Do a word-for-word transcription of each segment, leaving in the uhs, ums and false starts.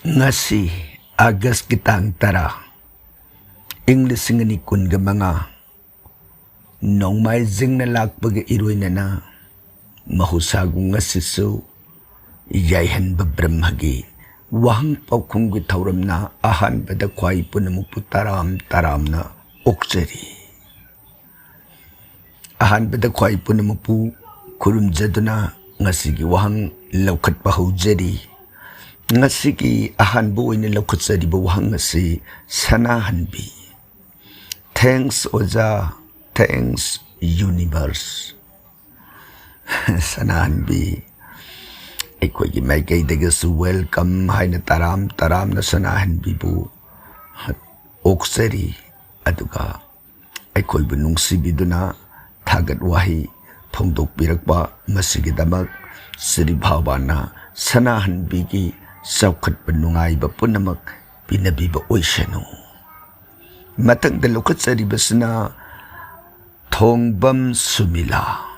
ꯉꯁꯤ ꯑꯥꯒꯁꯀꯤ ꯇꯥꯡ ꯇꯔꯥ, ꯏꯪ ꯂꯤꯁꯤꯡ ꯑꯅꯤ ꯀꯨꯟꯒ ꯃꯉꯥ, ꯅꯣꯡꯃꯥꯏꯖꯤꯡꯅ ꯂꯥꯛꯄꯒ ꯏꯔꯣꯏꯅꯅ ꯃꯍꯧꯁꯥꯒꯨꯝ ꯉꯁꯤꯁꯨ ꯌꯥꯏꯍꯟꯕ ꯕ꯭ꯔꯍ꯭ꯃꯒꯤ ꯋꯥꯍꯪ ꯄꯥꯎꯈꯨꯝꯒꯤ ꯊꯧꯔꯝꯅ ꯑꯍꯥꯟꯕꯗ ꯈ꯭ꯋꯥꯏ ꯄꯨꯝꯅꯃꯛꯄꯨ ꯇꯔꯥꯝ ꯇꯔꯥꯝꯅ ꯑꯣꯛꯆꯔꯤ꯫ ꯑꯍꯥꯟꯕꯗ ꯈ꯭ꯋꯥꯏ ꯄꯨꯝꯅꯃꯛꯄꯨ ꯈꯨꯔꯨꯝꯖꯗꯨꯅ ꯉꯁꯤꯒꯤ ꯋꯥꯍꯪ ꯂꯧꯈꯠꯄ ꯍꯧꯖꯔꯤ꯫ ꯉꯁꯤꯒꯤ ꯑꯍꯥꯟꯕ ꯑꯣꯏꯅ ꯂꯧꯈꯠꯆꯔꯤꯕ ꯋꯥꯍꯪ ꯑꯁꯤ ꯁꯅꯥꯍꯟꯕꯤ꯫ Thanks ꯑꯣꯖꯥ, thanks universe꯫ ꯁꯅꯥꯍꯟꯕꯤ, ꯑꯩꯈꯣꯏꯒꯤ ꯃꯥꯏꯀꯩꯗꯒꯤꯁꯨ welcome ꯍꯥꯏꯅ ꯇꯔꯥꯝ ꯇꯔꯥꯝꯅ ꯁꯅꯥꯍꯟꯕꯤꯕꯨ ꯑꯣꯛꯆꯔꯤ꯫ ꯑꯗꯨꯒ ꯑꯩꯈꯣꯏꯕꯨ ꯅꯨꯡꯁꯤꯕꯤꯗꯨꯅ ꯊꯥꯒꯠ ꯋꯥꯍꯩ ꯐꯣꯡꯗꯣꯛꯄꯤꯔꯛꯄ ꯃꯁꯤꯒꯤꯗꯃꯛ ꯁ꯭ꯔꯤ ꯚꯒꯋꯥꯟꯅ ꯁꯅꯥꯍꯟꯕꯤꯒꯤ ꯆꯥꯎꯈꯠꯄ ꯅꯨꯡꯉꯥꯏꯕ ꯄꯨꯝꯅꯃꯛ ꯄꯤꯅꯕꯤꯕ ꯑꯣꯏꯁꯅꯨ꯫ ꯃꯊꯪꯗ ꯂꯧꯈꯠꯆꯔꯤꯕꯁꯤꯅ ꯊꯣꯡꯕꯝ ꯁꯨꯃꯤꯂꯥ꯫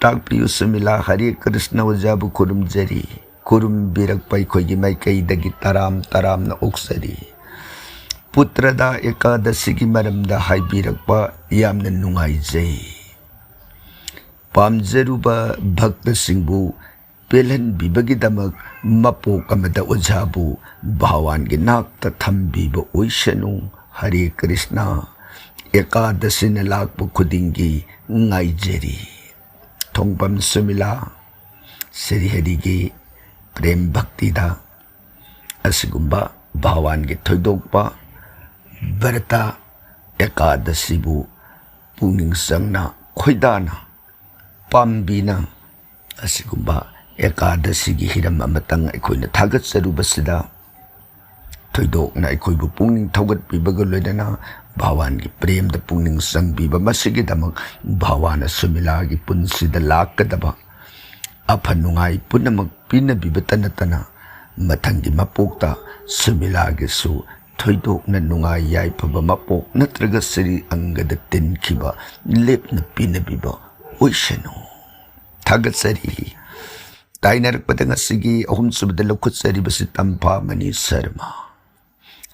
ꯇꯥꯛꯄꯤꯌꯨ ꯁꯨꯃꯤꯂꯥ, ꯍꯔꯦ ꯀ꯭ꯔꯤꯁꯅ ꯑꯣꯖꯥꯕꯨ ꯈꯨꯔꯨꯝꯖꯔꯤ꯫ ꯈꯨꯔꯨꯝꯕꯤꯔꯛꯄ ꯑꯩꯈꯣꯏꯒꯤ ꯃꯥꯏꯀꯩꯗꯒꯤ ꯇꯔꯥꯝ ꯇꯔꯥꯝꯅ ꯑꯣꯛꯆꯔꯤ꯫ ꯄꯨꯇ꯭ꯔꯗꯥ ꯑꯦꯀꯥꯗꯁꯤꯒꯤ ꯃꯔꯝꯗ ꯍꯥꯏꯕꯤꯔꯛꯄ ꯌꯥꯝꯅ ꯅꯨꯡꯉꯥꯏꯖꯩ꯫ ꯄꯥꯝꯖꯔꯨꯕ ꯚꯛꯇꯁꯤꯡꯕꯨ ꯄꯦꯜꯍꯟꯕꯤꯕꯒꯤꯗꯃꯛ ꯃꯄꯣꯛ ꯑꯃꯗ ꯑꯣꯖꯥꯕꯨ ꯚꯒꯋꯥꯟꯒꯤ ꯅꯥꯛꯇ ꯊꯝꯕꯤꯕ ꯑꯣꯏꯁꯅꯨ꯫ ꯍꯔꯦ ꯀ꯭ꯔꯤꯁꯅ꯫ ꯑꯦꯀꯥꯗꯁꯤꯅ ꯂꯥꯛꯄ ꯈꯨꯗꯤꯡꯒꯤ ꯉꯥꯏꯖꯔꯤ꯫ ꯊꯣꯡꯕꯝ ꯁꯨꯃꯤꯂꯥ, ꯁ꯭ꯔꯤ ꯍꯔꯤꯒꯤ ꯄ꯭ꯔꯦꯝ ꯚꯛꯇꯤꯗ ꯑꯁꯤꯒꯨꯝꯕ ꯚꯒꯋꯥꯟꯒꯤ ꯊꯣꯏꯗꯣꯛꯄ ꯕ꯭ꯔꯇ ꯑꯦꯀꯥꯗꯁꯤꯕꯨ ꯄꯨꯛꯅꯤꯡ ꯆꯪꯅ, ꯈꯣꯏꯗꯥꯅ, ꯄꯥꯝꯕꯤꯅ ꯑꯁꯤꯒꯨꯝꯕ ꯑꯦꯀꯥꯗꯁꯤꯒꯤ ꯍꯤꯔꯝ ꯑꯃꯇꯪ ꯑꯩꯈꯣꯏꯅ ꯊꯥꯒꯠꯆꯔꯨꯕꯁꯤꯗ ꯊꯣꯏꯗꯣꯛꯅ ꯑꯩꯈꯣꯏꯕꯨ ꯄꯨꯛꯅꯤꯡ ꯊꯧꯒꯠꯄꯤꯕꯒ ꯂꯣꯏꯅꯅ ꯚꯒꯋꯥꯟꯒꯤ ꯄ꯭ꯔꯦꯝꯗ ꯄꯨꯛꯅꯤꯡ ꯆꯪꯕꯤꯕ, ꯃꯁꯤꯒꯤꯗꯃꯛ ꯚꯒꯋꯥꯟꯅ ꯁꯨꯃꯤꯂꯥꯒꯤ ꯄꯨꯟꯁꯤꯗ ꯂꯥꯛꯀꯗꯕ ꯑꯐ ꯅꯨꯡꯉꯥꯏ ꯄꯨꯝꯅꯃꯛ ꯄꯤꯅꯕꯤꯕꯇ ꯅꯠꯇꯅ ꯃꯊꯪꯒꯤ ꯃꯄꯣꯛꯇ ꯁꯨꯃꯤꯂꯥꯒꯤꯁꯨ ꯊꯣꯏꯗꯣꯛꯅ ꯅꯨꯡꯉꯥꯏ ꯌꯥꯏꯐꯕ ꯃꯄꯣꯛ ꯅꯠꯇ꯭ꯔꯒ ꯁ꯭ꯔꯤ ꯑꯪꯒꯗ ꯇꯤꯟꯈꯤꯕ ꯂꯦꯞꯅ ꯄꯤꯅꯕꯤꯕ ꯑꯣꯏꯁꯅꯨ꯫ ꯊꯥꯒꯠꯆꯔꯤ꯫ ꯇꯥꯏꯅꯔꯛꯄꯗ ꯉꯁꯤꯒꯤ ꯑꯍꯨꯝꯁꯨꯕꯗ ꯂꯧꯈꯠꯆꯔꯤꯕꯁꯤ ꯇꯝꯐꯥꯃꯅꯤ ꯁꯔꯃ꯫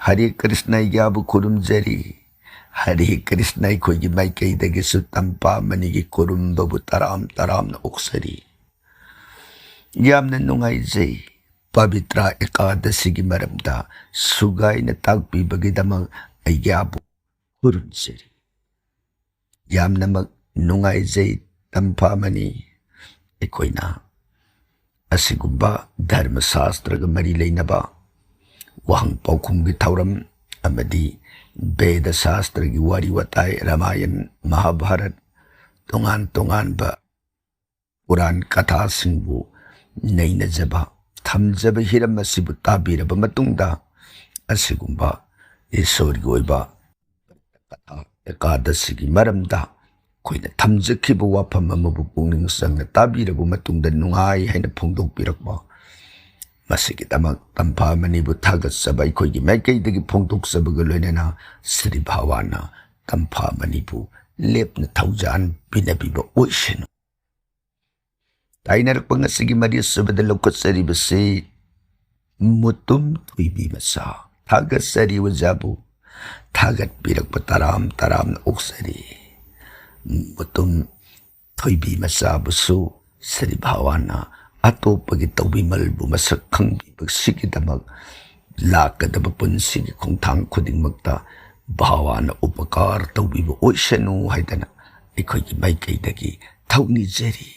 ꯍꯔꯦ ꯀ꯭ꯔꯤꯁꯅ, ꯑꯩꯒꯤꯕꯨ ꯈꯨꯔꯨꯝꯖꯔꯤ꯫ ꯍꯔꯦ ꯀ꯭ꯔꯤꯁꯅ, ꯑꯩꯈꯣꯏꯒꯤ ꯃꯥꯏꯀꯩꯗꯒꯤꯁꯨ ꯇꯝꯐꯥꯃꯅꯤꯒꯤ ꯈꯨꯔꯨꯝꯕꯕꯨ ꯇꯔꯥꯝ ꯇꯔꯥꯝꯅ ꯑꯣꯛꯆꯔꯤ꯫ ꯌꯥꯝꯅ ꯅꯨꯡꯉꯥꯏꯖꯩ꯫ ꯄꯕꯤꯇ꯭ꯔ ꯑꯦꯀꯥꯗꯁꯤꯒꯤ ꯃꯔꯝꯗ ꯁꯨꯒꯥꯏꯅ ꯇꯥꯛꯄꯤꯕꯒꯤꯗꯃꯛ ꯑꯩꯒꯤꯕꯨ ꯈꯨꯔꯨꯝꯖꯔꯤ꯫ ꯌꯥꯝꯅꯃꯛ ꯅꯨꯡꯉꯥꯏꯖꯩ ꯇꯝꯐꯥꯃꯅꯤ꯫ ꯑꯩꯈꯣꯏꯅ ꯑꯁꯤꯒꯨꯝꯕ ꯙꯔꯃ ꯁꯥꯁꯇ꯭ꯔꯒ ꯃꯔꯤ ꯂꯩꯅꯕ ꯋꯥꯍꯪ ꯄꯥꯎꯈꯨꯝꯒꯤ ꯊꯧꯔꯝ ꯑꯃꯗꯤ ꯕꯦꯗ ꯁꯥꯁꯇ꯭ꯔꯒꯤ ꯋꯥꯔꯤ ꯋꯥꯇꯥꯏ, ꯔꯥꯃꯥꯌꯟ, ꯃꯍꯥꯚꯥꯔꯠ, ꯇꯣꯉꯥꯟ ꯇꯣꯉꯥꯟꯕ ꯄꯨꯔꯥꯟ ꯀꯊꯥꯁꯤꯡꯕꯨ ꯅꯩꯅꯖꯕ, ꯊꯝꯖꯕ ꯍꯤꯔꯝ ꯑꯁꯤꯕꯨ ꯇꯥꯕꯤꯔꯕ ꯃꯇꯨꯡꯗ, ꯑꯁꯤꯒꯨꯝꯕ ꯏꯁꯣꯔꯒꯤ ꯑꯣꯏꯕ ꯀꯊꯥ ꯑꯦꯀꯥꯗꯁꯤꯒꯤ ꯃꯔꯝꯗ ꯑꯩꯈꯣꯏꯅ ꯊꯝꯖꯈꯤꯕ ꯋꯥꯐꯝ ꯑꯃꯕꯨ ꯄꯨꯛꯅꯤꯡ ꯆꯪꯅ ꯇꯥꯕꯤꯔꯕ ꯃꯇꯨꯡꯗ ꯅꯨꯡꯉꯥꯏ ꯍꯥꯏꯅ ꯐꯣꯡꯗꯣꯛꯄꯤꯔꯛꯄ, ꯃꯁꯤꯒꯤꯗꯃꯛ ꯇꯝꯐꯥꯃꯅꯤꯕꯨ ꯊꯥꯒꯠꯆꯕ ꯑꯩꯈꯣꯏꯒꯤ ꯃꯥꯏꯀꯩꯗꯒꯤ ꯐꯣꯡꯗꯣꯛꯆꯕꯒ ꯂꯣꯏꯅꯅ ꯁ꯭ꯔꯤ ꯚꯒꯋꯥꯟꯅ ꯇꯝꯐꯥꯃꯅꯤꯕꯨ ꯂꯦꯞꯅ ꯊꯧꯖꯥꯟ ꯄꯤꯅꯕꯤꯕ ꯑꯣꯏꯁꯅꯨ꯫ ꯇꯥꯏꯅꯔꯛꯄ ꯉꯁꯤꯒꯤ ꯃꯔꯤꯁꯨꯕꯗ ꯂꯧꯈꯠꯆꯔꯤꯕꯁꯤ ꯃꯨꯇꯨꯝ ꯊꯣꯏꯕꯤ ꯃꯆꯥ꯫ ꯊꯥꯒꯠꯆꯔꯤ ꯑꯣꯖꯥꯕꯨ꯫ ꯊꯥꯒꯠꯄꯤꯔꯛꯄ ꯇꯔꯥꯝ ꯇꯔꯥꯝꯅ ꯑꯣꯛꯆꯔꯤ꯫ ꯃꯨꯇꯨꯝ ꯊꯣꯏꯕꯤ ꯃꯆꯥꯕꯨꯁꯨ ꯁ꯭ꯔꯤ ꯚꯒꯋꯥꯟꯅ ꯑꯇꯣꯞꯄꯒꯤ ꯇꯧꯕꯤꯃꯜꯕꯨ ꯃꯁꯛ ꯈꯪꯕꯤꯕꯁꯤꯒꯤꯗꯃꯛ ꯂꯥꯛꯀꯗꯕ ꯄꯨꯟꯁꯤꯒꯤ ꯈꯣꯡꯊꯥꯡ ꯈꯨꯗꯤꯡꯃꯛꯇ ꯚꯒꯋꯥꯟꯅ ꯎꯄꯀꯥꯔ ꯇꯧꯕꯤꯕ ꯑꯣꯏꯁꯅꯨ ꯍꯥꯏꯗꯅ ꯑꯩꯈꯣꯏꯒꯤ ꯃꯥꯏꯀꯩꯗꯒꯤ ꯊꯧꯅꯤꯖꯔꯤ꯫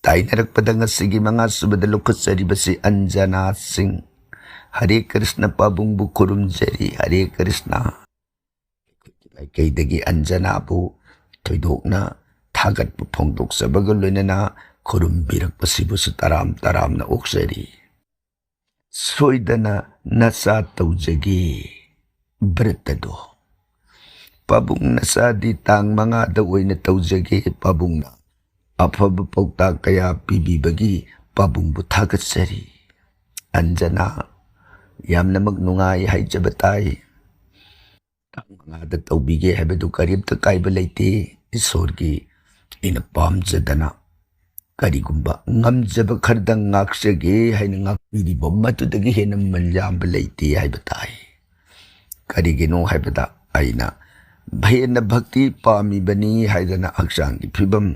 ꯇꯥꯏꯅꯔꯛꯄꯗ ꯉꯁꯤꯒꯤ ꯃꯉꯥꯁꯨꯕꯗ ꯂꯧꯈꯠꯆꯔꯤꯕꯁꯤ ꯑꯟꯖꯅꯥ ꯁꯤꯡ꯫ ꯍꯔꯦ ꯀ꯭ꯔꯤꯁꯅ, ꯄꯥꯕꯨꯡꯕꯨ ꯈꯨꯔꯨꯝꯖꯔꯤ꯫ ꯍꯔꯦ ꯀ꯭ꯔꯤꯁꯅ꯫ ꯑꯩꯈꯣꯏꯒꯤ ꯃꯥꯏꯀꯩꯗꯒꯤ ꯑꯟꯖꯅꯥꯕꯨ ꯊꯣꯏꯗꯣꯛꯅ ꯊꯥꯒꯠꯄ ꯐꯣꯡꯗꯣꯛꯆꯕꯒ ꯂꯣꯏꯅꯅ ꯈꯨꯔꯨꯝꯕꯤꯔꯛꯄꯁꯤꯕꯨꯁꯨ ꯇꯔꯥꯝ ꯇꯔꯥꯝꯅ ꯑꯣꯛꯆꯔꯤ꯫ ꯁꯣꯏꯗꯅ ꯅꯆꯥ ꯇꯧꯖꯒꯦ ꯕ꯭ꯔꯠ ꯑꯗꯣ꯫ ꯄꯥꯕꯨꯡ, ꯅꯆꯥꯗꯤ ꯇꯥꯡ ꯃꯉꯥꯗ ꯑꯣꯏꯅ ꯇꯧꯖꯒꯦ꯫ ꯄꯥꯕꯨꯡꯅ ꯑꯐꯕ ꯄꯥꯎꯇꯥꯛ ꯀꯌꯥ ꯄꯤꯕꯤꯕꯒꯤ ꯄꯥꯕꯨꯡꯕꯨ ꯊꯥꯒꯠꯆꯔꯤ꯫ ꯑꯟꯖꯅꯥ, ꯌꯥꯝꯅꯃꯛ ꯅꯨꯡꯉꯥꯏ ꯍꯥꯏꯖꯕ ꯇꯥꯏ꯫ ꯇꯥꯡ ꯃꯉꯥꯗ ꯇꯧꯕꯤꯒꯦ ꯍꯥꯏꯕꯗꯨ ꯀꯔꯤꯝꯇ ꯀꯥꯏꯕ ꯂꯩꯇꯦ꯫ ꯏꯁꯣꯔꯒꯤ ꯑꯩꯅ ꯄꯥꯝꯖꯗꯅ ꯀꯔꯤꯒꯨꯝꯕ ꯉꯝꯖꯕ ꯈꯔꯗꯪ ꯉꯥꯛꯆꯒꯦ ꯍꯥꯏꯅ ꯉꯥꯛꯄꯤꯔꯤꯕ ꯃꯗꯨꯗꯒꯤ ꯍꯦꯟꯅ ꯃꯃꯜ ꯌꯥꯝꯕ ꯂꯩꯇꯦ ꯍꯥꯏꯕ ꯇꯥꯏ꯫ ꯀꯔꯤꯒꯤꯅꯣ ꯍꯥꯏꯕꯗ ꯑꯩꯅ ꯍꯦꯟꯅ ꯚꯛꯇꯤ ꯄꯥꯝꯃꯤꯕꯅꯤ ꯍꯥꯏꯗꯅ ꯍꯛꯆꯥꯡꯒꯤ ꯐꯤꯕꯝ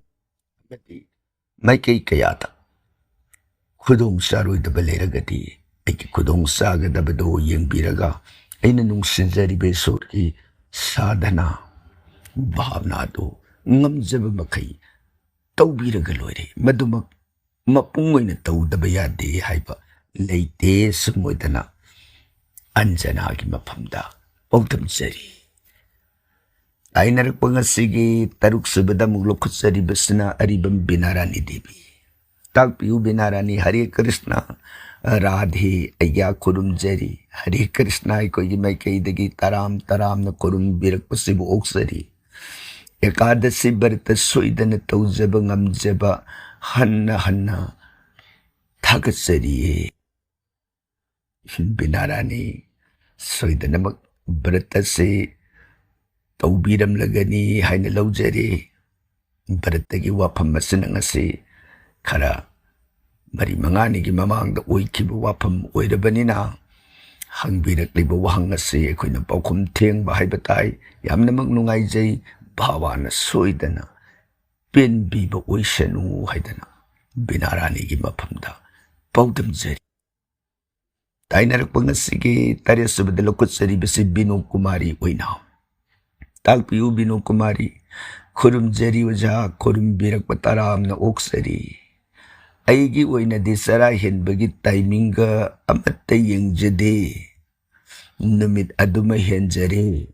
ꯑꯃꯗꯤ ꯃꯥꯏꯀꯩ ꯀꯌꯥꯗ ꯈꯨꯗꯣꯡ ꯆꯥꯔꯣꯏꯗꯕ ꯂꯩꯔꯒꯗꯤ ꯑꯩꯒꯤ ꯈꯨꯗꯣꯡ ꯆꯥꯒꯗꯕꯗꯨ ꯌꯦꯡꯕꯤꯔꯒ ꯑꯩꯅ ꯅꯨꯡꯁꯤꯖꯔꯤꯕ ꯏꯁꯣꯔꯒꯤ ꯁꯥꯙꯅ ꯚꯥꯕꯅꯥ ꯑꯗꯨ ꯉꯝꯖꯕ ꯃꯈꯩ ꯇꯧꯕꯤꯔꯒ ꯂꯣꯏꯔꯦ꯫ ꯃꯗꯨꯃꯛ ꯃꯄꯨꯡ ꯑꯣꯏꯅ ꯇꯧꯗꯕ ꯌꯥꯗꯦ ꯍꯥꯏꯕ ꯂꯩꯇꯦ꯫ ꯁꯨꯝ ꯑꯣꯏꯗꯅ ꯑꯟꯖꯅꯥꯒꯤ ꯃꯐꯝꯗ ꯄꯥꯎꯗꯝꯖꯔꯤ꯫ ꯇꯥꯏꯅꯔꯛꯄ ꯉꯁꯤꯒꯤ ꯇꯔꯨꯛ ꯁꯨꯕꯗ ꯑꯃꯨꯛ ꯂꯧꯈꯠꯆꯔꯤꯕꯁꯤꯅ ꯑꯔꯤꯕꯝ ꯕꯤꯅꯥꯔꯥꯅꯤ ꯗꯦꯕꯤ꯫ ꯇꯥꯛꯄꯤꯌꯨ ꯕꯤꯅꯥꯔꯥꯅꯤ꯫ ꯍꯔꯦ ꯀ꯭ꯔꯤꯁꯅ꯫ ꯔꯥꯙꯦ꯫ ꯑꯩꯒ꯭ꯌꯥ ꯈꯨꯔꯨꯝꯖꯔꯤ꯫ ꯍꯔꯦ ꯀ꯭ꯔꯤꯁꯅ꯫ ꯑꯩꯈꯣꯏꯒꯤ ꯃꯥꯏꯀꯩꯗꯒꯤ ꯇꯔꯥꯝ ꯇꯔꯥꯝꯅ ꯈꯨꯔꯨꯝꯕꯤꯔꯛꯄꯁꯤꯕꯨ ꯑꯣꯛꯆꯔꯤ꯫ ꯑꯦꯀꯥꯗꯁꯤ ꯕ꯭ꯔꯇ ꯁꯣꯏꯗꯅ ꯇꯧꯖꯕ ꯉꯝꯖꯕ ꯍꯟꯅ ꯍꯟꯅ ꯊꯥꯒꯠꯆꯔꯤꯌꯦ꯫ ꯕꯤꯅꯥꯔꯥꯅꯤ ꯁꯣꯏꯗꯅꯃꯛ ꯕ꯭ꯔꯇꯁꯤ ꯇꯧꯕꯤꯔꯝꯂꯒꯅꯤ ꯍꯥꯏꯅ ꯂꯧꯖꯔꯤ꯫ ꯚꯥꯔꯠꯇꯒꯤ ꯋꯥꯐꯝ ꯑꯁꯤꯅ ꯉꯁꯤ ꯈꯔ ꯃꯔꯤ ꯃꯉꯥꯅꯤꯒꯤ ꯃꯃꯥꯡꯗ ꯑꯣꯏꯈꯤꯕ ꯋꯥꯐꯝ ꯑꯣꯏꯔꯕꯅꯤꯅ ꯍꯪꯕꯤꯔꯛꯂꯤꯕ ꯋꯥꯍꯪ ꯑꯁꯤ ꯑꯩꯈꯣꯏꯅ ꯄꯥꯎꯈꯨꯝ ꯊꯦꯡꯕ ꯍꯥꯏꯕ ꯇꯥꯏ꯫ ꯌꯥꯝꯅꯃꯛ ꯅꯨꯡꯉꯥꯏꯖꯩ꯫ ꯚꯥꯕꯥꯅ ꯁꯣꯏꯗꯅ ꯄꯦꯟꯕꯤꯕ ꯑꯣꯏꯁꯅꯨ ꯍꯥꯏꯗꯅ ꯕꯤꯅꯥꯔꯥꯅꯤꯒꯤ ꯃꯐꯝꯗ ꯄꯥꯎꯗꯝꯖꯔꯤ꯫ ꯇꯥꯏꯅꯔꯛꯄ ꯉꯁꯤꯒꯤ ꯇꯔꯦꯠ ꯁꯨꯕꯗ ꯂꯧꯈꯠꯆꯔꯤꯕꯁꯤ ꯕꯤꯅꯣ ꯀꯨꯃꯥꯔꯤ ꯑꯣꯏꯅ꯫ ꯇꯥꯛꯄꯤꯌꯨ ꯕꯤꯅꯣ ꯀꯨꯃꯥꯔꯤ꯫ ꯈꯨꯔꯨꯝꯖꯔꯤ ꯑꯣꯖꯥ, ꯈꯨꯔꯨꯝꯕꯤꯔꯛꯄ ꯇꯔꯥꯝꯅ ꯑꯣꯛꯆꯔꯤ꯫ ꯑꯩꯒꯤ ꯑꯣꯏꯅꯗꯤ ꯆꯔꯥ ꯍꯦꯟꯕꯒꯤ ꯇꯥꯏꯃꯤꯡꯒ ꯑꯃꯠꯇ ꯌꯦꯡꯖꯗꯦ꯫ ꯅꯨꯃꯤꯠ ꯑꯗꯨꯃ ꯍꯦꯟꯖꯔꯦ꯫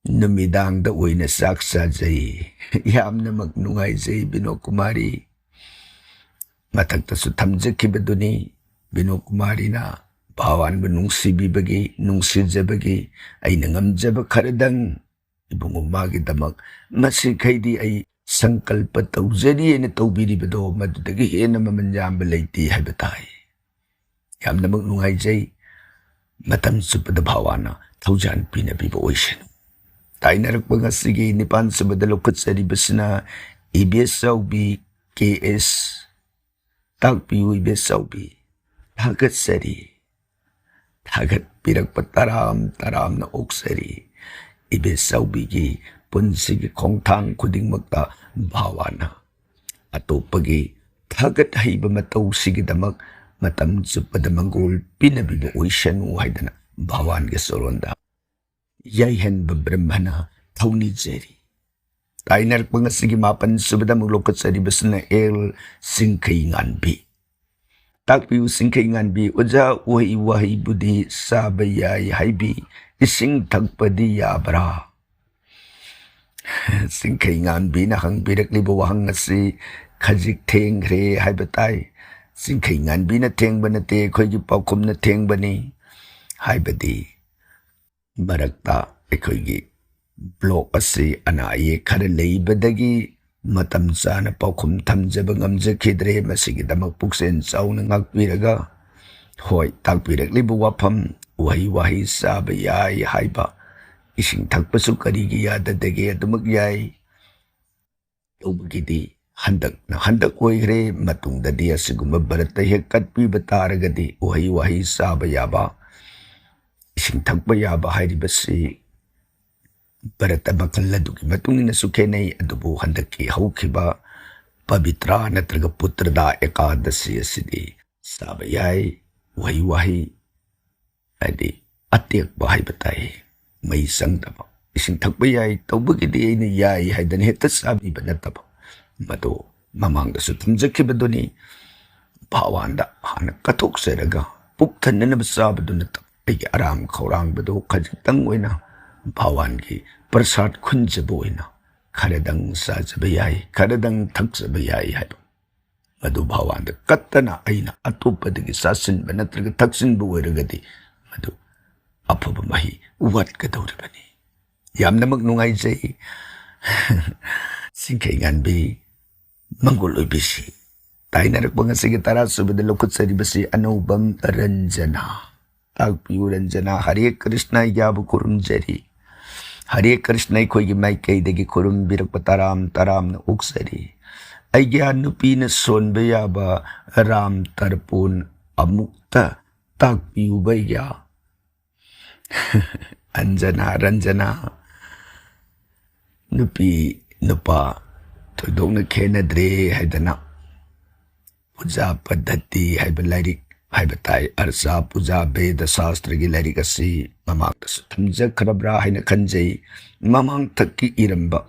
ꯅꯨꯃꯤꯗꯥꯡꯗ ꯑꯣꯏꯅ ꯆꯥꯛ ꯆꯥꯖꯩ꯫ ꯌꯥꯝꯅꯃꯛ ꯅꯨꯡꯉꯥꯏꯖꯩ ꯕꯤꯅꯣ ꯀꯨꯃꯥꯔꯤ꯫ ꯃꯊꯛꯇꯁꯨ ꯊꯝꯖꯈꯤꯕꯗꯨꯅꯤ, ꯕꯤꯅꯣ ꯀꯨꯃꯥꯔꯤꯅ ꯚꯥꯋꯥꯟꯕꯨ ꯅꯨꯡꯁꯤꯕꯤꯕꯒꯤ, ꯅꯨꯡꯁꯤꯖꯕꯒꯤ ꯑꯩꯅ ꯉꯝꯖꯕ ꯈꯔꯗꯪ ꯏꯕꯨꯡꯉꯣ ꯃꯥꯒꯤꯗꯃꯛ ꯃꯁꯤꯈꯩꯗꯤ ꯑꯩ ꯁꯪꯀꯜꯄ ꯇꯧꯖꯔꯤ ꯍꯥꯏꯅ ꯇꯧꯕꯤꯔꯤꯕꯗꯣ ꯃꯗꯨꯗꯒꯤ ꯍꯦꯟꯅ ꯃꯃꯜ ꯌꯥꯝꯕ ꯂꯩꯇꯦ ꯍꯥꯏꯕ ꯇꯥꯏ꯫ ꯌꯥꯝꯅꯃꯛ ꯅꯨꯡꯉꯥꯏꯖꯩ꯫ ꯃꯇꯝ ꯆꯨꯞꯄꯗ ꯚꯥꯋꯥꯅ ꯊꯧꯖꯥꯟ ꯄꯤꯅꯕꯤꯕ ꯑꯣꯏꯁꯅꯨ꯫ ꯇꯥꯏꯅꯔꯛꯄ ꯉꯁꯤꯒꯤ ꯅꯤꯄꯥꯟ ꯁꯨꯕꯗ ꯂꯧꯈꯠꯆꯔꯤꯕꯁꯤꯅ ꯏꯕꯦꯆꯥꯎꯕꯤ ꯀꯦ ꯑꯦꯁ꯫ ꯇꯥꯛꯄꯤꯌꯨ ꯏꯕꯦꯆꯧꯕꯤ꯫ ꯊꯥꯒꯠꯆꯔꯤ꯫ ꯊꯥꯒꯠꯄꯤꯔꯛꯄ ꯇꯔꯥꯝ ꯇꯔꯥꯝꯅ ꯑꯣꯛꯆꯔꯤ꯫ ꯏꯕꯦꯆꯧꯕꯤꯒꯤ ꯄꯨꯟꯁꯤꯒꯤ ꯈꯣꯡꯊꯥꯡ ꯈꯨꯗꯤꯡꯃꯛꯇ ꯚꯥꯋꯥꯅ ꯑꯇꯣꯞꯄꯒꯤ ꯊꯥꯒꯠ ꯍꯩꯕ ꯃꯇꯧꯁꯤꯒꯤꯗꯃꯛ ꯃꯇꯝ ꯆꯨꯞꯄꯗ ꯃꯪꯒꯣꯜ ꯄꯤꯅꯕꯤꯕ ꯑꯣꯏꯁꯅꯨ ꯍꯥꯏꯗꯅ ꯚꯥꯋꯥꯟꯒꯤ ꯆꯔꯣꯟꯗ ꯌꯥꯏꯍꯟꯕ ꯕ꯭ꯔꯍ꯭ꯃꯅ ꯊꯧꯅꯤꯖꯔꯤ꯫ ꯇꯥꯏꯅꯔꯛꯄ ꯉꯁꯤꯒꯤ ꯃꯥꯄꯟ ꯁꯨꯕꯗ ꯑꯃꯨꯛ ꯂꯧꯈꯠꯆꯔꯤꯕꯁꯤꯅ ꯑꯦꯜ ꯁꯤꯡꯈꯩ ꯉꯥꯟꯕꯤ꯫ ꯇꯥꯛꯄꯤꯌꯨ ꯁꯤꯡꯈꯩ ꯉꯥꯟꯕꯤ, ꯑꯣꯖꯥ, ꯎꯍꯩ ꯋꯥꯍꯩꯕꯨꯗꯤ ꯆꯥꯕ ꯌꯥꯏ ꯍꯥꯏꯕꯤ, ꯏꯁꯤꯡ ꯊꯛꯄꯗꯤ ꯌꯥꯕ꯭ꯔꯥ? ꯁꯤꯡꯈꯩ ꯉꯥꯟꯕꯤꯅ ꯍꯪꯕꯤꯔꯛꯂꯤꯕ ꯋꯥꯍꯪ ꯑꯁꯤ ꯈꯖꯤꯛ ꯊꯦꯡꯈ꯭ꯔꯦ ꯍꯥꯏꯕ ꯇꯥꯏ꯫ ꯁꯤꯡꯈꯩ ꯉꯥꯟꯕꯤꯅ ꯊꯦꯡꯕ ꯅꯠꯇꯦ, ꯑꯩꯈꯣꯏꯒꯤ ꯄꯥꯎꯈꯨꯝꯅ ꯊꯦꯡꯕꯅꯤ꯫ ꯍꯥꯏꯕꯗꯤ ꯃꯔꯛꯇ ꯑꯩꯈꯣꯏꯒꯤ ꯕ꯭ꯂꯣꯛ ꯑꯁꯤ ꯑꯅꯥ ꯑꯌꯦꯛ ꯈꯔ ꯂꯩꯕꯗꯒꯤ ꯃꯇꯝ ꯆꯥꯅ ꯄꯥꯎꯈꯨꯝ ꯊꯝꯖꯕ ꯉꯝꯖꯈꯤꯗ꯭ꯔꯦ꯫ ꯃꯁꯤꯒꯤꯗꯃꯛ ꯄꯨꯛꯆꯦꯜ ꯆꯥꯎꯅ ꯉꯥꯛꯄꯤꯔꯒ, ꯍꯣꯏ, ꯇꯥꯛꯄꯤꯔꯛꯂꯤꯕ ꯋꯥꯐꯝ, ꯎꯍꯩ ꯋꯥꯍꯩ ꯆꯥꯕ ꯌꯥꯏ ꯍꯥꯏꯕ, ꯏꯁꯤꯡ ꯊꯛꯄꯁꯨ ꯀꯔꯤꯒꯤ ꯌꯥꯗꯗꯒꯦ? ꯑꯗꯨꯃꯛ ꯌꯥꯏ꯫ ꯇꯧꯕꯒꯤꯗꯤ ꯍꯟꯗꯛꯅ ꯍꯟꯗꯛ ꯑꯣꯏꯈ꯭ꯔꯦ, ꯃꯇꯨꯡꯗꯗꯤ ꯑꯁꯤꯒꯨꯝꯕ ꯕ꯭ꯔꯠꯇ ꯍꯦꯛ ꯀꯠꯄꯤꯕ ꯇꯥꯔꯒꯗꯤ ꯎꯍꯩ ꯋꯥꯍꯩ ꯆꯥꯕ ꯌꯥꯕ, ꯏꯁꯤꯡ ꯊꯛꯄ ꯌꯥꯕ ꯍꯥꯏꯔꯤꯕꯁꯤ ꯕ꯭ꯔꯠꯇ ꯃꯈꯜ ꯑꯗꯨꯒꯤ ꯃꯇꯨꯡ ꯏꯟꯅꯁꯨ ꯈꯦꯠꯅꯩ꯫ ꯑꯗꯨꯕꯨ ꯍꯟꯗꯛꯀꯤ ꯍꯧꯈꯤꯕ ꯄꯕꯤꯇ꯭ꯔꯥ ꯅꯠꯇ꯭ꯔꯒ ꯄꯨꯇ꯭ꯔꯗꯥ ꯑꯦꯀꯥꯗꯁꯤ ꯑꯁꯤꯗꯤ ꯆꯥꯕ ꯌꯥꯏ꯫ ꯎꯍꯩ ꯋꯥꯍꯩ ꯍꯥꯏꯗꯤ ꯑꯇꯦꯛꯄ ꯍꯥꯏꯕ ꯇꯥꯏ, ꯃꯩ ꯆꯪꯗꯕ꯫ ꯏꯁꯤꯡ ꯊꯛꯄ ꯌꯥꯏ, ꯇꯧꯕꯒꯤꯗꯤ ꯑꯩꯅ ꯌꯥꯏ ꯍꯥꯏꯗꯅ ꯍꯦꯛꯇ ꯆꯥꯕꯤꯕ ꯅꯠꯇꯕ, ꯃꯗꯨ ꯃꯃꯥꯡꯗꯁꯨ ꯊꯝꯖꯈꯤꯕꯗꯨꯅꯤ꯫ ꯚꯥꯋꯥꯟꯗ ꯍꯥꯟꯅ ꯀꯠꯊꯣꯛꯆꯔꯒ ꯄꯨꯛ ꯊꯟꯅꯅꯕ ꯆꯥꯕꯗꯨ ꯅꯠꯇꯕ, ꯑꯩꯒꯤ ꯑꯔꯥꯝ ꯈꯧꯔꯥꯡꯕꯗꯨ ꯈꯖꯤꯛꯇꯪ ꯑꯣꯏꯅ ꯚꯥꯋꯥꯟꯒꯤ ꯄ꯭ꯔꯁꯥꯗ ꯈꯨꯟꯖꯕ ꯑꯣꯏꯅ ꯈꯔꯗꯪ ꯆꯥꯖꯕ ꯌꯥꯏ, ꯈꯔꯗꯪ ꯊꯛꯆꯕ ꯌꯥꯏ ꯍꯥꯏꯕ꯫ ꯃꯗꯨ ꯚꯥꯋꯥꯟꯗ ꯀꯠꯇꯅ ꯑꯩꯅ ꯑꯇꯣꯞꯄꯗꯒꯤ ꯆꯥꯁꯤꯟꯕ ꯅꯠꯇ꯭ꯔꯒ ꯊꯛꯆꯤꯟꯕ ꯑꯣꯏꯔꯒꯗꯤ ꯃꯗꯨ ꯑꯐꯕ ꯃꯍꯩ ꯋꯥꯠꯀꯗꯧꯔꯤꯕꯅꯤ꯫ ꯌꯥꯝꯅꯃꯛ ꯅꯨꯡꯉꯥꯏꯖꯩ꯫ ꯁꯤꯡꯈꯩ ꯉꯥꯟꯕꯤ, ꯃꯪꯒꯣꯜ ꯑꯣꯏꯕꯤꯁꯤ꯫ ꯇꯥꯏꯅꯔꯛꯄ ꯉꯁꯤꯒꯤ ꯇꯔꯥ ꯁꯨꯕꯗ ꯂꯧꯈꯠꯆꯔꯤꯕꯁꯤ ꯑꯅꯧꯕꯝ ꯔꯟꯖꯅꯥ꯫ ꯇꯥꯛꯄꯤꯌꯨ ꯔꯟꯖꯅꯥ꯫ ꯍꯔꯦ ꯀ꯭ꯔꯤꯁꯅ ꯌꯥꯕ ꯈꯨꯔꯨꯝꯖꯔꯤ꯫ ꯍꯔꯦ ꯀ꯭ꯔꯤꯁꯅ ꯑꯩꯈꯣꯏꯒꯤ ꯃꯥꯏꯀꯩꯗꯒꯤ ꯈꯨꯔꯨꯝꯕꯤꯔꯛꯄ ꯇꯔꯥꯝ ꯇꯔꯥꯝꯅ ꯑꯣꯛꯆꯔꯤ꯫ ꯑꯩꯒꯤ ꯅꯨꯄꯤꯅ ꯁꯣꯟꯕ ꯌꯥꯕ ꯔꯥꯝ ꯇꯔꯄꯣꯟ ꯑꯃꯨꯛꯇ ꯇꯥꯛꯄꯤꯌꯨꯕ ꯑꯩꯒꯤ꯫ ꯑꯟꯖꯅꯥ, ꯔꯟꯖꯅꯥ, ꯅꯨꯄꯤ ꯅꯨꯄꯥ ꯊꯣꯏꯗꯣꯛꯅ ꯈꯦꯠꯅꯗ꯭ꯔꯦ ꯍꯥꯏꯗꯅ ꯄꯨꯖꯥ ꯄꯗꯙꯇꯤ ꯍꯥꯏꯕ ꯂꯥꯏꯔꯤꯛ ꯍꯥꯏꯕ ꯇꯥꯏ꯫ ꯑꯔꯆꯥ ꯄꯨꯖꯥ ꯕꯦꯗ ꯁꯥꯁꯇ꯭ꯔꯒꯤ ꯂꯥꯏꯔꯤꯛ ꯑꯁꯤ ꯃꯃꯥꯡꯗꯁꯨ ꯊꯝꯖꯈ꯭ꯔꯕ꯭ꯔꯥ ꯍꯥꯏꯅ ꯈꯟꯖꯩ꯫ ꯃꯃꯥꯡꯊꯛꯀꯤ ꯏꯔꯝꯕ,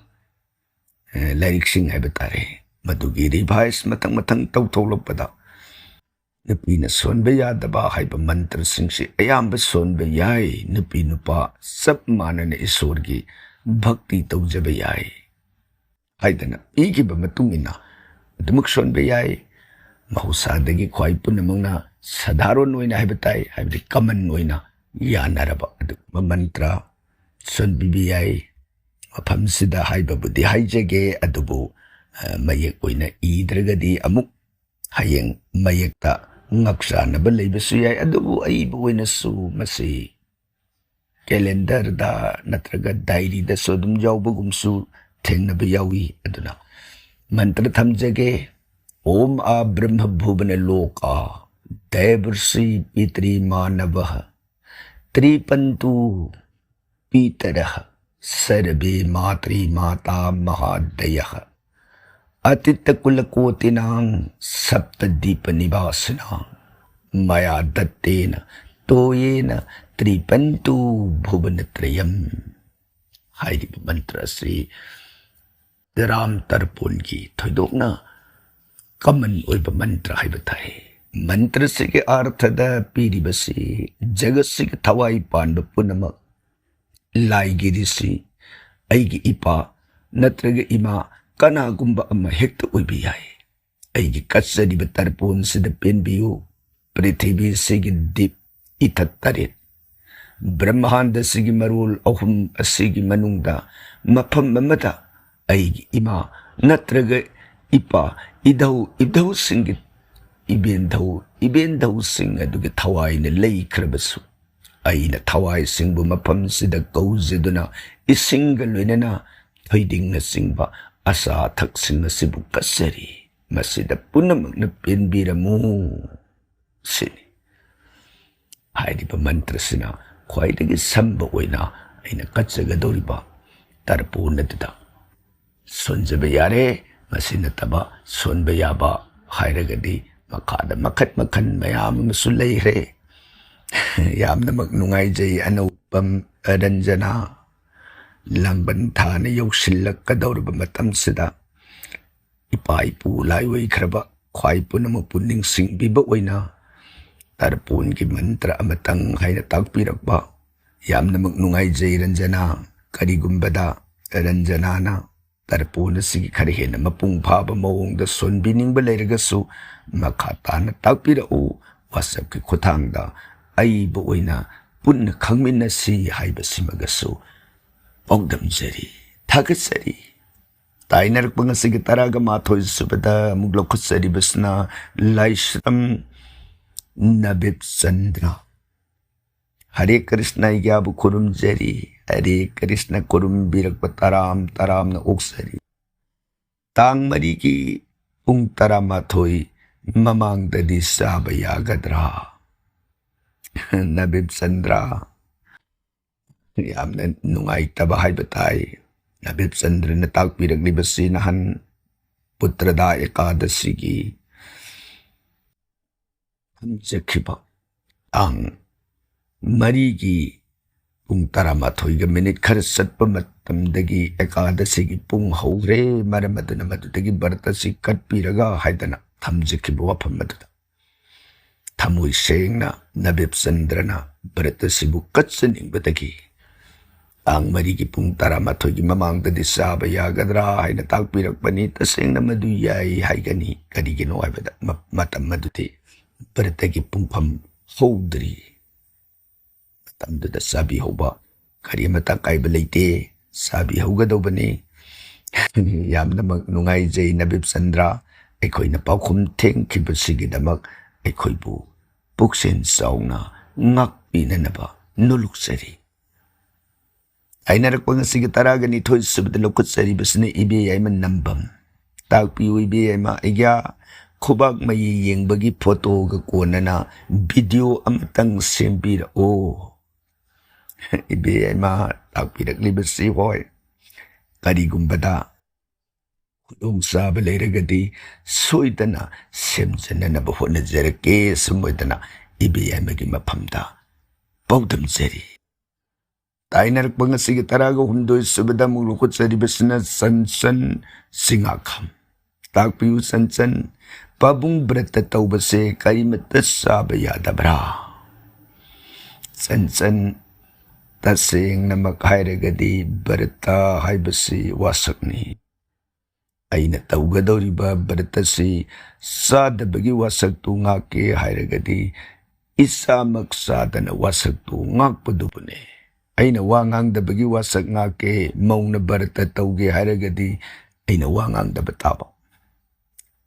ꯑꯦ, ꯂꯥꯏꯔꯤꯛꯁꯤꯡ ꯍꯥꯏꯕ ꯇꯥꯔꯦ꯫ ꯃꯗꯨꯒꯤ ꯔꯤꯚꯥꯏꯁ ꯃꯊꯪ ꯃꯊꯪ ꯇꯧꯊꯣꯛꯂꯛꯄꯗ ꯅꯨꯄꯤꯅ ꯁꯣꯟꯕ ꯌꯥꯗꯕ ꯍꯥꯏꯕ ꯃꯟꯇ꯭ꯔꯁꯤꯡꯁꯤ ꯑꯌꯥꯝꯕ ꯁꯣꯟꯕ ꯌꯥꯏ꯫ ꯅꯨꯄꯤ ꯅꯨꯄꯥ ꯆꯞ ꯃꯥꯟꯅꯅ ꯏꯁꯣꯔꯒꯤ ꯚꯛꯇꯤ ꯇꯧꯖꯕ ꯌꯥꯏ ꯍꯥꯏꯗꯅ ꯄꯤꯈꯤꯕ ꯃꯇꯨꯡ ꯏꯟꯅ ꯑꯗꯨꯃꯛ ꯁꯣꯟꯕ ꯌꯥꯏ꯫ ꯃꯍꯧꯁꯥꯗꯒꯤ ꯈ꯭ꯋꯥꯏ ꯄꯨꯝꯅꯃꯛꯅ ꯁꯙꯥꯔꯣꯟ ꯑꯣꯏꯅ ꯍꯥꯏꯕ ꯇꯥꯏ, ꯍꯥꯏꯕꯗꯤ ꯀꯃꯟ ꯑꯣꯏꯅ ꯌꯥꯅꯔꯕ ꯑꯗꯨꯒꯨꯝꯕ ꯃꯟꯇ꯭ꯔ ꯁꯣꯟꯕꯤꯕ ꯌꯥꯏ꯫ ꯃꯐꯝꯁꯤꯗ ꯍꯥꯏꯕꯕꯨꯗꯤ ꯍꯥꯏꯖꯒꯦ, ꯑꯗꯨꯕꯨ, ꯑ, ꯃꯌꯦꯛ ꯑꯣꯏꯅ ꯏꯗ꯭ꯔꯒꯗꯤ ꯑꯃꯨꯛ ꯍꯌꯦꯡ ꯃꯌꯦꯛꯇ ꯉꯛꯆꯥꯟꯅꯕ ꯂꯩꯕꯁꯨ ꯌꯥꯏ꯫ ꯑꯗꯨꯕꯨ ꯑꯏꯕ ꯑꯣꯏꯅꯁꯨ ꯃꯁꯤ ꯀꯦꯂꯦꯟꯗꯔꯗ ꯅꯠꯇ꯭ꯔꯒ ꯗꯥꯏꯔꯤꯗꯁꯨ ꯑꯗꯨꯝ ꯌꯥꯎꯕꯒꯨꯝꯁꯨ ꯊꯦꯡꯅꯕ ꯌꯥꯎꯏ꯫ ꯑꯗꯨꯅ ꯃꯟꯇ꯭ꯔ ꯊꯝꯖꯒꯦ꯫ ॐ आ ब्रह्म भुवन लोका देवर्षि पितृमानवः त्रिपन्तु पितरः सर्वे मातृमाता महादयः। अतीतकुलकोटीनां सप्तद्वीपनिवासिनां मया दत्तेन तोयेन त्रिपन्तु भुवनत्रयम् ꯍꯥꯏꯔꯤꯕ ꯃꯟꯇ꯭ꯔ ꯑꯁꯤ ꯔꯥꯝ ꯇꯔꯄꯣꯟꯒꯤ ꯊꯣꯏꯗꯣꯛꯅ ꯀꯃꯟ ꯑꯣꯏꯕ ꯃꯟꯇ꯭ꯔ ꯍꯥꯏꯕ ꯇꯥꯏ꯫ ꯃꯟꯇ꯭ꯔꯁꯤꯒꯤ ꯑꯥꯔꯊꯗ ꯄꯤꯔꯤꯕꯁꯤ ꯖꯒꯠꯁꯤꯒꯤ ꯊꯋꯥꯏ ꯄꯥꯟꯕ ꯄꯨꯝꯅꯃꯛ, ꯂꯥꯏꯒꯤ ꯔꯤꯁꯤ, ꯑꯩꯒꯤ ꯏꯄꯥ ꯅꯠꯇ꯭ꯔꯒ ꯏꯃꯥ, ꯀꯅꯥꯒꯨꯝꯕ ꯑꯃ ꯍꯦꯛꯇ ꯑꯣꯏꯕ ꯌꯥꯏ꯫ ꯑꯩꯒꯤ ꯀꯠꯆꯔꯤꯕ ꯇꯔꯄꯣꯟꯁꯤꯗ ꯄꯦꯟꯕꯤꯌꯨ꯫ ꯄ꯭ꯔꯤꯊꯤꯕꯤꯁꯤꯒꯤ ꯗꯤꯞ ꯏꯊꯠ ꯇꯔꯦꯠ, ꯕ꯭ꯔꯍ꯭ꯃꯥꯟꯗꯁꯤꯒꯤ ꯃꯔꯣꯜ ꯑꯍꯨꯝ ꯑꯁꯤꯒꯤ ꯃꯅꯨꯡꯗ ꯃꯐꯝ ꯑꯃꯗ ꯑꯩꯒꯤ ꯏꯃꯥ ꯅꯠꯇ꯭ꯔꯒ ꯏꯄꯥ, ꯏꯙꯧ ꯏꯙꯧꯁꯤꯡꯒꯤ, ꯏꯕꯦꯟꯙꯧ ꯏꯕꯦꯟꯙꯧꯁꯤꯡ ꯑꯗꯨꯒꯤ ꯊꯋꯥꯏꯅ ꯂꯩꯈ꯭ꯔꯕꯁꯨ, ꯑꯩꯅ ꯊꯋꯥꯏꯁꯤꯡꯕꯨ ꯃꯐꯝꯁꯤꯗ ꯀꯧꯖꯗꯨꯅ ꯏꯁꯤꯡꯒ ꯂꯣꯏꯅꯅ ꯊꯣꯏꯗꯤꯡꯅꯆꯤꯡꯕ ꯑꯆꯥ ꯑꯊꯛꯁꯤꯡ ꯑꯁꯤꯕꯨ ꯀꯠꯆꯔꯤ, ꯃꯁꯤꯗ ꯄꯨꯝꯅꯃꯛꯅ ꯄꯦꯟꯕꯤꯔꯝꯃꯨ ꯁꯤꯅꯤ꯫ ꯍꯥꯏꯔꯤꯕ ꯃꯟꯇ꯭ꯔꯁꯤꯅ ꯈ꯭ꯋꯥꯏꯗꯒꯤ ꯁꯝꯕ ꯑꯣꯏꯅ ꯑꯩꯅ ꯀꯠꯆꯒꯗꯧꯔꯤꯕ ꯇꯔꯄꯣꯟ ꯑꯗꯨꯗ ꯁꯣꯟꯖꯕ ꯌꯥꯔꯦ꯫ ꯃꯁꯤ ꯅꯠꯇꯕ ꯁꯣꯟꯕ ꯌꯥꯕ ꯍꯥꯏꯔꯒꯗꯤ ꯃꯈꯥꯗ ꯃꯈꯟ ꯃꯈꯟ ꯃꯌꯥꯝ ꯑꯃꯁꯨ ꯂꯩꯈ꯭ꯔꯦ꯫ ꯌꯥꯝꯅꯃꯛ ꯅꯨꯡꯉꯥꯏꯖꯩ꯫ ꯑꯅꯧꯕꯝ ꯔꯟꯖꯅꯥ, ꯂꯥꯡꯕꯟ ꯊꯥꯅ ꯌꯧꯁꯤꯜꯂꯛꯀꯗꯧꯔꯕ ꯃꯇꯝꯁꯤꯗ ꯏꯄꯥ ꯏꯄꯨ ꯂꯥꯏ ꯑꯣꯏꯈ꯭ꯔꯕ ꯈ꯭ꯋꯥꯏ ꯄꯨꯝꯅꯃꯛꯄꯨ ꯅꯤꯡꯁꯤꯡꯕꯤꯕ ꯑꯣꯏꯅ ꯇꯔꯄꯣꯟꯒꯤ ꯃꯟꯇ꯭ꯔ ꯑꯃꯇꯪ ꯍꯥꯏꯅ ꯇꯥꯛꯄꯤꯔꯛꯄ꯫ ꯌꯥꯝꯅꯃꯛ ꯅꯨꯡꯉꯥꯏꯖꯩ ꯔꯟꯖꯅꯥ꯫ ꯀꯔꯤꯒꯨꯝꯕꯗ ꯔꯟꯖꯅꯥꯅ ꯇꯔꯄꯣꯟ ꯑꯁꯤꯒꯤ ꯈꯔ ꯍꯦꯟꯅ ꯃꯄꯨꯡ ꯐꯥꯕ ꯃꯑꯣꯡꯗ ꯁꯣꯟꯕꯤꯅꯤꯡꯕ ꯂꯩꯔꯒꯁꯨ, ꯃꯈꯥ ꯇꯥꯅ ꯇꯥꯛꯄꯤꯔꯛꯎ꯫ WhatsAppꯀꯤ ꯈꯨꯠꯊꯥꯡꯗ ꯑꯏꯕ ꯑꯣꯏꯅ ꯄꯨꯟꯅ ꯈꯪꯃꯤꯟꯅꯁꯤ ꯍꯥꯏꯕꯁꯤꯃꯒꯁꯨ ꯄꯥꯎꯗꯝꯖꯔꯤ, ꯊꯥꯒꯠꯆꯔꯤ꯫ ꯇꯥꯏꯅꯔꯛꯄ ꯉꯁꯤꯒꯤ ꯇꯔꯥꯒ ꯃꯥꯊꯣꯏ ꯁꯨꯕꯗ ꯑꯃꯨꯛ ꯂꯧꯈꯠꯆꯔꯤꯕꯁꯤꯅ ꯂꯥꯏꯁ꯭ꯔꯝ ꯅꯕꯤꯞ ꯆꯟꯗ꯭ꯔ꯫ ꯍꯔꯦ ꯀ꯭ꯔꯤꯁꯅ ꯑꯩꯒ꯭ꯌꯥꯕꯨ ꯈꯨꯔꯨꯝꯖꯔꯤ꯫ ꯍꯔꯦ ꯀ꯭ꯔꯤꯁꯅ ꯈꯨꯔꯨꯝꯕꯤꯔꯛꯄ ꯇꯔꯥꯝ ꯇꯔꯥꯝꯅ ꯑꯣꯛꯆꯔꯤ꯫ ꯇꯥꯡ ꯃꯔꯤꯒꯤ ꯄꯨꯡ ꯇꯔꯥꯃꯥꯊꯣꯏ ꯃꯃꯥꯡꯗꯗꯤ ꯆꯥꯕ ꯌꯥꯒꯗ꯭ꯔꯥ? ꯅꯕꯤꯞ ꯆꯟꯗ꯭ꯔ, ꯌꯥꯝꯅ ꯅꯨꯡꯉꯥꯏꯇꯕ ꯍꯥꯏꯕ ꯇꯥꯏ꯫ ꯅꯕꯤꯞ ꯆꯟꯗ꯭ꯔꯅ ꯇꯥꯛꯄꯤꯔꯛꯂꯤꯕꯁꯤ ꯅꯍꯥꯟ ꯄꯨꯇ꯭ꯔꯗꯥ ꯑꯦꯀꯥꯗꯁꯤꯒꯤ ꯊꯝꯖꯈꯤꯕ ꯇꯥꯡ ꯃꯔꯤꯒꯤ ꯄꯨꯡ ꯇꯔꯥꯃꯥꯊꯣꯏꯒ ꯃꯤꯅꯤꯠ ꯈꯔ ꯆꯠꯄ ꯃꯇꯝꯗꯒꯤ ꯑꯦꯀꯥꯗꯁꯤꯒꯤ ꯄꯨꯡ ꯍꯧꯈ꯭ꯔꯦ, ꯃꯔꯝ ꯑꯗꯨꯅ ꯃꯗꯨꯗꯒꯤ ꯕ꯭ꯔꯠ ꯑꯁꯤ ꯀꯠꯄꯤꯔꯒ ꯍꯥꯏꯗꯅ ꯊꯝꯖꯈꯤꯕ ꯋꯥꯐꯝ ꯑꯗꯨꯗ ꯊꯃꯣꯏ ꯁꯦꯡꯅ ꯅꯕꯤꯞ ꯆꯟꯗ꯭ꯔꯅ ꯕ꯭ꯔꯠ ꯑꯁꯤꯕꯨ ꯀꯠꯆꯅꯤꯡꯕꯗꯒꯤ ꯇꯥꯡ ꯃꯔꯤꯒꯤ ꯄꯨꯡ ꯇꯔꯥꯃꯥꯊꯣꯏꯒꯤ ꯃꯃꯥꯡꯗꯗꯤ ꯆꯥꯕ ꯌꯥꯒꯗ꯭ꯔꯥ ꯍꯥꯏꯅ ꯇꯥꯛꯄꯤꯔꯛꯄꯅꯤ꯫ ꯇꯁꯦꯡꯅ ꯃꯗꯨ ꯌꯥꯏ ꯍꯥꯏꯒꯅꯤ꯫ ꯀꯔꯤꯒꯤꯅꯣ ꯍꯥꯏꯕꯗ ꯃ-, ꯃꯇꯝ ꯑꯗꯨꯗꯤ ꯕ꯭ꯔꯠꯇꯒꯤ ꯄꯨꯡꯐꯝ ꯍꯧꯗ꯭ꯔꯤ꯫ ꯃꯇꯝꯗꯨꯗ ꯆꯥꯕꯤꯍꯧꯕ ꯀꯔꯤꯃꯇ ꯑꯀꯥꯏꯕ ꯂꯩꯇꯦ, ꯆꯥꯕꯤꯍꯧꯒꯗꯧꯕꯅꯤ꯫ ꯌꯥꯝꯅꯃꯛ ꯅꯨꯡꯉꯥꯏꯖꯩ ꯅꯕꯤꯞ ꯆꯟꯗ꯭ꯔ, ꯑꯩꯈꯣꯏꯅ ꯄꯥꯎꯈꯨꯝ ꯊꯦꯡꯈꯤꯕꯁꯤꯒꯤꯗꯃꯛ ꯑꯩꯈꯣꯏꯕꯨ ꯄꯨꯛꯆꯦꯜ ꯆꯥꯎꯅ ꯉꯥꯛꯄꯤꯅꯅꯕ ꯅꯣꯂꯨꯛꯆꯔꯤ꯫ ꯇꯥꯏꯅꯔꯛꯄ ꯉꯁꯤꯒꯤ ꯇꯔꯥꯒ ꯅꯤꯊꯣꯏ ꯁꯨꯕꯗ ꯂꯧꯈꯠꯆꯔꯤꯕꯁꯤꯅ ꯏꯕꯦ ꯌꯥꯏꯃ ꯅꯝꯕꯝ꯫ ꯇꯥꯛꯄꯤꯌꯨ ꯏꯕꯦ ꯌꯥꯏꯃ, ꯑꯩꯒ ꯈꯨꯕꯥꯛ ꯃꯌꯤ ꯌꯦꯡꯕꯒꯤ ꯐꯣꯇꯣꯒ ꯀꯣꯟꯅꯅ ꯚꯤꯗꯤꯑꯣ ꯑꯃꯇꯪ ꯁꯦꯝꯕꯤꯔꯛꯑꯣ꯫ ꯏꯕꯦ ꯌꯥꯏꯃ, ꯇꯥꯛꯄꯤꯔꯛꯂꯤꯕꯁꯤ ꯍꯣꯏ, ꯀꯔꯤꯒꯨꯝꯕꯗ ꯈꯨꯗꯣꯡꯆꯥꯕ ꯂꯩꯔꯒꯗꯤ ꯁꯣꯏꯗꯅ ꯁꯦꯝꯖꯅꯅꯕ ꯍꯣꯠꯅꯖꯔꯛꯀꯦ꯫ ꯁꯨꯝ ꯑꯣꯏꯗꯅ ꯏꯕꯦ ꯌꯥꯏꯃꯒꯤ ꯃꯐꯝꯗ ꯄꯥꯎꯗꯝꯖꯔꯤ꯫ ꯇꯥꯏꯅꯔꯛꯄ ꯉꯁꯤꯒꯤ ꯇꯔꯥꯒ ꯍꯨꯝꯗꯣꯏ ꯁꯨꯕꯗ ꯑꯃꯨꯛ ꯂꯧꯈꯠꯆꯔꯤꯕꯁꯤꯅ ꯆꯟꯆꯟ ꯆꯤꯡꯉꯥꯈꯝ꯫ ꯇꯥꯛꯄꯤꯌꯨ ꯆꯟꯆꯟ, ꯄꯥꯕꯨꯡ ꯕ꯭ꯔꯠꯇ ꯇꯧꯕꯁꯦ ꯀꯔꯤꯃꯠꯇ ꯆꯥꯕ ꯌꯥꯗꯕ꯭ꯔꯥ? ꯆꯟꯆꯟ, ꯇꯁꯦꯡꯅꯃꯛ ꯍꯥꯏꯔꯒꯗꯤ ꯕ꯭ꯔꯠꯇ ꯍꯥꯏꯕꯁꯤ ꯋꯥꯁꯛꯅꯤ꯫ ꯑꯩꯅ ꯇꯧꯒꯗꯧꯔꯤꯕ ꯕ꯭ꯔꯠ ꯑꯁꯤ ꯆꯥꯗꯕꯒꯤ ꯋꯥꯁꯛꯇꯨ ꯉꯥꯛꯀꯦ ꯍꯥꯏꯔꯒꯗꯤ ꯏꯆꯥꯃꯛ ꯆꯥꯗꯅ ꯋꯥꯁꯛꯇꯨ ꯉꯥꯛꯄꯗꯨꯕꯨꯅꯦ꯫ ꯑꯩꯅ ꯋꯥ ꯉꯥꯡꯗꯕꯒꯤ ꯋꯥꯁꯛ ꯉꯥꯛꯀꯦ, ꯃꯧꯅ ꯕ꯭ꯔꯠꯇ ꯇꯧꯒꯦ ꯍꯥꯏꯔꯒꯗꯤ ꯑꯩꯅ ꯋꯥ ꯉꯥꯡꯗꯕ ꯇꯥꯕ꯫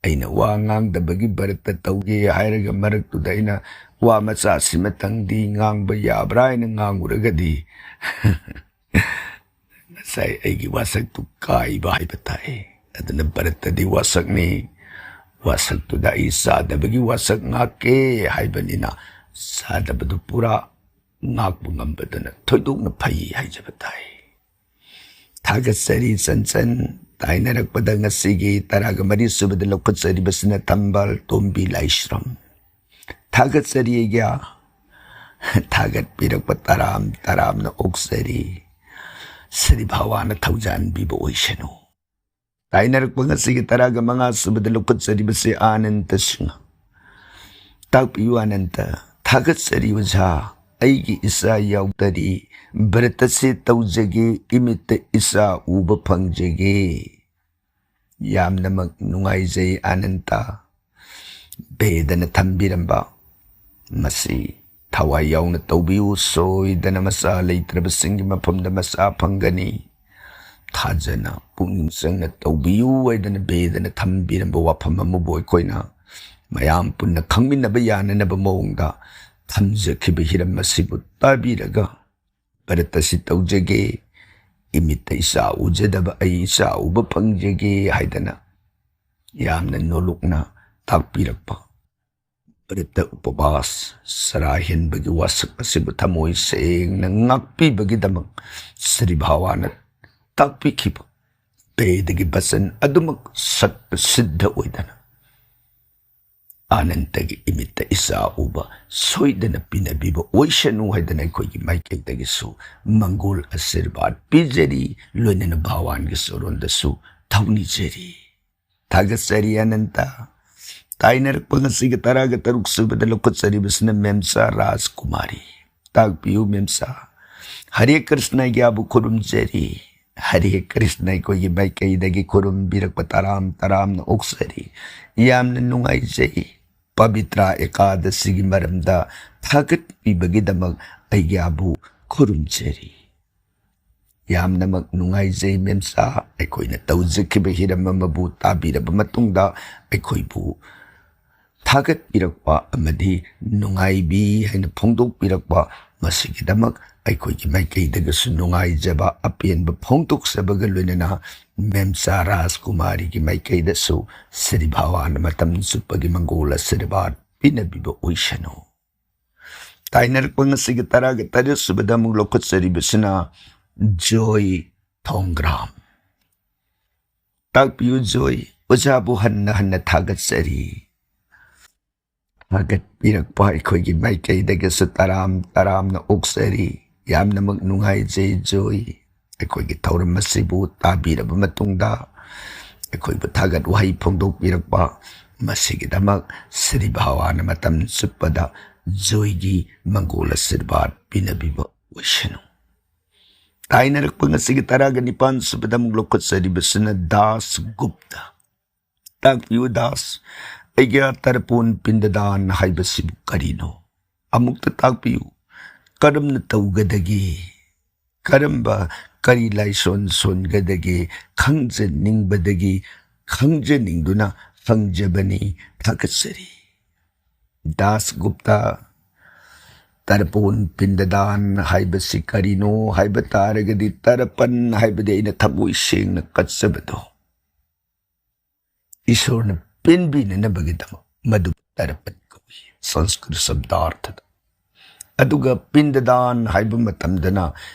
ꯑꯩꯅ ꯋꯥ ꯉꯥꯡꯗꯕꯒꯤ ꯕ꯭ꯔꯠꯇ ꯇꯧꯒꯦ ꯍꯥꯏꯔꯒ ꯃꯔꯛꯇꯨꯗ ꯑꯩꯅ ꯋꯥ ꯃꯆꯥꯁꯤꯃꯇꯪꯗꯤ ꯉꯥꯡꯕ ꯌꯥꯕ꯭ꯔꯥ ꯍꯥꯏꯅ ꯉꯥꯡꯉꯨꯔꯒꯗꯤ ꯉꯁꯥꯏ ꯑꯩꯒꯤ ꯋꯥꯁꯛꯇꯨ ꯀꯥꯏꯕ ꯍꯥꯏꯕ ꯇꯥꯏ꯫ ꯑꯗꯨꯅ ꯕ꯭ꯔꯠꯇꯗꯤ ꯋꯥꯁꯛꯅꯤ, ꯋꯥꯁꯛꯇꯨꯗ ꯑꯩ ꯆꯥꯗꯕꯒꯤ ꯋꯥꯁꯛ ꯉꯥꯛꯀꯦ ꯍꯥꯏꯕꯅꯤꯅ ꯆꯥꯗꯕꯗꯨ ꯄꯨꯔꯥ ꯉꯥꯛꯄ ꯉꯝꯕꯗꯨꯅ ꯊꯣꯏꯗꯣꯛꯅ ꯐꯩ ꯍꯥꯏꯖꯕ ꯇꯥꯏ꯫ ꯊꯥꯒꯠꯆꯔꯤ ꯆꯟꯆꯟ꯫ ꯇꯥꯏꯅꯔꯛꯄꯗ ꯉꯁꯤꯒꯤ ꯇꯔꯥꯒ ꯃꯔꯤ ꯁꯨꯕꯗ ꯂꯧꯈꯠꯆꯔꯤꯕꯁꯤꯅ ꯊꯝꯕꯥꯜ ꯇꯣꯝꯕꯤ ꯂꯥꯏꯁ꯭ꯔꯝ꯫ ꯊꯥꯒꯠꯆꯔꯤ ꯑꯩꯒꯤ ꯊꯥꯒꯠꯄꯤꯔꯛꯄ ꯇꯔꯥꯝ ꯇꯔꯥꯝꯅ ꯑꯣꯛꯆꯔꯤ꯫ ꯁ꯭ꯔꯤ ꯚꯒꯋꯥꯟꯅ ꯊꯧꯖꯥꯟꯕꯤꯕ ꯑꯣꯏꯁꯅꯨ꯫ ꯇꯥꯏꯅꯔꯛꯄ ꯉꯁꯤꯒꯤ ꯇꯔꯥꯒ ꯃꯉꯥ ꯁꯨꯕꯗ ꯂꯧꯈꯠꯆꯔꯤꯕꯁꯤ ꯑꯥꯅꯟꯗ ꯁꯤꯡꯍ꯫ ꯇꯥꯛꯄꯤꯌꯨ ꯑꯥꯅꯟꯗ꯫ ꯊꯥꯒꯠꯆꯔꯤ ꯑꯣꯖꯥ, ꯑꯩꯒꯤ ꯏꯆꯥ ꯌꯥꯎꯗꯔꯤ, ꯕ꯭ꯔꯠ ꯑꯁꯤ ꯇꯧꯖꯒꯦ, ꯏꯃꯤꯠꯇ ꯏꯆꯥ ꯎꯕ ꯐꯪꯖꯒꯦ꯫ ꯌꯥꯝꯅꯃꯛ ꯅꯨꯡꯉꯥꯏꯖꯩ ꯑꯥꯅꯟꯗ꯫ ꯚꯦꯗꯅ ꯊꯝꯕꯤꯔꯝꯕ ꯃꯁꯤ ꯊꯋꯥꯏ ꯌꯥꯎꯅ ꯇꯧꯕꯤꯌꯨ, ꯁꯣꯏꯗꯅ ꯃꯆꯥ ꯂꯩꯇ꯭ꯔꯕꯁꯤꯡꯒꯤ ꯃꯐꯝꯗ ꯃꯆꯥ ꯐꯪꯒꯅꯤ꯫ ꯊꯥꯖꯅ ꯄꯨꯛꯅꯤꯡ ꯆꯪꯅ ꯇꯧꯕꯤꯌꯨ ꯍꯥꯏꯗꯅ ꯚꯦꯗꯅ ꯊꯝꯕꯤꯔꯝꯕ ꯋꯥꯐꯝ ꯑꯃꯕꯨ ꯑꯩꯈꯣꯏꯅ ꯃꯌꯥꯝ ꯄꯨꯟꯅ ꯈꯪꯃꯤꯟꯅꯕ ꯌꯥꯅꯅꯕ ꯃꯑꯣꯡꯗ ꯊꯝꯖꯈꯤꯕ ꯍꯤꯔꯝ ꯑꯁꯤꯕꯨ ꯇꯥꯕꯤꯔꯒ ꯕ꯭ꯔꯠ ꯑꯁꯤ ꯇꯧꯖꯒꯦ, ꯏꯃꯤꯠꯇ ꯏꯆꯥ ꯎꯖꯗꯕ ꯑꯩ ꯏꯆꯥ ꯎꯕ ꯐꯪꯖꯒꯦ ꯍꯥꯏꯗꯅ ꯌꯥꯝꯅ ꯅꯣꯂꯨꯛꯅ ꯇꯥꯛꯄꯤꯔꯛꯄ꯫ ꯕ꯭ꯔꯇ ꯎꯄꯕꯥꯁ ꯆꯔꯥ ꯍꯦꯟꯕꯒꯤ ꯋꯥꯁꯛ ꯑꯁꯤꯕꯨ ꯊꯃꯣꯏ ꯁꯦꯡꯅ ꯉꯥꯛꯄꯤꯕꯒꯤꯗꯃꯛ ꯁ꯭ꯔꯤ ꯚꯒꯋꯥꯟꯅ ꯇꯥꯛꯄꯤꯈꯤꯕ ꯕꯦꯗꯒꯤ ꯕꯆꯟ ꯑꯗꯨꯃꯛ ꯁꯠ ꯁꯤꯗ ꯑꯣꯏꯗꯅ ꯑꯅꯟꯇꯒꯤ ꯏꯃꯤꯠꯇ ꯏꯆꯥ ꯎꯕ ꯁꯣꯏꯗꯅ ꯄꯤꯅꯕꯤꯕ ꯑꯣꯏꯁꯅꯨ ꯍꯥꯏꯗꯅ ꯑꯩꯈꯣꯏꯒꯤ ꯃꯥꯏꯀꯩꯗꯒꯤꯁꯨ ꯃꯪꯒꯣꯜ ꯑꯥꯁꯤꯔꯕꯥꯗ ꯄꯤꯖꯔꯤ, ꯂꯣꯏꯅꯅ ꯚꯒꯋꯥꯟꯒꯤ ꯆꯔꯣꯟꯗꯁꯨ ꯊꯧꯅꯤꯖꯔꯤ꯫ ꯊꯥꯒꯠꯆꯔꯤ ꯑꯅꯟꯇ꯫ ꯇꯥꯏꯅꯔꯛꯄ ꯉꯁꯤꯒꯤ ꯇꯔꯥꯒ ꯇꯔꯨꯛ ꯁꯨꯕꯗ ꯂꯧꯈꯠꯆꯔꯤꯕꯁꯤꯅ ꯃꯦꯝꯆꯥ ꯔꯥꯖꯀꯨꯃꯥꯔꯤ꯫ ꯇꯥꯛꯄꯤꯌꯨ ꯃꯦꯝꯆꯥ꯫ ꯍꯔꯦ ꯀ꯭ꯔꯤꯁꯅ ꯑꯩꯒꯤ ꯑꯕꯨ ꯈꯨꯔꯨꯝꯖꯔꯤ꯫ ꯍꯔꯦ ꯀ꯭ꯔꯤꯁꯅ ꯑꯩꯈꯣꯏꯒꯤ ꯃꯥꯏꯀꯩꯗꯒꯤ ꯈꯨꯔꯨꯝꯕꯤꯔꯛꯄ ꯇꯔꯥꯝ ꯇꯔꯥꯝꯅ ꯑꯣꯛꯆꯔꯤ꯫ ꯌꯥꯝꯅ ꯅꯨꯡꯉꯥꯏꯖꯩ꯫ ꯄꯕꯤꯇ꯭ꯔꯥ ꯑꯦꯀꯥꯗꯁꯤꯒꯤ ꯃꯔꯝꯗ ꯊꯥꯒꯠꯄꯤꯕꯒꯤꯗꯃꯛ ꯑꯩꯒꯤ ꯑꯕꯨ ꯈꯨꯔꯨꯝꯖꯔꯤ꯫ ꯌꯥꯝꯅꯃꯛ ꯅꯨꯡꯉꯥꯏꯖꯩ ꯃꯦꯝꯆꯥ꯫ ꯑꯩꯈꯣꯏꯅ ꯇꯧꯖꯈꯤꯕ ꯍꯤꯔꯝ ꯑꯃꯕꯨ ꯇꯥꯕꯤꯔꯕ ꯃꯇꯨꯡꯗ ꯑꯩꯈꯣꯏꯕꯨ ꯊꯥꯒꯠꯄꯤꯔꯛꯄ ꯑꯃꯗꯤ ꯅꯨꯡꯉꯥꯏꯕꯤ ꯍꯥꯏꯅ ꯐꯣꯡꯗꯣꯛꯄꯤꯔꯛꯄ, ꯃꯁꯤꯒꯤꯗꯃꯛ ꯑꯩꯈꯣꯏꯒꯤ ꯃꯥꯏꯀꯩꯗꯒꯁꯨ ꯅꯨꯡꯉꯥꯏꯖꯕ ꯑꯄꯦꯟꯕ ꯐꯣꯡꯗꯣꯛꯆꯕꯒ ꯂꯣꯏꯅꯅ ꯃꯦꯝꯆꯥ ꯔꯥꯖꯀꯨꯃꯥꯔꯤꯒꯤ ꯃꯥꯏꯀꯩꯗꯁꯨ ꯁ꯭ꯔꯤ ꯚꯒꯋꯥꯟꯅ ꯃꯇꯝ ꯆꯨꯞꯄꯒꯤ ꯃꯪꯒꯣꯜ ꯑꯥꯁꯤꯔꯕꯥꯗ ꯄꯤꯅꯕꯤꯕ ꯑꯣꯏꯁꯅꯨ꯫ ꯇꯥꯏꯅꯔꯛꯄ ꯉꯁꯤꯒꯤ ꯇꯔꯥꯒ ꯇꯔꯦꯠ ꯁꯨꯕꯗ ꯑꯃꯨꯛ ꯂꯧꯈꯠꯆꯔꯤꯕꯁꯤꯅ ꯖꯣꯏ ꯊꯣꯡꯒ꯭ꯔꯥꯝ꯫ ꯇꯥꯛꯄꯤꯌꯨ ꯖꯣꯏ, ꯑꯣꯖꯥꯕꯨ ꯍꯟꯅ ꯍꯟꯅ ꯊꯥꯒꯠꯆꯔꯤ꯫ ꯊꯥꯒꯠꯄꯤꯔꯛꯄ ꯑꯩꯈꯣꯏꯒꯤ ꯃꯥꯏꯀꯩꯗꯒꯤꯁꯨ ꯇꯔꯥꯝ ꯇꯔꯥꯝꯅ ꯑꯣꯛꯆꯔꯤ꯫ ꯌꯥꯝꯅꯃꯛ ꯅꯨꯡꯉꯥꯏꯖꯩ ꯖꯣꯏ꯫ ꯑꯩꯈꯣꯏꯒꯤ ꯊꯧꯔꯝ ꯑꯁꯤꯕꯨ ꯇꯥꯕꯤꯔꯕ ꯃꯇꯨꯡꯗ ꯑꯩꯈꯣꯏꯕꯨ ꯊꯥꯒꯠ ꯋꯥꯍꯩ ꯐꯣꯡꯗꯣꯛꯄꯤꯔꯛꯄ, ꯃꯁꯤꯒꯤꯗꯃꯛ ꯁ꯭ꯔꯤ ꯚꯒꯋꯥꯟꯅ ꯃꯇꯝ ꯆꯨꯞꯄꯗ ꯖꯣꯏꯒꯤ ꯃꯪꯒꯣꯜ ꯑꯥꯁꯤꯔꯕꯥꯗ ꯄꯤꯅꯕꯤꯕ ꯑꯣꯏꯁꯅꯨ꯫ ꯇꯥꯏꯅꯔꯛꯄ ꯉꯁꯤꯒꯤ ꯇꯔꯥꯒ ꯅꯤꯄꯥꯟ ꯁꯨꯕꯗ ꯑꯃꯨꯛ ꯂꯧꯈꯠꯆꯔꯤꯕꯁꯤꯅ ꯗꯥꯁ ꯒꯨꯞꯇ꯫ ꯇꯥꯛꯄꯤꯌꯨ ꯗꯥꯁ, ꯑꯩꯒ꯭ꯌꯥ ꯇꯔꯄꯣꯟ ꯄꯤꯟꯗꯗꯥꯟ ꯍꯥꯏꯕꯁꯤꯕꯨ ꯀꯔꯤꯅꯣ? ꯑꯃꯨꯛꯇ ꯇꯥꯛꯄꯤꯌꯨ꯫ ꯀꯔꯝꯅ ꯇꯧꯒꯗꯒꯦ? ꯀꯔꯝꯕ, ꯀꯔꯤ ꯂꯥꯏꯁꯣꯟ ꯁꯣꯟꯒꯗꯒꯦ? ꯈꯪꯖꯅꯤꯡꯕꯗꯒꯤ ꯈꯪꯖꯅꯤꯡꯗꯨꯅ ꯍꯪꯖꯕꯅꯤ꯫ ꯊꯥꯒꯠꯆꯔꯤ꯫ ꯗꯥꯁ ꯒꯨꯞꯇ, ꯇꯔꯄꯣꯟ ꯄꯤꯟꯗꯗꯥꯟ ꯍꯥꯏꯕꯁꯤ ꯀꯔꯤꯅꯣ ꯍꯥꯏꯕ ꯇꯥꯔꯒꯗꯤ, ꯇꯔꯄꯟ ꯍꯥꯏꯕꯗꯤ ꯑꯩꯅ ꯊꯃꯣꯏ ꯁꯦꯡꯅ ꯀꯠꯆꯕꯗꯣ, ꯏꯁꯣꯔꯅ ꯄꯦꯟꯕꯤꯅꯅꯕꯒꯤꯗꯃꯛ ꯃꯗꯨ ꯇꯔꯄꯟ ꯀꯧꯏ ꯁꯪꯁꯀ꯭ꯔꯤꯠ ꯁꯕꯗꯥꯔꯊꯗ꯫ ꯑꯗꯨꯒ ꯄꯤꯟꯗꯗꯥꯟ ꯍꯥꯏꯕ ꯃꯇꯝꯗꯅ,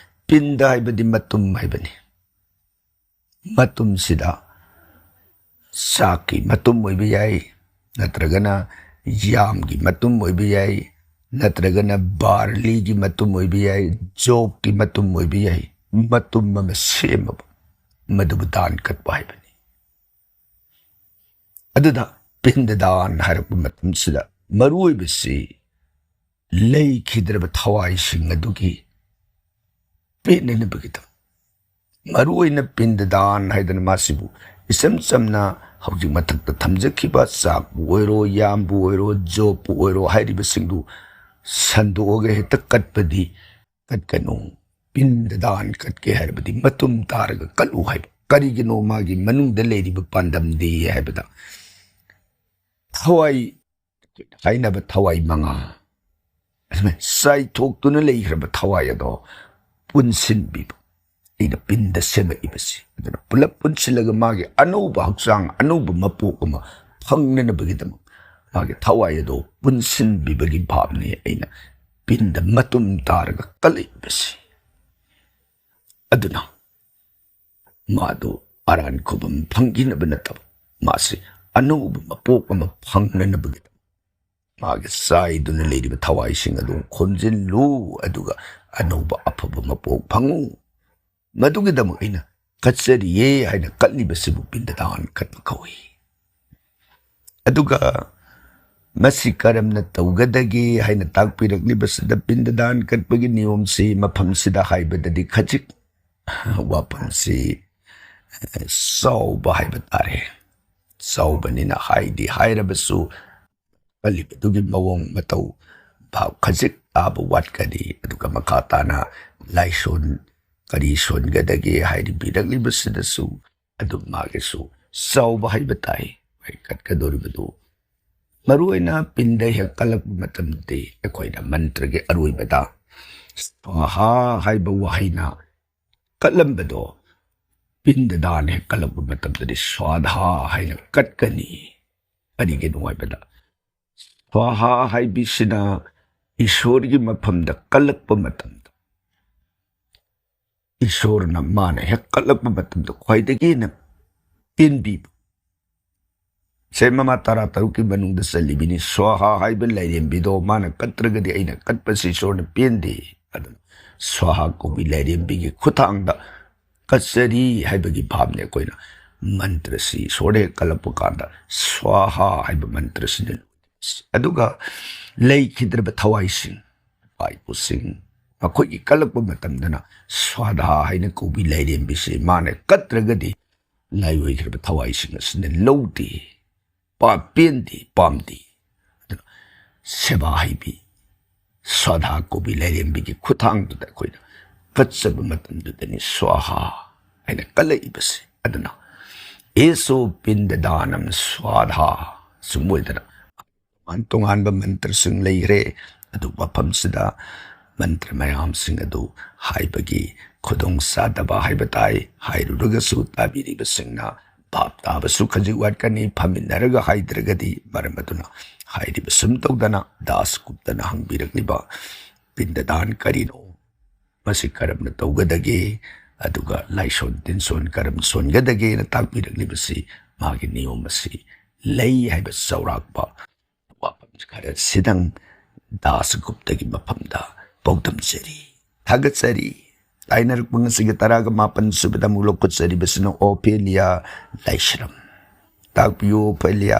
ꯄꯤꯟꯗ ꯍꯥꯏꯕꯗꯤ ꯃꯇꯨꯝ ꯍꯥꯏꯕꯅꯤ꯫ ꯃꯇꯨꯝꯁꯤꯗ ꯆꯥꯛꯀꯤ ꯃꯇꯨꯝ ꯑꯣꯏꯕ ꯌꯥꯏ, ꯅꯠꯇ꯭ꯔꯒꯅ ꯌꯥꯝꯒꯤ ꯃꯇꯨꯝ ꯑꯣꯏꯕ ꯌꯥꯏ, ꯅꯠꯇ꯭ꯔꯒꯅ ꯕꯥꯔꯂꯤꯒꯤ ꯃꯇꯨꯝ ꯑꯣꯏꯕ ꯌꯥꯏ, ꯖꯣꯞꯀꯤ ꯃꯇꯨꯝ ꯑꯣꯏꯕ ꯌꯥꯏ, ꯃꯇꯨꯝ ꯑꯃ ꯁꯦꯝꯃꯕ, ꯃꯗꯨꯕꯨ ꯗꯥꯟ ꯀꯠꯄ ꯍꯥꯏꯕꯅꯤ꯫ ꯑꯗꯨꯗ ꯄꯤꯟꯗꯗꯥꯟ ꯍꯥꯏꯔꯛꯄ ꯃꯇꯝꯁꯤꯗ ꯃꯔꯨꯑꯣꯏꯕꯁꯤ ꯂꯩꯈꯤꯗ꯭ꯔꯕ ꯊꯋꯥꯏꯁꯤꯡ ꯑꯗꯨꯒꯤ ꯄꯦꯟꯅꯅꯕꯒꯤꯗꯃꯛ꯫ ꯃꯔꯨꯑꯣꯏꯅ ꯄꯤꯟꯗꯗꯥꯟ ꯍꯥꯏꯗꯅ ꯃꯥꯁꯤꯕꯨ ꯏꯆꯝ ꯆꯝꯅ ꯍꯧꯖꯤꯛ ꯃꯊꯛꯇ ꯊꯝꯖꯈꯤꯕ ꯆꯥꯛꯄꯨ ꯑꯣꯏꯔꯣ, ꯌꯥꯝꯕꯨ ꯑꯣꯏꯔꯣ, ꯖꯣꯞꯄꯨ ꯑꯣꯏꯔꯣ ꯍꯥꯏꯔꯤꯕꯁꯤꯡꯗꯨ ꯁꯟꯗꯣꯛꯑꯒ ꯍꯦꯛꯇ ꯀꯠꯄꯗꯤ ꯀꯠꯀꯅꯨ꯫ ꯄꯤꯟꯗꯗꯥꯟ ꯀꯠꯀꯦ ꯍꯥꯏꯔꯕꯗꯤ ꯃꯇꯨꯝ ꯇꯥꯔꯒ ꯀꯠꯂꯨ ꯍꯥꯏꯕ꯫ ꯀꯔꯤꯒꯤꯅꯣ? ꯃꯥꯒꯤ ꯃꯅꯨꯡꯗ ꯂꯩꯔꯤꯕ ꯄꯥꯟꯗꯝꯗꯤ ꯍꯥꯏꯕꯗ, ꯊꯋꯥꯏ, ꯍꯥꯏꯅꯕ ꯊꯋꯥꯏ ꯃꯉꯥ, ꯑꯁꯨꯃꯥꯏꯅ ꯆꯥꯏꯊꯣꯛꯇꯨꯅ ꯂꯩꯈ꯭ꯔꯕ ꯊꯋꯥꯏ ꯑꯗꯣ ꯄꯨꯟꯁꯤꯟꯕꯤꯕ꯫ ꯑꯩꯅ ꯄꯤꯟꯗ ꯁꯦꯝꯃꯛꯏꯕꯁꯤ꯫ ꯑꯗꯨꯅ ꯄꯨꯂꯞ ꯄꯨꯟꯁꯤꯜꯂꯒ ꯃꯥꯒꯤ ꯑꯅꯧꯕ ꯍꯛꯆꯥꯡ, ꯑꯅꯧꯕ ꯃꯄꯣꯛ ꯑꯃ ꯐꯪꯅꯅꯕꯒꯤꯗꯃꯛ ꯃꯥꯒꯤ ꯊꯋꯥꯏ ꯑꯗꯣ ꯄꯨꯟꯁꯤꯟꯕꯤꯕꯒꯤ ꯚꯥꯕꯅꯤ ꯑꯩꯅ ꯄꯤꯟꯗ ꯃꯇꯨꯝ ꯇꯥꯔꯒ ꯀꯠꯂꯛꯏꯕꯁꯤ꯫ ꯑꯗꯨꯅ ꯃꯥꯗꯨ ꯑꯔꯥꯟ ꯈꯨꯕꯝ ꯐꯪꯈꯤꯅꯕ ꯅꯠꯇꯕ, ꯃꯥꯁꯤ ꯑꯅꯧꯕ ꯃꯄꯣꯛ ꯑꯃ ꯐꯪꯅꯅꯕꯒꯤꯗꯃꯛ ꯃꯥꯒꯤ ꯆꯥꯏꯗꯨꯅ ꯂꯩꯔꯤꯕ ꯊꯋꯥꯏꯁꯤꯡ ꯑꯗꯨ ꯈꯣꯝꯖꯤꯜꯂꯨ, ꯑꯗꯨꯒ ꯑꯅꯧꯕ ꯑꯐꯕ ꯃꯄꯣꯛ ꯐꯪꯉꯨ꯫ ꯃꯗꯨꯒꯤꯗꯃꯛ ꯑꯩꯅ ꯀꯠꯆꯔꯤꯌꯦ ꯍꯥꯏꯅ ꯀꯠꯂꯤꯕꯁꯤꯕꯨ ꯄꯤꯟꯗꯗꯥꯟ ꯀꯠꯄ ꯀꯧꯏ꯫ ꯑꯗꯨꯒ ꯃꯁꯤ ꯀꯔꯝꯅ ꯇꯧꯒꯗꯒꯦ ꯍꯥꯏꯅ ꯇꯥꯛꯄꯤꯔꯛꯂꯤꯕꯁꯤꯗ, ꯄꯤꯟꯗꯗꯥꯟ ꯀꯠꯄꯒꯤ ꯅꯤꯌꯣꯝꯁꯤ ꯃꯐꯝꯁꯤꯗ ꯍꯥꯏꯕꯗꯗꯤ ꯈꯖꯤꯛ ꯋꯥꯐꯝꯁꯤ ꯆꯥꯎꯕ ꯍꯥꯏꯕ ꯇꯥꯔꯦ꯫ ꯆꯥꯎꯕꯅꯤꯅ ꯍꯥꯏꯗꯤ ꯍꯥꯏꯔꯕꯁꯨ ꯀꯜꯂꯤꯕꯗꯨꯒꯤ ꯃꯑꯣꯡ ꯃꯇꯧ ꯚꯥꯞ ꯈꯖꯤꯛ ꯇꯥꯕ ꯋꯥꯠꯀꯅꯤ꯫ ꯑꯗꯨꯒ ꯃꯈꯥ ꯇꯥꯅ ꯂꯥꯏꯁꯣꯟ ꯀꯔꯤ ꯁꯣꯟꯒꯗꯒꯦ ꯍꯥꯏꯔꯤꯕꯤꯔꯛꯂꯤꯕꯁꯤꯗꯁꯨ ꯑꯗꯨꯝ ꯃꯥꯒꯤꯁꯨ ꯆꯥꯎꯕ ꯍꯥꯏꯕ ꯇꯥꯏ꯫ ꯍꯥꯏꯀꯠꯀꯗꯧꯔꯤꯕꯗꯨ ꯃꯔꯨꯑꯣꯏꯅ ꯄꯤꯟꯗ ꯍꯦꯛ ꯀꯠꯂꯛꯄ ꯃꯇꯝꯗꯗꯤ ꯑꯩꯈꯣꯏꯅ ꯃꯟꯇ꯭ꯔꯒꯤ ꯑꯔꯣꯏꯕꯗ ꯁ꯭ꯋꯥꯍꯥ ꯍꯥꯏꯕ ꯋꯥꯍꯩꯅ ꯀꯠꯂꯝꯕꯗꯣ ꯄꯤꯟꯗ ꯗꯥꯟ ꯍꯦꯛ ꯀꯠꯂꯛꯄ ꯃꯇꯝꯗꯗꯤ ꯁ꯭ꯋꯥꯙꯥ ꯍꯥꯏꯅ ꯀꯠꯀꯅꯤ꯫ ꯀꯔꯤꯒꯤꯅꯣ ꯍꯥꯏꯕꯗ ꯁ꯭ꯋꯥꯍꯥ ꯍꯥꯏꯕꯁꯤꯅ ꯏꯁꯣꯔꯒꯤ ꯃꯐꯝꯗ ꯀꯠꯂꯛꯄ ꯃꯇꯝꯗ ꯏꯁꯣꯔꯅ ꯃꯥꯅ ꯍꯦꯛ ꯀꯠꯂꯛꯄ ꯃꯇꯝꯗ ꯈ꯭ꯋꯥꯏꯗꯒꯤ ꯍꯦꯟꯅ ꯄꯦꯟꯕꯤꯕ ꯁꯦ ꯃꯃꯥ ꯇꯔꯥ ꯇꯔꯨꯛꯀꯤ ꯃꯅꯨꯡꯗ ꯆꯜꯂꯤꯕꯅꯤ꯫ ꯁ꯭ꯋꯥꯍꯥ ꯍꯥꯏꯕ ꯂꯥꯏꯔꯦꯝꯕꯤꯗꯣ ꯃꯥꯅ ꯀꯠꯇ꯭ꯔꯒꯗꯤ ꯑꯩꯅ ꯀꯠꯄꯁꯤ ꯏꯁꯣꯔꯅ ꯄꯦꯟꯗꯦ꯫ ꯑꯗꯨꯅ ꯁ꯭ꯋꯥꯍꯥ ꯀꯧꯕꯤ ꯂꯥꯏꯔꯦꯝꯕꯤꯒꯤ ꯈꯨꯠꯊꯥꯡꯗ ꯀꯠꯆꯔꯤ ꯍꯥꯏꯕꯒꯤ ꯚꯥꯕꯅꯤ꯫ ꯑꯩꯈꯣꯏꯅ ꯃꯟꯇ꯭ꯔꯁꯤ ꯏꯁꯣꯔꯗ ꯍꯦꯛ ꯀꯜꯂꯛꯄ ꯀꯥꯟꯗ ꯁ꯭ꯋꯥꯍꯥ ꯍꯥꯏꯕ ꯃꯟꯇ꯭ꯔꯁꯤꯅ ꯂꯣꯏꯁꯤ꯫ ꯑꯗꯨꯒ ꯂꯩꯈꯤꯗ꯭ꯔꯕ ꯊꯋꯥꯏꯁꯤꯡ, ꯏꯄꯥ ꯏꯄꯨꯁꯤꯡ, ꯃꯈꯣꯏꯒꯤ ꯀꯜꯂꯛꯄ ꯃꯇꯝꯗꯅ ꯁ꯭ꯋꯥꯗꯥ ꯍꯥꯏꯅ ꯀꯧꯕꯤ ꯂꯥꯏꯔꯦꯝꯕꯤꯁꯤ ꯃꯥꯅ ꯀꯠꯇ꯭ꯔꯒꯗꯤ ꯂꯥꯏ ꯑꯣꯏꯈ꯭ꯔꯕ ꯊꯋꯥꯏꯁꯤꯡ ꯑꯁꯤꯅ ꯂꯧꯗꯦ, ꯄꯥ-, ꯄꯦꯟꯗꯦ, ꯄꯥꯝꯗꯦ꯫ ꯑꯗꯨꯅ ꯁꯦꯕꯥ ꯍꯩꯕꯤ ꯁ꯭ꯋꯥꯗꯥ ꯀꯧꯕꯤ ꯂꯥꯏꯔꯦꯝꯕꯤꯒꯤ ꯈꯨꯠꯊꯥꯡꯗꯨꯗ ꯑꯩꯈꯣꯏꯅ ꯀꯠꯆꯕ ꯃꯇꯝꯗꯨꯗꯅꯤ ꯁ꯭ꯋꯥꯍꯥ ꯍꯥꯏꯅ ꯀꯠꯂꯛꯏꯕꯁꯦ꯫ ꯑꯗꯨꯅ "ꯑꯦꯁꯣ ꯄꯤꯟꯗ ꯗꯥꯅꯝ ꯁ꯭ꯋꯥꯗꯥ" ꯁꯨꯝ ꯑꯣꯏꯗꯅ ꯇꯣꯉꯥꯟ ꯇꯣꯉꯥꯟꯕ ꯃꯟꯇ꯭ꯔꯁꯤꯡ ꯂꯩꯈ꯭ꯔꯦ꯫ ꯑꯗꯨ ꯃꯐꯝꯁꯤꯗ ꯃꯟꯇ꯭ꯔ ꯃꯌꯥꯝꯁꯤꯡ ꯑꯗꯨ ꯍꯥꯏꯕꯒꯤ ꯈꯨꯗꯣꯡꯆꯥꯗꯕ ꯍꯥꯏꯕ ꯇꯥꯏ꯫ ꯍꯥꯏꯔꯨꯔꯒꯁꯨ ꯇꯥꯕꯤꯔꯤꯕꯁꯤꯡꯅ ꯚꯥꯞ ꯇꯥꯕꯁꯨ ꯈꯖꯤꯛ ꯋꯥꯠꯀꯅꯤ꯫ ꯐꯝꯃꯤꯟꯅꯔꯒ ꯍꯥꯏꯗ꯭ꯔꯒꯗꯤ ꯃꯔꯝ ꯑꯗꯨꯅ ꯍꯥꯏꯔꯤꯕ ꯁꯨꯝ ꯇꯧꯗꯅ ꯗꯥꯁ ꯒꯨꯞꯇꯅ ꯍꯪꯕꯤꯔꯛꯂꯤꯕ ꯄꯤꯟꯗꯗꯥꯟ ꯀꯔꯤꯅꯣ, ꯃꯁꯤ ꯀꯔꯝꯅ ꯇꯧꯒꯗꯒꯦ, ꯑꯗꯨꯒ ꯂꯥꯏꯁꯣꯟ ꯇꯤꯟꯁꯣꯟ ꯀꯔꯝ ꯁꯣꯟꯒꯗꯒꯦꯅ ꯇꯥꯛꯄꯤꯔꯛꯂꯤꯕꯁꯤ ꯃꯥꯒꯤ ꯅꯤꯌꯣꯝ ꯑꯁꯤ ꯂꯩ ꯍꯥꯏꯕ ꯆꯥꯎꯔꯥꯛꯄ ꯋꯥꯐꯝ ꯈꯔꯁꯤꯗꯪ ꯗꯥꯁ ꯒꯨꯞꯇꯒꯤ ꯃꯐꯝꯗ ꯄꯥꯎꯗꯝꯖꯔꯤ꯫ ꯊꯥꯒꯠꯆꯔꯤ꯫ ꯇꯥꯏꯅꯔꯛꯄ ꯉꯁꯤꯒꯤ ꯇꯔꯥꯒ ꯃꯥꯄꯟ ꯁꯨꯕꯗ ꯑꯃꯨꯛ ꯂꯧꯈꯠꯆꯔꯤꯕꯁꯤꯅ ꯑꯣꯐꯦꯂꯤꯌꯥ ꯂꯥꯏꯁ꯭ꯔꯝ꯫ ꯇꯥꯛꯄꯤꯌꯨ ꯑꯣꯐꯦꯂꯤꯌꯥ꯫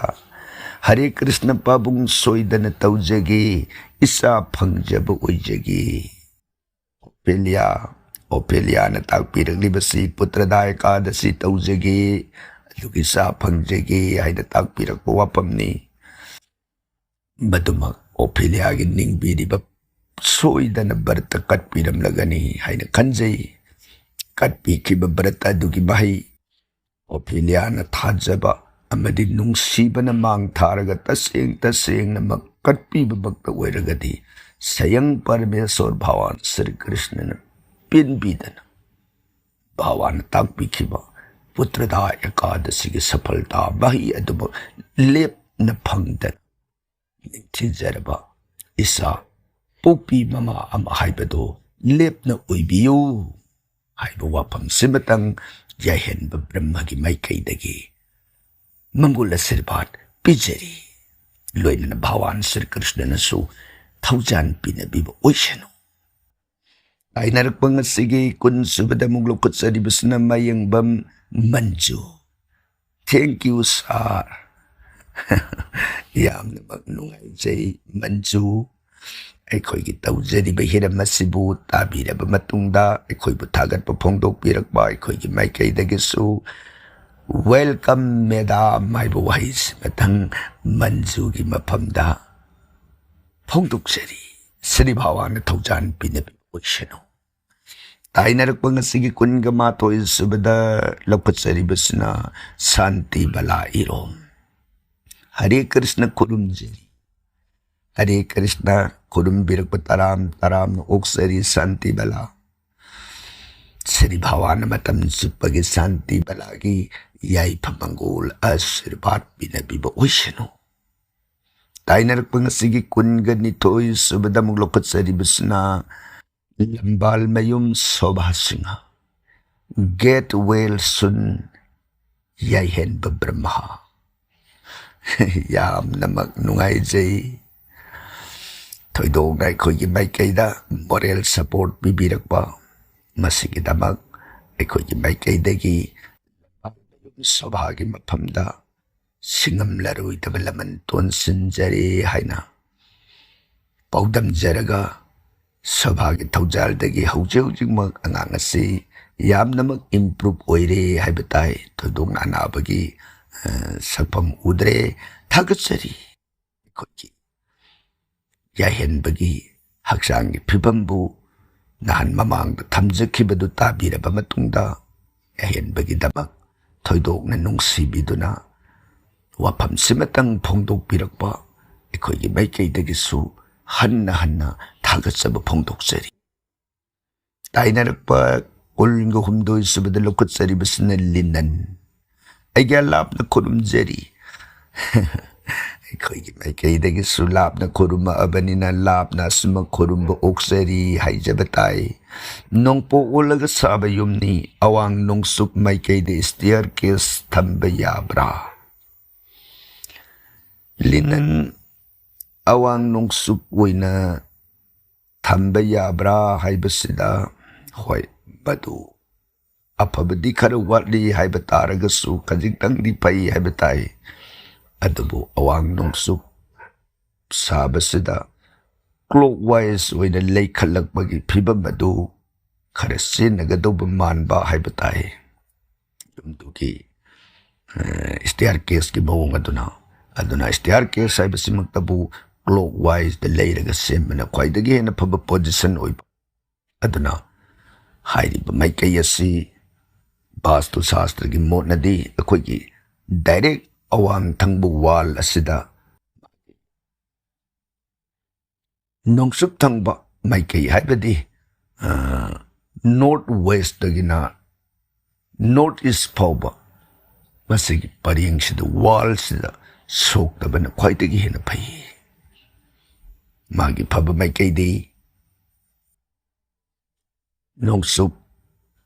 ꯍꯔꯦ ꯀ꯭ꯔꯤꯁꯅ ꯄꯥꯕꯨꯡ ꯁꯣꯏꯗꯅ ꯇꯧꯖꯒꯦ, ꯏꯆꯥ ꯐꯪꯖꯕ ꯑꯣꯏꯖꯒꯦ꯫ ꯑꯣꯐꯦꯂꯤꯌꯥ, ꯑꯣꯐꯦꯂꯤꯌꯥꯅ ꯇꯥꯛꯄꯤꯔꯛꯂꯤꯕꯁꯤ ꯄꯨꯇ꯭ꯔꯗꯥ ꯑꯦꯀꯥꯗꯁꯤ ꯇꯧꯖꯒꯦ, ꯑꯗꯨꯒꯤ ꯏꯆꯥ ꯐꯪꯖꯒꯦ ꯍꯥꯏꯅ ꯇꯥꯛꯄꯤꯔꯛꯄ ꯋꯥꯐꯝꯅꯤ꯫ ꯃꯗꯨꯃꯛ ꯑꯣꯐꯦꯂꯤꯌꯥꯒꯤ ꯅꯤꯡꯕꯤꯔꯤꯕ ꯁꯣꯏꯗꯅ ꯕ꯭ꯔꯠꯇ ꯀꯠꯄꯤꯔꯝꯂꯒꯅꯤ ꯍꯥꯏꯅ ꯈꯟꯖꯩ꯫ ꯀꯠꯄꯤꯈꯤꯕ ꯕ꯭ꯔꯠ ꯑꯗꯨꯒꯤ ꯃꯍꯩ ꯑꯣꯐꯦꯂꯤꯌꯥꯅ ꯊꯥꯖꯕ ꯑꯃꯗꯤ ꯅꯨꯡꯁꯤꯕꯅ ꯃꯥꯡ ꯊꯥꯔꯒ ꯇꯁꯦꯡ ꯇꯁꯦꯡꯅꯃꯛ ꯀꯠꯄꯤꯕꯃꯛꯇ ꯑꯣꯏꯔꯒꯗꯤ, ꯁꯌꯪ ꯄꯔꯃꯦꯁꯣꯔ ꯚꯒꯋꯥꯟ ꯁ꯭ꯔꯤ ꯀ꯭ꯔꯤꯁꯅꯅ ꯄꯦꯟꯕꯤꯗꯅ ꯚꯒꯋꯥꯟꯅ ꯇꯥꯛꯄꯤꯈꯤꯕ ꯄꯨꯇ꯭ꯔꯗꯥ ꯑꯦꯀꯥꯗꯁꯤꯒꯤ ꯁꯐꯜꯇꯥ ꯃꯍꯩ ꯑꯗꯨꯃꯛ ꯂꯦꯞꯅ ꯐꯪꯗꯅ ꯅꯤꯡꯊꯤꯖꯔꯕ ꯏꯆꯥ ꯄꯣꯛꯄꯤ ꯃꯃꯥ ꯑꯃ ꯍꯥꯏꯕꯗꯨ ꯂꯦꯞꯅ ꯑꯣꯏꯕꯤꯌꯨ ꯍꯥꯏꯕ ꯋꯥꯐꯝꯁꯤꯃꯇꯪ ꯌꯥꯏꯍꯟꯕ ꯕ꯭ꯔꯍ꯭ꯃꯒꯤ ꯃꯥꯏꯀꯩꯗꯒꯤ ꯃꯪꯒꯣꯜ ꯑꯁꯤꯔꯕꯥꯗ ꯄꯤꯖꯔꯤ꯫ ꯂꯣꯏꯅꯅ ꯚꯒꯋꯥꯟ ꯁ꯭ꯔꯤ ꯀ꯭ꯔꯤꯁꯅꯅꯁꯨ ꯊꯧꯖꯥꯟ ꯄꯤꯅꯕꯤꯕ ꯑꯣꯏꯁꯅꯨ꯫ ꯇꯥꯏꯅꯔꯛꯄ ꯉꯁꯤꯒꯤ ꯀꯨꯟ ꯁꯨꯕꯗ ꯑꯃꯨꯛ ꯂꯧꯈꯠꯆꯔꯤꯕꯁꯤꯅ ꯃꯌꯦꯡꯕꯝ ꯃꯟꯖꯨ꯫ Thank you, sir. ꯌꯥꯝꯅꯃꯛ ꯅꯨꯡꯉꯥꯏꯖꯩ ꯃꯟꯖꯨ꯫ ꯑꯩꯈꯣꯏꯒꯤ ꯇꯧꯖꯔꯤꯕ ꯍꯤꯔꯝ ꯑꯁꯤꯕꯨ ꯇꯥꯕꯤꯔꯕ ꯃꯇꯨꯡꯗ ꯑꯩꯈꯣꯏꯕꯨ ꯊꯥꯒꯠꯄ ꯐꯣꯡꯗꯣꯛꯄꯤꯔꯛꯄ ꯑꯩꯈꯣꯏꯒꯤ ꯃꯥꯏꯀꯩꯗꯒꯤꯁꯨ welcome, madam, ꯍꯥꯏꯕ ꯋꯥꯍꯩꯁꯤꯃꯇꯪ ꯃꯟꯖꯨꯒꯤ ꯃꯐꯝꯗ ꯐꯣꯡꯗꯣꯛꯆꯔꯤ꯫ ꯁ꯭ꯔꯤ ꯚꯒꯋꯥꯟꯅ ꯊꯧꯖꯥꯟ ꯄꯤꯅꯕꯤꯕ ꯑꯣꯏꯁꯅꯨ꯫ ꯇꯥꯏꯅꯔꯛꯄ ꯉꯁꯤꯒꯤ ꯀꯨꯟꯒ ꯃꯥꯊꯣꯏ ꯁꯨꯕꯗ ꯂꯧꯈꯠꯆꯔꯤꯕꯁꯤꯅ ꯁꯥꯟꯇꯤ ꯕꯂꯥ ꯏꯔꯣꯝ꯫ ꯍꯔꯦ ꯀ꯭ꯔꯤꯁꯅ ꯈꯨꯔꯨꯝꯖꯔꯤ꯫ ꯍꯔꯦ ꯀ꯭ꯔꯤꯁꯅ ꯈꯨꯔꯨꯝꯕꯤꯔꯛꯄ ꯇꯔꯥꯝ ꯇꯔꯥꯝꯅ ꯑꯣꯛꯆꯔꯤ ꯁꯥꯟꯇꯤ ꯕꯂꯥ꯫ ꯁ꯭ꯔꯤ ꯚꯒꯋꯥꯟꯅ ꯃꯇꯝ ꯆꯨꯞꯄꯒꯤ ꯁꯥꯟꯇꯤ ꯕꯂꯥꯒꯤ ꯌꯥꯏꯐ ꯃꯪꯒꯣꯜ ꯑꯁꯤꯔꯕꯥꯗ ꯄꯤꯅꯕꯤꯕ ꯑꯣꯏꯁꯅꯨ꯫ ꯇꯥꯏꯅꯔꯛꯄ ꯉꯁꯤꯒꯤ ꯀꯨꯟꯒ ꯅꯤꯊꯣꯏ ꯁꯨꯕꯗ ꯑꯃꯨꯛ ꯂꯧꯈꯠꯆꯔꯤꯕꯁꯤꯅ ꯂꯝꯕꯥꯜ ꯃꯌꯨꯝ ꯁꯣꯚꯥ ꯁꯤꯡꯍ, ꯒꯦꯠ ꯋꯦꯜ ꯁꯨꯟ, ꯌꯥꯏꯍꯦꯟꯕ ꯕ꯭ꯔꯍ꯭ꯃ꯫ ꯌꯥꯝꯅꯃꯛ ꯅꯨꯡꯉꯥꯏꯖꯩ꯫ ꯊꯣꯏꯗꯣꯛꯅ ꯑꯩꯈꯣꯏꯒꯤ ꯃꯥꯏꯀꯩꯗ moral support ꯄꯤꯕꯤꯔꯛꯄ, ꯃꯁꯤꯒꯤꯗꯃꯛ ꯑꯩꯈꯣꯏꯒꯤ ꯃꯥꯏꯀꯩꯗꯒꯤ ꯁꯣꯚꯥꯒꯤ ꯃꯐꯝꯗ ꯁꯤꯡꯉꯝꯂꯔꯣꯏꯗꯕ ꯂꯃꯟ ꯇꯣꯟꯁꯤꯟꯖꯔꯦ ꯍꯥꯏꯅ ꯄꯥꯎꯗꯝꯖꯔꯒ, ꯁꯣꯚꯥꯒꯤ ꯊꯧꯖꯥꯜꯗꯒꯤ ꯍꯧꯖꯤꯛ ꯍꯧꯖꯤꯛꯃꯛ ꯑꯉꯥꯡ ꯑꯁꯤ ꯌꯥꯝꯅꯃꯛ improve ꯑꯣꯏꯔꯦ ꯍꯥꯏꯕ ꯇꯥꯏ꯫ ꯊꯣꯏꯗꯣꯛꯅ ꯑꯅꯥꯕꯒꯤ, ꯑ, ꯁꯛꯐꯝ ꯎꯗ꯭ꯔꯦ꯫ ꯊꯥꯒꯠꯆꯔꯤ꯫ ꯑꯩꯈꯣꯏꯒꯤ ꯌꯥꯏꯍꯦꯟꯕꯒꯤ ꯍꯛꯆꯥꯡꯒꯤ ꯐꯤꯕꯝꯕꯨ ꯅꯍꯥꯟ ꯃꯃꯥꯡꯗ ꯊꯝꯖꯈꯤꯕꯗꯨ ꯇꯥꯕꯤꯔꯕ ꯃꯇꯨꯡꯗ, ꯌꯥꯏꯍꯦꯟꯕꯒꯤꯗꯃꯛ ꯊꯣꯏꯗꯣꯛꯅ ꯅꯨꯡꯁꯤꯕꯤꯗꯨꯅ ꯋꯥꯐꯝꯁꯤꯃꯇꯪ ꯐꯣꯡꯗꯣꯛꯄꯤꯔꯛꯄ ꯑꯩꯈꯣꯏꯒꯤ ꯃꯥꯏꯀꯩꯗꯒꯤꯁꯨ ꯍꯟꯅ ꯍꯟꯅ ꯊꯥꯒꯠꯆꯕ ꯐꯣꯡꯗꯣꯛꯆꯔꯤ꯫ ꯇꯥꯏꯅꯔꯛꯄ ꯀꯨꯟꯒ ꯍꯨꯝꯗꯣꯏ ꯁꯨꯕꯗ ꯂꯧꯈꯠꯆꯔꯤꯕꯁꯤꯅ ꯂꯤꯅꯟ꯫ ꯑꯩꯒ ꯂꯥꯞꯅ ꯈꯨꯔꯨꯝꯖꯔꯤ꯫ ꯑꯩꯈꯣꯏꯒꯤ ꯃꯥꯏꯀꯩꯗꯒꯤꯁꯨ ꯂꯥꯞꯅ ꯈꯨꯔꯨꯝꯃꯛꯑꯕꯅꯤꯅ ꯂꯥꯞꯅ ꯑꯁꯨꯝꯃꯛ ꯈꯨꯔꯨꯝꯕ ꯑꯣꯛꯆꯔꯤ ꯍꯥꯏꯖꯕ ꯇꯥꯏ꯫ ꯅꯣꯡꯄꯣꯛ ꯑꯣꯜꯂꯒ ꯁꯥꯕ ꯌꯨꯝꯅꯤ꯫ ꯑꯋꯥꯡ ꯅꯣꯡꯆꯨꯞ ꯃꯥꯏꯀꯩꯗ staircase ꯊꯝꯕ ꯌꯥꯕ꯭ꯔꯥ? ꯂꯤꯅꯟ ꯑꯋꯥꯡ ꯅꯣꯡꯆꯨꯞ ꯑꯣꯏꯅ ꯊꯝꯕ ꯌꯥꯕ꯭ꯔꯥ ꯍꯥꯏꯕꯁꯤꯗ, ꯍꯣꯏ, ꯃꯗꯨ ꯑꯐꯕꯗꯤ ꯈꯔ ꯋꯥꯠꯂꯤ ꯍꯥꯏꯕ ꯇꯥꯔꯒꯁꯨ ꯈꯖꯤꯛꯇꯪꯗꯤ ꯐꯩ ꯍꯥꯏꯕ ꯇꯥꯏ꯫ ꯑꯗꯨꯕꯨ ꯑꯋꯥꯡ ꯅꯣꯡꯆꯨꯞ ꯁꯥꯕꯁꯤꯗ clockwise ꯑꯣꯏꯅ ꯂꯩꯈꯠꯂꯛꯄꯒꯤ ꯐꯤꯕꯝ ꯑꯗꯨ ꯈꯔ ꯆꯦꯟꯅꯒꯗꯧꯕ ꯃꯥꯟꯕ ꯍꯥꯏꯕ ꯇꯥꯏ꯫ ꯌꯨꯝꯗꯨꯒꯤ staircaseꯀꯤ ꯃꯑꯣꯡ ꯑꯗꯨꯅ꯫ ꯑꯗꯨꯅ staircase ꯍꯥꯏꯕꯁꯤꯃꯛꯇꯕꯨ clockwiseꯇ ꯂꯩꯔꯒ ꯁꯦꯝꯕꯅ ꯈ꯭ꯋꯥꯏꯗꯒꯤ ꯍꯦꯟꯅ ꯐꯕ position ꯑꯣꯏꯕ꯫ ꯑꯗꯨꯅ ꯍꯥꯏꯔꯤꯕ ꯃꯥꯏꯀꯩ ꯑꯁꯤ ꯚꯥꯁꯇꯨ ꯁꯥꯁꯇ꯭ꯔꯒꯤ ꯃꯣꯠꯅꯗꯤ ꯑꯩꯈꯣꯏꯒꯤ direct ꯑꯋꯥꯡ ꯊꯪꯕ wall ꯑꯁꯤꯗ ꯅꯣꯡꯆꯨꯞ ꯊꯪꯕ ꯃꯥꯏꯀꯩ ꯍꯥꯏꯕꯗꯤ, ꯑ, north westꯇꯒꯤꯅ north east ꯐꯥꯎꯕ ꯃꯁꯤꯒꯤ ꯄꯔꯦꯡꯁꯤꯗ, wallꯁꯤꯗ ꯁꯣꯛꯇꯕꯅ ꯈ꯭ꯋꯥꯏꯗꯒꯤ ꯍꯦꯟꯅ ꯐꯩ꯫ ꯃꯥꯒꯤ ꯐꯕ ꯃꯥꯏꯀꯩꯗꯤ ꯅꯣꯡꯆꯨꯞ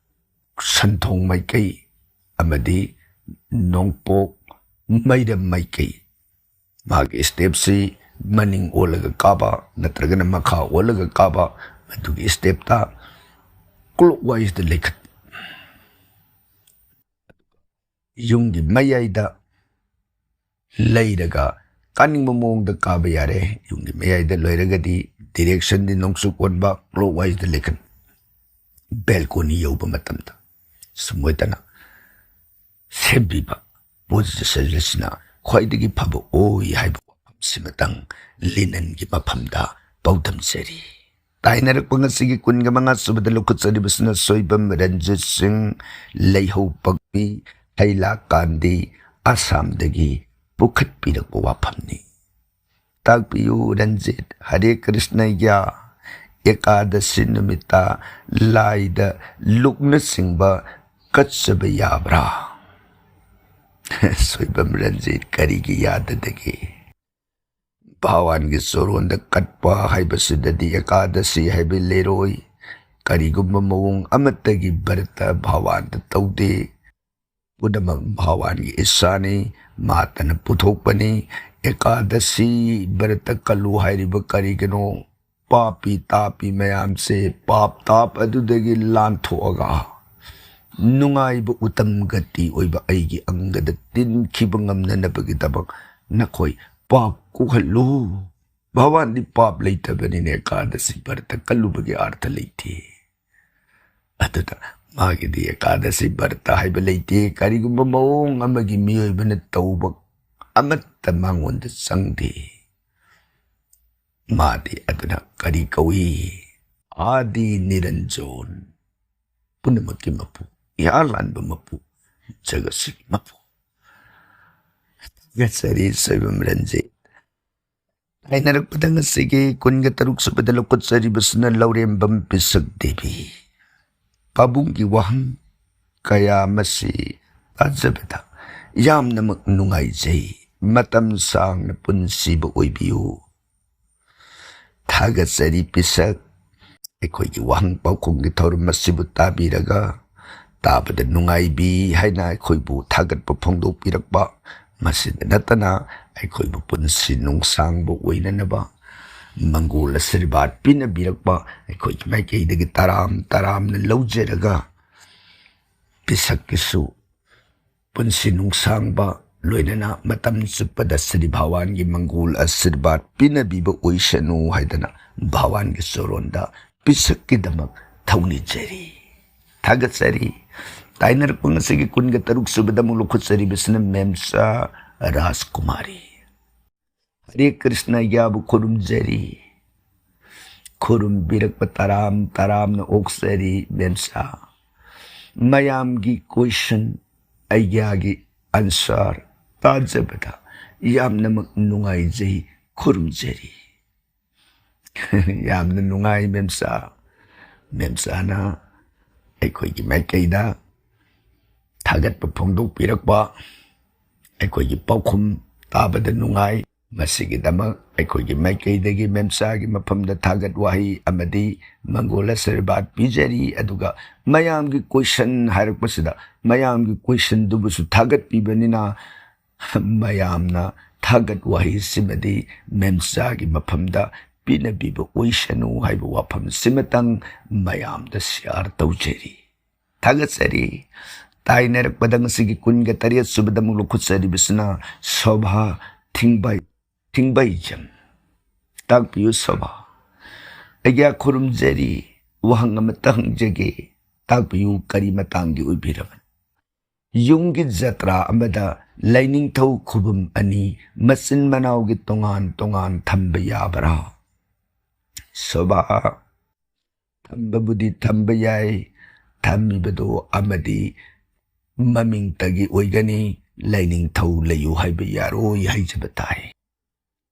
ꯁꯟꯊꯣꯡ ꯃꯥꯏꯀꯩ ꯑꯃꯗꯤ ꯅꯣꯡꯄꯣꯛ ꯃꯩꯔꯝ ꯃꯥꯏꯀꯩ꯫ ꯃꯥꯒꯤ stepꯁꯤ ꯃꯅꯤꯡ ꯑꯣꯜꯂꯒ ꯀꯥꯕ ꯅꯠꯇ꯭ꯔꯒꯅ ꯃꯈꯥ ꯑꯣꯜꯂꯒ ꯀꯥꯕ, ꯃꯗꯨꯒꯤ stepꯇ clockwiseꯇ ꯂꯩꯈꯠ꯫ ꯌꯨꯝꯒꯤ ꯃꯌꯥꯏꯗ ꯂꯩꯔꯒ ꯀꯥꯅꯤꯡꯕ ꯃꯑꯣꯡꯗ ꯀꯥꯕ ꯌꯥꯔꯦ꯫ ꯌꯨꯝꯒꯤ ꯃꯌꯥꯏꯗ ꯂꯩꯔꯒꯗꯤ directionꯗꯤ ꯅꯣꯡꯆꯨꯞ ꯑꯣꯟꯕ, clockwiseꯇ ꯂꯩꯈꯠ꯫ Balcony ꯌꯧꯕ ꯃꯇꯝꯗ ꯁꯨꯝ ꯑꯣꯏꯗꯅ ꯁꯦꯝꯕꯤꯕ position ꯑꯁꯤꯅ ꯈ꯭ꯋꯥꯏꯗꯒꯤ ꯐꯕ ꯑꯣꯏ ꯍꯥꯏꯕ ꯋꯥꯐꯝꯁꯤꯃꯇꯪ ꯂꯤꯅꯟꯒꯤ ꯃꯐꯝꯗ ꯄꯥꯎꯗꯝꯖꯔꯤ꯫ ꯇꯥꯏꯅꯔꯛꯄ ꯉꯁꯤꯒꯤ ꯀꯨꯟꯒ ꯃꯉꯥ ꯁꯨꯕꯗ ꯂꯧꯈꯠꯆꯔꯤꯕꯁꯤꯅ ꯁꯣꯏꯕꯝ ꯔꯟꯖꯤꯠ ꯁꯤꯡ, ꯂꯩꯍꯧ ꯄꯥꯛꯄꯤ, ꯍꯩꯂꯥꯀꯥꯟꯗꯤ, ꯑꯁꯥꯝꯗꯒꯤ ꯄꯨꯈꯠꯄꯤꯔꯛꯄ ꯋꯥꯐꯝꯅꯤ꯫ ꯇꯥꯛꯄꯤꯌꯨ ꯔꯟꯖꯤꯠ, ꯍꯔꯦ ꯀ꯭ꯔꯤꯁꯅ ꯒ꯭ꯌꯥ ꯑꯦꯀꯥꯗꯁꯤ ꯅꯨꯃꯤꯠꯇ ꯂꯥꯏꯗ ꯂꯨꯛꯅꯆꯤꯡꯕ ꯀꯠꯆꯕ ꯌꯥꯕ꯭ꯔꯥ? ꯁꯣꯏꯕꯝ ꯔꯟꯖꯤꯠ, ꯀꯔꯤꯒꯤ ꯌꯥꯗꯗꯒꯦ? ꯚꯒꯋꯥꯟꯒꯤ ꯆꯣꯔꯣꯟꯗ ꯀꯠꯄ ꯍꯥꯏꯕꯁꯤꯗꯗꯤ ꯑꯦꯀꯥꯗꯁꯤ ꯍꯥꯏꯕ ꯂꯩꯔꯣꯏ꯫ ꯀꯔꯤꯒꯨꯝꯕ ꯃꯑꯣꯡ ꯑꯃꯠꯇꯒꯤ ꯕ꯭ꯔꯇ ꯚꯒꯋꯥꯟꯗ ꯇꯧꯗꯦ꯫ ꯄꯨꯝꯅꯃꯛ ꯚꯒꯋꯥꯟꯒꯤ ꯏꯁꯥꯅꯤ, ꯃꯥꯇꯅ ꯄꯨꯊꯣꯛꯄꯅꯤ꯫ ꯑꯦꯀꯥꯗꯁꯤ ꯕ꯭ꯔꯇ ꯀꯜꯂꯨ ꯍꯥꯏꯔꯤꯕ ꯀꯔꯤꯒꯤꯅꯣ? ꯄꯥꯄꯤ ꯇꯥꯄꯤ ꯃꯌꯥꯝꯁꯦ ꯄꯥꯞ ꯇꯥꯞ ꯑꯗꯨꯗꯒꯤ ꯂꯥꯟꯊꯣꯛꯑꯒ ꯅꯨꯡꯉꯥꯏꯕ ꯎꯇꯝ ꯒꯇꯤ ꯑꯣꯏꯕ ꯑꯩꯒꯤ ꯑꯪꯒꯗ ꯇꯤꯟꯈꯤꯕ ꯉꯝꯅꯅꯕꯒꯤꯗꯃꯛ ꯅꯈꯣꯏ ꯄꯥꯞ ꯀꯣꯛꯍꯜꯂꯨ꯫ ꯚꯒꯋꯥꯟꯗꯤ ꯄꯥꯞ ꯂꯩꯇꯕꯅꯤꯅ ꯑꯦꯀꯥꯗꯁꯤ ꯕ꯭ꯔꯇ ꯀꯜꯂꯨꯕꯒꯤ ꯑꯥꯔꯊ ꯂꯩꯇꯦ꯫ ꯑꯗꯨꯗ ꯃꯥꯒꯤꯗꯤ ꯑꯦꯀꯥꯗꯁꯤ ꯕ꯭ꯔꯇ ꯍꯥꯏꯕ ꯂꯩꯇꯦ꯫ ꯀꯔꯤꯒꯨꯝꯕ ꯃꯑꯣꯡ ꯑꯃꯒꯤ ꯃꯤꯑꯣꯏꯕꯅ ꯇꯧꯕ ꯑꯃꯠꯇ ꯃꯉꯣꯟꯗ ꯆꯪꯗꯦ꯫ ꯃꯥꯗꯤ ꯑꯗꯨꯅ ꯀꯔꯤ ꯀꯧꯏ? ꯑꯥꯗꯤ ꯅꯤꯔꯟꯖꯣꯟ, ꯄꯨꯝꯅꯃꯛꯀꯤ ꯃꯄꯨ, ꯏꯍꯥꯟ ꯍꯥꯟꯕ ꯃꯄꯨ, ꯖꯒꯠꯁꯤꯒꯤ ꯃꯄꯨ꯫ ꯊꯥꯒꯠꯆꯔꯤ ꯁꯣꯏꯕꯝ ꯔꯟꯖꯤꯠ꯫ ꯇꯥꯏꯅꯔꯛꯄꯗ ꯉꯁꯤꯒꯤ ꯀꯨꯟꯒ ꯇꯔꯨꯛ ꯁꯨꯕꯗ ꯂꯧꯈꯠꯆꯔꯤꯕꯁꯤꯅ ꯂꯧꯔꯦꯝꯕꯝ ꯄꯤꯁꯛ ꯗꯦꯕꯤ꯫ ꯄꯥꯕꯨꯡꯒꯤ ꯋꯥꯍꯪ ꯀꯌꯥ ꯑꯃꯁꯤ ꯇꯥꯖꯕꯗ ꯌꯥꯝꯅꯃꯛ ꯅꯨꯡꯉꯥꯏꯖꯩ꯫ ꯃꯇꯝ ꯁꯥꯡꯅ ꯄꯨꯟꯁꯤꯕ ꯑꯣꯏꯕꯤꯌꯨ꯫ ꯊꯥꯒꯠꯆꯔꯤ ꯄꯤꯁꯛ꯫ ꯑꯩꯈꯣꯏꯒꯤ ꯋꯥꯍꯪ ꯄꯥꯎꯈꯨꯝꯒꯤ ꯊꯧꯔꯝ ꯑꯁꯤꯕꯨ ꯇꯥꯕꯤꯔꯒ ꯇꯥꯕꯗ ꯅꯨꯡꯉꯥꯏꯕꯤ ꯍꯥꯏꯅ ꯑꯩꯈꯣꯏꯕꯨ ꯊꯥꯒꯠꯄ ꯐꯣꯡꯗꯣꯛꯄꯤꯔꯛꯄ, ꯃꯁꯤꯗ ꯅꯠꯇꯅ ꯑꯩꯈꯣꯏꯕꯨ ꯄꯨꯟꯁꯤ ꯅꯨꯡꯁꯥꯡꯕ ꯑꯣꯏꯅꯅꯕ ꯃꯪꯒꯣꯜ ꯑꯁꯤꯔꯕꯥꯗ ꯄꯤꯅꯕꯤꯔꯛꯄ ꯑꯩꯈꯣꯏꯒꯤ ꯃꯥꯏꯀꯩꯗꯒꯤ ꯇꯔꯥꯝ ꯇꯔꯥꯝꯅ ꯂꯧꯖꯔꯒ ꯄꯤꯁꯛꯀꯤꯁꯨ ꯄꯨꯟꯁꯤ ꯅꯨꯡꯁꯥꯡꯕ ꯂꯣꯏꯅꯅ ꯃꯇꯝ ꯆꯨꯞꯄꯗ ꯁ꯭ꯔꯤ ꯚꯒꯋꯥꯟꯒꯤ ꯃꯪꯒꯣꯜ ꯑꯁꯤꯔꯕꯥꯗ ꯄꯤꯅꯕꯤꯕ ꯑꯣꯏꯁꯅꯨ ꯍꯥꯏꯗꯅ ꯚꯒꯋꯥꯟꯒꯤ ꯆꯣꯔꯣꯟꯗ ꯄꯤꯁꯛꯀꯤꯗꯃꯛ ꯊꯧꯅꯤꯖꯔꯤ, ꯊꯥꯒꯠꯆꯔꯤ꯫ ꯇꯥꯏꯅꯔꯛꯄ ꯉꯁꯤꯒꯤ ꯀꯨꯟꯒ ꯇꯔꯨꯛ ꯁꯨꯕꯗ ꯑꯃꯨꯛ ꯂꯧꯈꯠꯆꯔꯤꯕꯁꯤꯅ ꯃꯦꯝꯆꯥ ꯔꯥꯖꯀꯨꯃꯥꯔꯤ꯫ ꯍꯔꯦ ꯀ꯭ꯔꯤꯁꯅ ꯌꯥꯕꯨ ꯈꯨꯔꯨꯝꯖꯔꯤ꯫ ꯈꯨꯔꯨꯝꯕꯤꯔꯛꯄ ꯇꯔꯥꯝ ꯇꯔꯥꯝꯅ ꯑꯣꯛꯆꯔꯤ ꯃꯦꯝꯆꯥ꯫ ꯃꯌꯥꯝꯒꯤ ꯀꯣꯏꯁꯟ ꯑꯩꯒ꯭ꯌꯥꯒꯤ ꯑꯟꯁꯥꯔ ꯇꯥꯖꯕꯗ ꯌꯥꯝꯅꯃꯛ ꯅꯨꯡꯉꯥꯏꯖꯩ, ꯈꯨꯔꯨꯝꯖꯔꯤ꯫ ꯌꯥꯝꯅ ꯅꯨꯡꯉꯥꯏ ꯃꯦꯝꯆꯥ꯫ ꯃꯦꯝꯆꯥꯅ ꯑꯩꯈꯣꯏꯒꯤ ꯃꯥꯏꯀꯩꯗ ꯊꯥꯒꯠꯄ ꯐꯣꯡꯗꯣꯛꯄꯤꯔꯛꯄ, ꯑꯩꯈꯣꯏꯒꯤ ꯄꯥꯎꯈꯨꯝ ꯇꯥꯕꯗ ꯅꯨꯡꯉꯥꯏ꯫ ꯃꯁꯤꯒꯤꯗꯃꯛ ꯑꯩꯈꯣꯏꯒꯤ ꯃꯥꯏꯀꯩꯗꯒꯤ ꯃꯦꯝꯆꯥꯒꯤ ꯃꯐꯝꯗ ꯊꯥꯒꯠ ꯋꯥꯍꯩ ꯑꯃꯗꯤ ꯃꯪꯒꯣꯜ ꯑꯁꯤꯔꯕꯥꯗ ꯄꯤꯖꯔꯤ꯫ ꯑꯗꯨꯒ ꯃꯌꯥꯝꯒꯤ ꯀꯣꯏꯁꯟ ꯍꯥꯏꯔꯛꯄꯁꯤꯗ, ꯃꯌꯥꯝꯒꯤ ꯀꯣꯏꯁꯟꯗꯨꯕꯨꯁꯨ ꯊꯥꯒꯠꯄꯤꯕꯅꯤꯅ, ꯃꯌꯥꯝꯅ ꯊꯥꯒꯠ ꯋꯥꯍꯩꯁꯤꯃꯗꯤ ꯃꯦꯝꯆꯥꯒꯤ ꯃꯐꯝꯗ ꯄꯤꯅꯕꯤꯕ ꯑꯣꯏꯁꯅꯨ ꯍꯥꯏꯕ ꯋꯥꯐꯝꯁꯤꯃꯇꯪ ꯃꯌꯥꯝꯗ ꯁꯤꯌꯥꯔ ꯇꯧꯖꯔꯤ꯫ ꯊꯥꯒꯠꯆꯔꯤ꯫ ꯇꯥꯏꯅꯔꯛꯄꯗ ꯉꯁꯤꯒꯤ ꯀꯨꯟꯒ ꯇꯔꯦꯠ ꯁꯨꯕꯗ ꯑꯃꯨꯛ ꯂꯧꯈꯠꯆꯔꯤꯕꯁꯤꯅ ꯁꯣꯚꯥ ꯊꯤꯡꯕꯩ, ꯊꯤꯡꯕꯩꯖꯝ꯫ ꯇꯥꯛꯄꯤꯌꯨ ꯁꯣꯚꯥ꯫ ꯑꯩꯒ꯭ꯌꯥ ꯈꯨꯔꯨꯝꯖꯔꯤ꯫ ꯋꯥꯍꯪ ꯑꯃꯠꯇ ꯍꯪꯖꯒꯦ꯫ ꯇꯥꯛꯄꯤꯌꯨ, ꯀꯔꯤ ꯃꯇꯥꯡꯒꯤ ꯑꯣꯏꯕꯤꯔꯕꯅꯣ? ꯌꯨꯝꯒꯤ ꯖꯇ꯭ꯔꯥ ꯑꯃꯗ ꯂꯥꯏꯅꯤꯡꯊꯧ ꯈꯨꯕꯝ ꯑꯅꯤ ꯃꯆꯤꯟ ꯃꯅꯥꯎꯒꯤ ꯇꯣꯉꯥꯟ ꯇꯣꯉꯥꯟ ꯊꯝꯕ ꯌꯥꯕ꯭ꯔꯥ? ꯁꯣꯚꯥ, ꯊꯝꯕꯕꯨꯗꯤ ꯊꯝꯕ ꯌꯥꯏ, ꯊꯝꯃꯤꯕꯗꯨ ꯑꯃꯗꯤ ꯃꯃꯤꯡꯇꯒꯤ ꯑꯣꯏꯒꯅꯤ, ꯂꯥꯏꯅꯤꯡꯊꯧ ꯂꯩꯌꯨ ꯍꯥꯏꯕ ꯌꯥꯔꯣꯏ ꯍꯥꯏꯖꯕ ꯇꯥꯏ꯫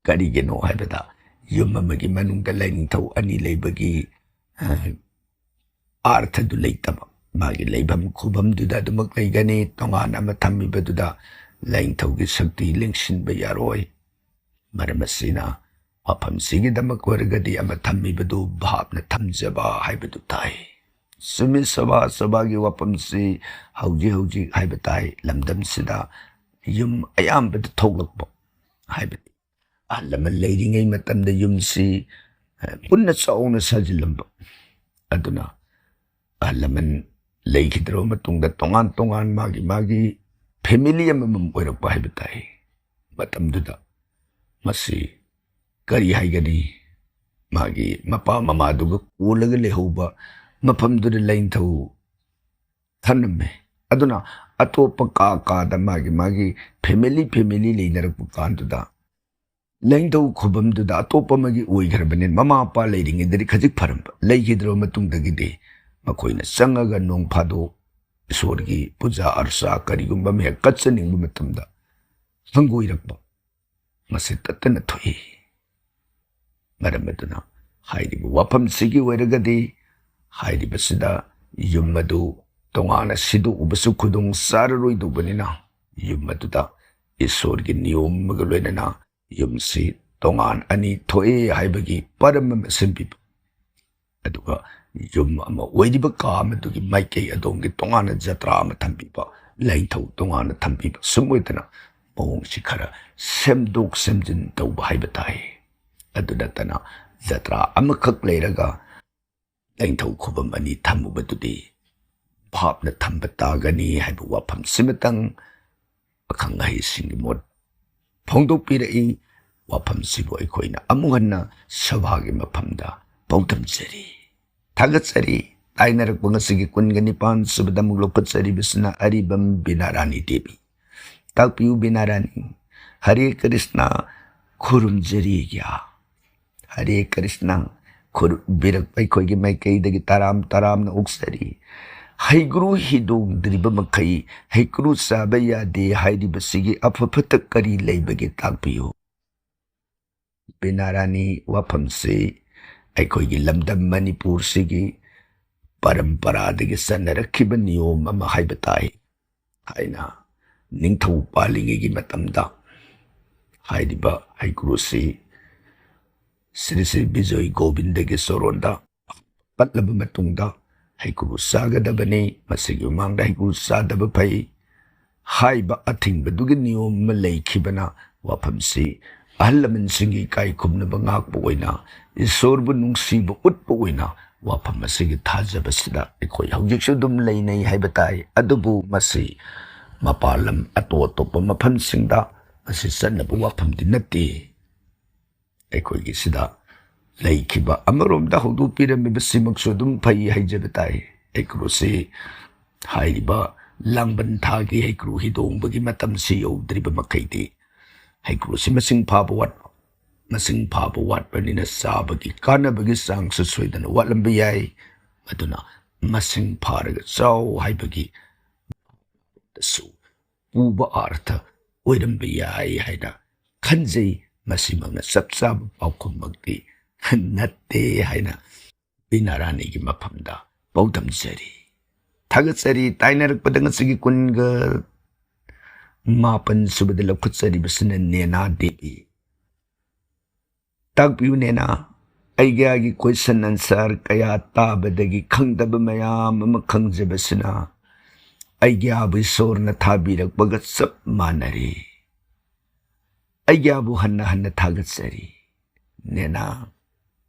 ꯀꯔꯤꯒꯤꯅꯣ ꯍꯥꯏꯕꯗ, ꯌꯨꯝ ꯑꯃꯒꯤ ꯃꯅꯨꯡꯗ ꯂꯥꯏꯅꯤꯡꯊꯧ ꯑꯅꯤ ꯂꯩꯕꯒꯤ, ꯑ, ꯑꯥꯔꯊꯗꯨ ꯂꯩꯇꯕ꯫ ꯃꯥꯒꯤ ꯂꯩꯐꯝ ꯈꯨꯕꯝꯗꯨꯗ ꯑꯗꯨꯃꯛ ꯂꯩꯒꯅꯤ꯫ ꯇꯣꯉꯥꯟꯅ ꯑꯃ ꯊꯝꯃꯤꯕꯗꯨꯗ ꯂꯥꯏꯅꯤꯡꯊꯧꯒꯤ ꯁꯛꯇꯤ ꯂꯦꯡꯁꯤꯟꯕ ꯌꯥꯔꯣꯏ꯫ ꯃꯔꯝ ꯑꯁꯤꯅ, ꯋꯥꯐꯝꯁꯤꯒꯤꯗꯃꯛ ꯑꯣꯏꯔꯒꯗꯤ ꯑꯃ ꯊꯝꯃꯤꯕꯗꯨ ꯚꯥꯞꯅ ꯊꯝꯖꯕ ꯍꯥꯏꯕꯗꯨ ꯇꯥꯏ꯫ ꯆꯨꯝꯃꯤ, ꯁꯣꯚꯥ, ꯁꯣꯚꯥꯒꯤ ꯋꯥꯐꯝꯁꯤ ꯍꯧꯖꯤꯛ ꯍꯧꯖꯤꯛ ꯍꯥꯏꯕ ꯇꯥꯏ, ꯂꯝꯗꯝꯁꯤꯗ ꯌꯨꯝ ꯑꯌꯥꯝꯕꯗ ꯊꯣꯛꯂꯛꯄ ꯍꯥꯏꯕꯗꯤ, ꯑꯍꯜ ꯂꯃꯟ ꯂꯩꯔꯤꯉꯩ ꯃꯇꯝꯗ ꯌꯨꯝꯁꯤ, ꯑ, ꯄꯨꯟꯅ ꯆꯥꯎꯅ ꯁꯥꯖꯤꯜꯂꯝꯕ꯫ ꯑꯗꯨꯅ ꯑꯍꯜ ꯂꯃꯟ ꯂꯩꯈꯤꯗ꯭ꯔꯕ ꯃꯇꯨꯡꯗ ꯇꯣꯉꯥꯟ ꯇꯣꯉꯥꯟ ꯃꯥꯒꯤ ꯃꯥꯒꯤ ꯐꯦꯃꯤꯂꯤ ꯑꯃꯃꯝ ꯑꯣꯏꯔꯛꯄ ꯍꯥꯏꯕ ꯇꯥꯏ꯫ ꯃꯇꯝꯗꯨꯗ ꯃꯁꯤ ꯀꯔꯤ ꯍꯥꯏꯒꯅꯤ, ꯃꯥꯒꯤ ꯃꯄꯥ ꯃꯃꯥꯗꯨꯒ ꯀꯣꯜꯂꯒ ꯂꯩꯍꯧꯕ ꯃꯐꯝꯗꯨꯗ ꯂꯥꯏꯅꯤꯡꯊꯧ ꯊꯝꯂꯝꯃꯦ꯫ ꯑꯗꯨꯅ ꯑꯇꯣꯞꯄ ꯀꯥ ꯀꯥꯗ ꯃꯥꯒꯤ ꯃꯥꯒꯤ ꯐꯦꯃꯤꯂꯤ ꯐꯦꯃꯤꯂꯤ ꯂꯩꯅꯔꯛꯄ ꯀꯥꯟꯗꯨꯗ ꯂꯥꯏꯅꯤꯡꯊꯧ ꯈꯨꯕꯝꯗꯨꯗ ꯑꯇꯣꯞꯄ ꯑꯃꯒꯤ ꯑꯣꯏꯈ꯭ꯔꯕꯅꯤꯅ, ꯃꯃꯥ ꯃꯄꯥ ꯂꯩꯔꯤꯉꯩꯗꯗꯤ ꯈꯖꯤꯛ ꯐꯔꯝꯕ, ꯂꯩꯈꯤꯗ꯭ꯔꯕ ꯃꯇꯨꯡꯗꯒꯤꯗꯤ ꯃꯈꯣꯏꯅ ꯆꯪꯉꯒ ꯅꯣꯡ ꯐꯥꯗꯣꯛ ꯏꯁꯣꯔꯒꯤ ꯄꯨꯖꯥ ꯑꯔꯆꯥ ꯀꯔꯤꯒꯨꯝꯕ ꯑꯃ ꯍꯦꯛ ꯀꯠꯆꯅꯤꯡꯕ ꯃꯇꯝꯗ ꯍꯪꯒꯣꯏꯔꯛꯄ꯫ ꯃꯁꯤ ꯇꯠꯇꯅ ꯊꯣꯛꯏ꯫ ꯃꯔꯝ ꯑꯗꯨꯅ ꯍꯥꯏꯔꯤꯕ ꯋꯥꯐꯝꯁꯤꯒꯤ ꯑꯣꯏꯔꯒꯗꯤ ꯍꯥꯏꯔꯤꯕꯁꯤꯗ ꯌꯨꯝ ꯑꯗꯨ ꯇꯣꯉꯥꯟꯅ ꯁꯤꯗꯣꯛꯎꯕꯁꯨ ꯈꯨꯗꯣꯡ ꯆꯥꯔꯔꯣꯏꯗꯧꯕꯅꯤꯅ ꯌꯨꯝ ꯑꯗꯨꯗ ꯏꯁꯣꯔꯒꯤ ꯅꯤꯌꯣꯝ ꯑꯃꯒ ꯂꯣꯏꯅꯅ ꯌꯨꯝꯁꯤ ꯇꯣꯉꯥꯟ ꯑꯅꯤ ꯊꯣꯛꯑꯦ ꯍꯥꯏꯕꯒꯤ ꯄꯔꯝ ꯑꯃ ꯁꯦꯝꯕꯤꯕ꯫ ꯑꯗꯨꯒ ꯌꯨꯝ ꯑꯃ ꯑꯣꯏꯔꯤꯕ ꯀꯥ ꯑꯃꯗꯨꯒꯤ ꯃꯥꯏꯀꯩ ꯑꯗꯣꯝꯒꯤ ꯇꯣꯉꯥꯟꯅ ꯖꯇ꯭ꯔꯥ ꯑꯃ ꯊꯝꯕꯤꯕ, ꯂꯥꯏꯅꯤꯡꯊꯧ ꯇꯣꯉꯥꯟꯅ ꯊꯝꯕꯤꯕ, ꯁꯨꯝ ꯑꯣꯏꯗꯅ ꯃꯑꯣꯡꯁꯤ ꯈꯔ ꯁꯦꯝꯗꯣꯛ ꯁꯦꯝꯖꯤꯟ ꯇꯧꯕ ꯍꯥꯏꯕ ꯇꯥꯏ꯫ ꯑꯗꯨ ꯅꯠꯇꯅ ꯖꯇ꯭ꯔꯥ ꯑꯃꯈꯛ ꯂꯩꯔꯒ ꯂꯥꯏꯅꯤꯡꯊꯧ ꯈꯨꯕꯝ ꯑꯅꯤ ꯊꯝꯃꯨꯕꯗꯨꯗꯤ ꯚꯥꯞꯅ ꯊꯝꯕ ꯇꯥꯒꯅꯤ ꯍꯥꯏꯕ ꯋꯥꯐꯝꯁꯤꯃꯇꯪ ꯑꯈꯪ ꯑꯍꯩꯁꯤꯡꯒꯤ ꯃꯣꯠ ꯐꯣꯡꯗꯣꯛꯄꯤꯔꯛꯏ꯫ ꯋꯥꯐꯝꯁꯤꯕꯨ ꯑꯩꯈꯣꯏꯅ ꯑꯃꯨꯛ ꯍꯟꯅ ꯁꯚꯥꯒꯤ ꯃꯐꯝꯗ ꯄꯥꯎꯗꯝꯖꯔꯤ꯫ ꯊꯥꯒꯠꯆꯔꯤ꯫ ꯇꯥꯏꯅꯔꯛꯄ ꯉꯁꯤꯒꯤ ꯀꯨꯟꯒ ꯅꯤꯄꯥꯟ ꯁꯨꯕꯗ ꯑꯃꯨꯛ ꯂꯧꯈꯠꯆꯔꯤꯕꯁꯤꯅ ꯑꯔꯤꯕꯝ ꯕꯤꯅꯥꯔꯥꯅꯤ ꯗꯦꯕꯤ꯫ ꯇꯥꯛꯄꯤꯌꯨ ꯕꯤꯅꯥꯔꯥꯅꯤ꯫ ꯍꯔꯦ ꯀ꯭ꯔꯤꯁꯅ꯫ ꯈꯨꯔꯨꯝꯖꯔꯤꯒ꯭ꯌꯥ꯫ ꯍꯔꯦ ꯀ꯭ꯔꯤꯁꯅ꯫ ꯈꯨꯔꯨꯝꯕꯤꯔꯛꯄ ꯑꯩꯈꯣꯏꯒꯤ ꯃꯥꯏꯀꯩꯗꯒꯤ ꯇꯔꯥꯝ ꯇꯔꯥꯝꯅ ꯑꯣꯛꯆꯔꯤ꯫ ꯍꯩꯒ꯭ꯔꯨ ꯍꯤꯗꯣꯡꯗ꯭ꯔꯤꯕ ꯃꯈꯩ ꯍꯩꯀ꯭ꯔꯨ ꯆꯥꯕ ꯌꯥꯗꯦ ꯍꯥꯏꯔꯤꯕꯁꯤꯒꯤ ꯑꯐ ꯐꯠꯇ ꯀꯔꯤ ꯂꯩꯕꯒꯦ ꯇꯥꯛꯄꯤꯌꯨ꯫ ꯕꯤꯅꯥꯔꯥꯅꯤ, ꯋꯥꯐꯝꯁꯤ ꯑꯩꯈꯣꯏꯒꯤ ꯂꯝꯗꯝ ꯃꯅꯤꯄꯨꯔꯁꯤꯒꯤ ꯄꯔꯝꯄꯔꯥꯗꯒꯤ ꯆꯠꯅꯔꯛꯈꯤꯕ ꯅꯤꯌꯣꯝ ꯑꯃ ꯍꯥꯏꯕ ꯇꯥꯏ꯫ ꯊꯥꯏꯅ ꯅꯤꯡꯊꯧ ꯄꯥꯜꯂꯤꯉꯩꯒꯤ ꯃꯇꯝꯗ ꯍꯥꯏꯔꯤꯕ ꯍꯩꯀ꯭ꯔꯨꯁꯤ ꯁ꯭ꯔꯤ ꯁ꯭ꯔꯤ ꯕꯤꯖꯣꯏ ꯒꯣꯕꯤꯟꯗꯒꯤ ꯆꯣꯔꯣꯟꯗ ꯄꯠꯂꯕ ꯃꯇꯨꯡꯗ ꯍꯩꯀ꯭ꯔꯨ ꯆꯥꯒꯗꯕꯅꯤ, ꯃꯁꯤꯒꯤ ꯃꯃꯥꯡꯗ ꯍꯩꯀ꯭ꯔꯨ ꯆꯥꯗꯕ ꯐꯩ ꯍꯥꯏꯕ ꯑꯊꯤꯡꯕꯗꯨꯒꯤ ꯅꯤꯌꯣꯝ ꯑꯃ ꯂꯩꯈꯤꯕꯅ ꯋꯥꯐꯝꯁꯤ ꯑꯍꯜ ꯂꯃꯟꯁꯤꯡꯒꯤ ꯏꯀꯥꯏ ꯈꯨꯝꯅꯕ ꯉꯥꯛꯄ ꯑꯣꯏꯅ, ꯏꯁꯣꯔꯕꯨ ꯅꯨꯡꯁꯤꯕ ꯎꯠꯄ ꯑꯣꯏꯅ ꯋꯥꯐꯝ ꯑꯁꯤꯒꯤ ꯊꯥꯖꯕꯁꯤꯗ ꯑꯩꯈꯣꯏ ꯍꯧꯖꯤꯛꯁꯨ ꯑꯗꯨꯝ ꯂꯩꯅꯩ ꯍꯥꯏꯕ ꯇꯥꯏ꯫ ꯑꯗꯨꯕꯨ ꯃꯁꯤ ꯃꯄꯥꯟ ꯂꯝ ꯑꯇꯣꯞ ꯑꯇꯣꯞꯄ ꯃꯐꯝꯁꯤꯡꯗ ꯃꯁꯤ ꯆꯠꯅꯕ ꯋꯥꯐꯝꯗꯤ ꯅꯠꯇꯦ꯫ ꯑꯩꯈꯣꯏꯒꯤ ꯁꯤꯗ ꯂꯩꯈꯤꯕ ꯑꯃꯔꯣꯝꯗ ꯍꯧꯗꯣꯛꯄꯤꯔꯝꯃꯤꯕꯁꯤꯃꯛꯁꯨ ꯑꯗꯨꯝ ꯐꯩ ꯍꯥꯏꯖꯕ ꯇꯥꯏ꯫ ꯍꯩꯀ꯭ꯔꯨꯁꯤ ꯍꯥꯏꯔꯤꯕ ꯂꯥꯡꯕꯟ ꯊꯥꯒꯤ ꯍꯩꯀ꯭ꯔꯨ ꯍꯤꯗꯣꯡꯕꯒꯤ ꯃꯇꯝꯁꯤ ꯌꯧꯗ꯭ꯔꯤꯕ ꯃꯈꯩꯗꯤ ꯍꯩꯀ꯭ꯔꯨꯁꯤ ꯃꯁꯤꯡ ꯐꯥꯕ ꯋꯥꯠꯄ, ꯃꯁꯤꯡ ꯐꯥꯕ ꯋꯥꯠꯄꯅꯤꯅ ꯆꯥꯕꯒꯤ ꯀꯥꯟꯅꯕꯒꯤ ꯆꯥꯡꯁꯨ ꯁꯣꯏꯗꯅ ꯋꯥꯠꯂꯝꯕ ꯌꯥꯏ꯫ ꯑꯗꯨꯅ ꯃꯁꯤꯡ ꯐꯥꯔꯒ ꯆꯥꯎ ꯍꯥꯏꯕꯒꯤ ꯁꯨ ꯄꯨꯕ ꯑꯥꯔꯊ ꯑꯣꯏꯔꯝꯕ ꯌꯥꯏ ꯍꯥꯏꯅ ꯈꯟꯖꯩ꯫ ꯃꯁꯤꯃꯛꯅ ꯆꯞ ꯆꯥꯕ ꯄꯥꯎꯈꯨꯝꯃꯛꯇꯤ ꯅꯠꯇꯦ ꯍꯥꯏꯅ ꯕꯤꯅꯥ ꯔꯥꯅꯤꯒꯤ ꯃꯐꯝꯗ ꯄꯥꯎꯗꯝꯖꯔꯤ꯫ ꯊꯥꯒꯠꯆꯔꯤ꯫ ꯇꯥꯏꯅꯔꯛꯄꯗ ꯉꯁꯤꯒꯤ ꯀꯨꯟꯒ ꯃꯥꯄꯟ ꯁꯨꯕꯗ ꯂꯧꯈꯠꯆꯔꯤꯕꯁꯤꯅ ꯅꯦꯅꯥ ꯗꯦꯕꯤ꯫ ꯇꯥꯛꯄꯤꯌꯨ ꯅꯦꯅꯥ, ꯑꯩꯒꯤ ꯑꯩꯒꯤ question answer ꯀꯌꯥ ꯇꯥꯕꯗꯒꯤ ꯈꯪꯗꯕ ꯃꯌꯥꯝ ꯑꯃ ꯈꯪꯖꯕꯁꯤꯅ ꯑꯩꯒꯤ ꯑꯥꯕ ꯏꯁꯣꯔꯅ ꯊꯥꯕꯤꯔꯛꯄꯒ ꯆꯞ ꯃꯥꯟꯅꯔꯤ꯫ ꯑꯩꯒꯤ ꯑꯥꯕꯨ ꯍꯟꯅ ꯍꯟꯅ ꯊꯥꯒꯠꯆꯔꯤ꯫ ꯅꯦꯅꯥ,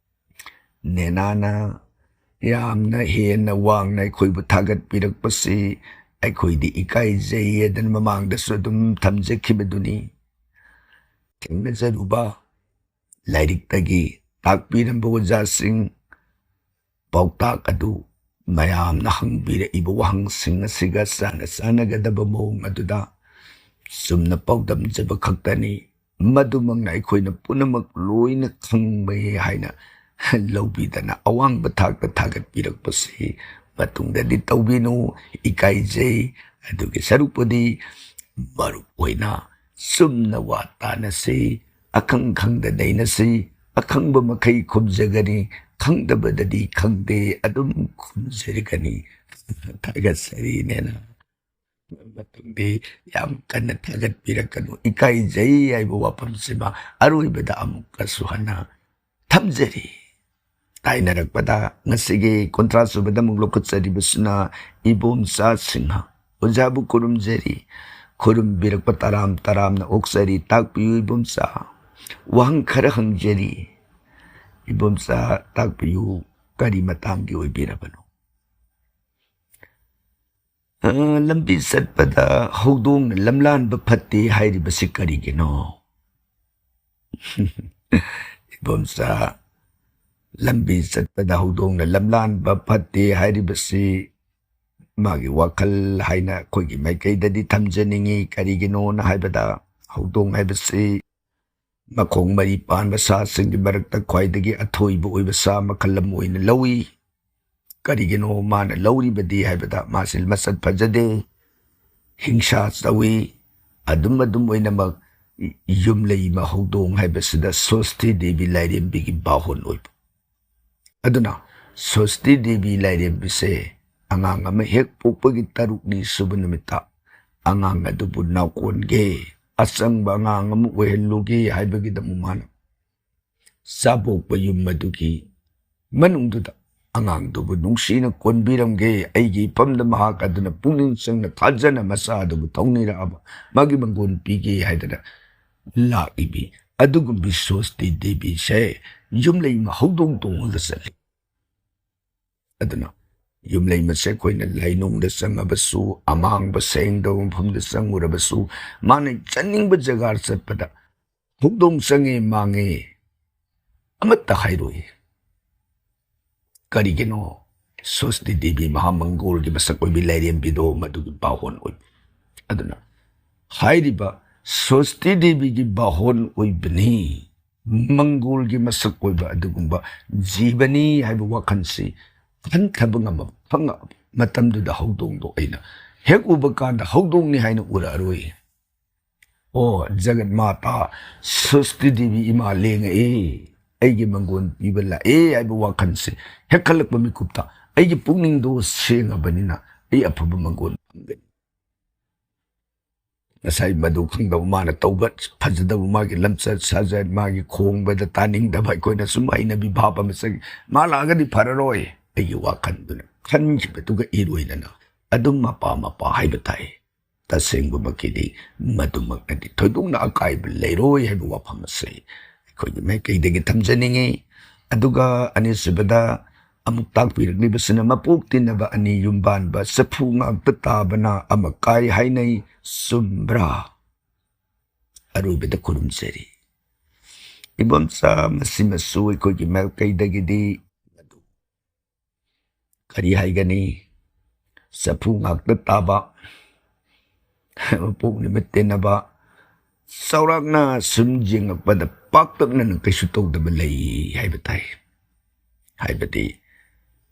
ꯅꯦꯅꯥꯅ ꯌꯥꯝꯅ ꯍꯦꯟꯅ ꯋꯥꯡꯅ ꯑꯩꯈꯣꯏꯕꯨ ꯊꯥꯒꯠꯄꯤꯔꯛꯄꯁꯤ ꯑꯩꯈꯣꯏꯗꯤ ꯏꯀꯥꯏꯖꯩ ꯍꯥꯏꯗꯅ ꯃꯃꯥꯡꯗꯁꯨ ꯑꯗꯨꯝ ꯊꯝꯖꯈꯤꯕꯗꯨꯅꯤ꯫ ꯊꯦꯡꯅꯖꯔꯨꯕ ꯂꯥꯏꯔꯤꯛꯇꯒꯤ ꯇꯥꯛꯄꯤꯔꯝꯕ ꯑꯣꯖꯥꯁꯤꯡ ꯄꯥꯎꯇꯥꯛ ꯑꯗꯨ ꯃꯌꯥꯝꯅ ꯍꯪꯕꯤꯔꯛꯏꯕ ꯋꯥꯍꯪꯁꯤꯡ ꯑꯁꯤꯒ ꯆꯥꯟꯅ ꯆꯥꯟꯅꯒꯗꯕ ꯃꯑꯣꯡ ꯑꯗꯨꯗ ꯆꯨꯝꯅ ꯄꯥꯎꯗꯝꯖꯕ ꯈꯛꯇꯅꯤ꯫ ꯃꯗꯨꯃꯛꯅ ꯑꯩꯈꯣꯏꯅ ꯄꯨꯝꯅꯃꯛ ꯂꯣꯏꯅ ꯈꯪꯕ ꯍꯥꯏꯅ ꯂꯧꯕꯤꯗꯅ ꯑꯋꯥꯡꯕ ꯊꯥꯛꯇ ꯊꯥꯒꯠꯄꯤꯔꯛꯄꯁꯤ ꯃꯇꯨꯡꯗꯗꯤ ꯇꯧꯕꯤꯅꯨ꯫ ꯏꯀꯥꯏꯖꯩ꯫ ꯑꯗꯨꯒꯤ ꯁꯔꯨꯛꯄꯨꯗꯤ ꯃꯔꯨꯞ ꯑꯣꯏꯅ ꯆꯨꯝꯅ ꯋꯥ ꯇꯥꯅꯁꯤ, ꯑꯈꯪ ꯈꯪꯗ ꯅꯩꯅꯁꯤ, ꯑꯈꯪꯕ ꯃꯈꯩ ꯈꯨꯝꯖꯒꯅꯤ, ꯈꯪꯗꯕꯗꯗꯤ ꯈꯪꯗꯦ ꯑꯗꯨꯝ ꯈꯨꯝꯖꯔꯒꯅꯤ꯫ ꯊꯥꯒꯠꯆꯔꯤ ꯅꯦꯅꯥ꯫ ꯃꯇꯨꯡꯗꯤ ꯌꯥꯝ ꯀꯟꯅ ꯊꯥꯒꯠꯄꯤꯔꯛꯀꯅꯨ, ꯏꯀꯥꯏꯖꯩ ꯍꯥꯏꯕ ꯋꯥꯐꯝꯁꯤꯃ ꯑꯔꯣꯏꯕꯗ ꯑꯃꯨꯛꯀꯁꯨ ꯍꯟꯅ ꯊꯝꯖꯔꯤ꯫ ꯇꯥꯏꯅꯔꯛꯄꯗ ꯉꯁꯤꯒꯤ ꯀꯨꯟꯊ꯭ꯔꯥ ꯁꯨꯕꯗ ꯑꯃꯨꯛ ꯂꯧꯈꯠꯆꯔꯤꯕꯁꯤꯅ ꯏꯕꯣꯝꯆꯥ ꯁꯤꯡꯍ꯫ ꯑꯣꯖꯥꯕꯨ ꯈꯨꯔꯨꯝꯖꯔꯤ, ꯈꯨꯔꯨꯝꯕꯤꯔꯛꯄ ꯇꯔꯥꯝ ꯇꯔꯥꯝꯅ ꯑꯣꯛꯆꯔꯤ꯫ ꯇꯥꯛꯄꯤꯌꯨ ꯏꯕꯣꯝꯆꯥ, ꯋꯥꯍꯪ ꯈꯔ ꯍꯪꯖꯔꯤ꯫ ꯏꯕꯣꯝꯆꯥ, ꯇꯥꯛꯄꯤꯌꯨ, ꯀꯔꯤ ꯃꯇꯥꯡꯒꯤ ꯑꯣꯏꯕꯤꯔꯕꯅꯣ? ꯑ, ꯂꯝꯕꯤ ꯆꯠꯄꯗ ꯍꯧꯗꯣꯡꯅ ꯂꯝꯂꯥꯟꯕ ꯐꯠꯇꯦ ꯍꯥꯏꯔꯤꯕꯁꯤ ꯀꯔꯤꯒꯤꯅꯣ? ꯏꯕꯣꯝꯆꯥ, ꯂꯝꯕꯤ ꯆꯠꯄꯗ ꯍꯧꯗꯣꯡꯅ ꯂꯝꯂꯥꯟꯕ ꯐꯠꯇꯦ ꯍꯥꯏꯔꯤꯕꯁꯤ ꯃꯥꯒꯤ ꯋꯥꯈꯜ ꯍꯥꯏꯅ ꯑꯩꯈꯣꯏꯒꯤ ꯃꯥꯏꯀꯩꯗꯗꯤ ꯊꯝꯖꯅꯤꯡꯏ꯫ ꯀꯔꯤꯒꯤꯅꯣꯅ ꯍꯥꯏꯕꯗ, ꯍꯧꯗꯣꯡ ꯍꯥꯏꯕꯁꯤ ꯃꯈꯣꯡ ꯃꯔꯤ ꯄꯥꯟꯕ ꯁꯥꯁꯤꯡꯒꯤ ꯃꯔꯛꯇ ꯈ꯭ꯋꯥꯏꯗꯒꯤ ꯑꯊꯣꯏꯕ ꯑꯣꯏꯕ ꯁꯥ ꯃꯈꯜ ꯑꯃ ꯑꯣꯏꯅ ꯂꯧꯏ꯫ ꯀꯔꯤꯒꯤꯅꯣ ꯃꯥꯅ ꯂꯧꯔꯤꯕꯗꯤ ꯍꯥꯏꯕꯗ, ꯃꯥꯁꯤ ꯃꯁꯛ ꯐꯖꯗꯦ, ꯍꯤꯡꯁꯥ ꯇꯧꯏ, ꯑꯗꯨꯝ ꯑꯗꯨꯝ ꯑꯣꯏꯅꯃꯛ ꯌꯨꯝꯂꯩꯃ ꯍꯧꯗꯣꯡ ꯍꯥꯏꯕꯁꯤꯗ ꯁ꯭ꯋꯁꯇꯤ ꯗꯦꯕꯤ ꯂꯥꯏꯔꯦꯝꯕꯤꯒꯤ ꯕꯥꯍꯣꯟ ꯑꯣꯏꯕ꯫ ꯑꯗꯨꯅ ꯁ꯭ꯋꯁꯇꯤ ꯗꯦꯕꯤ ꯂꯥꯏꯔꯦꯝꯕꯤꯁꯦ ꯑꯉꯥꯡ ꯑꯃ ꯍꯦꯛ ꯄꯣꯛꯄꯒꯤ ꯇꯔꯨꯛꯅꯤ ꯁꯨꯕ ꯅꯨꯃꯤꯠꯇ ꯑꯉꯥꯡ ꯑꯗꯨꯕꯨ ꯅꯥꯎꯀꯣꯟꯒꯦ, ꯑꯆꯪꯕ ꯑꯉꯥꯡ ꯑꯃ ꯑꯣꯏꯍꯜꯂꯨꯒꯦ ꯍꯥꯏꯕꯒꯤꯗꯃꯛ ꯃꯥꯅ ꯆꯥꯕꯣꯛꯄ ꯌꯨꯝ ꯑꯗꯨꯒꯤ ꯃꯅꯨꯡꯗꯨꯗ ꯑꯉꯥꯡꯗꯨꯕꯨ ꯅꯨꯡꯁꯤꯅ ꯀꯣꯟꯕꯤꯔꯝꯒꯦ, ꯑꯩꯒꯤ ꯏꯐꯝꯗ ꯃꯍꯥꯛ ꯑꯗꯨꯅ ꯄꯨꯛꯅꯤꯡ ꯆꯪꯅ ꯊꯥꯖꯅ ꯃꯆꯥ ꯑꯗꯨꯕꯨ ꯊꯧꯅꯤꯔꯛꯑꯕ ꯃꯥꯒꯤ ꯃꯪꯒꯣꯟ ꯄꯤꯒꯦ ꯍꯥꯏꯗꯅ ꯂꯥꯛꯏꯕꯤ ꯑꯗꯨꯒꯨꯝꯕꯤ ꯁ꯭ꯋꯁꯇꯤ ꯗꯦꯕꯤꯁꯦ ꯌꯨꯝꯂꯩꯃ ꯍꯧꯗꯣꯡ ꯇꯣꯡꯉꯒ ꯆꯠꯂꯤ꯫ ꯑꯗꯨꯅ ꯌꯨꯝꯂꯩꯃꯁꯦ ꯑꯩꯈꯣꯏꯅ ꯂꯥꯏꯅꯨꯡꯗ ꯆꯪꯉꯕꯁꯨ, ꯑꯃꯥꯡꯕ ꯁꯦꯡꯗꯕ ꯃꯐꯝꯗ ꯆꯪꯉꯨꯔꯕꯁꯨ, ꯃꯥꯅ ꯆꯠꯅꯤꯡꯕ ꯖꯒꯥ ꯆꯠꯄꯗ ꯍꯧꯗꯣꯡ ꯆꯪꯉꯦ ꯃꯥꯡꯉꯦ ꯑꯃꯠꯇ ꯍꯥꯏꯔꯣꯏ꯫ ꯀꯔꯤꯒꯤꯅꯣ? ꯁ꯭ꯋꯁꯇꯤ ꯗꯦꯕꯤ ꯃꯍꯥꯃꯪꯒꯣꯜꯒꯤ ꯃꯁꯛ ꯑꯣꯏꯕꯤ ꯂꯥꯏꯔꯦꯝꯕꯤꯗꯣ ꯃꯗꯨꯒꯤ ꯕꯥꯍꯣꯟ ꯑꯣꯏꯕ꯫ ꯑꯗꯨꯅ ꯍꯥꯏꯔꯤꯕ ꯁ꯭ꯋꯁꯇꯤ ꯗꯦꯕꯤꯒꯤ ꯕꯥꯍꯣꯟ ꯑꯣꯏꯕꯅꯤ, ꯃꯪꯒꯣꯜꯒꯤ ꯃꯁꯛ ꯑꯣꯏꯕ ꯑꯗꯨꯒꯨꯝꯕ ꯖꯤꯕꯅꯤ ꯍꯥꯏꯕ ꯋꯥꯈꯜꯁꯤ ꯈꯟꯊꯕ ꯉꯝꯕ ꯐꯪꯉꯛꯑꯕ ꯃꯇꯝꯗꯨꯗ ꯍꯧꯗꯣꯡꯗꯣ ꯑꯩꯅ ꯍꯦꯛ ꯎꯕ ꯀꯥꯟꯗ ꯍꯧꯗꯣꯡꯅꯤ ꯍꯥꯏꯅ ꯎꯔꯛꯑꯔꯣꯏ꯫ ꯑꯣ, ꯖꯒꯠ ꯃꯥꯇꯥ ꯁ꯭ꯋꯁꯇꯤ ꯗꯦꯕꯤ ꯏꯃꯥ ꯂꯦꯡꯉꯛꯏ, ꯑꯩꯒꯤ ꯃꯪꯒꯣꯟ ꯄꯤꯕ ꯂꯥꯛꯑꯦ ꯍꯥꯏꯕ ꯋꯥꯈꯜꯁꯦ ꯍꯦꯛ ꯈꯜꯂꯛꯄ ꯃꯤꯀꯨꯞꯇ ꯑꯩꯒꯤ ꯄꯨꯛꯅꯤꯡꯗꯣ ꯁꯦꯡꯉꯕꯅꯤꯅ ꯑꯩ ꯑꯐꯕ ꯃꯪꯒꯣꯟ ꯐꯪꯒꯅꯤ꯫ ꯉꯁꯥꯏ ꯃꯗꯨ ꯈꯪꯗꯕ ꯃꯥꯅ ꯇꯧꯕ ꯐꯖꯗꯕ, ꯃꯥꯒꯤ ꯂꯝꯆꯠ ꯁꯥꯖꯠ, ꯃꯥꯒꯤ ꯈꯣꯡꯕꯗ ꯇꯥꯅꯤꯡꯗꯕ, ꯑꯩꯈꯣꯏꯅ ꯁꯨꯝ ꯍꯩꯅꯕꯤ ꯚꯥꯞ ꯑꯃ ꯆꯪꯉꯤ꯫ ꯃꯥ ꯂꯥꯛꯑꯒꯗꯤ ꯐꯔꯔꯣꯏ꯫ ꯑꯩꯒꯤ ꯋꯥꯈꯜꯗꯨꯅ ꯈꯟꯈꯤꯕꯗꯨꯒ ꯏꯔꯣꯏꯅꯅ ꯑꯗꯨꯝ ꯃꯄꯥ ꯃꯄꯥ ꯍꯥꯏꯕ ꯇꯥꯏ꯫ ꯇꯁꯦꯡꯕꯃꯛꯀꯤꯗꯤ ꯃꯗꯨꯃꯛꯅꯗꯤ ꯊꯣꯏꯗꯣꯛꯅ ꯑꯀꯥꯏꯕ ꯂꯩꯔꯣꯏ ꯍꯥꯏꯕ ꯋꯥꯐꯝ ꯑꯁꯤ ꯑꯩꯈꯣꯏꯒꯤ ꯃꯥꯏꯀꯩꯗꯒꯤ ꯊꯝꯖꯅꯤꯡꯏ꯫ ꯑꯗꯨꯒ ꯑꯅꯤꯁꯨꯕꯗ ꯑꯃꯨꯛ ꯇꯥꯛꯄꯤꯔꯛꯂꯤꯕꯁꯤꯅ ꯃꯄꯣꯛ ꯇꯤꯟꯅꯕ ꯑꯅꯤ ꯌꯨꯝꯕꯥꯟꯕ ꯆꯐꯨ ꯉꯥꯛꯇ ꯇꯥꯕꯅ ꯑꯃ ꯀꯥꯏ ꯍꯥꯏꯅꯩ, ꯆꯨꯝꯕ꯭ꯔꯥ? ꯑꯔꯣꯏꯕꯗ ꯈꯨꯔꯨꯝꯖꯔꯤ꯫ ꯏꯕꯣꯝꯆꯥ, ꯃꯁꯤꯃꯁꯨ ꯑꯩꯈꯣꯏꯒꯤ ꯃꯥꯏꯀꯩꯗꯒꯤꯗꯤ ꯀꯔꯤ ꯍꯥꯏꯒꯅꯤ? ꯆꯐꯨ ꯉꯥꯛꯇ ꯇꯥꯕ, ꯃꯄꯣꯛ ꯅꯨꯃꯤꯠ ꯇꯤꯟꯅꯕ, ꯆꯥꯎꯔꯥꯛꯅ ꯁꯨꯝ ꯌꯦꯡꯉꯛꯄꯗ ꯄꯥꯛꯇꯛꯅꯅ ꯀꯩꯁꯨ ꯇꯧꯗꯕ ꯂꯩ ꯍꯥꯏꯕ ꯇꯥꯏ꯫ ꯍꯥꯏꯕꯗꯤ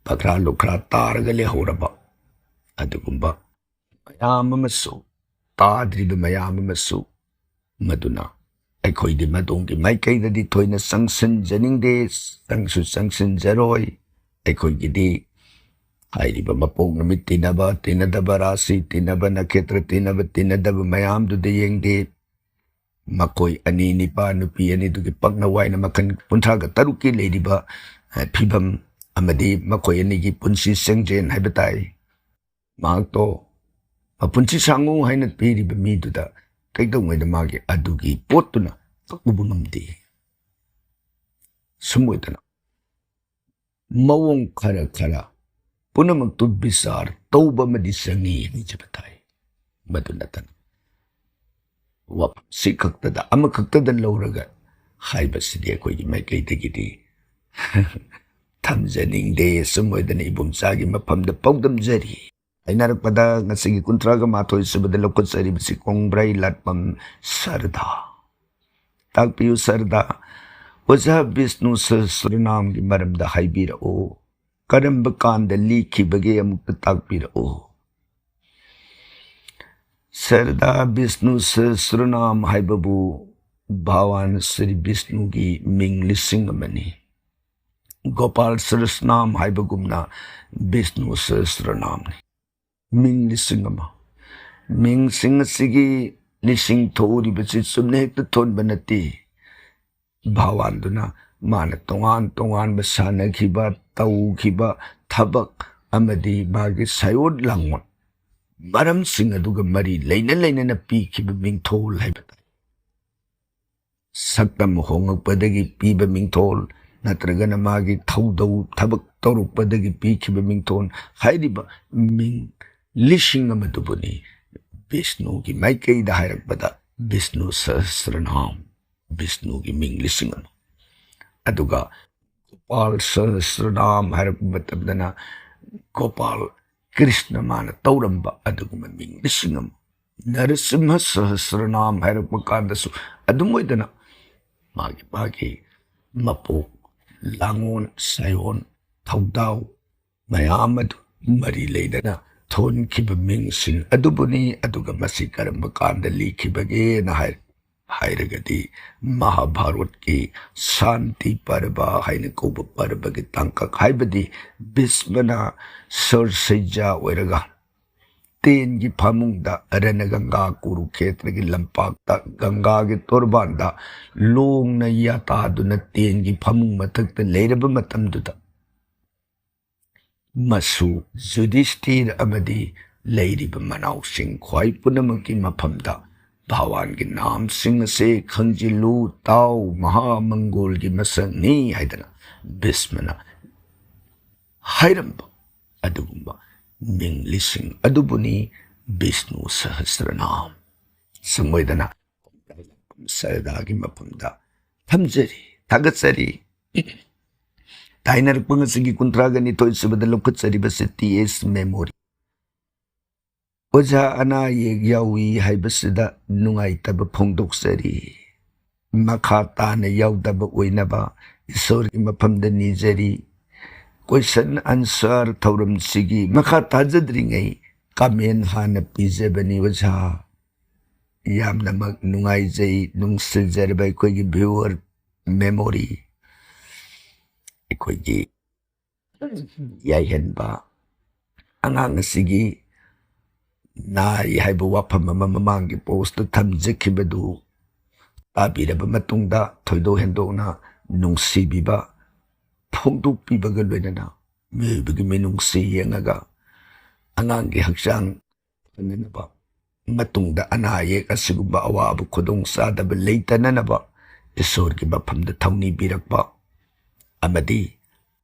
ꯄꯈ꯭ꯔꯥ ꯂꯨꯈ꯭ꯔꯥ ꯇꯥꯔꯒ ꯂꯩꯍꯧꯔꯕ ꯑꯗꯨꯒꯨꯝꯕ ꯃꯌꯥꯝ ꯑꯃꯁꯨ, ꯇꯥꯗ꯭ꯔꯤꯕ ꯃꯌꯥꯝ ꯑꯃꯁꯨ ꯃꯗꯨꯅ ꯑꯩꯈꯣꯏꯗꯤ ꯃꯗꯣꯝꯒꯤ ꯃꯥꯏꯀꯩꯗꯗꯤ ꯊꯣꯏꯅ ꯆꯪꯁꯤꯟꯖꯅꯤꯡꯗꯦ, ꯆꯪꯁꯨ ꯆꯪꯁꯤꯟꯖꯔꯣꯏ꯫ ꯑꯩꯈꯣꯏꯒꯤꯗꯤ ꯍꯥꯏꯔꯤꯕ ꯃꯄꯣꯛ ꯅꯨꯃꯤꯠ ꯇꯤꯟꯅꯕ, ꯇꯤꯟꯅꯗꯕ ꯔꯥꯁꯤ ꯇꯤꯟꯅꯕ, ꯅꯈꯦꯇ꯭ꯔ ꯇꯤꯟꯅꯕ, ꯇꯤꯟꯅꯗꯕ ꯃꯌꯥꯝꯗꯨꯗ ꯌꯦꯡꯗꯦ꯫ ꯃꯈꯣꯏ ꯑꯅꯤ, ꯅꯤꯄꯥ ꯅꯨꯄꯤ ꯑꯅꯤꯗꯨꯒꯤ ꯄꯛꯅ ꯋꯥꯏꯅ ꯃꯈꯜ ꯀꯨꯟꯊ꯭ꯔꯥꯒ ꯇꯔꯨꯛꯀꯤ ꯂꯩꯔꯤꯕ, ꯑ, ꯐꯤꯕꯝ ꯑꯃꯗꯤ ꯃꯈꯣꯏ ꯑꯅꯤꯒꯤ ꯄꯨꯟꯁꯤ ꯆꯦꯡꯖꯦꯜ ꯍꯥꯏꯕ ꯇꯥꯏ꯫ ꯃꯍꯥꯛꯇꯣ ꯃꯄꯨꯟꯁꯤ ꯁꯥꯡꯉꯨ ꯍꯥꯏꯅ ꯄꯤꯔꯤꯕ ꯃꯤꯗꯨꯗ ꯀꯩꯗꯧꯉꯩꯗ ꯃꯥꯒꯤ ꯑꯗꯨꯒꯤ ꯄꯣꯠꯇꯨꯅ ꯀꯛꯂꯨꯕ ꯉꯝꯗꯦ꯫ ꯁꯨꯝ ꯑꯣꯏꯗꯅ ꯃꯑꯣꯡ ꯈꯔ ꯈꯔ ꯄꯨꯝꯅꯃꯛꯇꯨ ꯕꯤꯆꯥꯔ ꯇꯧꯕ ꯑꯃꯗꯤ ꯆꯪꯉꯤ ꯍꯥꯏꯖꯕ ꯇꯥꯏ꯫ ꯃꯗꯨ ꯅꯠꯇꯅ ꯋꯥꯐꯝꯁꯤ ꯈꯛꯇꯗ, ꯑꯃꯈꯛꯇꯗ ꯂꯧꯔꯒ ꯍꯥꯏꯕꯁꯤꯗꯤ ꯑꯩꯈꯣꯏꯒꯤ ꯃꯥꯏꯀꯩꯗꯒꯤꯗꯤ ꯊꯝꯖꯅꯤꯡꯗꯦ꯫ ꯁꯨꯝ ꯑꯣꯏꯗꯅ ꯏꯕꯨꯝꯆꯥꯒꯤ ꯃꯐꯝꯗ ꯄꯥꯎꯗꯝꯖꯔꯤ꯫ ꯍꯥꯏꯅꯔꯛꯄꯗ ꯉꯁꯤꯒꯤ ꯀꯨꯟꯊ꯭ꯔꯥꯒ ꯃꯥꯊꯣꯏ ꯁꯨꯕꯗ ꯂꯧꯈꯠꯆꯔꯤꯕꯁꯤ ꯀꯣꯡꯕ꯭ꯔꯩ ꯂꯥꯠꯄꯝ ꯁꯔꯗꯥ꯫ ꯇꯥꯛꯄꯤꯌꯨ ꯁꯔꯗꯥ, ꯑꯣꯖꯥ ꯕꯤꯁꯅꯨ ꯁꯍꯁ꯭ꯔꯅꯥꯝꯒꯤ ꯃꯔꯝꯗ ꯍꯥꯏꯕꯤꯔꯛꯎ꯫ ꯀꯔꯝꯕ ꯀꯥꯟꯗ ꯂꯤꯈꯤꯕꯒꯦ ꯑꯃꯨꯛꯇ ꯇꯥꯛꯄꯤꯔꯛꯎ꯫ ꯁꯔꯗꯥ, ꯕꯤꯁꯅꯨ ꯁꯍꯁ꯭ꯔꯅꯥꯝ ꯍꯥꯏꯕꯕꯨ ꯚꯒꯋꯥꯟ ꯁ꯭ꯔꯤ ꯕꯤꯁꯅꯨꯒꯤ ꯃꯤꯡ ꯂꯤꯁꯤꯡ ꯑꯃꯅꯤ꯫ ꯒꯣꯄꯥꯜ ꯁꯍꯁ꯭ꯔꯅꯥꯝ ꯍꯥꯏꯕꯒꯨꯝꯅ ꯕꯤꯁꯅꯨ ꯁꯍꯁ꯭ꯔꯅꯥꯝꯅꯤ꯫ ꯃꯤꯡ ꯂꯤꯁꯤꯡ ꯑꯃ꯫ ꯃꯤꯡꯁꯤꯡ ꯑꯁꯤꯒꯤ ꯂꯤꯁꯤꯡ ꯊꯣꯛꯎꯔꯤꯕꯁꯤ ꯆꯨꯝꯅ ꯍꯦꯛꯇ ꯊꯣꯟꯕ ꯅꯠꯇꯦ꯫ ꯚꯒꯋꯥꯟꯗꯨꯅ ꯃꯥꯅ ꯇꯣꯉꯥꯟ ꯇꯣꯉꯥꯟꯕ ꯁꯥꯟꯅꯈꯤꯕ, ꯇꯧꯈꯤꯕ ꯊꯕꯛ ꯑꯃꯗꯤ ꯃꯥꯒꯤ ꯁꯥꯏꯑꯣꯟ ꯂꯥꯡꯑꯣꯟ ꯃꯔꯝꯁꯤꯡ ꯑꯗꯨꯒ ꯃꯔꯤ ꯂꯩꯅ ꯂꯩꯅꯅ ꯄꯤꯈꯤꯕ ꯃꯤꯡꯊꯣꯜ ꯍꯥꯏꯕ ꯇꯥꯏ꯫ ꯁꯛꯇꯝ ꯍꯣꯡꯉꯛꯄꯗꯒꯤ ꯄꯤꯕ ꯃꯤꯡꯊꯣꯜ ꯅꯠꯇ꯭ꯔꯒꯅ ꯃꯥꯒꯤ ꯊꯧꯗꯧ ꯊꯕꯛ ꯇꯧꯔꯛꯄꯗꯒꯤ ꯄꯤꯈꯤꯕ ꯃꯤꯡꯊꯣꯜ ꯍꯥꯏꯔꯤꯕ ꯃꯤꯡ ꯂꯤꯁꯤꯡ ꯑꯃꯗꯨꯕꯨꯅꯤ ꯕꯤꯁꯅꯨꯒꯤ ꯃꯥꯏꯀꯩꯗ ꯍꯥꯏꯔꯛꯄꯗ ꯕꯤꯁꯅꯨ ꯁꯍꯁ꯭ꯔꯅꯥꯝ, ꯕꯤꯁꯅꯨꯒꯤ ꯃꯤꯡ ꯂꯤꯁꯤꯡ ꯑꯃ꯫ ꯑꯗꯨꯒ ꯒꯣꯄꯥꯜ ꯁꯍꯁ꯭ꯔꯅꯥꯝ ꯍꯥꯏꯔꯛꯄ ꯃꯇꯝꯗꯅ ꯒꯣꯄꯥꯜ ꯀ꯭ꯔꯤꯁꯅ ꯃꯥꯅ ꯇꯧꯔꯝꯕ ꯑꯗꯨꯒꯨꯝꯕ ꯃꯤꯡ ꯂꯤꯁꯤꯡ ꯑꯃ꯫ ꯅꯔꯁꯤꯝꯍ ꯁꯍꯁ꯭ꯔꯅꯥꯝ ꯍꯥꯏꯔꯛꯄ ꯀꯥꯟꯗꯁꯨ ꯑꯗꯨꯝ ꯑꯣꯏꯗꯅ ꯃꯥꯒꯤ ꯃꯥꯒꯤ ꯃꯄꯣꯛ ꯂꯥꯡꯑꯣꯟ ꯁꯥꯏꯑꯣꯟ ꯊꯧꯗꯥꯎ ꯃꯌꯥꯝ ꯑꯗꯨ ꯃꯔꯤ ꯂꯩꯅꯅ ꯊꯣꯟꯈꯤꯕ ꯃꯤꯡꯁꯤꯡ ꯑꯗꯨꯕꯨꯅꯤ꯫ ꯑꯗꯨꯒ ꯃꯁꯤ ꯀꯔꯝꯕ ꯀꯥꯟꯗ ꯂꯤꯈꯤꯕꯒꯦꯅ ꯍꯥꯏ ꯍꯥꯏꯔꯒꯗꯤ ꯃꯍꯥꯚꯥꯔꯠꯀꯤ ꯁꯥꯟꯇꯤ ꯄꯔꯕ ꯍꯥꯏꯅ ꯀꯧꯕ ꯄꯔꯕꯒꯤ ꯇꯥꯡꯀꯛ, ꯍꯥꯏꯕꯗꯤ ꯚꯤꯁꯃꯅ ꯁꯔꯁꯩꯖꯥ ꯑꯣꯏꯔꯒ ꯇꯦꯟꯒꯤ ꯐꯃꯨꯡꯗ, ꯔꯅꯒꯪꯒꯥ ꯀꯨꯔꯨꯈꯦꯇ꯭ꯔꯒꯤ ꯂꯝꯄꯥꯛꯇ ꯒꯪꯒꯥꯒꯤ ꯇꯣꯔꯕꯥꯟꯗ ꯂꯣꯡꯅ ꯌꯥꯇꯥꯗꯨꯅ ꯇꯦꯟꯒꯤ ꯐꯃꯨꯡ ꯃꯊꯛꯇ ꯂꯩꯔꯕ ꯃꯇꯝꯗꯨꯗ, ꯃꯁꯨ ꯌꯨꯙꯤꯁꯇꯤꯔ ꯑꯃꯗꯤ ꯂꯩꯔꯤꯕ ꯃꯅꯥꯎꯁꯤꯡ ꯈ꯭ꯋꯥꯏ ꯄꯨꯝꯅꯃꯛꯀꯤ ꯃꯐꯝꯗ ꯚꯒꯋꯥꯟꯒꯤ ꯅꯥꯝꯁꯤꯡ ꯑꯁꯦ ꯈꯪꯖꯤꯜꯂꯨ, ꯇꯥꯎ, ꯃꯍꯥꯃꯪꯒꯣꯜꯒꯤ ꯃꯁꯛꯅꯤ ꯍꯥꯏꯗꯅ ꯚꯤꯁꯃꯅ ꯍꯥꯏꯔꯝꯕ ꯑꯗꯨꯒꯨꯝꯕ ꯃꯤꯡꯂꯤꯁꯤꯡ ꯑꯗꯨꯕꯨꯅꯤ ꯕꯤꯁꯅꯨ ꯁꯍꯁ꯭ꯔꯅꯥꯝ꯫ ꯁꯨꯝ ꯑꯣꯏꯗꯅ ꯁꯔꯗꯥꯒꯤ ꯃꯐꯝꯗ ꯊꯝꯖꯔꯤ, ꯊꯥꯒꯠꯆꯔꯤ꯫ ꯇꯥꯏꯅꯔꯛꯄ ꯉꯁꯤꯒꯤ ꯀꯨꯟꯊ꯭ꯔꯥꯒ ꯅꯤꯊꯣꯏ ꯁꯨꯕꯗ ꯂꯧꯈꯠꯆꯔꯤꯕꯁꯤ ꯇꯤ ꯑꯦꯁ ꯃꯦꯃꯣꯔꯤ꯫ ꯑꯣꯖꯥ ꯑꯅꯥ ꯑꯌꯦꯛ ꯌꯥꯎꯏ ꯍꯥꯏꯕꯁꯤꯗ ꯅꯨꯡꯉꯥꯏꯇꯕ ꯐꯣꯡꯗꯣꯛꯆꯔꯤ꯫ ꯃꯈꯥ ꯇꯥꯅ ꯌꯥꯎꯗꯕ ꯑꯣꯏꯅꯕ ꯏꯁꯣꯔꯒꯤ ꯃꯐꯝꯗ ꯅꯤꯖꯔꯤ꯫ ꯀꯣꯏꯁꯟ ꯑꯟꯁꯔ ꯊꯧꯔꯝꯁꯤꯒꯤ ꯃꯈꯥ ꯇꯥꯖꯗ꯭ꯔꯤꯉꯩ ꯀꯃꯦꯟ ꯍꯥꯟꯅ ꯄꯤꯖꯕꯅꯤ ꯑꯣꯖꯥ꯫ ꯌꯥꯝꯅꯃꯛ ꯅꯨꯡꯉꯥꯏꯖꯩ, ꯅꯨꯡꯁꯤꯖꯔꯕ ꯑꯩꯈꯣꯏꯒꯤ ꯚ꯭ꯌꯨꯋꯔ ꯃꯦꯃꯣꯔꯤ꯫ ꯑꯩꯈꯣꯏꯒꯤ ꯌꯥꯏꯍꯟꯕ ꯑꯉꯥꯡ ꯑꯁꯤꯒꯤ ꯅꯥꯏ ꯍꯥꯏꯕ ꯋꯥꯐꯝ ꯑꯃ ꯃꯃꯥꯡꯒꯤ ꯄꯣꯁꯇ ꯊꯝꯖꯈꯤꯕꯗꯨ ꯇꯥꯕꯤꯔꯕ ꯃꯇꯨꯡꯗ ꯊꯣꯏꯗꯣꯛ ꯍꯦꯟꯗꯣꯛꯅ ꯅꯨꯡꯁꯤꯕꯤꯕ ꯐꯣꯡꯗꯣꯛꯄꯤꯕꯒ ꯂꯣꯏꯅꯅ ꯃꯤꯑꯣꯏꯕꯒꯤ ꯃꯤꯅꯨꯡꯁꯤ ꯌꯦꯡꯉꯒ ꯑꯉꯥꯡꯒꯤ ꯍꯛꯆꯥꯡ ꯐꯅꯅꯕ, ꯃꯇꯨꯡꯗ ꯑꯅꯥ ꯑꯌꯦꯛ ꯑꯁꯤꯒꯨꯝꯕ ꯑꯋꯥꯕ ꯈꯨꯗꯣꯡ ꯆꯥꯗꯕ ꯂꯩꯇꯅꯅꯕ ꯏꯁꯣꯔꯒꯤ ꯃꯐꯝꯗ ꯊꯧꯅꯤꯕꯤꯔꯛꯄ ꯑꯃꯗꯤ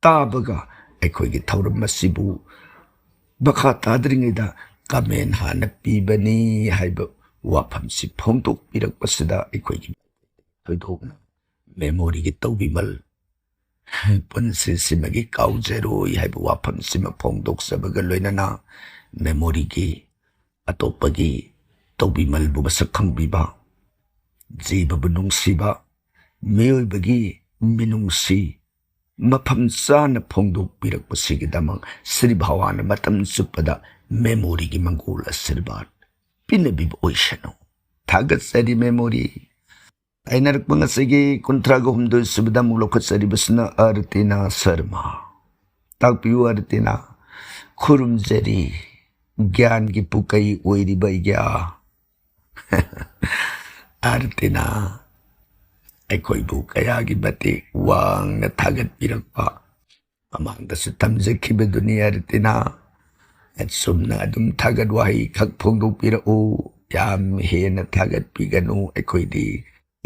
ꯇꯥꯕꯒ ꯑꯩꯈꯣꯏꯒꯤ ꯊꯧꯔꯝ ꯑꯁꯤꯕꯨ ꯃꯈꯥ ꯇꯥꯗ꯭ꯔꯤꯉꯩꯗ ꯀꯃꯦꯟ ꯍꯥꯟꯅ ꯄꯤꯕꯅꯤ ꯍꯥꯏꯕ ꯋꯥꯐꯝꯁꯤ ꯐꯣꯡꯗꯣꯛꯄꯤꯔꯛꯄꯁꯤꯗ ꯑꯩꯈꯣꯏꯒꯤ ꯊꯣꯏꯗꯣꯛꯅ ꯃꯦꯃꯣꯔꯤꯒꯤ ꯇꯧꯕꯤꯃꯜ ꯄꯨꯟꯁꯤꯁꯤꯃꯒꯤ ꯀꯥꯎꯖꯔꯣꯏ ꯍꯥꯏꯕ ꯋꯥꯐꯝꯁꯤꯃ ꯐꯣꯡꯗꯣꯛꯆꯕꯒ ꯂꯣꯏꯅꯅ ꯃꯦꯃꯣꯔꯤꯒꯤ ꯑꯇꯣꯞꯄꯒꯤ ꯇꯧꯕꯤꯃꯜꯕꯨ ꯃꯁꯛ ꯈꯪꯕꯤꯕ, ꯖꯤꯕꯕꯨ ꯅꯨꯡꯁꯤꯕ, ꯃꯤꯑꯣꯏꯕꯒꯤ ꯃꯤꯅꯨꯡꯁꯤ ꯃꯐꯝ ꯆꯥꯅ ꯐꯣꯡꯗꯣꯛꯄꯤꯔꯛꯄꯁꯤꯒꯤꯗꯃꯛ ꯁ꯭ꯔꯤ ꯚꯒꯋꯥꯟꯅ ꯃꯇꯝ ꯆꯨꯞꯄꯗ ꯃꯦꯃꯣꯔꯤꯒꯤ ꯃꯪꯒꯣꯜ ꯑꯁꯤꯔꯕꯥꯗ ꯄꯤꯅꯕꯤꯕ ꯑꯣꯏꯁꯅꯨ꯫ ꯊꯥꯒꯠꯆꯔꯤ ꯃꯦꯃꯣꯔꯤ꯫ ꯇꯥꯏꯅꯔꯛꯄ ꯉꯁꯤꯒꯤ ꯀꯨꯟꯊ꯭ꯔꯥꯒ ꯍꯨꯝꯗꯣꯏ ꯁꯨꯕꯗ ꯑꯃꯨꯛ ꯂꯧꯈꯠꯆꯔꯤꯕꯁꯤꯅ ꯑꯔꯇꯤꯅꯥ ꯁꯔꯃ꯫ ꯇꯥꯛꯄꯤꯌꯨ ꯑꯔꯇꯤꯅꯥ, ꯈꯨꯔꯨꯝꯖꯔꯤ, ꯒ꯭ꯌꯥꯟꯒꯤ ꯄꯨꯀꯩ ꯑꯣꯏꯔꯤꯕ ꯑꯩꯒꯤ ꯑꯥ꯫ ꯑꯥꯔꯇꯤꯅꯥ, ꯑꯩꯈꯣꯏꯕꯨ ꯀꯌꯥꯒꯤ ꯃꯇꯤꯛ ꯋꯥꯡꯅ ꯊꯥꯒꯠꯄꯤꯔꯛꯄ, ꯃꯃꯥꯡꯗꯁꯨ ꯊꯝꯖꯈꯤꯕꯗꯨꯅꯤ ꯑꯥꯔꯇꯤꯅꯥ꯫ ꯑꯁꯨꯝꯅ ꯑꯗꯨꯝ ꯊꯥꯒꯠ ꯋꯥꯍꯩ ꯈꯛ ꯐꯣꯡꯗꯣꯛꯄꯤꯔꯛꯎ, ꯌꯥꯝ ꯍꯦꯟꯅ ꯊꯥꯒꯠꯄꯤꯒꯅꯨ, ꯑꯩꯈꯣꯏꯗꯤ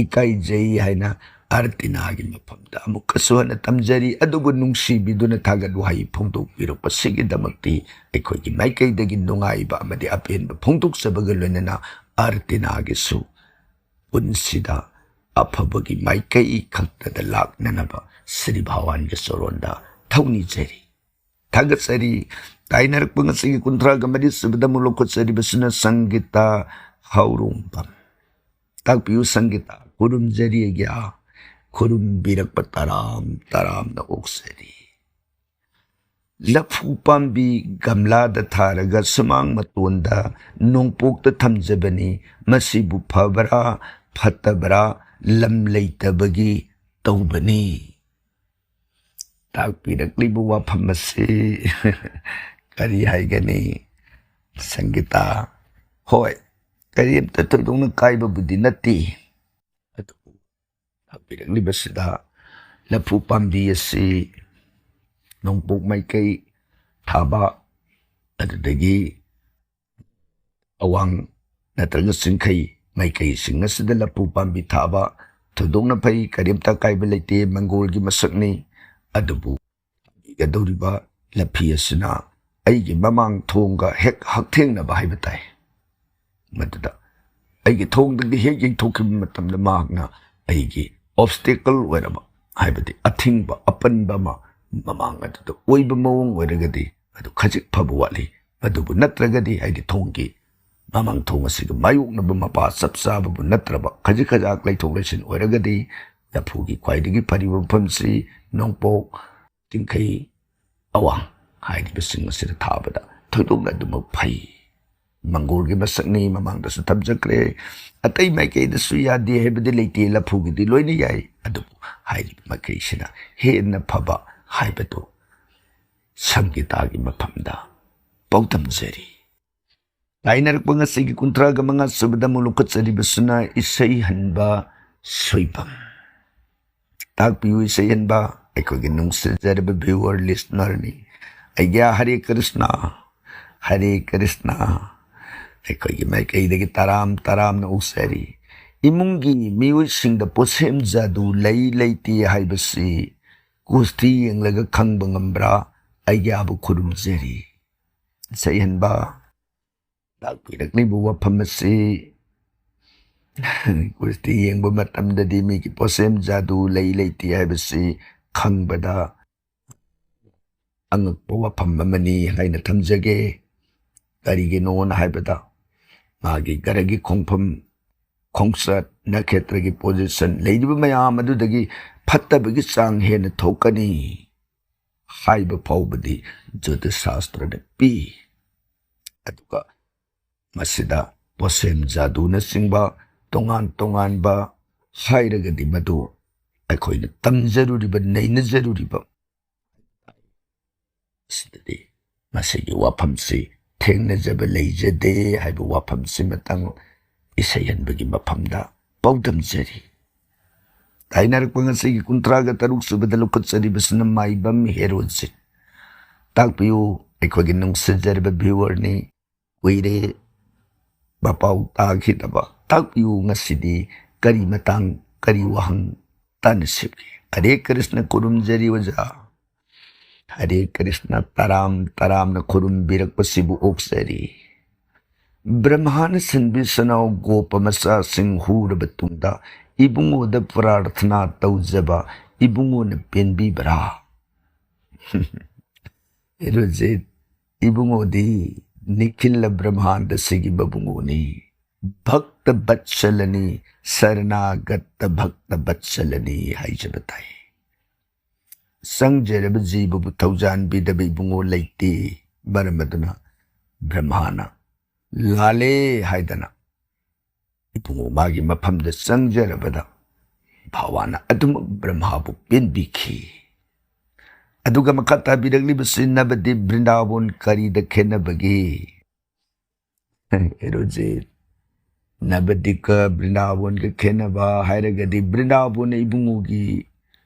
ꯏꯀꯥꯏꯖꯩ ꯍꯥꯏꯅ ꯑꯥꯔꯇꯤꯅꯥꯒꯤ ꯃꯐꯝꯗ ꯑꯃꯨꯛꯀꯁꯨ ꯍꯟꯅ ꯇꯝꯖꯔꯤ꯫ ꯑꯗꯨꯕꯨ ꯅꯨꯡꯁꯤꯕꯤꯗꯨꯅ ꯊꯥꯒꯠ ꯋꯥꯍꯩ ꯐꯣꯡꯗꯣꯛꯄꯤꯔꯛꯄꯁꯤꯒꯤꯗꯃꯛꯇꯤ ꯑꯩꯈꯣꯏꯒꯤ ꯃꯥꯏꯀꯩꯗꯒꯤ ꯅꯨꯡꯉꯥꯏꯕ ꯑꯃꯗꯤ ꯑꯄꯦꯟꯕ ꯐꯣꯡꯗꯣꯛꯆꯕꯒ ꯂꯣꯏꯅꯅ ꯑꯥꯔꯇꯤꯅꯥꯒꯤꯁꯨ ꯄꯨꯟꯁꯤꯗ ꯑꯐꯕꯒꯤ ꯃꯥꯏꯀꯩ ꯈꯛꯇꯗ ꯂꯥꯛꯅꯅꯕ ꯁ꯭ꯔꯤ ꯚꯒꯋꯥꯟꯒꯤ ꯆꯣꯔꯣꯟꯗ ꯊꯧꯅꯤꯖꯔꯤ, ꯊꯥꯒꯠꯆꯔꯤ꯫ ꯇꯥꯏꯅꯔꯛꯄ ꯉꯁꯤꯒꯤ ꯀꯨꯟꯊ꯭ꯔꯥꯒ ꯃꯔꯤ ꯁꯨꯕꯗ ꯑꯃꯨꯛ ꯂꯧꯈꯠꯆꯔꯤꯕꯁꯤꯅ ꯁꯪꯒꯤꯇꯥ ꯍꯧꯔꯣꯡꯕꯝ꯫ ꯇꯥꯛꯄꯤꯌꯨ ꯁꯪꯒꯤꯇꯥ, ꯈꯨꯔꯨꯝꯖꯔꯤ ꯑꯩꯒꯤ ꯑꯥ, ꯈꯨꯔꯨꯝꯕꯤꯔꯛꯄ ꯇꯔꯥꯝ ꯇꯔꯥꯝꯅ ꯑꯣꯛꯆꯔꯤ꯫ ꯂꯐꯨ ꯄꯥꯝꯕꯤ ꯒꯝꯂꯥꯗ ꯊꯥꯔꯒ ꯁꯨꯃꯥꯡ ꯃꯇꯣꯟꯗ ꯅꯣꯡꯄꯣꯛꯇ ꯊꯝꯖꯕꯅꯤ꯫ ꯃꯁꯤꯕꯨ ꯐꯕ꯭ꯔꯥ ꯐꯠꯇꯕ꯭ꯔꯥ ꯂꯝ ꯂꯩꯇꯕꯒꯤ ꯇꯧꯕꯅꯤ꯫ ꯇꯥꯛꯄꯤꯔꯛꯂꯤꯕ ꯋꯥꯐꯝ ꯑꯁꯤ ꯀꯔꯤ ꯍꯥꯏꯒꯅꯤ? ꯁꯪꯒꯤꯇꯥ, ꯍꯣꯏ, ꯀꯔꯤꯝꯇ ꯊꯣꯏꯗꯣꯛꯅ ꯀꯥꯏꯕꯕꯨꯗꯤ ꯅꯠꯇꯦ꯫ ꯑꯗꯨꯕꯨ ꯇꯥꯛꯄꯤꯔꯛꯂꯤꯕꯁꯤꯗ ꯂꯐꯨ ꯄꯥꯝꯕꯤ ꯑꯁꯤ ꯅꯣꯡꯄꯣꯛ ꯃꯥꯏꯀꯩ ꯊꯥꯕ, ꯑꯗꯨꯗꯒꯤ ꯑꯋꯥꯡ ꯅꯠꯇ꯭ꯔꯒ ꯆꯤꯡꯈꯩ ꯃꯥꯏꯀꯩꯁꯤꯡ ꯑꯁꯤꯗ ꯂꯐꯨ ꯄꯥꯝꯕꯤ ꯊꯥꯕ ꯊꯣꯏꯗꯣꯛꯅ ꯐꯩ, ꯀꯔꯤꯝꯇ ꯑꯀꯥꯏꯕ ꯂꯩꯇꯦ, ꯃꯪꯒꯣꯜꯒꯤ ꯃꯁꯛꯅꯤ꯫ ꯑꯗꯨꯕꯨ ꯊꯥꯕꯤꯒꯗꯧꯔꯤꯕ ꯂꯐꯤ ꯑꯁꯤꯅ ꯑꯩꯒꯤ ꯃꯃꯥꯡ ꯊꯣꯡꯒ ꯍꯦꯛ ꯍꯛꯊꯦꯡꯅꯕ ꯍꯥꯏꯕ ꯇꯥꯏ꯫ ꯃꯗꯨꯗ ꯑꯩꯒꯤ ꯊꯣꯡꯗꯒꯤ ꯍꯦꯛ ꯌꯦꯡꯊꯣꯛꯈꯤꯕ ꯃꯇꯝꯗ ꯃꯍꯥꯛꯅ ꯑꯩꯒꯤ ꯑꯣꯕꯁꯇꯦꯀꯜ ꯑꯣꯏꯔꯕ, ꯍꯥꯏꯕꯗꯤ ꯑꯊꯤꯡꯕ, ꯑꯄꯟꯕ ꯑꯃ ꯃꯃꯥꯡ ꯑꯗꯨꯗ ꯑꯣꯏꯕ ꯃꯑꯣꯡ ꯑꯣꯏꯔꯒꯗꯤ ꯑꯗꯨ ꯈꯖꯤꯛ ꯐꯕ ꯋꯥꯠꯂꯤ꯫ ꯑꯗꯨꯕꯨ ꯅꯠꯇ꯭ꯔꯒꯗꯤ ꯑꯩꯗꯤ ꯊꯣꯡꯒꯤ ꯃꯃꯥꯡ ꯊꯣꯡ ꯑꯁꯤꯒ ꯃꯥꯌꯣꯛꯅꯕ ꯃꯄꯥ ꯆꯞ ꯆꯥꯕꯕꯨ ꯅꯠꯇ꯭ꯔꯕ ꯈꯖꯤꯛ ꯈꯖꯥꯛ ꯂꯩꯊꯣꯛ ꯂꯩꯁꯤꯟ ꯑꯣꯏꯔꯒꯗꯤ ꯂꯐꯨꯒꯤ ꯈ꯭ꯋꯥꯏꯗꯒꯤ ꯐꯔꯤꯕ ꯃꯐꯝꯁꯤ ꯅꯣꯡꯄꯣꯛ ꯆꯤꯡꯈꯩ ꯑꯋꯥꯡ ꯍꯥꯏꯔꯤꯕꯁꯤꯡ ꯑꯁꯤꯗ ꯊꯥꯕꯗ ꯊꯣꯏꯗꯣꯛꯅ ꯑꯗꯨꯃꯛ ꯐꯩ꯫ ꯃꯪꯒꯣꯜꯒꯤ ꯃꯁꯛꯅꯤ, ꯃꯃꯥꯡꯗꯁꯨ ꯊꯝꯖꯈ꯭ꯔꯦ꯫ ꯑꯇꯩ ꯃꯥꯏꯀꯩꯗꯁꯨ ꯌꯥꯗꯦ ꯍꯥꯏꯕꯗꯤ ꯂꯩꯇꯦ, ꯂꯐꯨꯒꯤꯗꯤ ꯂꯣꯏꯅ ꯌꯥꯏ꯫ ꯑꯗꯨꯕꯨ ꯍꯥꯏꯔꯤꯕ ꯃꯥꯏꯀꯩꯁꯤꯅ ꯍꯦꯟꯅ ꯐꯕ ꯍꯥꯏꯕꯗꯨ ꯁꯪꯒꯤꯇꯥꯒꯤ ꯃꯐꯝꯗ ꯄꯥꯎꯗꯝꯖꯔꯤ꯫ ꯇꯥꯏꯅꯔꯛꯄ ꯉꯁꯤꯒꯤ ꯀꯨꯟꯊ꯭ꯔꯥꯒ ꯃꯉꯥ ꯁꯨꯕꯗ ꯑꯃꯨꯛ ꯂꯧꯈꯠꯆꯔꯤꯕꯁꯤꯅ ꯏꯁꯩ ꯍꯟꯕ ꯁꯣꯏꯕꯝ꯫ ꯇꯥꯛꯄꯤꯌꯨ ꯏꯁꯩ ꯍꯟꯕ, ꯑꯩꯈꯣꯏꯒꯤ ꯅꯨꯡꯁꯤꯖꯔꯕ viewer listenerꯅꯤ꯫ ꯑꯩꯒꯤ ꯍꯔꯦ ꯀ꯭ꯔꯤꯁꯅ, ꯍꯔꯦ ꯀ꯭ꯔꯤꯁꯅ꯫ ꯑꯩꯈꯣꯏꯒꯤ ꯃꯥꯏꯀꯩꯗꯒꯤ ꯇꯔꯥꯝ ꯇꯔꯥꯝꯅ ꯑꯣꯛꯆꯔꯤ꯫ ꯏꯃꯨꯡꯒꯤ ꯃꯤꯑꯣꯏꯁꯤꯡꯗ ꯄꯣꯠꯁꯦꯝ ꯖꯥꯗꯨ ꯂꯩ ꯂꯩꯇꯦ ꯍꯥꯏꯕꯁꯤ ꯀꯨꯁꯇꯤ ꯌꯦꯡꯂꯒ ꯈꯪꯕ ꯉꯝꯕ꯭ꯔꯥ? ꯑꯩꯒꯤ ꯑꯕꯨ ꯈꯨꯔꯨꯝꯖꯔꯤ꯫ ꯏꯁꯩ ꯍꯟꯕ, ꯇꯥꯛꯄꯤꯔꯛꯂꯤꯕ ꯋꯥꯐꯝ ꯑꯁꯤ ꯀꯨꯁꯇꯤ ꯌꯦꯡꯕ ꯃꯇꯝꯗꯗꯤ ꯃꯤꯒꯤ ꯄꯣꯠꯁꯦꯝ ꯖꯥꯗꯨ ꯂꯩ ꯂꯩꯇꯦ ꯍꯥꯏꯕꯁꯤ ꯈꯪꯕꯗ ꯑꯉꯛꯄ ꯋꯥꯐꯝ ꯑꯃꯅꯤ ꯍꯥꯏꯅ ꯊꯝꯖꯒꯦ꯫ ꯀꯔꯤꯒꯤꯅꯣꯅ ꯍꯥꯏꯕꯗ ꯃꯥꯒꯤ ꯒ꯭ꯔꯍꯒꯤ ꯈꯣꯡꯐꯝ, ꯈꯣꯡꯆꯠ, ꯅꯈꯦꯇ꯭ꯔꯒꯤ position, ꯂꯩꯔꯤꯕ ꯃꯌꯥꯝ ꯑꯗꯨꯗꯒꯤ ꯐꯠꯇꯕꯒꯤ ꯆꯥꯡ ꯍꯦꯟꯅ ꯊꯣꯛꯀꯅꯤ ꯍꯥꯏꯕ ꯐꯥꯎꯕꯗꯤ ꯖ꯭ꯌꯣꯇꯤꯁ ꯁꯥꯁꯇ꯭ꯔꯅ ꯄꯤ꯫ ꯑꯗꯨꯒ ꯃꯁꯤꯗ ꯄꯣꯠꯁꯦꯝ ꯖꯥꯗꯨꯅꯆꯤꯡꯕ ꯇꯣꯉꯥꯟ ꯇꯣꯉꯥꯟꯕ ꯍꯥꯏꯔꯒꯗꯤ ꯃꯗꯨ ꯑꯩꯈꯣꯏꯅ ꯇꯝꯖꯔꯨꯔꯤꯕ, ꯅꯩꯅꯖꯔꯨꯔꯤꯕ ꯑꯁꯤꯗꯗꯤ ꯃꯁꯤꯒꯤ ꯋꯥꯐꯝꯁꯤ ꯊꯦꯡꯅꯖꯕ ꯂꯩꯖꯗꯦ ꯍꯥꯏꯕ ꯋꯥꯐꯝꯁꯤꯃꯇꯪ ꯏꯁꯩ ꯍꯟꯕꯒꯤ ꯃꯐꯝꯗ ꯄꯥꯎꯗꯝꯖꯔꯤ꯫ ꯇꯥꯏꯅꯔꯛꯄ ꯉꯁꯤꯒꯤ ꯀꯨꯟꯊ꯭ꯔꯥꯒ ꯇꯔꯨꯛ ꯁꯨꯕꯗ ꯂꯧꯈꯠꯆꯔꯤꯕꯁꯤꯅ ꯃꯥꯏꯕꯝ ꯍꯦꯔꯣꯖꯤꯠ꯫ ꯇꯥꯛꯄꯤꯌꯨ, ꯑꯩꯈꯣꯏꯒꯤ ꯅꯨꯡꯁꯤꯖꯔꯕ viewerꯅꯤ, ꯀꯨꯏꯔꯦ ꯃꯄꯥꯎ ꯇꯥꯈꯤꯗꯕ꯫ ꯇꯥꯛꯄꯤꯌꯨ, ꯉꯁꯤꯗꯤ ꯀꯔꯤ ꯃꯇꯥꯡ, ꯀꯔꯤ ꯋꯥꯍꯪ ꯇꯥꯟꯅꯁꯤꯒꯦ? ꯍꯔꯦ ꯀ꯭ꯔꯤꯁꯅ, ꯈꯨꯔꯨꯝꯖꯔꯤ ꯑꯣꯖꯥ꯫ ꯍꯔꯦ ꯀ꯭ꯔꯤꯁꯅ, ꯇꯔꯥꯝ ꯇꯔꯥꯝꯅ ꯈꯨꯔꯨꯝꯕꯤꯔꯛꯄꯁꯤꯕꯨ ꯑꯣꯛꯆꯔꯤ꯫ ꯕ꯭ꯔꯍ꯭ꯃꯥꯅ ꯁꯟꯕꯤ ꯁꯅꯥꯎ ꯒꯣꯄ ꯃꯆꯥꯁꯤꯡ ꯍꯨꯔꯕ ꯇꯨꯡꯗ ꯏꯕꯨꯡꯉꯣꯗ ꯄ꯭ꯔꯥꯔꯊꯅꯥ ꯇꯧꯖꯕ ꯏꯕꯨꯡꯉꯣꯅ ꯄꯦꯟꯕꯤꯕ꯭ꯔꯥ? ꯍꯦꯔꯣꯖꯤꯠ, ꯏꯕꯨꯡꯉꯣꯗꯤ ꯅꯤꯈꯤꯜ ꯕ꯭ꯔꯍ꯭ꯃꯥꯟꯗꯁꯤꯒꯤ ꯃꯕꯨꯡꯉꯣꯅꯤ, ꯚꯛꯇ ꯕꯠꯁꯂꯅꯤ, ꯁꯔꯅꯥꯒꯠꯇ ꯚꯛꯇ ꯕꯠꯁꯂꯅꯤ ꯍꯥꯏꯖꯕ ꯇꯥꯏ꯫ ꯆꯪꯖꯔꯕ ꯖꯤꯕꯕꯨ ꯊꯧꯖꯥꯟꯕꯤꯗꯕ ꯏꯕꯨꯡꯉꯣ ꯂꯩꯇꯦ꯫ ꯃꯔꯝ ꯑꯗꯨꯅ ꯕ꯭ꯔꯍ꯭ꯃꯥꯅ ꯂꯥꯜꯂꯦ ꯍꯥꯏꯗꯅ ꯏꯕꯨꯡꯉꯣ ꯃꯥꯒꯤ ꯃꯐꯝꯗ ꯆꯪꯖꯔꯕꯗ ꯚꯒꯋꯥꯟꯅ ꯑꯗꯨꯃꯛ ꯕ꯭ꯔꯍ꯭ꯃꯥꯕꯨ ꯄꯦꯟꯕꯤꯈꯤ꯫ ꯑꯗꯨꯒ ꯃꯈꯥ ꯇꯥꯕꯤꯔꯛꯂꯤꯕꯁꯤ ꯅꯕꯗꯤꯞ ꯕ꯭ꯔꯤꯟꯗꯥꯕꯣꯟ ꯀꯔꯤꯗ ꯈꯦꯠꯅꯕꯒꯦ? ꯍꯦꯔꯣꯖꯤꯠ, ꯅꯕꯗꯤꯞꯀ ꯕ꯭ꯔꯤꯟꯗꯥꯕꯣꯟꯒ ꯈꯦꯠꯅꯕ ꯍꯥꯏꯔꯒꯗꯤ ꯕ꯭ꯔꯤꯟꯗꯥꯕꯣꯟ ꯏꯕꯨꯡꯉꯣꯒꯤ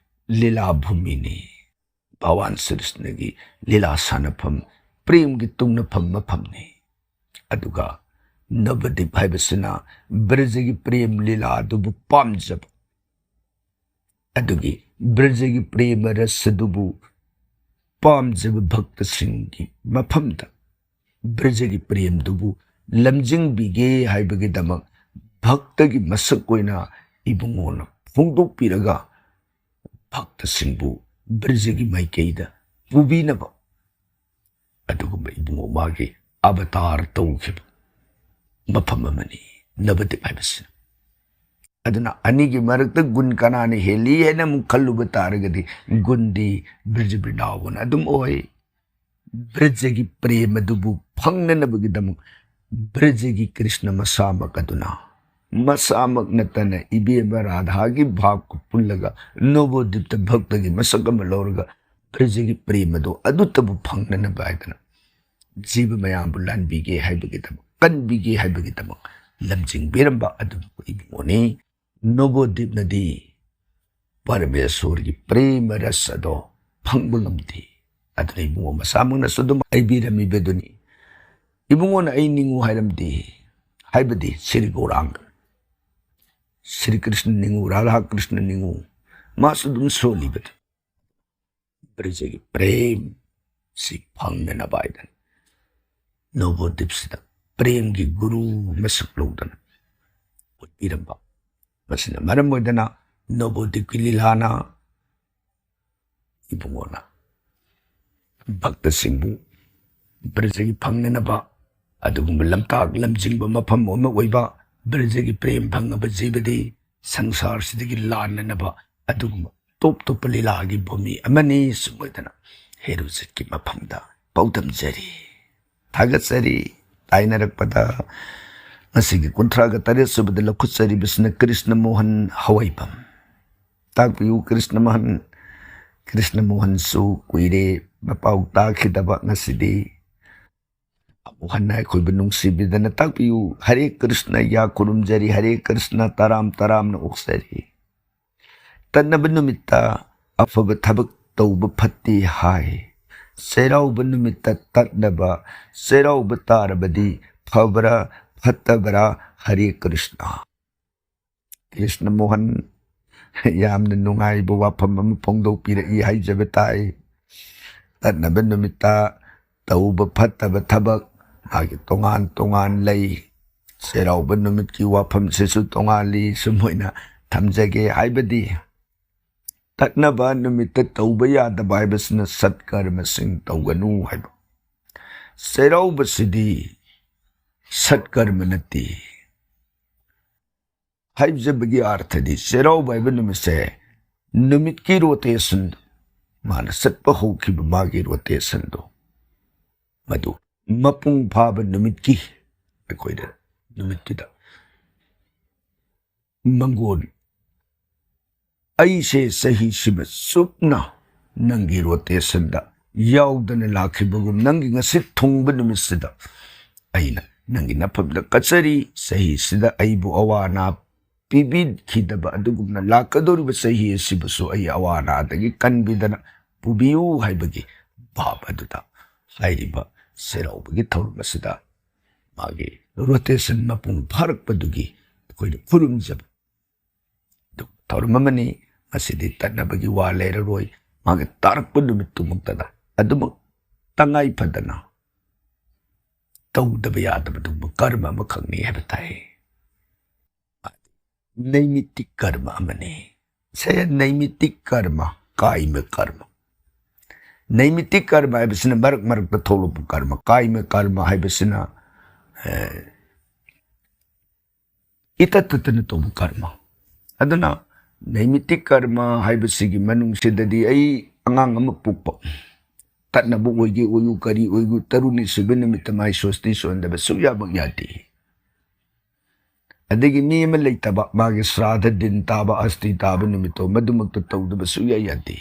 ꯂꯤꯂꯥ ꯚꯨꯃꯤꯅꯤ꯫ ꯚꯒꯋꯥꯟ ꯁ꯭ꯔꯤꯁꯅꯒꯤ ꯂꯤꯂꯥ ꯁꯥꯟꯅꯐꯝ, ꯄ꯭ꯔꯦꯝꯒꯤ ꯇꯨꯡꯅꯐꯝ ꯃꯐꯝꯅꯤ꯫ ꯑꯗꯨꯒ ꯅꯕꯗꯤꯞ ꯍꯥꯏꯕꯁꯤꯅ ꯕ꯭ꯔꯖꯒꯤ ꯄ꯭ꯔꯦꯝ ꯂꯤꯂꯥ ꯑꯗꯨꯕꯨ ꯄꯥꯝꯖꯕ, ꯑꯗꯨꯒꯤ ꯕ꯭ꯔꯖꯒꯤ ꯄ꯭ꯔꯦꯃ ꯔꯁ ꯑꯗꯨꯕꯨ ꯄꯥꯝꯖꯕ ꯚꯛꯇꯁꯤꯡꯒꯤ ꯃꯐꯝꯗ ꯕ꯭ꯔꯖꯒꯤ ꯄ꯭ꯔꯦꯝꯗꯨꯕꯨ ꯂꯝꯖꯤꯡꯕꯤꯒꯦ ꯍꯥꯏꯕꯒꯤꯗꯃꯛ ꯚꯛꯇꯒꯤ ꯃꯁꯛ ꯑꯣꯏꯅ ꯏꯕꯨꯡꯉꯣꯅ ꯐꯣꯡꯗꯣꯛꯄꯤꯔꯒ ꯚꯛꯇꯁꯤꯡꯕꯨ ꯕ꯭ꯔꯖꯒꯤ ꯃꯥꯏꯀꯩꯗ ꯄꯨꯕꯤꯅꯕ ꯑꯗꯨꯒꯨꯝꯕ ꯏꯕꯨꯡꯉꯣ ꯃꯥꯒꯤ ꯑꯕꯇꯥꯔ ꯇꯧꯈꯤꯕ ꯃꯐꯝ ꯑꯃꯅꯤ ꯅꯕꯗꯤꯞ ꯍꯥꯏꯕꯁꯤ꯫ ꯑꯗꯨꯅ ꯑꯅꯤꯒꯤ ꯃꯔꯛꯇ ꯒꯨꯟ ꯀꯅꯥꯅ ꯍꯦꯜꯂꯤ ꯍꯥꯏꯅ ꯑꯃꯨꯛ ꯈꯜꯂꯨꯕ ꯇꯥꯔꯒꯗꯤ ꯒꯨꯟꯗꯤ ꯕ꯭ꯔꯖ ꯕ꯭ꯔꯤꯟꯗꯥꯕꯟ ꯑꯗꯨꯝ ꯑꯣꯏ꯫ ꯕ꯭ꯔꯖꯒꯤ ꯄ꯭ꯔꯦꯝ ꯑꯗꯨꯕꯨ ꯐꯪꯅꯅꯕꯒꯤꯗꯃꯛ ꯕ꯭ꯔꯖꯒꯤ ꯀ꯭ꯔꯤꯁꯅ ꯃꯁꯥꯃꯛ ꯑꯗꯨꯅ, ꯃꯁꯥꯃꯛ ꯅꯠꯇꯅ ꯏꯕꯦꯝꯃ ꯔꯥꯙꯥꯒꯤ ꯚꯥꯞꯀ ꯄꯨꯜꯂꯒ ꯅꯣꯕꯣꯗꯤꯞꯇ ꯚꯛꯇꯒꯤ ꯃꯁꯛ ꯑꯃ ꯂꯧꯔꯒ ꯕ꯭ꯔꯖꯒꯤ ꯄ꯭ꯔꯦꯝ ꯑꯗꯨ ꯑꯗꯨꯇꯕꯨ ꯐꯪꯅꯅꯕ ꯍꯥꯏꯗꯅ ꯖꯤꯕ ꯃꯌꯥꯝꯕꯨ ꯂꯥꯟꯕꯤꯒꯦ ꯍꯥꯏꯕꯒꯤꯗꯃꯛ, ꯀꯟꯕꯤꯒꯦ ꯍꯥꯏꯕꯒꯤꯗꯃꯛ ꯂꯝꯖꯤꯡꯕꯤꯔꯝꯕ ꯑꯗꯨꯕꯨ ꯏꯕꯨꯡꯉꯣꯅꯤ꯫ ꯅꯣꯕꯣꯗꯤꯞꯅꯗꯤ ꯄꯔꯃꯦꯁꯣꯔꯒꯤ ꯄ꯭ꯔꯦꯃ ꯔꯁ ꯑꯗꯣ ꯐꯪꯕ ꯉꯝꯗꯦ꯫ ꯑꯗꯨꯅ ꯏꯕꯨꯡꯉꯣ ꯃꯁꯥꯃꯛꯅꯁꯨ ꯑꯗꯨꯝ ꯍꯥꯏꯕꯤꯔꯝꯃꯤꯕꯗꯨꯅꯤ꯫ ꯏꯕꯨꯡꯉꯣꯅ "ꯑꯩ ꯅꯤꯡꯉꯨ" ꯍꯥꯏꯔꯝꯗꯦ, ꯍꯥꯏꯕꯗꯤ ꯁ꯭ꯔꯤ ꯒꯧꯔꯥꯡꯒ, ꯁ꯭ꯔꯤ ꯀ꯭ꯔꯤꯁꯅ ꯅꯤꯡꯉꯨ, ꯔꯥꯙꯥ ꯀ꯭ꯔꯤꯁꯅ ꯅꯤꯡꯉꯨ, ꯃꯥꯁꯨ ꯑꯗꯨꯝ ꯁꯣꯜꯂꯤꯕꯗꯨ꯫ ꯕ꯭ꯔꯖꯒꯤ ꯄ꯭ꯔꯦꯝ ꯁꯤ ꯐꯪꯅꯅꯕ ꯍꯥꯏꯗꯅ ꯅꯣꯕꯣꯗꯤꯞꯁꯤꯗ ꯄ꯭ꯔꯦꯝꯒꯤ ꯒꯨꯔꯨ ꯃꯁꯛ ꯂꯧꯗꯅ ꯎꯠꯄꯤꯔꯝꯕ꯫ ꯃꯁꯤꯅ ꯃꯔꯝ ꯑꯣꯏꯗꯅ ꯅꯣꯕꯣꯗꯤꯞꯀꯤ ꯂꯤꯂꯥꯅ ꯏꯕꯨꯡꯉꯣꯅ ꯚꯛꯇꯁꯤꯡꯕꯨ ꯕ꯭ꯔꯖꯒꯤ ꯐꯪꯅꯅꯕ ꯑꯗꯨꯒꯨꯝꯕ ꯂꯝꯇꯥꯛ ꯂꯝꯖꯤꯡꯕ ꯃꯐꯝ ꯑꯃ ꯑꯣꯏꯕ, ꯕ꯭ꯔꯖꯒꯤ ꯄ꯭ꯔꯦꯝ ꯐꯪꯉꯕ ꯖꯤꯕꯗꯤ ꯁꯪꯁꯥꯔꯁꯤꯗꯒꯤ ꯂꯥꯟꯅꯅꯕ ꯑꯗꯨꯒꯨꯝꯕ ꯇꯣꯞ ꯇꯣꯞꯄ ꯂꯤꯂꯥꯒꯤ ꯚꯨꯃꯤ ꯑꯃꯅꯤ꯫ ꯁꯨꯝ ꯑꯣꯏꯗꯅ ꯍꯦꯔꯣꯖꯤꯠꯀꯤ ꯃꯐꯝꯗ ꯄꯥꯎꯗꯝꯖꯔꯤ꯫ ꯊꯥꯒꯠꯆꯔꯤ꯫ ꯇꯥꯏꯅꯔꯛꯄꯗ ꯉꯁꯤꯒꯤ ꯀꯨꯟꯊ꯭ꯔꯥꯒ ꯇꯔꯦꯠ ꯁꯨꯕꯗ ꯂꯧꯈꯠꯆꯔꯤꯕꯁꯤꯅ ꯀ꯭ꯔꯤꯁꯅ ꯃꯣꯍꯟ ꯍꯋꯥꯏꯕꯝ꯫ ꯇꯥꯛꯄꯤꯌꯨ ꯀ꯭ꯔꯤꯁꯅ ꯃꯣꯍꯟ, ꯀ꯭ꯔꯤꯁꯅ ꯃꯣꯍꯟꯁꯨ ꯀꯨꯏꯔꯦ ꯃꯄꯥꯎ ꯇꯥꯈꯤꯗꯕ꯫ ꯉꯁꯤꯗꯤ ꯑꯃꯨꯛ ꯍꯟꯅ ꯑꯩꯈꯣꯏꯕꯨ ꯅꯨꯡꯁꯤꯕꯤꯗꯅ ꯇꯥꯛꯄꯤꯌꯨ꯫ ꯍꯔꯦ ꯀ꯭ꯔꯤꯁꯅ ꯌꯥ ꯈꯨꯔꯨꯝꯖꯔꯤ, ꯍꯔꯦ ꯀ꯭ꯔꯤꯁꯅ ꯇꯔꯥꯝ ꯇꯔꯥꯝꯅ ꯑꯣꯛꯆꯔꯤ꯫ ꯇꯠꯅꯕ ꯅꯨꯃꯤꯠꯇ ꯑꯐꯕ ꯊꯕꯛ ꯇꯧꯕ ꯐꯠꯇꯦ ꯍꯥꯏ꯫ ꯆꯩꯔꯥꯎꯕ ꯅꯨꯃꯤꯠꯇ ꯇꯠꯅꯕ, ꯆꯩꯔꯥꯎꯕ ꯇꯥꯔꯕꯗꯤ ꯐꯕ꯭ꯔꯥ ꯐꯠꯇꯕ꯭ꯔꯥ? ꯍꯔꯦ ꯀ꯭ꯔꯤꯁꯅ꯫ ꯀ꯭ꯔꯤꯁꯅ ꯃꯣꯍꯟ ꯌꯥꯝꯅ ꯅꯨꯡꯉꯥꯏꯕ ꯋꯥꯐꯝ ꯑꯃ ꯐꯣꯡꯗꯣꯛꯄꯤꯔꯛꯏ ꯍꯥꯏꯖꯕ ꯇꯥꯏ꯫ ꯇꯠꯅꯕ ꯅꯨꯃꯤꯠꯇ ꯇꯧꯕ ꯐꯠꯇꯕ ꯊꯕꯛ ꯃꯥꯒꯤ ꯇꯣꯉꯥꯟ ꯇꯣꯉꯥꯟ ꯂꯩ꯫ ꯆꯩꯔꯥꯎꯕ ꯅꯨꯃꯤꯠꯀꯤ ꯋꯥꯐꯝꯁꯤꯁꯨ ꯇꯣꯉꯥꯜꯂꯤ꯫ ꯁꯨꯝ ꯑꯣꯏꯅ ꯊꯝꯖꯒꯦ꯫ ꯍꯥꯏꯕꯗꯤ ꯇꯠꯅꯕ ꯅꯨꯃꯤꯠꯇ ꯇꯧꯕ ꯌꯥꯗꯕ ꯍꯥꯏꯕꯁꯤꯅ ꯁꯠꯀꯔꯃꯁꯤꯡ ꯇꯧꯒꯅꯨ ꯍꯥꯏꯕ꯫ ꯆꯩꯔꯥꯎꯕꯁꯤꯗꯤ ꯁꯠꯀꯔꯃ ꯅꯠꯇꯦ꯫ ꯍꯥꯏꯖꯕꯒꯤ ꯑꯥꯔꯊꯗꯤ ꯆꯩꯔꯥꯎꯕ ꯍꯥꯏꯕ ꯅꯨꯃꯤꯠꯁꯦ ꯅꯨꯃꯤꯠꯀꯤ ꯔꯣꯇꯦꯁꯟ, ꯃꯥꯅ ꯆꯠꯄ ꯍꯧꯈꯤꯕ ꯃꯥꯒꯤ ꯔꯣꯇꯦꯁꯟꯗꯣ, ꯃꯗꯨ ꯃꯄꯨꯡ ꯐꯥꯕ ꯅꯨꯃꯤꯠꯀꯤ, ꯑꯩꯈꯣꯏꯗ ꯅꯨꯃꯤꯠꯇꯨꯗ ꯃꯪꯒꯣꯟ, ꯑꯩꯁꯦ ꯆꯍꯤꯁꯤꯃ ꯆꯨꯞꯅ ꯅꯪꯒꯤ ꯔꯣꯇꯦꯁꯟꯗ ꯌꯥꯎꯗꯅ ꯂꯥꯛꯈꯤꯕꯒꯨꯝ, ꯅꯪꯒꯤ ꯉꯁꯤꯠ ꯊꯨꯡꯕ ꯅꯨꯃꯤꯠꯁꯤꯗ ꯑꯩꯅ ꯅꯪꯒꯤ ꯅꯐꯝꯗ ꯀꯠꯆꯔꯤ꯫ ꯆꯍꯤꯁꯤꯗ ꯑꯩꯕꯨ ꯑꯋꯥ ꯑꯅꯥ ꯄꯤꯕꯤꯈꯤꯗꯕ ꯑꯗꯨꯒꯨꯝꯅ ꯂꯥꯛꯀꯗꯧꯔꯤꯕ ꯆꯍꯤ ꯑꯁꯤꯕꯨꯁꯨ ꯑꯩ ꯑꯋꯥ ꯑꯅꯥꯗꯒꯤ ꯀꯟꯕꯤꯗꯅ ꯄꯨꯕꯤꯌꯨ ꯍꯥꯏꯕꯒꯤ ꯚꯥꯕ ꯑꯗꯨꯗ ꯍꯥꯏꯔꯤꯕ ꯆꯩꯔꯥꯎꯕꯒꯤ ꯊꯧꯔꯝ ꯑꯁꯤꯗ ꯃꯥꯒꯤ ꯔꯣꯇꯦꯁꯟ ꯃꯄꯨꯡ ꯐꯥꯔꯛꯄꯗꯨꯒꯤ ꯑꯩꯈꯣꯏꯅ ꯈꯨꯔꯨꯝꯖꯕ ꯑꯗꯨ ꯊꯧꯔꯝ ꯑꯃꯅꯤ꯫ ꯉꯁꯤꯗꯤ ꯇꯠꯅꯕꯒꯤ ꯋꯥ ꯂꯩꯔꯔꯣꯏ꯫ ꯃꯥꯒꯤ ꯇꯥꯔꯛꯄ ꯅꯨꯃꯤꯠꯇꯨꯃꯛꯇꯗ ꯑꯗꯨꯃꯛ ꯇꯉꯥꯏ ꯐꯗꯅ ꯇꯧꯗꯕ ꯌꯥꯗꯕ ꯑꯗꯨꯒꯨꯝꯕ ꯀꯔꯃ ꯑꯃꯈꯛꯅꯤ ꯍꯥꯏꯕ ꯇꯥꯏ꯫ ꯅꯩꯃꯤꯠꯇꯤꯛ ꯀꯔꯃ ꯑꯃꯅꯤ꯫ ꯁꯦ ꯅꯩꯃꯤꯠꯇꯤꯛ ꯀꯔꯃ, ꯀꯥꯏꯃ ꯀꯔꯃ꯫ ꯅꯩꯃꯤꯠꯇꯤꯛ ꯀꯔꯃ ꯍꯥꯏꯕꯁꯤꯅ ꯃꯔꯛ ꯃꯔꯛꯇ ꯊꯣꯛꯂꯛꯄ ꯀꯔꯃ, ꯀꯥꯏꯃ ꯀꯔꯃ ꯍꯥꯏꯕꯁꯤꯅ, ꯑꯦ, ꯏꯇꯠ ꯇꯠꯇꯅ ꯇꯧꯕ ꯀꯔꯃ꯫ ꯑꯗꯨꯅ ꯅꯩꯃꯤꯠꯇꯤꯛ ꯀꯔꯃ ꯍꯥꯏꯕꯁꯤꯒꯤ ꯃꯅꯨꯡꯁꯤꯗꯗꯤ ꯑꯩ ꯑꯉꯥꯡ ꯑꯃ ꯄꯣꯛꯄ, ꯇꯠꯅꯕ ꯑꯣꯏꯒꯦ ꯑꯣꯏꯌꯨ, ꯀꯔꯤ ꯑꯣꯏꯒꯨ, ꯇꯔꯨꯛꯅꯤ ꯁꯨꯕ ꯅꯨꯃꯤꯠꯇ ꯃꯥꯏ ꯁꯣꯁꯇꯤ ꯁꯣꯟꯗꯕ ꯁꯨꯛꯌꯥꯃꯛ ꯌꯥꯗꯦ꯫ ꯑꯗꯒꯤ ꯃꯤ ꯑꯃ ꯂꯩꯇꯕ, ꯃꯥꯒꯤ ꯁ꯭ꯔꯥꯗ ꯗꯤꯟ ꯇꯥꯕ, ꯑꯁꯇꯤ ꯇꯥꯕ ꯅꯨꯃꯤꯠꯇꯣ ꯃꯗꯨꯃꯛꯇ ꯇꯧꯗꯕ ꯁꯨꯛꯌꯥ ꯌꯥꯗꯦ꯫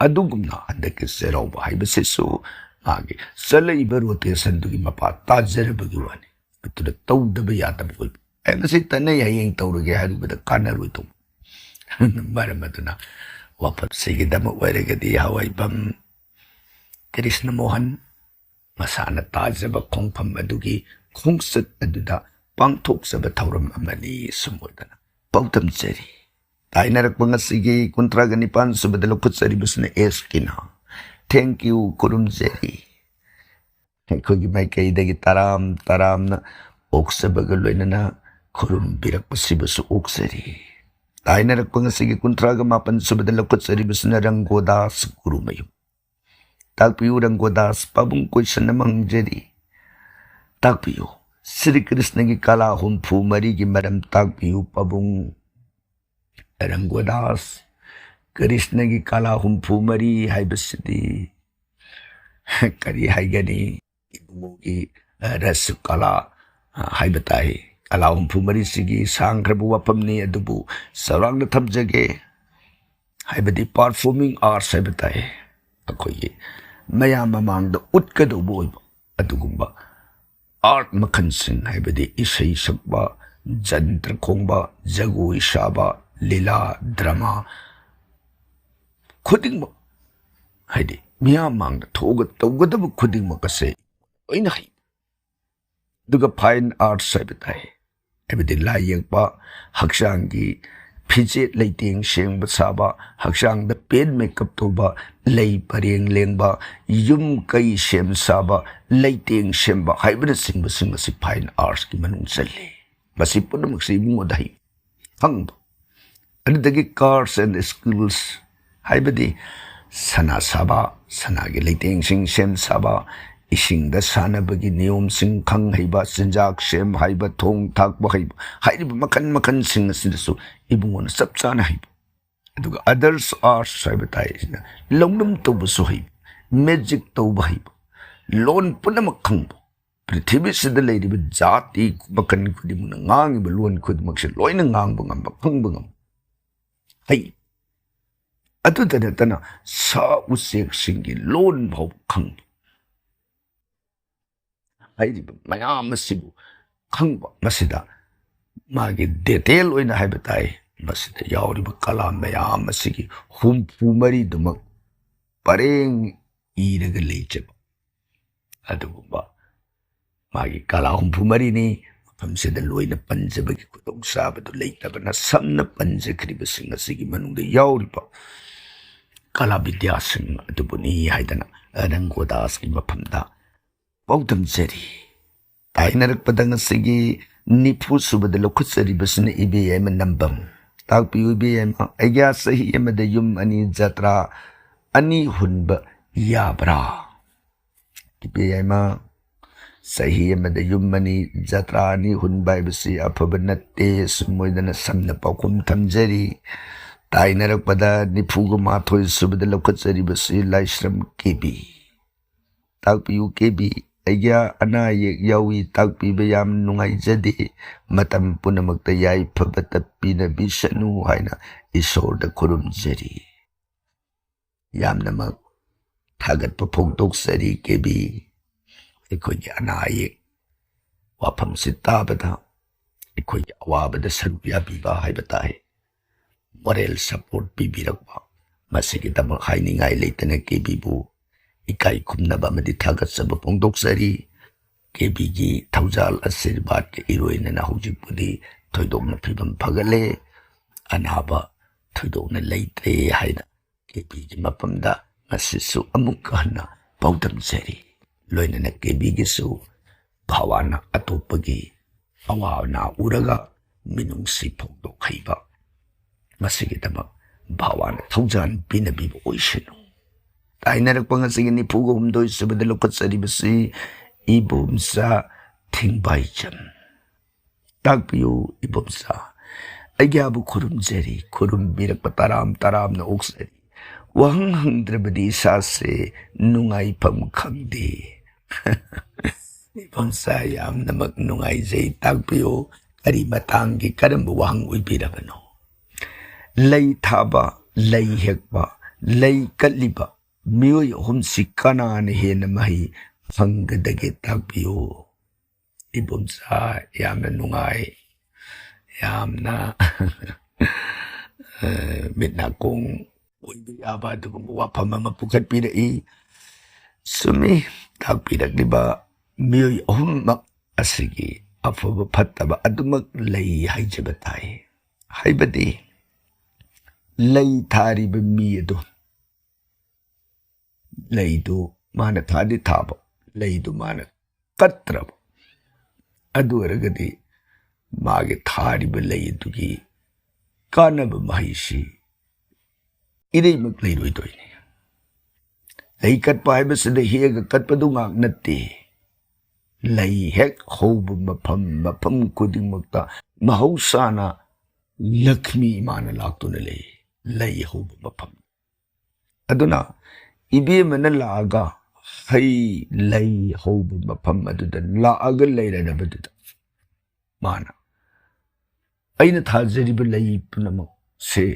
ꯑꯗꯨꯒꯨꯝꯅ ꯍꯟꯗꯛꯀꯤ ꯆꯩꯔꯥꯎꯕ ꯍꯥꯏꯕꯁꯤꯁꯨ ꯃꯥꯒꯤ ꯆꯠꯂꯛꯏꯕ ꯔꯣꯇꯦꯁꯟꯗꯨꯒꯤ ꯃꯄꯥ ꯇꯥꯖꯔꯕꯒꯤ ꯋꯥꯅꯤ꯫ ꯑꯗꯨꯗ ꯇꯧꯗꯕ ꯌꯥꯗꯕ ꯑꯣꯏꯕ꯫ ꯑꯩ ꯉꯁꯤ ꯇꯠꯅꯩ, ꯍꯌꯦꯡ ꯇꯧꯔꯒꯦ ꯍꯥꯏꯔꯨꯕꯗ ꯀꯥꯟꯅꯔꯣꯏꯗꯧꯕ꯫ ꯃꯔꯝ ꯑꯗꯨꯅ ꯋꯥꯐꯝꯁꯤꯒꯤꯗꯃꯛ ꯑꯣꯏꯔꯒꯗꯤ ꯍꯋꯥꯏꯕꯝ ꯀ꯭ꯔꯤꯁꯅ ꯃꯣꯍꯟ ꯃꯁꯥꯅ ꯇꯥꯖꯕ ꯈꯣꯡꯐꯝ ꯑꯗꯨꯒꯤ ꯈꯣꯡꯆꯠ ꯑꯗꯨꯗ ꯄꯥꯡꯊꯣꯛꯆꯕ ꯊꯧꯔꯝ ꯑꯃꯅꯤ ꯁꯨꯝ ꯑꯣꯏꯗꯅ ꯄꯥꯎꯗꯝꯖꯔꯤ꯫ ꯇꯥꯏꯅꯔꯛꯄ ꯉꯁꯤꯒꯤ ꯀꯨꯟꯊ꯭ꯔꯥꯒ ꯅꯤꯄꯥꯟ ꯁꯨꯕꯗ ꯂꯧꯈꯠꯆꯔꯤꯕꯁꯤꯅ ꯑꯦꯁ ꯀꯤꯅ꯫ Thank you, ꯈꯨꯔꯨꯝꯖꯔꯤ꯫ ꯑꯩꯈꯣꯏꯒꯤ ꯃꯥꯏꯀꯩꯗꯒꯤ ꯇꯔꯥꯝ ꯇꯔꯥꯝꯅ ꯑꯣꯛꯆꯕꯒ ꯂꯣꯏꯅꯅ ꯈꯨꯔꯨꯝꯕꯤꯔꯛꯄꯁꯤꯕꯨꯁꯨ ꯑꯣꯛꯆꯔꯤ꯫ ꯇꯥꯏꯅꯔꯛꯄ ꯉꯁꯤꯒꯤ ꯀꯨꯟꯊ꯭ꯔꯥꯒ ꯃꯥꯄꯟ ꯁꯨꯕꯗ ꯂꯧꯈꯠꯆꯔꯤꯕꯁꯤꯅ ꯔꯪꯒꯣꯗꯥꯁ ꯒꯨꯔꯨꯃꯌꯨꯝ꯫ ꯇꯥꯛꯄꯤꯌꯨ ꯔꯪꯒꯣꯗꯥꯁ, ꯄꯥꯕꯨꯡ ꯀꯣꯏꯁꯟ ꯑꯃ ꯍꯪꯖꯔꯤ꯫ ꯇꯥꯛꯄꯤꯌꯨ, ꯁ꯭ꯔꯤ ꯀ꯭ꯔꯤꯁꯅꯒꯤ ꯀꯂꯥ ꯍꯨꯝꯐꯨ ꯃꯔꯤꯒꯤ ꯃꯔꯝ ꯇꯥꯛꯄꯤꯌꯨ ꯄꯥꯕꯨꯡ꯫ ꯔꯪꯒꯣꯗꯥꯁ, ꯀ꯭ꯔꯤꯁꯅꯒꯤ ꯀꯂꯥ ꯍꯨꯝꯐꯨ ꯃꯔꯤ ꯍꯥꯏꯕꯁꯤꯗꯤ ꯀꯔꯤ ꯍꯥꯏꯒꯅꯤ? ꯏꯕꯨꯡꯉꯣꯒꯤ, ꯑ, ꯔꯁ ꯀꯂꯥ, ꯑ, ꯍꯥꯏꯕ ꯇꯥꯏ꯫ ꯀꯂꯥ ꯍꯨꯝꯐꯨ ꯃꯔꯤꯁꯤꯒꯤ ꯁꯥꯡꯈ꯭ꯔꯕ ꯋꯥꯐꯝꯅꯤ, ꯑꯗꯨꯕꯨ ꯆꯥꯎꯔꯥꯛꯅ ꯊꯝꯖꯒꯦ꯫ ꯍꯥꯏꯕꯗꯤ performing arts ꯍꯥꯏꯕ ꯇꯥꯏ꯫ ꯑꯩꯈꯣꯏꯒꯤ ꯃꯌꯥꯝ ꯃꯃꯥꯡꯗ ꯎꯠꯀꯗꯧꯕ ꯑꯣꯏꯕ ꯑꯗꯨꯒꯨꯝꯕ art ꯃꯈꯜꯁꯤꯡ, ꯍꯥꯏꯕꯗꯤ ꯏꯁꯩ ꯁꯛꯄ, ꯖꯟꯇ꯭ꯔ ꯈꯣꯡꯕ, ꯖꯒꯣꯏ ꯁꯥꯕ, ꯂꯤꯂꯥ, ꯗ꯭ꯔꯃꯥ ꯈꯨꯗꯤꯡꯃꯛ, ꯍꯥꯏꯗꯤ ꯃꯤꯌꯥꯝ ꯃꯥꯡꯗ ꯊꯣꯛꯑꯒ ꯇꯧꯒꯗꯕ ꯈꯨꯗꯤꯡꯃꯛ ꯑꯁꯦ ꯂꯣꯏꯅ ꯍꯩ꯫ ꯑꯗꯨꯒ fine arts ꯍꯥꯏꯕ ꯇꯥꯏ, ꯍꯥꯏꯕꯗꯤ ꯂꯥꯏ ꯌꯦꯛꯄ, ꯍꯛꯆꯥꯡꯒꯤ ꯐꯤꯖꯦꯠ ꯂꯩꯇꯦꯡ ꯁꯦꯝꯕ ꯁꯥꯕ, ꯍꯛꯆꯥꯡꯗ ꯄꯦꯟ ꯃꯦꯀꯞ ꯇꯧꯕ, ꯂꯩ ꯄꯔꯦꯡ ꯂꯦꯡꯕ, ꯌꯨꯝ ꯀꯩ ꯁꯦꯝ ꯁꯥꯕ, ꯂꯩꯇꯦꯡ ꯁꯦꯝꯕ ꯍꯥꯏꯕꯅꯆꯤꯡꯕꯁꯤꯡ ꯑꯁꯤ fine artsꯀꯤ ꯃꯅꯨꯡ ꯆꯜꯂꯤ꯫ ꯃꯁꯤ ꯄꯨꯝꯅꯃꯛꯁꯤ ꯏꯕꯨꯡꯉꯣꯗ ꯍꯩ꯫ ꯍꯪꯕ꯫ ꯑꯗꯨꯗꯒꯤ crafts and skills ꯍꯥꯏꯕꯗꯤ ꯁꯅꯥ ꯁꯥꯕ, ꯁꯅꯥꯒꯤ ꯂꯩꯇꯦꯡꯁꯤꯡ ꯁꯦꯝ ꯁꯥꯕ, ꯏꯁꯤꯡꯗ ꯁꯥꯟꯅꯕꯒꯤ ꯅꯤꯌꯣꯝꯁꯤꯡ ꯈꯪ ꯍꯩꯕ, ꯆꯤꯟꯖꯥꯛ ꯁꯦꯝ ꯍꯩꯕ, ꯊꯣꯡ ꯊꯥꯛꯄ ꯍꯩꯕ, ꯍꯥꯏꯔꯤꯕ ꯃꯈꯜ ꯃꯈꯜꯁꯤꯡ ꯑꯁꯤꯗꯁꯨ ꯏꯕꯨꯡꯉꯣꯅ ꯆꯞ ꯆꯥꯅ ꯍꯩꯕ꯫ ꯑꯗꯨꯒ others arts ꯍꯥꯏꯕ ꯇꯥꯏ, ꯁꯤꯅ ꯂꯧꯅꯝ ꯇꯧꯕꯁꯨ ꯍꯩꯕ, ꯃꯦꯖꯤꯛ ꯇꯧꯕ ꯍꯩꯕ, ꯂꯣꯟ ꯄꯨꯝꯅꯃꯛ ꯈꯪꯕ, ꯄ꯭ꯔꯤꯊꯤꯕꯤꯁꯤꯗ ꯂꯩꯔꯤꯕ ꯖꯥꯇꯤ ꯃꯈꯜ ꯈꯨꯗꯤꯡꯃꯛꯅ ꯉꯥꯡꯉꯤꯕ ꯂꯣꯟ ꯈꯨꯗꯤꯡꯃꯛꯁꯦ ꯂꯣꯏꯅ ꯉꯥꯡꯕ ꯉꯝꯕ, ꯈꯪꯕ ꯉꯝꯕ꯫ ꯍꯩ꯫ ꯑꯗꯨꯇ ꯅꯠꯇꯅ ꯁꯥ ꯎꯆꯦꯛꯁꯤꯡꯒꯤ ꯂꯣꯟ ꯐꯥꯎꯕ ꯈꯪꯕ꯫ ꯍꯥꯏꯔꯤꯕ ꯃꯌꯥꯝ ꯑꯁꯤꯕꯨ ꯈꯪꯕ, ꯃꯁꯤꯗ ꯃꯥꯒꯤ ꯗꯤꯇꯦꯜ ꯑꯣꯏꯅ ꯍꯥꯏꯕ ꯇꯥꯏ, ꯃꯁꯤꯗ ꯌꯥꯎꯔꯤꯕ ꯀꯂꯥ ꯃꯌꯥꯝ ꯑꯁꯤꯒꯤ ꯍꯨꯝꯐꯨ ꯃꯔꯤꯗꯨꯃꯛ ꯄꯔꯦꯡ ꯏꯔꯒ ꯂꯩꯖꯕ ꯑꯗꯨꯒꯨꯝꯕ ꯃꯥꯒꯤ ꯀꯂꯥ ꯍꯨꯝꯐꯨ ꯃꯔꯤꯅꯤ꯫ ꯃꯐꯝꯁꯤꯗ ꯂꯣꯏꯅ ꯄꯟꯖꯕꯒꯤ ꯈꯨꯗꯣꯡꯆꯥꯕꯗꯨ ꯂꯩꯇꯕꯅ ꯁꯝꯅ ꯄꯟꯖꯈ꯭ꯔꯤꯕꯁꯤꯡ ꯑꯁꯤꯒꯤ ꯃꯅꯨꯡꯗ ꯌꯥꯎꯔꯤꯕ ꯀꯂꯥ ꯕꯤꯗ꯭ꯌꯥꯁꯤꯡ ꯑꯗꯨꯕꯨꯅꯤ ꯍꯥꯏꯗꯅ ꯔꯪꯒꯣꯗꯥꯁꯀꯤ ꯃꯐꯝꯗ ꯄꯥꯎꯗꯝꯖꯔꯤ꯫ ꯇꯥꯏꯅꯔꯛꯄꯗ ꯉꯁꯤꯒꯤ ꯅꯤꯐꯨ ꯁꯨꯕꯗ ꯂꯧꯈꯠꯆꯔꯤꯕꯁꯤꯅ ꯏꯕꯦꯌꯥꯏꯃ ꯅꯝꯕꯝ꯫ ꯇꯥꯛꯄꯤꯌꯨ ꯏꯕꯦꯌꯥꯏꯃ, ꯑꯩꯒ꯭ꯌꯥ ꯆꯍꯤ ꯑꯃꯗ ꯌꯨꯝ ꯑꯅꯤ, ꯖꯇ꯭ꯔꯥ ꯑꯅꯤ ꯍꯨꯟꯕ ꯌꯥꯕ꯭ꯔꯥ? ꯏꯕꯦꯌꯥꯏꯃ, ꯆꯍꯤ ꯑꯃꯗ ꯌꯨꯝ ꯑꯅꯤ, ꯖꯇ꯭ꯔꯥ ꯑꯅꯤ ꯍꯨꯟꯕ ꯍꯥꯏꯕꯁꯤ ꯑꯐꯕ ꯅꯠꯇꯦ꯫ ꯁꯨꯝ ꯑꯣꯏꯗꯅ ꯁꯝꯅ ꯄꯥꯎꯈꯨꯝ ꯊꯝꯖꯔꯤ꯫ ꯇꯥꯏꯅꯔꯛꯄꯗ ꯅꯤꯐꯨꯒ ꯃꯥꯊꯣꯏ ꯁꯨꯕꯗ ꯂꯧꯈꯠꯆꯔꯤꯕꯁꯤ ꯂꯥꯏꯁ꯭ꯔꯝ ꯀꯦ ꯕꯤ꯫ ꯇꯥꯛꯄꯤꯌꯨ ꯀꯦ ꯕꯤ, ꯑꯩꯒꯤ ꯑꯅꯥ ꯑꯌꯦꯛ ꯌꯥꯎꯏ, ꯇꯥꯛꯄꯤꯕ ꯌꯥꯝ ꯅꯨꯡꯉꯥꯏꯖꯗꯦ꯫ ꯃꯇꯝ ꯄꯨꯝꯅꯃꯛꯇ ꯌꯥꯏꯐꯕꯇ ꯄꯤꯅꯕꯤꯁꯅꯨ ꯍꯥꯏꯅ ꯏꯁꯣꯔꯗ ꯈꯨꯔꯨꯝꯖꯔꯤ꯫ ꯌꯥꯝꯅꯃꯛ ꯊꯥꯒꯠꯄ ꯐꯣꯡꯗꯣꯛꯆꯔꯤ ꯀꯦ ꯕꯤ꯫ ꯑꯩꯈꯣꯏꯒꯤ ꯑꯅꯥ ꯑꯌꯦꯛ ꯋꯥꯐꯝꯁꯤ ꯇꯥꯕꯗ ꯑꯩꯈꯣꯏꯒꯤ ꯑꯋꯥꯕꯗ ꯁꯔꯨꯛ ꯌꯥꯕꯤꯕ ꯍꯥꯏꯕ ꯇꯥꯏ꯫ ꯃꯣꯔꯦꯜ ꯁꯄꯣꯔꯠ ꯄꯤꯕꯤꯔꯛꯄ, ꯃꯁꯤꯒꯤꯗꯃꯛ ꯍꯥꯏꯅꯤꯡꯉꯥꯏ ꯂꯩꯇꯅ ꯀꯦ ꯕꯤꯕꯨ ꯏꯀꯥꯏ ꯈꯨꯝꯅꯕ ꯑꯃꯗꯤ ꯊꯥꯒꯠꯆꯕ ꯐꯣꯡꯗꯣꯛꯆꯔꯤ꯫ ꯀꯦ ꯕꯤꯒꯤ ꯊꯧꯖꯥꯜ ꯑꯁꯤꯔꯕꯥꯗꯀ ꯏꯔꯣꯏꯅꯅ ꯍꯧꯖꯤꯛꯄꯨꯗꯤ ꯊꯣꯏꯗꯣꯛꯅ ꯐꯤꯕꯝ ꯐꯒꯠꯂꯦ, ꯑꯅꯥꯕ ꯊꯣꯏꯗꯣꯛꯅ ꯂꯩꯇ꯭ꯔꯦ ꯍꯥꯏꯅ ꯀꯦ ꯕꯤꯒꯤ ꯃꯐꯝꯗ ꯉꯁꯤꯁꯨ ꯑꯃꯨꯛ ꯍꯟꯅ ꯄꯥꯎꯗꯝꯖꯔꯤ꯫ ꯂꯣꯏꯅꯅ ꯀꯦ ꯕꯤꯒꯤꯁꯨ ꯚꯥꯋꯥꯅ ꯑꯇꯣꯞꯄꯒꯤ ꯑꯋꯥ ꯑꯅꯥ ꯎꯔꯒ ꯃꯤꯅꯨꯡꯁꯤ ꯐꯣꯡꯗꯣꯛ ꯍꯩꯕ, ꯃꯁꯤꯒꯤꯗꯃꯛ ꯚꯥꯋꯥꯅ ꯊꯧꯖꯥꯜ ꯄꯤꯅꯕꯤꯕ ꯑꯣꯏꯁꯅꯨ꯫ ꯇꯥꯏꯅꯔꯛꯄ ꯉꯁꯤꯒꯤ ꯅꯤꯐꯨꯒ ꯍꯨꯝꯗꯣꯏ ꯁꯨꯕꯗ ꯂꯧꯈꯠꯆꯔꯤꯕꯁꯤ ꯏꯕꯣꯝꯆꯥ ꯊꯤꯡꯕꯥꯏꯖꯝ꯫ ꯇꯥꯛꯄꯤꯌꯨ ꯏꯕꯣꯝꯆꯥ, ꯑꯩꯒꯤꯕꯨ ꯈꯨꯔꯨꯝꯖꯔꯤ, ꯈꯨꯔꯨꯝꯕꯤꯔꯛꯄ ꯇꯔꯥꯝ ꯇꯔꯥꯝꯅ ꯑꯣꯛꯆꯔꯤ꯫ ꯋꯥꯍꯪ ꯍꯪꯗ꯭ꯔꯕꯗꯤ ꯏꯁꯥꯁꯦ ꯅꯨꯡꯉꯥꯏꯐꯝ ꯈꯪꯗꯦ꯫ ꯏꯕꯣꯝꯆꯥ, ꯌꯥꯝꯅꯃꯛ ꯅꯨꯡꯉꯥꯏꯖꯩ꯫ ꯇꯥꯛꯄꯤꯌꯨ, ꯀꯔꯤ ꯃꯇꯥꯡꯒꯤ, ꯀꯔꯝꯕ ꯋꯥꯍꯪ ꯑꯣꯏꯕꯤꯔꯕꯅꯣ? ꯂꯩ ꯊꯥꯕ, ꯂꯩ ꯍꯦꯛꯄ, ꯂꯩ ꯀꯠꯂꯤꯕ ꯃꯤꯑꯣꯏ ꯑꯍꯨꯝꯁꯤ ꯀꯅꯥꯅ ꯍꯦꯟꯅ ꯃꯍꯩ ꯐꯪꯒꯗꯒꯦ? ꯇꯥꯛꯄꯤꯌꯨ꯫ ꯏꯕꯣꯝꯆꯥ, ꯌꯥꯝꯅ ꯅꯨꯡꯉꯥꯏ, ꯌꯥꯝꯅ, ꯑ, ꯃꯤꯠ ꯅꯥꯀꯣꯡ ꯑꯣꯏꯕ ꯌꯥꯕ ꯑꯗꯨꯒꯨꯝꯕ ꯋꯥꯐꯝ ꯑꯃ ꯄꯨꯈꯠꯄꯤꯔꯛꯏ꯫ ꯆꯨꯝꯃꯤ, ꯇꯥꯛꯄꯤꯔꯛꯂꯤꯕ ꯃꯤꯑꯣꯏ ꯑꯍꯨꯝꯃꯛ ꯑꯁꯤꯒꯤ ꯑꯐꯕ ꯐꯠꯇꯕ ꯑꯗꯨꯃꯛ ꯂꯩ ꯍꯥꯏꯖꯕ ꯇꯥꯏ꯫ ꯍꯥꯏꯕꯗꯤ ꯂꯩ ꯊꯥꯔꯤꯕ ꯃꯤ ꯑꯗꯨ, ꯂꯩꯗꯨ ꯃꯥꯅ ꯊꯥꯗꯤ ꯊꯥꯕ, ꯂꯩꯗꯨ ꯃꯥꯅ ꯀꯠꯇ꯭ꯔꯕ, ꯑꯗꯨ ꯑꯣꯏꯔꯒꯗꯤ ꯃꯥꯒꯤ ꯊꯥꯔꯤꯕ ꯂꯩ ꯑꯗꯨꯒꯤ ꯀꯥꯟꯅꯕ ꯃꯍꯩꯁꯤ ꯏꯔꯩꯃꯛ ꯂꯩꯔꯣꯏꯗꯣꯏꯅꯤ꯫ ꯂꯩ ꯀꯠꯄ ꯍꯥꯏꯕꯁꯤꯗ ꯍꯦꯛꯑꯒ ꯀꯠꯄꯗꯨ ꯉꯥꯛ ꯅꯠꯇꯦ꯫ ꯂꯩ ꯍꯦꯛ ꯍꯧꯕ ꯃꯐꯝ, ꯃꯐꯝ ꯈꯨꯗꯤꯡꯃꯛꯇ ꯃꯍꯧꯁꯥꯅ ꯂꯛꯁꯃꯤ ꯏꯃꯥꯅ ꯂꯥꯛꯇꯨꯅ ꯂꯩ, ꯂꯩ ꯍꯧꯕ ꯃꯐꯝ꯫ ꯑꯗꯨꯅ ꯏꯕꯦꯝꯃꯅ ꯂꯥꯛꯑꯒ ꯍꯩ ꯂꯩ ꯍꯧꯕ ꯃꯐꯝ ꯑꯗꯨꯗ ꯂꯥꯛꯑꯒ ꯂꯩꯔꯔꯕꯗꯨꯗ ꯃꯥꯅ, "ꯑꯩꯅ ꯊꯥꯖꯔꯤꯕ ꯂꯩ ꯄꯨꯝꯅꯃꯛꯁꯦ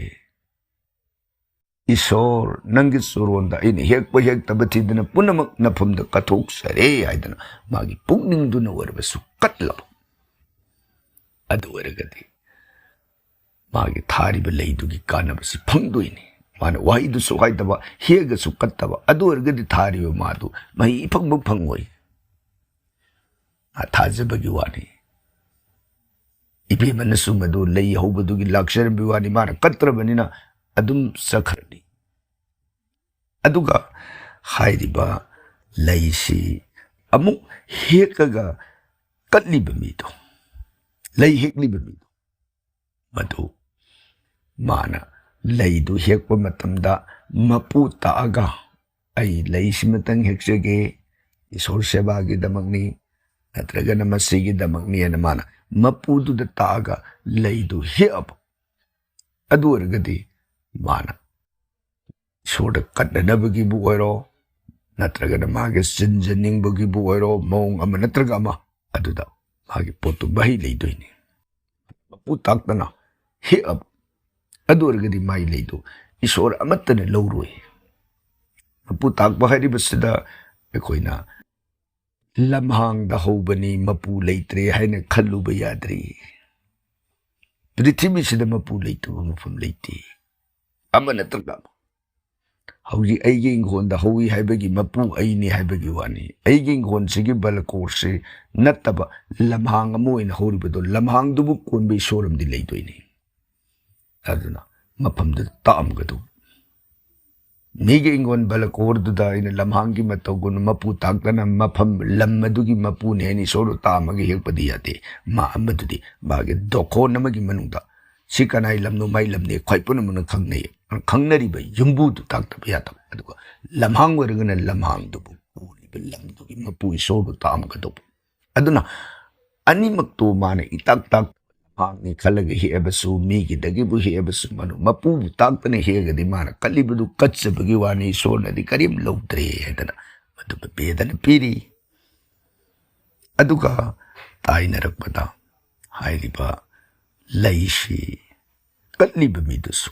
ꯏꯁꯣꯔ, ꯅꯪꯒꯤ ꯆꯨꯔꯣꯟꯗ ꯑꯩꯅ ꯍꯦꯛꯄ ꯍꯦꯛꯇꯕ ꯊꯤꯗꯅ ꯄꯨꯝꯅꯃꯛ ꯅꯐꯝꯗ ꯀꯠꯊꯣꯛꯆꯔꯦ" ꯍꯥꯏꯗꯅ ꯃꯥꯒꯤ ꯄꯨꯛꯅꯤꯡꯗꯨꯅ ꯑꯣꯏꯔꯕꯁꯨ ꯀꯠꯂꯕ, ꯑꯗꯨ ꯑꯣꯏꯔꯒꯗꯤ ꯃꯥꯒꯤ ꯊꯥꯔꯤꯕ ꯂꯩꯗꯨꯒꯤ ꯀꯥꯟꯅꯕꯁꯤ ꯐꯪꯗꯣꯏꯅꯤ꯫ ꯃꯥꯅ ꯋꯥꯍꯩꯗꯨꯁꯨ ꯍꯥꯏꯗꯕ, ꯍꯦꯛꯑꯒꯁꯨ ꯀꯠꯇꯕ, ꯑꯗꯨ ꯑꯣꯏꯔꯒꯗꯤ ꯊꯥꯔꯤꯕ ꯃꯥꯗꯨ ꯃꯍꯩ ꯏꯐꯪꯕ ꯐꯪꯉꯣꯏ꯫ ꯃꯥ ꯊꯥꯖꯕꯒꯤ ꯋꯥꯅꯤ꯫ ꯏꯕꯦꯝꯃꯅꯁꯨ ꯃꯗꯨ ꯂꯩ ꯍꯧꯕꯗꯨꯒꯤ ꯂꯥꯛꯆꯔꯝꯕꯒꯤ ꯋꯥꯅꯤ, ꯃꯥꯅ ꯀꯠꯇ꯭ꯔꯕꯅꯤꯅ ꯑꯗꯨꯝ ꯆꯠꯈ꯭ꯔꯅꯤ꯫ ꯑꯗꯨꯒ ꯍꯥꯏꯔꯤꯕ ꯂꯩꯁꯤ ꯑꯃꯨꯛ ꯍꯦꯛꯑꯒ ꯀꯠꯂꯤꯕ ꯃꯤꯗꯣ, ꯂꯩ ꯍꯦꯛꯂꯤꯕ ꯃꯤꯗꯣ, ꯃꯗꯨ ꯃꯥꯅ ꯂꯩꯗꯨ ꯍꯦꯛꯄ ꯃꯇꯝꯗ ꯃꯄꯨ ꯇꯥꯛꯑꯒ, "ꯑꯩ ꯂꯩꯁꯤꯃꯇꯪ ꯍꯦꯛꯆꯒꯦ, ꯏꯁꯣꯔ ꯁꯦꯕꯥꯒꯤꯗꯃꯛꯅꯤ, ꯅꯠꯇ꯭ꯔꯒꯅ ꯃꯁꯤꯒꯤꯗꯃꯛꯅꯤ" ꯍꯥꯏꯅ ꯃꯥꯅ ꯃꯄꯨꯗꯨꯗ ꯇꯥꯛꯑꯒ ꯂꯩꯗꯨ ꯍꯦꯛꯑꯕ, ꯑꯗꯨ ꯑꯣꯏꯔꯒꯗꯤ ꯃꯥꯅ ꯏꯁꯣꯔꯗ ꯀꯠꯅꯅꯕꯒꯤꯕꯨ ꯑꯣꯏꯔꯣ, ꯅꯠꯇ꯭ꯔꯒꯅ ꯃꯥꯒꯤ ꯆꯤꯟꯖꯅꯤꯡꯕꯒꯤꯕꯨ ꯑꯣꯏꯔꯣ, ꯃꯑꯣꯡ ꯑꯃ ꯅꯠꯇ꯭ꯔꯒ ꯑꯃ, ꯑꯗꯨꯗ ꯃꯥꯒꯤ ꯄꯣꯠꯇꯨ ꯃꯍꯩ ꯂꯩꯗꯣꯏꯅꯤ꯫ ꯃꯄꯨ ꯇꯥꯛꯇꯅ ꯍꯦꯛꯑꯕ, ꯑꯗꯨ ꯑꯣꯏꯔꯒꯗꯤ ꯃꯥꯒꯤ ꯂꯩꯗꯨ ꯏꯁꯣꯔ ꯑꯃꯠꯇꯅ ꯂꯧꯔꯣꯏ꯫ ꯃꯄꯨ ꯇꯥꯛꯄ ꯍꯥꯏꯔꯤꯕꯁꯤꯗ ꯑꯩꯈꯣꯏꯅ ꯂꯝꯍꯥꯡꯗ ꯍꯧꯕꯅꯤ, ꯃꯄꯨ ꯂꯩꯇ꯭ꯔꯦ ꯍꯥꯏꯅ ꯈꯜꯂꯨꯕ ꯌꯥꯗ꯭ꯔꯤ꯫ ꯄ꯭ꯔꯤꯊꯤꯕꯤꯁꯤꯗ ꯃꯄꯨ ꯂꯩꯇꯕ ꯃꯐꯝ ꯂꯩꯇꯦ꯫ ꯑꯃ ꯅꯠꯇ꯭ꯔꯒ ꯑꯃ꯫ ꯍꯧꯖꯤꯛ ꯑꯩꯒꯤ ꯏꯪꯈꯣꯜꯗ ꯍꯧꯏ ꯍꯥꯏꯕꯒꯤ ꯃꯄꯨ ꯑꯩꯅꯤ ꯍꯥꯏꯕꯒꯤ ꯋꯥꯅꯤ꯫ ꯑꯩꯒꯤ ꯏꯪꯈꯣꯜꯁꯤꯒꯤ ꯕꯂꯀꯣꯔꯁꯤ ꯅꯠꯇꯕ ꯂꯝꯍꯥꯡ ꯑꯃ ꯑꯣꯏꯅ ꯍꯧꯔꯤꯕꯗꯣ, ꯂꯝꯍꯥꯡꯗꯨꯕꯨ ꯀꯣꯟꯕ ꯏꯁꯣꯔ ꯑꯃꯗꯤ ꯂꯩꯗꯣꯏꯅꯤ꯫ ꯑꯗꯨꯅ ꯃꯐꯝꯗꯨꯗ ꯇꯥꯛꯑꯝꯒꯗꯧꯕ꯫ ꯃꯤꯒꯤ ꯏꯪꯈꯣꯜ ꯕꯂꯀꯣꯔꯗꯨꯗ ꯑꯩꯅ ꯂꯝꯍꯥꯡꯒꯤ ꯃꯇꯧꯒꯨꯝꯅ ꯃꯄꯨ ꯇꯥꯛꯇꯅ ꯃꯐꯝ, ꯂꯝ ꯑꯗꯨꯒꯤ ꯃꯄꯨꯅꯤ ꯍꯥꯏꯅ ꯏꯁꯣꯔꯗꯨ ꯇꯥꯛꯑꯝꯃꯒ ꯍꯦꯛꯄꯗꯤ ꯌꯥꯗꯦ꯫ ꯃꯥ ꯑꯃꯗꯨꯗꯤ ꯃꯥꯒꯤ ꯗꯣꯈꯣꯟ ꯑꯃꯒꯤ ꯃꯅꯨꯡꯗ ꯁꯤ ꯀꯅꯥꯏ ꯂꯝꯅꯣ, ꯃꯥꯏ ꯂꯝꯅꯤ, ꯈ꯭ꯋꯥꯏ ꯄꯨꯝꯅꯃꯛꯅ ꯈꯪꯅꯩ꯫ ꯈꯪꯅꯔꯤꯕ ꯌꯨꯝꯕꯨꯗꯨ ꯇꯥꯛꯇꯕ ꯌꯥꯗꯕ꯫ ꯑꯗꯨꯒ ꯂꯝꯍꯥꯡ ꯑꯣꯏꯔꯒꯅ ꯂꯝꯍꯥꯡꯗꯨꯕꯨ ꯄꯨꯔꯤꯕ ꯂꯝꯗꯨꯒꯤ ꯃꯄꯨ ꯏꯁꯣꯔꯕꯨ ꯇꯥꯛꯑꯝꯒꯗꯧꯕ꯫ ꯑꯗꯨꯅ ꯑꯅꯤꯃꯛꯇꯣ ꯃꯥꯅ ꯏꯇꯥꯛ ꯇꯥꯛ ꯂꯝꯍꯥꯡꯅꯤ ꯈꯜꯂꯒ ꯍꯦꯛꯑꯕꯁꯨ, ꯃꯤꯒꯤꯗꯒꯤꯕꯨ ꯍꯦꯛꯑꯕꯁꯨ, ꯃꯅꯨ-, ꯃꯄꯨꯕꯨ ꯇꯥꯛꯇꯅ ꯍꯦꯛꯑꯒꯗꯤ ꯃꯥꯅ ꯀꯠꯂꯤꯕꯗꯨ ꯀꯠꯆꯕꯒꯤ ꯋꯥꯅꯤ, ꯏꯁꯣꯔꯅꯗꯤ ꯀꯔꯤꯝ ꯂꯧꯗ꯭ꯔꯦ ꯍꯥꯏꯗꯅ ꯃꯗꯨ ꯕꯦꯗꯅ ꯄꯤꯔꯤ꯫ ꯑꯗꯨꯒ ꯇꯥꯏꯅꯔꯛꯄꯗ ꯍꯥꯏꯔꯤꯕ ꯂꯩꯁꯤ ꯀꯠꯂꯤꯕ ꯃꯤꯗꯨꯁꯨ,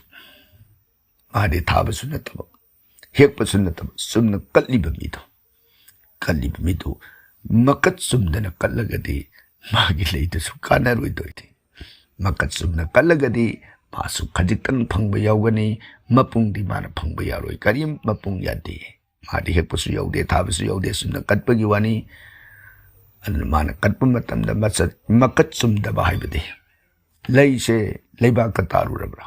ꯃꯥꯗꯤ ꯊꯥꯕꯁꯨ ꯅꯠꯇꯕ, ꯍꯦꯛꯄꯁꯨ ꯅꯠꯇꯕ, ꯆꯨꯝꯅ ꯀꯠꯂꯤꯕ ꯃꯤꯗꯣ, ꯀꯠꯂꯤꯕ ꯃꯤꯗꯨ ꯃꯀꯠ ꯆꯨꯝꯗꯅ ꯀꯠꯂꯒꯗꯤ ꯃꯥꯒꯤ ꯂꯩꯗꯨꯁꯨ ꯀꯥꯟꯅꯔꯣꯏꯗꯣꯏꯅꯤ꯫ ꯃꯀꯠ ꯆꯨꯝꯅ ꯀꯠꯂꯒꯗꯤ ꯃꯥꯁꯨ ꯈꯖꯤꯛꯇꯪ ꯐꯪꯕ ꯌꯥꯎꯒꯅꯤ, ꯃꯄꯨꯡꯗꯤ ꯃꯥꯅ ꯐꯪꯕ ꯌꯥꯔꯣꯏ꯫ ꯀꯔꯤꯝ ꯃꯄꯨꯡ ꯌꯥꯗꯦ꯫ ꯃꯥꯗꯤ ꯍꯦꯛꯄꯁꯨ ꯌꯥꯎꯗꯦ, ꯊꯥꯕꯁꯨ ꯌꯥꯎꯗꯦ, ꯆꯨꯝꯅ ꯀꯠꯄꯒꯤ ꯋꯥꯅꯤ꯫ ꯑꯗꯨꯅ ꯃꯥꯅ ꯀꯠꯄ ꯃꯇꯝꯗ ꯃꯆꯠ-, ꯃꯀꯠ ꯆꯨꯝꯗꯕ ꯍꯥꯏꯕꯗꯤ ꯂꯩꯁꯦ ꯂꯩꯕꯥꯛꯀ ꯇꯥꯔꯨꯔꯕ꯭ꯔꯥ?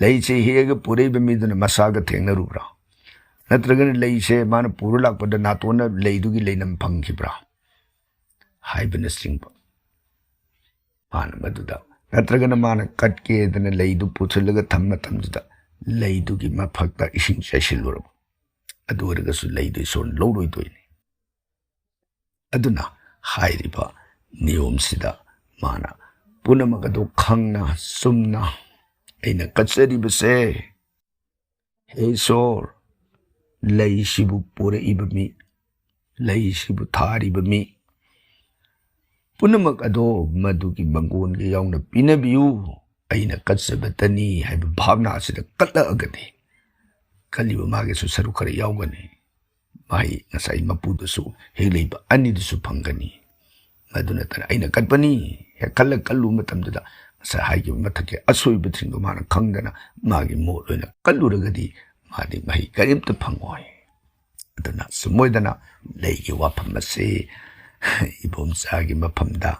ꯂꯩꯁꯦ ꯍꯦꯛꯑꯒ ꯄꯨꯔꯛꯏꯕ ꯃꯤꯗꯨꯅ ꯃꯁꯥꯒ ꯊꯦꯡꯅꯔꯨꯕ꯭ꯔꯥ? ꯅꯠꯇ꯭ꯔꯒꯅ ꯂꯩꯁꯦ ꯃꯥꯅ ꯄꯨꯔ ꯂꯥꯛꯄꯗ ꯅꯥꯇꯣꯟꯅ ꯂꯩꯗꯨꯒꯤ ꯂꯩꯅꯝ ꯐꯪꯈꯤꯕ꯭ꯔꯥ? ꯍꯥꯏꯕꯅꯆꯤꯡꯕ꯫ ꯃꯥꯅ ꯃꯗꯨꯗ, ꯅꯠꯇ꯭ꯔꯒꯅ ꯃꯥꯅ ꯀꯠꯀꯦꯗꯅ ꯂꯩꯗꯨ ꯄꯨꯁꯤꯜꯂꯒ ꯊꯝꯕ ꯃꯇꯝꯗꯨꯗ ꯂꯩꯗꯨꯒꯤ ꯃꯐꯛꯇ ꯏꯁꯤꯡ ꯆꯥꯏꯁꯤꯜꯂꯨꯔꯕ, ꯑꯗꯨ ꯑꯣꯏꯔꯒꯁꯨ ꯂꯩꯗꯨ ꯏꯁꯣꯔꯅ ꯂꯧꯔꯣꯏꯗꯣꯏꯅꯤ꯫ ꯑꯗꯨꯅ ꯍꯥꯏꯔꯤꯕ ꯅꯤꯌꯣꯝꯁꯤꯗ ꯃꯥꯅ ꯄꯨꯝꯅꯃꯛ ꯑꯗꯨ ꯈꯪꯅ ꯆꯨꯝꯅ ꯑꯩꯅ ꯀꯠꯆꯔꯤꯕꯁꯦ "ꯍꯦ ꯏꯁꯣꯔ, ꯂꯩꯁꯤꯕꯨ ꯄꯨꯔꯛꯏꯕ ꯃꯤ, ꯂꯩꯁꯤꯕꯨ ꯊꯥꯔꯤꯕ ꯃꯤ ꯄꯨꯝꯅꯃꯛ ꯑꯗꯣ ꯃꯗꯨꯒꯤ ꯃꯪꯒꯣꯟꯒ ꯌꯥꯎꯅ ꯄꯤꯅꯕꯤꯌꯨ, ꯑꯩꯅ ꯀꯠꯆꯕꯇꯅꯤ" ꯍꯥꯏꯕ ꯚꯥꯕꯅꯥ ꯑꯁꯤꯗ ꯀꯠꯂꯛꯑꯒꯗꯤ, ꯀꯠꯂꯤꯕ ꯃꯥꯒꯤꯁꯨ ꯁꯔꯨꯛ ꯈꯔ ꯌꯥꯎꯒꯅꯤ꯫ ꯃꯍꯩ ꯉꯁꯥꯏ ꯃꯄꯨꯗꯨꯁꯨ ꯍꯦꯛꯂꯤꯕ ꯑꯅꯤꯗꯨꯁꯨ ꯐꯪꯒꯅꯤ꯫ ꯃꯗꯨ ꯅꯠꯇꯅ ꯑꯩꯅ ꯀꯠꯄꯅꯤ, ꯍꯦꯛ ꯈꯜꯂ ꯀꯠꯂꯨꯕ ꯃꯇꯝꯗꯨꯗ ꯉꯁꯥꯏ ꯍꯥꯏꯈꯤꯕ ꯃꯊꯛꯀꯤ ꯑꯁꯣꯏꯕꯁꯤꯡꯗꯣ ꯃꯥꯅ ꯈꯪꯗꯅ ꯃꯥꯒꯤ ꯃꯣꯠ ꯑꯣꯏꯅ ꯀꯠꯂꯨꯔꯒꯗꯤ ꯃꯥꯗꯤ ꯃꯍꯩ ꯀꯔꯤꯝꯇ ꯐꯪꯉꯣꯏ꯫ ꯑꯗꯨꯅ ꯁꯨꯝ ꯑꯣꯏꯗꯅ ꯂꯩꯒꯤ ꯋꯥꯐꯝ ꯑꯁꯤ ꯏꯕꯣꯝꯆꯥꯒꯤ ꯃꯐꯝꯗ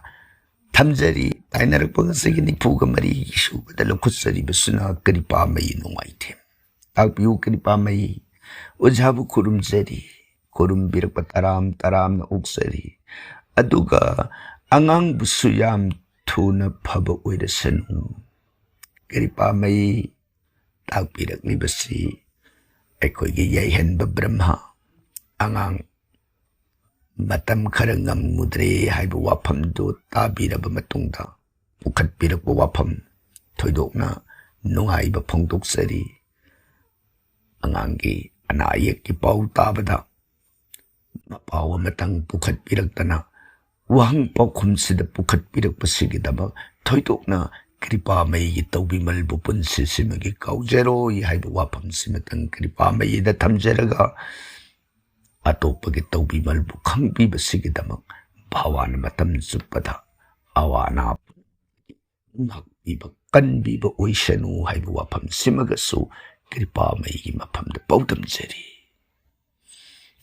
ꯊꯝꯖꯔꯤ꯫ ꯇꯥꯏꯅꯔꯛꯄ ꯉꯁꯤꯒꯤ ꯅꯤꯐꯨꯒ ꯃꯔꯤ ꯁꯨꯕꯗ ꯂꯧꯈꯠꯆꯔꯤꯕꯁꯤꯅ ꯀ꯭ꯔꯤꯄꯥꯃꯌꯤ ꯅꯣꯡꯃꯥꯏꯊꯦꯝ꯫ ꯇꯥꯛꯄꯤꯌꯨ ꯀ꯭ꯔꯤꯄꯥꯃꯌꯤ꯫ ꯑꯣꯖꯥꯕꯨ ꯈꯨꯔꯨꯝꯖꯔꯤ꯫ ꯈꯨꯔꯨꯝꯕꯤꯔꯛꯄ ꯇꯔꯥꯝ ꯇꯔꯥꯝꯅ ꯑꯣꯛꯆꯔꯤ꯫ ꯑꯗꯨꯒ ꯑꯉꯥꯡꯕꯨꯁꯨ ꯌꯥꯝ ꯊꯨꯅ ꯐꯕ ꯑꯣꯏꯔꯁꯅꯨ꯫ ꯀ꯭ꯔꯤꯄꯥꯃꯌꯤ ꯇꯥꯛꯄꯤꯔꯛꯂꯤꯕꯁꯤ ꯑꯩꯈꯣꯏꯒꯤ ꯌꯥꯏꯍꯟꯕ ꯕ꯭ꯔꯍ꯭ꯃ, ꯑꯉꯥꯡ ꯃꯇꯝ ꯈꯔ ꯉꯝꯃꯨꯗ꯭ꯔꯦ ꯍꯥꯏꯕ ꯋꯥꯐꯝꯗꯨ ꯇꯥꯕꯤꯔꯕ ꯃꯇꯨꯡꯗ ꯄꯨꯈꯠꯄꯤꯔꯛꯄ ꯋꯥꯐꯝ ꯊꯣꯏꯗꯣꯛꯅ ꯅꯨꯡꯉꯥꯏꯕ ꯐꯣꯡꯗꯣꯛꯆꯔꯤ꯫ ꯑꯉꯥꯡꯒꯤ ꯑꯅꯥ ꯑꯌꯦꯛꯀꯤ ꯄꯥꯎ ꯇꯥꯕꯗ ꯃꯄꯥꯎ ꯑꯃꯇꯪ ꯄꯨꯈꯠꯄꯤꯔꯛꯇꯅ ꯋꯥꯍꯪ ꯄꯥꯎꯈꯨꯝꯁꯤꯗ ꯄꯨꯈꯠꯄꯤꯔꯛꯄꯁꯤꯒꯤꯗꯃꯛ ꯊꯣꯏꯗꯣꯛꯅ ꯀ꯭ꯔꯤꯄꯥꯃꯩꯒꯤ ꯇꯧꯕꯤꯃꯜꯕꯨ ꯄꯨꯟꯁꯤꯁꯤꯃꯒꯤ ꯀꯥꯎꯖꯔꯣꯏ ꯍꯥꯏꯕ ꯋꯥꯐꯝꯁꯤꯃꯇꯪ ꯀ꯭ꯔꯤꯄꯥꯃꯩꯗ ꯊꯝꯖꯔꯒ, ꯑꯇꯣꯞꯄꯒꯤ ꯇꯧꯕꯤꯃꯜꯕꯨ ꯈꯪꯕꯤꯕꯁꯤꯒꯤꯗꯃꯛ ꯚꯒꯋꯥꯟꯅ ꯃꯇꯝ ꯆꯨꯞꯄꯗ ꯑꯋꯥ ꯑꯅꯥ ꯉꯥꯛꯄꯤꯕ ꯀꯟꯕꯤꯕ ꯑꯣꯏꯁꯅꯨ ꯍꯥꯏꯕ ꯋꯥꯐꯝꯁꯤꯃꯒꯁꯨ ꯀ꯭ꯔꯤꯄꯥꯃꯩꯒꯤ ꯃꯐꯝꯗ ꯄꯥꯎꯗꯝꯖꯔꯤ꯫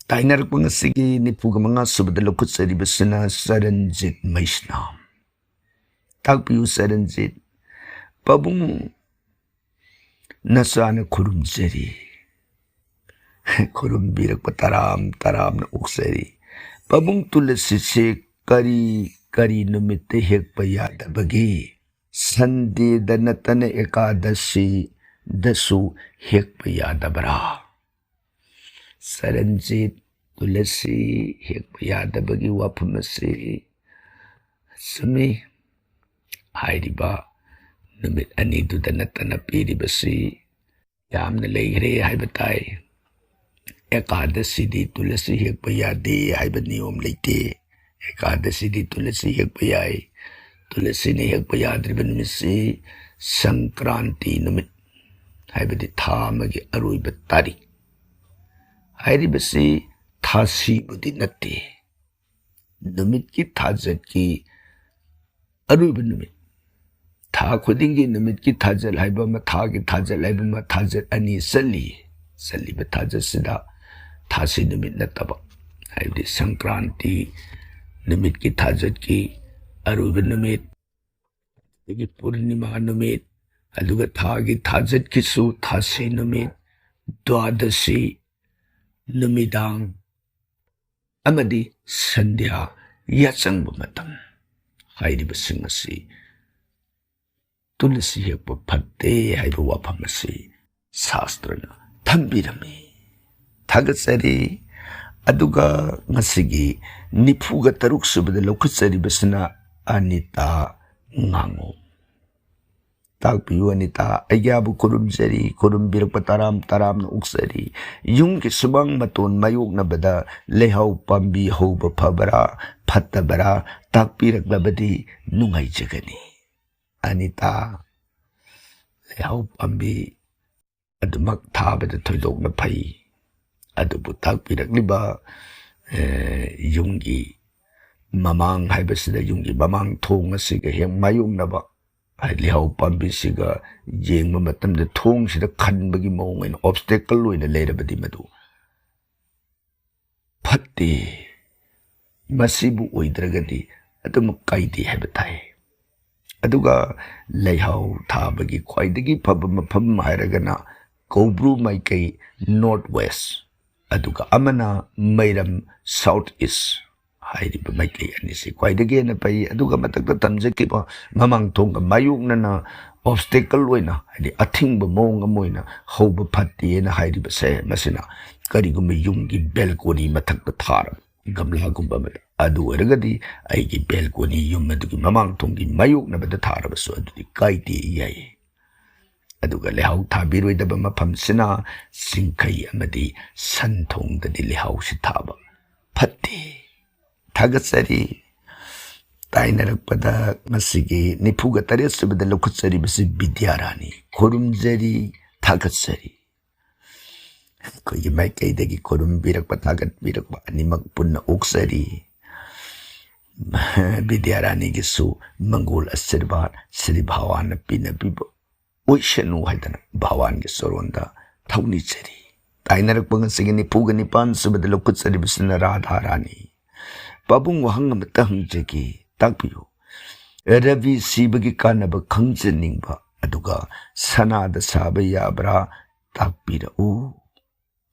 ꯇꯥꯏꯅꯔꯛꯄ ꯉꯁꯤꯒꯤ ꯅꯤꯐꯨꯒ ꯃꯉꯥ ꯁꯨꯕꯗ ꯂꯧꯈꯠꯆꯔꯤꯕꯁꯤꯅ ꯆꯔꯟꯖꯤꯠ ꯃꯩꯁꯅꯥꯝ꯫ ꯇꯥꯛꯄꯤꯌꯨ ꯆꯔꯟꯖꯤꯠ꯫ ꯄꯥꯕꯨꯡ ꯅꯆꯥꯅ ꯈꯨꯔꯨꯝꯖꯔꯤ꯫ ꯈꯨꯔꯨꯝꯕꯤꯔꯛꯄ ꯇꯔꯥꯝ ꯇꯔꯥꯝꯅ ꯑꯣꯛꯆꯔꯤ꯫ ꯄꯥꯕꯨꯡ ꯇꯨꯂꯁꯤꯁꯦ ꯀꯔꯤ ꯀꯔꯤ ꯅꯨꯃꯤꯠꯇ ꯍꯦꯛꯄ ꯌꯥꯗꯕꯒꯦ? ꯁꯟꯗꯦꯗ ꯅꯠꯇꯅ ꯑꯦꯀꯥꯗꯁꯤꯗꯁꯨ ꯍꯦꯛꯄ ꯌꯥꯗꯕ꯭ꯔꯥ? ꯆꯔꯟꯖꯤꯠ, ꯇꯨꯂꯁꯤ ꯍꯦꯛꯄ ꯌꯥꯗꯕꯒꯤ ꯋꯥꯐꯝ ꯑꯁꯤ ꯆꯨꯝꯃꯤ꯫ ꯍꯥꯏꯔꯤꯕ ꯅꯨꯃꯤꯠ ꯑꯅꯤꯗꯨꯗ ꯅꯠꯇꯅ ꯄꯤꯔꯤꯕꯁꯤ ꯌꯥꯝꯅ ꯂꯩꯈ꯭ꯔꯦ ꯍꯥꯏꯕ ꯇꯥꯏ꯫ ꯑꯦꯀꯥꯗꯁꯤꯗꯤ ꯇꯨꯂꯁꯤ ꯍꯦꯛꯄ ꯌꯥꯗꯦ ꯍꯥꯏꯕ ꯅꯤꯌꯣꯝ ꯂꯩꯇꯦ꯫ ꯑꯦꯀꯥꯗꯁꯤꯗꯤ ꯇꯨꯂꯁꯤ ꯍꯦꯛꯄ ꯌꯥꯏ꯫ ꯇꯨꯂꯁꯤꯅ ꯍꯦꯛꯄ ꯌꯥꯗ꯭ꯔꯤꯕ ꯅꯨꯃꯤꯠꯁꯤ ꯁꯪꯀ꯭ꯔꯥꯟꯇꯤ ꯅꯨꯃꯤꯠ, ꯍꯥꯏꯕꯗꯤ ꯊꯥ ꯑꯃꯒꯤ ꯑꯔꯣꯏꯕ ꯇꯥꯔꯤꯛ꯫ ꯍꯥꯏꯔꯤꯕꯁꯤ ꯊꯥꯁꯤꯕꯨꯗꯤ ꯅꯠꯇꯦ꯫ ꯅꯨꯃꯤꯠꯀꯤ ꯊꯥꯖꯠꯀꯤ ꯑꯔꯣꯏꯕ ꯅꯨꯃꯤꯠ, ꯊꯥ ꯈꯨꯗꯤꯡꯒꯤ ꯅꯨꯃꯤꯠꯀꯤ ꯊꯥꯖꯠ ꯍꯥꯏꯕ ꯑꯃ, ꯊꯥꯒꯤ ꯊꯥꯖꯠ ꯍꯥꯏꯕ ꯑꯃ, ꯊꯥꯖꯠ ꯑꯅꯤ ꯆꯠꯂꯤ꯫ ꯆꯠꯂꯤꯕ ꯊꯥꯖꯠꯁꯤꯗ ꯊꯥꯁꯤ ꯅꯨꯃꯤꯠ ꯅꯠꯇꯕ, ꯍꯥꯏꯕꯗꯤ ꯁꯪꯀ꯭ꯔꯥꯟꯇꯤ ꯅꯨꯃꯤꯠꯀꯤ ꯊꯥꯖꯠꯀꯤ ꯑꯔꯣꯏꯕ ꯅꯨꯃꯤꯠ, ꯑꯗꯒꯤ ꯄꯨꯔꯅꯤꯃꯥ ꯅꯨꯃꯤꯠ, ꯑꯗꯨꯒ ꯊꯥꯒꯤ ꯊꯥꯖꯠꯀꯤꯁꯨ ꯊꯥꯁꯤ ꯅꯨꯃꯤꯠ, ꯗ꯭ꯋꯥꯗꯁꯤ ꯅꯨꯃꯤꯗꯥꯡ ꯑꯃꯗꯤ ꯁꯟꯙ꯭ꯌꯥ ꯌꯥꯆꯪꯕ ꯃꯇꯝ ꯍꯥꯏꯔꯤꯕꯁꯤꯡ ꯑꯁꯤ ꯇꯨꯂꯁꯤ ꯍꯦꯛꯄ ꯐꯠꯇꯦ ꯍꯥꯏꯕ ꯋꯥꯐꯝ ꯑꯁꯤ ꯁꯥꯁꯇ꯭ꯔꯅ ꯊꯝꯕꯤꯔꯝꯃꯤ꯫ ꯊꯥꯒꯠꯆꯔꯤ꯫ ꯑꯗꯨꯒ ꯉꯁꯤꯒꯤ ꯅꯤꯐꯨꯒ ꯇꯔꯨꯛ ꯁꯨꯕꯗ ꯂꯧꯈꯠꯆꯔꯤꯕꯁꯤꯅ ꯑꯅꯤꯇꯥ ꯉꯥꯉꯣꯝ꯫ ꯇꯥꯛꯄꯤꯌꯨ ꯑꯅꯤꯇꯥ, ꯑꯩꯒ꯭ꯌꯥꯕꯨ ꯈꯨꯔꯨꯝꯖꯔꯤ, ꯈꯨꯔꯨꯝꯕꯤꯔꯛꯄ ꯇꯔꯥꯝ ꯇꯔꯥꯝꯅ ꯑꯣꯛꯆꯔꯤ꯫ ꯌꯨꯝꯒꯤ ꯁꯨꯃꯥꯡ ꯃꯇꯣꯟ ꯃꯥꯌꯣꯛꯅꯕꯗ ꯂꯩꯍꯥꯎ ꯄꯥꯝꯕꯤ ꯍꯧꯕ ꯐꯕ꯭ꯔꯥ ꯐꯠꯇꯕ꯭ꯔꯥ ꯇꯥꯛꯄꯤꯔꯛꯂꯕꯗꯤ ꯅꯨꯡꯉꯥꯏꯖꯒꯅꯤ꯫ ꯑꯅꯤꯇꯥ, ꯂꯩꯍꯥꯎ ꯄꯥꯝꯕꯤ ꯑꯗꯨꯃꯛ ꯊꯥꯕꯗ ꯊꯣꯏꯗꯣꯛꯅ ꯐꯩ꯫ ꯑꯗꯨꯕꯨ ꯇꯥꯛꯄꯤꯔꯛꯂꯤꯕ, ꯑꯦ, ꯌꯨꯝꯒꯤ ꯃꯃꯥꯡ ꯍꯥꯏꯕꯁꯤꯗ, ꯌꯨꯝꯒꯤ ꯃꯃꯥꯡ ꯊꯣꯡ ꯑꯁꯤꯒ ꯍꯦꯛ ꯃꯥꯌꯣꯛꯅꯕ, ꯍꯥꯏꯗꯤ ꯂꯩꯍꯥꯎ ꯄꯥꯝꯕꯤꯁꯤꯒ ꯌꯦꯡꯕ ꯃꯇꯝꯗ ꯊꯣꯡꯁꯤꯗ ꯈꯟꯕꯒꯤ ꯃꯑꯣꯡ ꯑꯣꯏꯅ obstacle ꯑꯣꯏꯅ ꯂꯩꯔꯕꯗꯤ ꯃꯗꯨ ꯐꯠꯇꯦ꯫ ꯃꯁꯤꯕꯨ ꯑꯣꯏꯗ꯭ꯔꯒꯗꯤ ꯑꯗꯨꯃꯛ ꯀꯥꯏꯗꯦ ꯍꯥꯏꯕ ꯇꯥꯏ꯫ ꯑꯗꯨꯒ ꯂꯩꯍꯥꯎ ꯊꯥꯕꯒꯤ ꯈ꯭ꯋꯥꯏꯗꯒꯤ ꯐꯕ ꯃꯐꯝ ꯍꯥꯏꯔꯒꯅ ꯀꯧꯕ꯭ꯔꯨ ꯃꯥꯏꯀꯩ, North West, ꯑꯗꯨꯒ ꯑꯃꯅ ꯃꯩꯔꯝ, South East꯫ ꯍꯥꯏꯔꯤꯕ ꯃꯥꯏꯀꯩ ꯑꯅꯤꯁꯤ ꯈ꯭ꯋꯥꯏꯗꯒꯤ ꯍꯦꯟꯅ ꯐꯩ꯫ ꯑꯗꯨꯒ ꯃꯊꯛꯇ ꯊꯝꯖꯈꯤꯕ ꯃꯃꯥꯡ ꯊꯣꯡꯒ ꯃꯥꯌꯣꯛꯅꯅ obstacle ꯑꯣꯏꯅ, ꯍꯥꯏꯗꯤ ꯑꯊꯤꯡꯕ ꯃꯑꯣꯡ ꯑꯃ ꯑꯣꯏꯅ ꯍꯧꯕ ꯐꯠꯇꯦꯅ ꯍꯥꯏꯔꯤꯕꯁꯦ, ꯃꯁꯤꯅ ꯀꯔꯤꯒꯨꯝꯕ ꯌꯨꯝꯒꯤ balcony ꯃꯊꯛꯇ ꯊꯥꯔꯕ ꯒꯝꯂꯥꯒꯨꯝꯕ ꯑꯃꯗ, ꯑꯗꯨ ꯑꯣꯏꯔꯒꯗꯤ ꯑꯩꯒꯤ balcony, ꯌꯨꯝ ꯑꯗꯨꯒꯤ ꯃꯃꯥꯡ ꯊꯣꯡꯒꯤ ꯃꯥꯌꯣꯛꯅꯕꯗ ꯊꯥꯔꯕꯁꯨ ꯑꯗꯨꯗꯤ ꯀꯥꯏꯗꯦ, ꯌꯥꯏ꯫ ꯑꯗꯨꯒ ꯂꯩꯍꯥꯎ ꯊꯥꯕꯤꯔꯣꯏꯗꯕ ꯃꯐꯝꯁꯤꯅ ꯆꯤꯡꯈꯩ ꯑꯃꯗꯤ ꯁꯟ ꯊꯣꯡꯗꯗꯤ ꯂꯩꯍꯥꯎꯁꯤ ꯊꯥꯕ ꯐꯠꯇꯦ꯫ ꯊꯥꯒꯠꯆꯔꯤ꯫ ꯇꯥꯏꯅꯔꯛꯄꯗ ꯉꯁꯤꯒꯤ ꯅꯤꯐꯨꯒ ꯇꯔꯦꯠ ꯁꯨꯕꯗ ꯂꯧꯈꯠꯆꯔꯤꯕꯁꯤ ꯕꯤꯗ꯭ꯌꯥꯔꯥꯅꯤ꯫ ꯈꯨꯔꯨꯝꯖꯔꯤ, ꯊꯥꯒꯠꯆꯔꯤ꯫ ꯑꯩꯈꯣꯏꯒꯤ ꯃꯥꯏꯀꯩꯗꯒꯤ ꯈꯨꯔꯨꯝꯕꯤꯔꯛꯄ, ꯊꯥꯒꯠꯄꯤꯔꯛꯄ ꯑꯅꯤꯃꯛ ꯄꯨꯟꯅ ꯑꯣꯛꯆꯔꯤ꯫ ꯕꯤꯗ꯭ꯌꯥꯔꯥꯅꯤꯒꯤꯁꯨ ꯃꯪꯒꯣꯜ ꯑꯁꯤꯔꯕꯥꯗ ꯁ꯭ꯔꯤ ꯚꯒꯋꯥꯟꯅ ꯄꯤꯅꯕꯤꯕ ꯑꯣꯏꯁꯅꯨ ꯍꯥꯏꯗꯅ ꯚꯒꯋꯥꯟꯒꯤ ꯆꯔꯣꯟꯗ ꯊꯧꯅꯤꯖꯔꯤ꯫ ꯇꯥꯏꯅꯔꯛꯄ ꯉꯁꯤꯒꯤ ꯅꯤꯐꯨꯒ ꯅꯤꯄꯥꯟ ꯁꯨꯕꯗ ꯂꯧꯈꯠꯆꯔꯤꯕꯁꯤꯅ ꯔꯥꯙꯥ ꯔꯥꯅꯤ꯫ ꯄꯥꯕꯨꯡ, ꯋꯥꯍꯪ ꯑꯃꯇ ꯍꯪꯖꯒꯦ, ꯇꯥꯛꯄꯤꯌꯨ꯫ ꯔꯕꯤ ꯁꯤꯕꯒꯤ ꯀꯥꯟꯅꯕ ꯈꯪꯖꯅꯤꯡꯕ, ꯑꯗꯨꯒ ꯁꯅꯥꯗ ꯁꯥꯕ ꯌꯥꯕ꯭ꯔꯥ, ꯇꯥꯛꯄꯤꯔꯛꯎ꯫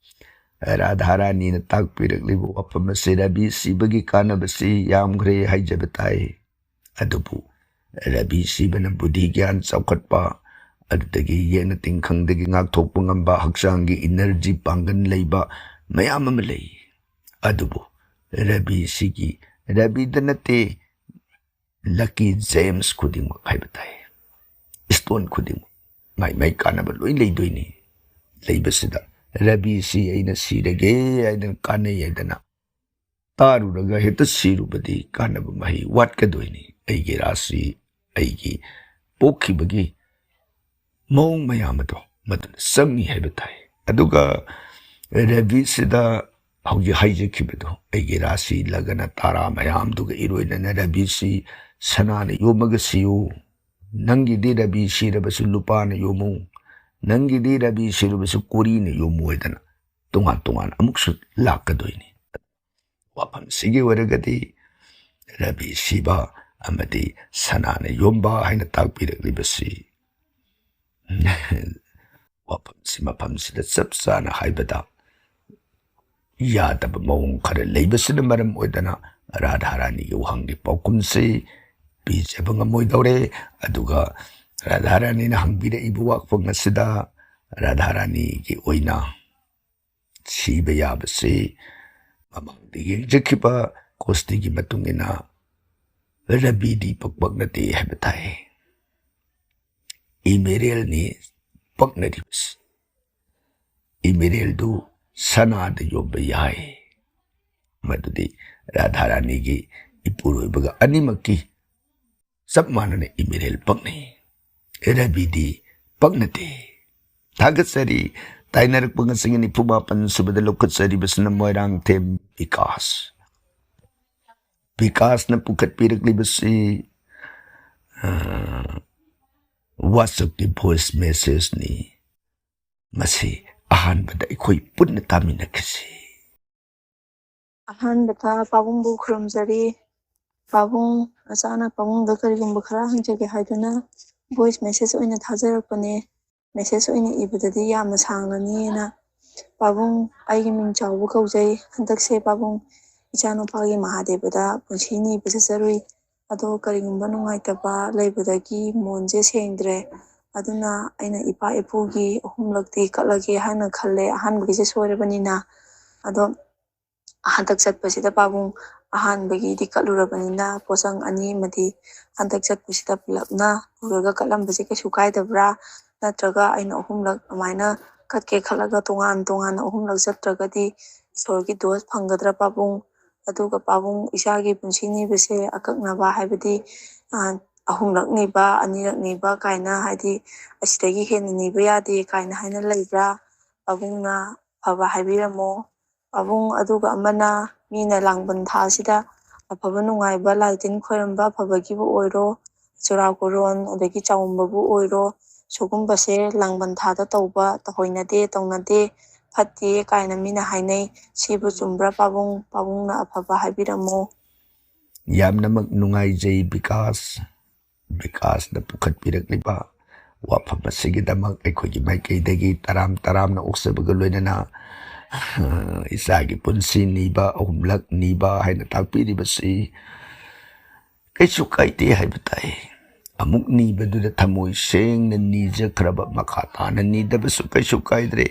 ꯔꯥꯙꯥ ꯔꯥꯅꯤꯅ ꯇꯥꯛꯄꯤꯔꯛꯂꯤꯕ ꯋꯥꯐꯝ ꯑꯁꯤ, ꯔꯕꯤ ꯁꯤꯕꯒꯤ ꯀꯥꯟꯅꯕꯁꯤ ꯌꯥꯝꯈ꯭ꯔꯦ ꯍꯥꯏꯖꯕ ꯇꯥꯏ꯫ ꯑꯗꯨꯕꯨ ꯔꯕꯤ ꯁꯤꯕꯅ ꯕꯨꯙꯤ ꯒ꯭ꯌꯥꯟ ꯆꯥꯎꯈꯠꯄ, ꯑꯗꯨꯗꯒꯤ ꯌꯦꯛꯅ ꯇꯤꯟꯈꯪꯗꯒꯤ ꯉꯥꯛꯊꯣꯛꯄ ꯉꯝꯕ, ꯍꯛꯆꯥꯡꯒꯤ ꯏꯅꯔꯖꯤ ꯄꯥꯡꯒꯜ ꯂꯩꯕ ꯃꯌꯥꯝ ꯑꯃ ꯂꯩ꯫ ꯑꯗꯨꯕꯨ ꯔꯕꯤ ꯁꯤꯒꯤ, ꯔꯕꯤꯗ ꯅꯠꯇꯦ, ꯂꯛꯀꯤ ꯖꯦꯝꯁ ꯈꯨꯗꯤꯡꯃꯛ ꯍꯥꯏꯕ ꯇꯥꯏ, ꯁ꯭ꯇꯣꯟ ꯈꯨꯗꯤꯡꯃꯛ ꯃꯥꯏ ꯃꯥꯏ ꯀꯥꯟꯅꯕ ꯂꯣꯏ ꯂꯩꯗꯣꯏꯅꯤ꯫ ꯂꯩꯕꯁꯤꯗ ꯔꯕꯤꯁꯤ ꯑꯩꯅ ꯁꯤꯔꯒꯦ ꯍꯥꯏꯗꯅ, ꯀꯥꯟꯅꯩ ꯍꯥꯏꯗꯅ ꯇꯥꯔꯨꯔꯒ ꯍꯦꯛꯇ ꯁꯤꯔꯨꯕꯗꯤ ꯀꯥꯟꯅꯕ ꯃꯍꯩ ꯋꯥꯠꯀꯗꯣꯏꯅꯤ꯫ ꯑꯩꯒꯤ ꯔꯥꯁꯤ, ꯑꯩꯒꯤ ꯄꯣꯛꯈꯤꯕꯒꯤ ꯃꯑꯣꯡ ꯃꯌꯥꯝ ꯑꯗꯣ ꯃꯗꯨꯅ ꯆꯪꯉꯤ ꯍꯥꯏꯕ ꯇꯥꯏ꯫ ꯑꯗꯨꯒ ꯔꯕꯤꯁꯤꯗ ꯍꯧꯖꯤꯛ ꯍꯥꯏꯖꯈꯤꯕꯗꯣ, ꯑꯩꯒꯤ ꯔꯥꯁꯤ ꯂꯒꯅ ꯇꯥꯔꯥ ꯃꯌꯥꯝꯗꯨꯒ ꯏꯔꯣꯏꯅꯅ ꯔꯕꯤꯁꯤ ꯁꯅꯥꯅ ꯌꯣꯝꯃꯒ ꯁꯤꯌꯨ, ꯅꯪꯒꯤꯗꯤ ꯔꯕꯤ ꯁꯤꯔꯕꯁꯨ ꯂꯨꯄꯥꯅ ꯌꯣꯝꯃꯨ, ꯅꯪꯒꯤꯗꯤ ꯔꯕꯤ ꯁꯤꯔꯕꯁꯨ ꯀꯣꯔꯤꯅ ꯌꯣꯝꯃꯨ ꯍꯥꯏꯗꯅ ꯇꯣꯉꯥꯟ ꯇꯣꯉꯥꯟ ꯑꯃꯨꯛꯁꯨ ꯂꯥꯛꯀꯗꯣꯏꯅꯤ꯫ ꯋꯥꯐꯝꯁꯤꯒꯤ ꯑꯣꯏꯔꯒꯗꯤ ꯔꯕꯤ ꯁꯤꯕ ꯑꯃꯗꯤ ꯁꯅꯥꯅ ꯌꯣꯝꯕ ꯍꯥꯏꯅ ꯇꯥꯛꯄꯤꯔꯛꯂꯤꯕꯁꯤ ꯋꯥꯐꯝꯁꯤ ꯃꯐꯝꯁꯤꯗ ꯆꯞ ꯆꯥꯅ ꯍꯥꯏꯕꯗ ꯌꯥꯗꯕ ꯃꯑꯣꯡ ꯈꯔ ꯂꯩꯕꯁꯤꯅ ꯃꯔꯝ ꯑꯣꯏꯗꯅ ꯔꯥꯙꯥ ꯔꯥꯅꯤꯒꯤ ꯋꯥꯍꯪꯒꯤ ꯄꯥꯎꯈꯨꯝꯁꯤ ꯄꯤꯖꯕ ꯉꯝꯃꯣꯏꯗꯧꯔꯦ꯫ ꯑꯗꯨꯒ ꯔꯥꯙꯥ ꯔꯥꯅꯤꯅ ꯍꯪꯕꯤꯔꯛꯏꯕ ꯋꯥꯐꯝ ꯑꯁꯤꯗ ꯔꯥꯙꯥ ꯔꯥꯅꯤꯒꯤ ꯑꯣꯏꯅ ꯁꯤꯕ ꯌꯥꯕꯁꯤ ꯃꯃꯥꯡꯗ ꯌꯦꯡꯖꯈꯤꯕ ꯀꯣꯁꯇꯤꯒꯤ ꯃꯇꯨꯡ ꯏꯟꯅ ꯔꯕꯤꯗꯤ ꯄꯛꯄꯛ ꯅꯠꯇꯦ ꯍꯥꯏꯕ ꯇꯥꯏ꯫ ꯏꯃꯦꯔꯦꯜꯅꯤ, ꯄꯛꯅꯔꯤꯕꯁꯤ꯫ ꯏꯃꯦꯔꯦꯜꯗꯨ ꯁꯅꯥꯗ ꯌꯣꯟꯕ ꯌꯥꯏ, ꯃꯗꯨꯗꯤ ꯔꯥꯙꯥꯔꯥꯅꯤꯒꯤ ꯏꯄꯨꯔꯣꯏꯕꯒ ꯑꯅꯤꯃꯛꯀꯤ ꯆꯞ ꯃꯥꯟꯅꯅ ꯏꯃꯦꯔꯦꯜ ꯄꯛꯅꯩ꯫ ꯔꯕꯤꯗꯤ ꯄꯛꯅꯗꯦ꯫ ꯊꯥꯒꯠꯆꯔꯤ꯫ ꯇꯥꯏꯅꯔꯛꯄ ꯉꯁꯤꯒꯤ ꯅꯤꯐꯨ ꯃꯥꯄꯟ ꯁꯨꯕꯗ ꯂꯧꯈꯠꯆꯔꯤꯕꯁꯤꯅ ꯃꯣꯏꯔꯥꯡꯊꯦꯝ ꯕꯤꯀꯥꯁ꯫ ꯕꯤꯀꯥꯁꯅ ꯄꯨꯈꯠꯄꯤꯔꯛꯂꯤꯕꯁꯤ, ꯑ, WhatsApp-ꯀꯤ voice message-ꯅꯤ꯫ ꯃꯁꯤ ꯑꯍꯥꯟꯕꯗ ꯑꯩꯈꯣꯏ ꯄꯨꯟꯅ ꯇꯥꯃꯤꯟꯅꯈꯤꯁꯤ꯫ ꯑꯍꯥꯟꯕꯗ ꯄꯥꯕꯨꯡꯕꯨ ꯈꯨꯔꯨꯝꯖꯔꯤ꯫ ꯄꯥꯕꯨꯡ, ꯅꯆꯥꯅ ꯄꯥꯕꯨꯡꯗ ꯀꯔꯤꯒꯨꯝꯕ ꯈꯔ ꯍꯪꯖꯒꯦ ꯍꯥꯏꯗꯨꯅ voice message ꯑꯣꯏꯅ ꯊꯥꯖꯔꯛꯄꯅꯦ꯫ Message ꯑꯣꯏꯅ ꯏꯕꯗꯗꯤ ꯌꯥꯝꯅ ꯁꯥꯡꯂꯅꯤꯅ꯫ ꯄꯥꯕꯨꯡ, ꯑꯩꯒꯤ ꯃꯤꯡ ꯆꯥꯎꯕ ꯀꯧꯖꯩ꯫ ꯍꯟꯗꯛꯁꯦ ꯄꯥꯕꯨꯡ, ꯏꯆꯥꯅꯨꯄꯥꯒꯤ ꯃꯍꯥꯗꯦꯕꯗ ꯄꯨꯟꯁꯤ ꯅꯤꯕ ꯆꯠꯆꯔꯨꯏ꯫ ꯑꯗꯣ ꯀꯔꯤꯒꯨꯝꯕ ꯅꯨꯡꯉꯥꯏꯇꯕ ꯂꯩꯕꯗꯒꯤ ꯃꯣꯟꯁꯦ ꯁꯦꯡꯗ꯭ꯔꯦ꯫ ꯑꯗꯨꯅ ꯑꯩꯅ ꯏꯄꯥ ꯏꯄꯨꯒꯤ ꯑꯍꯨꯝꯂꯛꯇꯤ ꯀꯠꯂꯒꯦ ꯍꯥꯏꯅ ꯈꯜꯂꯦ, ꯑꯍꯥꯟꯕꯒꯤꯁꯦ ꯁꯣꯏꯔꯕꯅꯤꯅ꯫ ꯑꯗꯣ ꯍꯟꯗꯛ ꯆꯠꯄꯁꯤꯗ ꯄꯥꯕꯨꯡ, ꯑꯍꯥꯟꯕꯒꯤꯗꯤ ꯀꯠꯂꯨꯔꯕꯅꯤꯅ ꯄꯣꯠꯁꯪ ꯑꯅꯤ ꯑꯃꯗꯤ ꯍꯟꯗꯛ ꯆꯠꯄꯁꯤꯗ ꯄꯨꯂꯞꯅ ꯄꯨꯔꯒ ꯀꯠꯂꯝꯕꯁꯦ ꯀꯩꯁꯨ ꯀꯥꯏꯗꯕ꯭ꯔꯥ? ꯅꯠꯇ꯭ꯔꯒ ꯑꯩꯅ ꯑꯍꯨꯝꯂꯛ ꯑꯗꯨꯃꯥꯏꯅ ꯀꯠꯀꯦ ꯈꯜꯂꯒ ꯇꯣꯉꯥꯟ ꯇꯣꯉꯥꯟꯅ ꯑꯍꯨꯝꯂꯛ ꯆꯠꯇ꯭ꯔꯒꯗꯤ ꯏꯁꯣꯔꯒꯤ ꯗꯣꯁ ꯐꯪꯒꯗ꯭ꯔꯥ ꯄꯥꯕꯨꯡ? ꯑꯗꯨꯒ ꯄꯥꯕꯨꯡ, ꯏꯆꯥꯒꯤ ꯄꯨꯟꯁꯤ ꯅꯤꯕꯁꯦ ꯑꯀꯛꯅꯕ, ꯍꯥꯏꯕꯗꯤ, ꯑ, ꯑꯍꯨꯝꯂꯛ ꯅꯤꯕ, ꯑꯅꯤꯔꯛ ꯅꯤꯕ ꯀꯥꯏꯅ, ꯍꯥꯏꯗꯤ ꯑꯁꯤꯗꯒꯤ ꯍꯦꯟꯅ ꯅꯤꯕ ꯌꯥꯗꯦ ꯀꯥꯏꯅ ꯍꯥꯏꯅ ꯂꯩꯕ꯭ꯔꯥ? ꯄꯥꯕꯨꯡꯅ ꯐꯕ ꯍꯥꯏꯕꯤꯔꯝꯃꯣ꯫ ꯄꯥꯕꯨꯡ, ꯑꯗꯨꯒ ꯑꯃꯅ, ꯃꯤꯅ ꯂꯥꯡꯕꯟ ꯊꯥꯁꯤꯗ ꯑꯐꯕ ꯅꯨꯡꯉꯥꯏꯕ, ꯂꯥꯏ ꯇꯤꯟ ꯈꯣꯏꯔꯝꯕ, ꯑꯐꯕꯒꯤꯕꯨ ꯑꯣꯏꯔꯣ, ꯆꯨꯔꯥꯀꯣꯔꯣꯟ, ꯑꯗꯒꯤ ꯆꯥꯎꯝꯕꯕꯨ ꯑꯣꯏꯔꯣ, ꯁꯨꯒꯨꯝꯕꯁꯦ ꯂꯥꯡꯕꯟ ꯊꯥꯗ ꯇꯧꯕ ꯇꯧꯍꯩꯅꯗꯦ, ꯇꯧꯅꯗꯦ, ꯐꯠꯇꯦ ꯀꯥꯏꯅ ꯃꯤꯅ ꯍꯥꯏꯅꯩ꯫ ꯁꯤꯕꯨ ꯆꯨꯝꯕ꯭ꯔꯥ ꯄꯥꯕꯨꯡ? ꯄꯥꯕꯨꯡꯅ ꯑꯐꯕ ꯍꯥꯏꯕꯤꯔꯝꯃꯣ꯫ ꯌꯥꯝꯅꯃꯛ ꯅꯨꯡꯉꯥꯏꯖꯩ ꯕꯤꯀꯥꯁ꯫ ꯕꯤꯀꯥꯁꯅ ꯄꯨꯈꯠꯄꯤꯔꯛꯂꯤꯕ ꯋꯥꯐꯝ ꯑꯁꯤꯒꯤꯗꯃꯛ ꯑꯩꯈꯣꯏꯒꯤ ꯃꯥꯏꯀꯩꯗꯒꯤ ꯇꯔꯥꯝ ꯇꯔꯥꯝꯅ ꯑꯣꯛꯆꯕꯒ ꯂꯣꯏꯅꯅ, ꯏꯆꯥꯒꯤ ꯄꯨꯟꯁꯤ ꯅꯤꯕ, ꯑꯍꯨꯝꯂꯛ ꯅꯤꯕ ꯍꯥꯏꯅ ꯇꯥꯛꯄꯤꯔꯤꯕꯁꯤ ꯀꯩꯁꯨ ꯀꯥꯏꯗꯦ ꯍꯥꯏꯕ ꯇꯥꯏ꯫ ꯑꯃꯨꯛ ꯅꯤꯕꯗꯨꯗ ꯊꯃꯣꯏ ꯁꯦꯡꯅ ꯅꯤꯖꯈ꯭ꯔꯕ, ꯃꯈꯥ ꯇꯥꯅ ꯅꯤꯗꯕꯁꯨ ꯀꯩꯁꯨ ꯀꯥꯏꯗ꯭ꯔꯦ꯫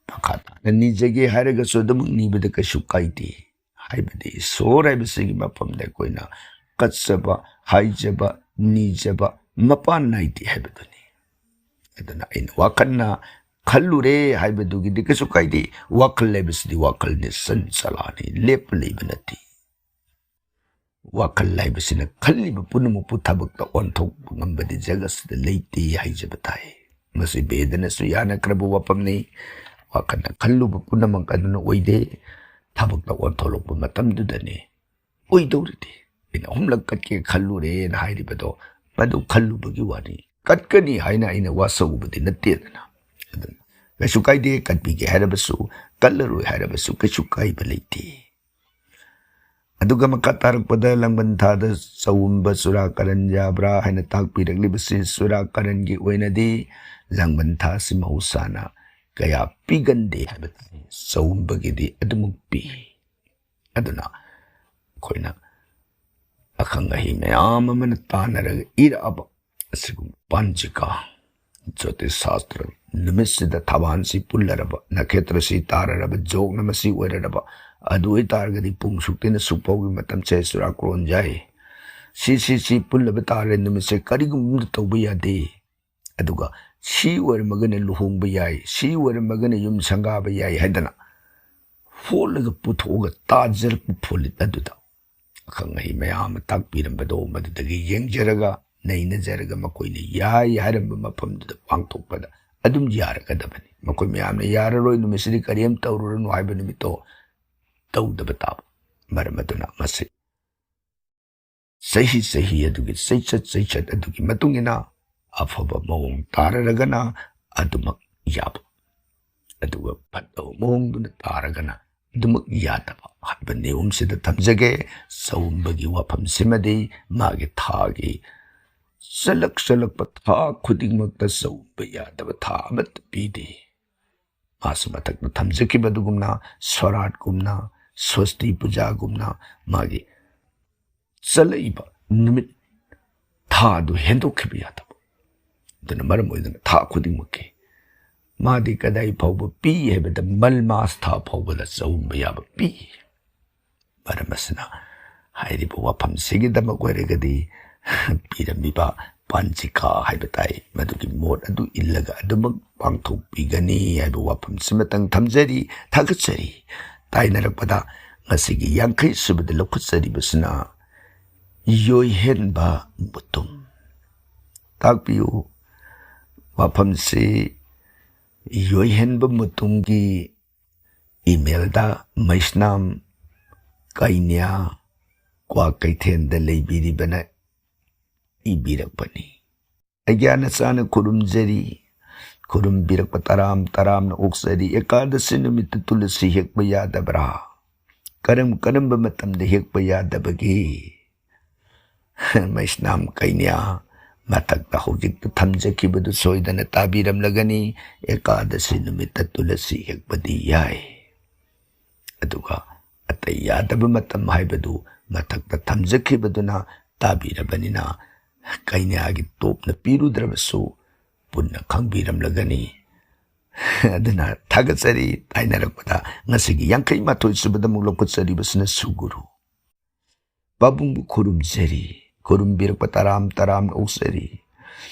ꯃꯈꯥ ꯇꯥꯅ ꯅꯤꯖꯒꯦ ꯍꯥꯏꯔꯒꯁꯨ ꯑꯗꯨꯃꯛ ꯅꯤꯕꯗ ꯀꯩꯁꯨ ꯀꯥꯏꯗꯦ꯫ ꯍꯥꯏꯕꯗꯤ ꯏꯁꯣꯔ ꯍꯥꯏꯕꯁꯤꯒꯤ ꯃꯐꯝꯗ ꯑꯩꯈꯣꯏꯅ ꯀꯠꯆꯕ, ꯍꯥꯏꯖꯕ, ꯅꯤꯖꯕ ꯃꯄꯥꯟ ꯅꯥꯏꯗꯦ ꯍꯥꯏꯕꯗꯨꯅꯤ꯫ ꯑꯗꯨꯅ ꯑꯩꯅ ꯋꯥꯈꯜꯅ ꯈꯜꯂꯨꯔꯦ ꯍꯥꯏꯕꯗꯨꯒꯤꯗꯤ ꯀꯩꯁꯨ ꯀꯥꯏꯗꯦ꯫ ꯋꯥꯈꯜ ꯍꯥꯏꯕꯁꯤꯗꯤ ꯋꯥꯈꯜꯅꯤ, ꯆꯟ ꯆꯂꯥꯅꯤ, ꯂꯦꯞꯄ ꯂꯩꯕ ꯅꯠꯇꯦ꯫ ꯋꯥꯈꯜ ꯍꯥꯏꯕꯁꯤꯅ ꯈꯜꯂꯤꯕ ꯄꯨꯝꯅꯃꯛꯄꯨ ꯊꯕꯛꯇ ꯑꯣꯟꯊꯣꯛꯄ ꯉꯝꯕꯗꯤ ꯖꯒꯠꯁꯤꯗ ꯂꯩꯇꯦ ꯍꯥꯏꯖꯕ ꯇꯥꯏ꯫ ꯃꯁꯤ ꯚꯦꯗꯅꯁꯨ ꯌꯥꯅꯈ꯭ꯔꯕ ꯋꯥꯐꯝꯅꯤ꯫ ꯋꯥꯈꯜꯅ ꯈꯜꯂꯨꯕ ꯄꯨꯝꯅꯃꯛ ꯑꯗꯨꯅ ꯑꯣꯏꯗꯦ, ꯊꯕꯛꯇ ꯑꯣꯟꯊꯣꯛꯂꯛꯄ ꯃꯇꯝꯗꯨꯗꯅꯤ ꯑꯣꯏꯗꯧꯔꯤꯗꯤ꯫ ꯑꯩꯅ ꯑꯍꯨꯝꯂꯛ ꯀꯠꯀꯦ ꯈꯜꯂꯨꯔꯦꯅ ꯍꯥꯏꯔꯤꯕꯗꯣ ꯃꯗꯨ ꯈꯜꯂꯨꯕꯒꯤ ꯋꯥꯅꯤ꯫ ꯀꯠꯀꯅꯤ ꯍꯥꯏꯅ ꯑꯩꯅ ꯋꯥꯁꯛꯎꯕꯗꯤ ꯅꯠꯇꯦꯗꯅ꯫ ꯑꯗꯨꯅ ꯀꯩꯁꯨ ꯀꯥꯏꯗꯦ, ꯀꯠꯄꯤꯒꯦ ꯍꯥꯏꯔꯕꯁꯨ, ꯀꯠꯂꯔꯣꯏ ꯍꯥꯏꯔꯕꯁꯨ ꯀꯩꯁꯨ ꯀꯥꯏꯕ ꯂꯩꯇꯦ꯫ ꯑꯗꯨꯒ ꯃꯈꯥ ꯇꯥꯔꯛꯄꯗ ꯂꯥꯡꯕꯟ ꯊꯥꯗ ꯆꯥꯎꯝꯕ ꯆꯨꯔꯥꯀꯔꯟ ꯌꯥꯕ꯭ꯔꯥ ꯍꯥꯏꯅ ꯇꯥꯛꯄꯤꯔꯛꯂꯤꯕꯁꯤ, ꯆꯨꯔꯥꯀꯔꯟꯒꯤ ꯑꯣꯏꯅꯗꯤ ꯂꯥꯡꯕꯟ ꯊꯥꯁꯤ ꯃꯍꯧꯁꯥꯅ ꯀꯌꯥ ꯄꯤꯒꯟꯗꯦ ꯍꯥꯏꯕ ꯇꯥꯏ꯫ ꯆꯥꯎꯝꯕꯒꯤꯗꯤ ꯑꯗꯨꯃꯛ ꯄꯤ꯫ ꯑꯗꯨꯅ ꯑꯩꯈꯣꯏꯅ ꯑꯈꯪ ꯑꯍꯩ ꯃꯌꯥꯝ ꯑꯃꯅ ꯇꯥꯟꯅꯔꯒ ꯏꯔꯛꯑꯕ ꯑꯁꯤꯒꯨꯝꯕ ꯄꯥꯟꯖꯤꯀꯥ, ꯖ꯭ꯌꯣꯇꯤꯁ ꯁꯥꯁꯇ꯭ꯔ, ꯅꯨꯃꯤꯠꯁꯤꯗ ꯊꯕꯥꯟꯁꯤ ꯄꯨꯜꯂꯔꯕ, ꯅꯈꯦꯇ꯭ꯔꯁꯤ ꯇꯥꯔꯔꯕ, ꯖꯣꯛꯅ ꯃꯁꯤ ꯑꯣꯏꯔꯔꯕ, ꯑꯗꯨ ꯑꯣꯏꯇꯥꯔꯒꯗꯤ ꯄꯨꯡ ꯁꯨꯛꯇꯩꯅ ꯁꯨꯛ ꯐꯥꯎꯒꯤ ꯃꯇꯝꯁꯦ ꯆꯨꯔꯥꯀꯣꯔꯣꯟ ꯌꯥꯏ꯫ ꯁꯤ, ꯁꯤ, ꯁꯤ ꯄꯨꯜꯂꯕ ꯇꯥꯔꯦ, ꯅꯨꯃꯤꯠꯁꯦ ꯀꯔꯤꯒꯨꯝꯕ ꯑꯃꯇ ꯇꯧꯕ ꯌꯥꯗꯦ꯫ ꯑꯗꯨꯒ ꯁꯤ ꯑꯣꯏꯔꯝꯃꯒꯅ ꯂꯨꯍꯣꯡꯕ ꯌꯥꯏ, ꯁꯤ ꯑꯣꯏꯔꯝꯃꯒꯅ ꯌꯨꯝ ꯁꯪꯒꯥꯕ ꯌꯥꯏ ꯍꯥꯏꯗꯅ ꯍꯣꯠꯂꯒ ꯄꯨꯊꯣꯛꯑꯒ ꯇꯥꯖꯔꯛꯄ ꯐꯣꯂꯤꯠ ꯑꯗꯨꯗ ꯑꯈꯪ ꯑꯍꯩ ꯃꯌꯥꯝ ꯑꯃ ꯇꯥꯛꯄꯤꯔꯝꯕꯗꯣ ꯃꯗꯨꯗꯒꯤ ꯌꯦꯡꯖꯔꯒ, ꯅꯩꯅꯖꯔꯒ, ꯃꯈꯣꯏꯅ ꯌꯥꯏ ꯍꯥꯏꯔꯝꯕ ꯃꯐꯝꯗꯨꯗ ꯄꯥꯡꯊꯣꯛꯄꯗ ꯑꯗꯨꯝ ꯌꯥꯔꯛꯀꯗꯕꯅꯤ꯫ ꯃꯈꯣꯏ ꯃꯌꯥꯝꯅ "ꯌꯥꯔꯔꯣꯏ, ꯅꯨꯃꯤꯠꯁꯤꯗꯤ ꯀꯔꯤꯝ ꯇꯧꯔꯨꯔꯅꯨ" ꯍꯥꯏꯕ ꯅꯨꯃꯤꯠꯇꯣ ꯇꯧꯗꯕ ꯇꯥꯕ꯫ ꯃꯔꯝ ꯑꯗꯨꯅ ꯃꯁꯤ ꯆꯍꯤ ꯆꯍꯤ ꯑꯗꯨꯒꯤ ꯆꯩꯆꯠ ꯆꯩꯆꯠ ꯑꯗꯨꯒꯤ ꯃꯇꯨꯡ ꯏꯟꯅ ꯑꯐꯕ ꯃꯑꯣꯡ ꯇꯥꯔꯔꯒꯅ ꯑꯗꯨꯃꯛ ꯌꯥꯕ, ꯑꯗꯨꯒ ꯐꯠꯇꯕ ꯃꯑꯣꯡꯗꯨꯅ ꯇꯥꯔꯒꯅ ꯑꯗꯨꯃꯛ ꯌꯥꯗꯕ ꯍꯥꯏꯕ ꯅꯤꯌꯣꯝꯁꯤꯗ ꯊꯝꯖꯒꯦ꯫ ꯆꯥꯎꯝꯕꯒꯤ ꯋꯥꯐꯝꯁꯤꯃꯗꯤ ꯃꯥꯒꯤ ꯊꯥꯒꯤ ꯆꯠꯂꯛ ꯆꯠꯂꯛꯄ ꯊꯥ ꯈꯨꯗꯤꯡꯃꯛꯇ ꯆꯥꯎꯝꯕ ꯌꯥꯗꯕ ꯊꯥ ꯑꯃꯠꯇ ꯄꯤꯗꯦ꯫ ꯃꯥꯁꯨ ꯃꯊꯛꯇ ꯊꯝꯖꯈꯤꯕ ꯑꯗꯨꯒꯨꯝꯅ ꯁꯣꯔꯥꯠꯀꯨꯝꯅ, ꯁ꯭ꯋꯁꯇꯤ ꯄꯨꯖꯥꯒꯨꯝꯅ ꯃꯥꯒꯤ ꯆꯠꯂꯛꯏꯕ ꯅꯨꯃꯤꯠ ꯊꯥ ꯑꯗꯨ ꯍꯦꯟꯗꯣꯛꯈꯤꯕ ꯌꯥꯗꯕ꯫ ꯑꯗꯨꯅ ꯃꯔꯝ ꯑꯣꯏꯗꯨꯅ ꯊꯥ ꯈꯨꯗꯤꯡꯃꯛꯀꯤ ꯃꯥꯗꯤ ꯀꯗꯥꯏ ꯐꯥꯎꯕ ꯄꯤ ꯍꯥꯏꯕꯗ ꯃꯜꯃꯥꯁ ꯊꯥ ꯐꯥꯎꯕꯗ ꯆꯥꯎꯝꯕ ꯌꯥꯕ ꯄꯤ꯫ ꯃꯔꯝ ꯑꯁꯤꯅ ꯍꯥꯏꯔꯤꯕ ꯋꯥꯐꯝꯁꯤꯒꯤꯗꯃꯛ ꯑꯣꯏꯔꯒꯗꯤ ꯄꯤꯔꯝꯃꯤꯕ ꯄꯥꯟꯖꯤꯀꯥ ꯍꯥꯏꯕ ꯇꯥꯏ꯫ ꯃꯗꯨꯒꯤ ꯃꯣꯠ ꯑꯗꯨ ꯏꯜꯂꯒ ꯑꯗꯨꯃꯛ ꯄꯥꯡꯊꯣꯛꯄꯤꯒꯅꯤ ꯍꯥꯏꯕ ꯋꯥꯐꯝꯁꯤꯃꯇꯪ ꯊꯝꯖꯔꯤ, ꯊꯥꯒꯠꯆꯔꯤ꯫ ꯇꯥꯏꯅꯔꯛꯄꯗ ꯉꯁꯤꯒꯤ ꯌꯥꯡꯈꯩ ꯁꯨꯕꯗ ꯂꯧꯈꯠꯆꯔꯤꯕꯁꯤꯅ ꯌꯣꯏꯍꯦꯟꯕ ꯃꯨꯇꯨꯝ꯫ ꯇꯥꯛꯄꯤꯌꯨ, ꯋꯥꯐꯝꯁꯤ ꯌꯣꯏꯍꯦꯟꯕ ꯃꯨꯇꯨꯝꯒꯤ emailꯗ ꯃꯩꯁꯅꯥꯝ ꯀꯩꯅ꯭ꯌꯥ ꯀ꯭ꯋꯥꯀꯩꯊꯦꯜꯗ ꯂꯩꯕꯤꯔꯤꯕꯅ ꯏꯕꯤꯔꯛꯄꯅꯤ꯫ ꯑꯩꯒ꯭ꯌꯥꯅ ꯆꯥꯅ ꯈꯨꯔꯨꯝꯖꯔꯤ, ꯈꯨꯔꯨꯝꯕꯤꯔꯛꯄ ꯇꯔꯥꯝ ꯇꯔꯥꯝꯅ ꯑꯣꯛꯆꯔꯤ꯫ ꯑꯦꯀꯥꯗꯁꯤ ꯅꯨꯃꯤꯠꯇ ꯇꯨꯂꯁꯤ ꯍꯦꯛꯄ ꯌꯥꯗꯕ꯭ꯔꯥ? ꯀꯔꯝ ꯀꯔꯝꯕ ꯃꯇꯝꯗ ꯍꯦꯛꯄ ꯌꯥꯗꯕꯒꯦ? ꯃꯩꯁꯅꯥꯝ ꯀꯩꯅ꯭ꯌꯥ ꯃꯊꯛꯇ ꯍꯧꯖꯤꯛꯇ ꯊꯝꯖꯈꯤꯕꯗꯨ ꯁꯣꯏꯗꯅ ꯇꯥꯕꯤꯔꯝꯂꯒꯅꯤ꯫ ꯑꯦꯀꯥꯗꯁꯤ ꯅꯨꯃꯤꯠꯇ ꯇꯨꯂꯁꯤ ꯍꯦꯛꯄꯗꯤ ꯌꯥꯏ, ꯑꯗꯨꯒ ꯑꯇꯩ ꯌꯥꯗꯕ ꯃꯇꯝ ꯍꯥꯏꯕꯗꯨ ꯃꯊꯛꯇ ꯊꯝꯖꯈꯤꯕꯗꯨꯅ ꯇꯥꯕꯤꯔꯕꯅꯤꯅ ꯀꯩꯅ꯭ꯌꯥꯒꯤ ꯇꯣꯞꯅ ꯄꯤꯔꯨꯗ꯭ꯔꯕꯁꯨ ꯄꯨꯟꯅ ꯈꯪꯕꯤꯔꯝꯂꯒꯅꯤ꯫ ꯑꯗꯨꯅ ꯊꯥꯒꯠꯆꯔꯤ꯫ ꯇꯥꯏꯅꯔꯛꯄꯗ ꯉꯁꯤꯒꯤ ꯌꯥꯡꯈꯩ ꯃꯥꯊꯣꯏ ꯁꯨꯕꯗ ꯑꯃꯨꯛ ꯂꯧꯈꯠꯆꯔꯤꯕꯁꯤꯅ ꯁꯨꯒꯨꯔꯨ꯫ ꯄꯥꯕꯨꯡꯕꯨ ꯈꯨꯔꯨꯝꯖꯔꯤ, ꯈꯨꯔꯨꯝꯕꯤꯔꯛꯄ ꯇꯔꯥꯝ ꯇꯔꯥꯝꯅ ꯑꯣꯛꯆꯔꯤ꯫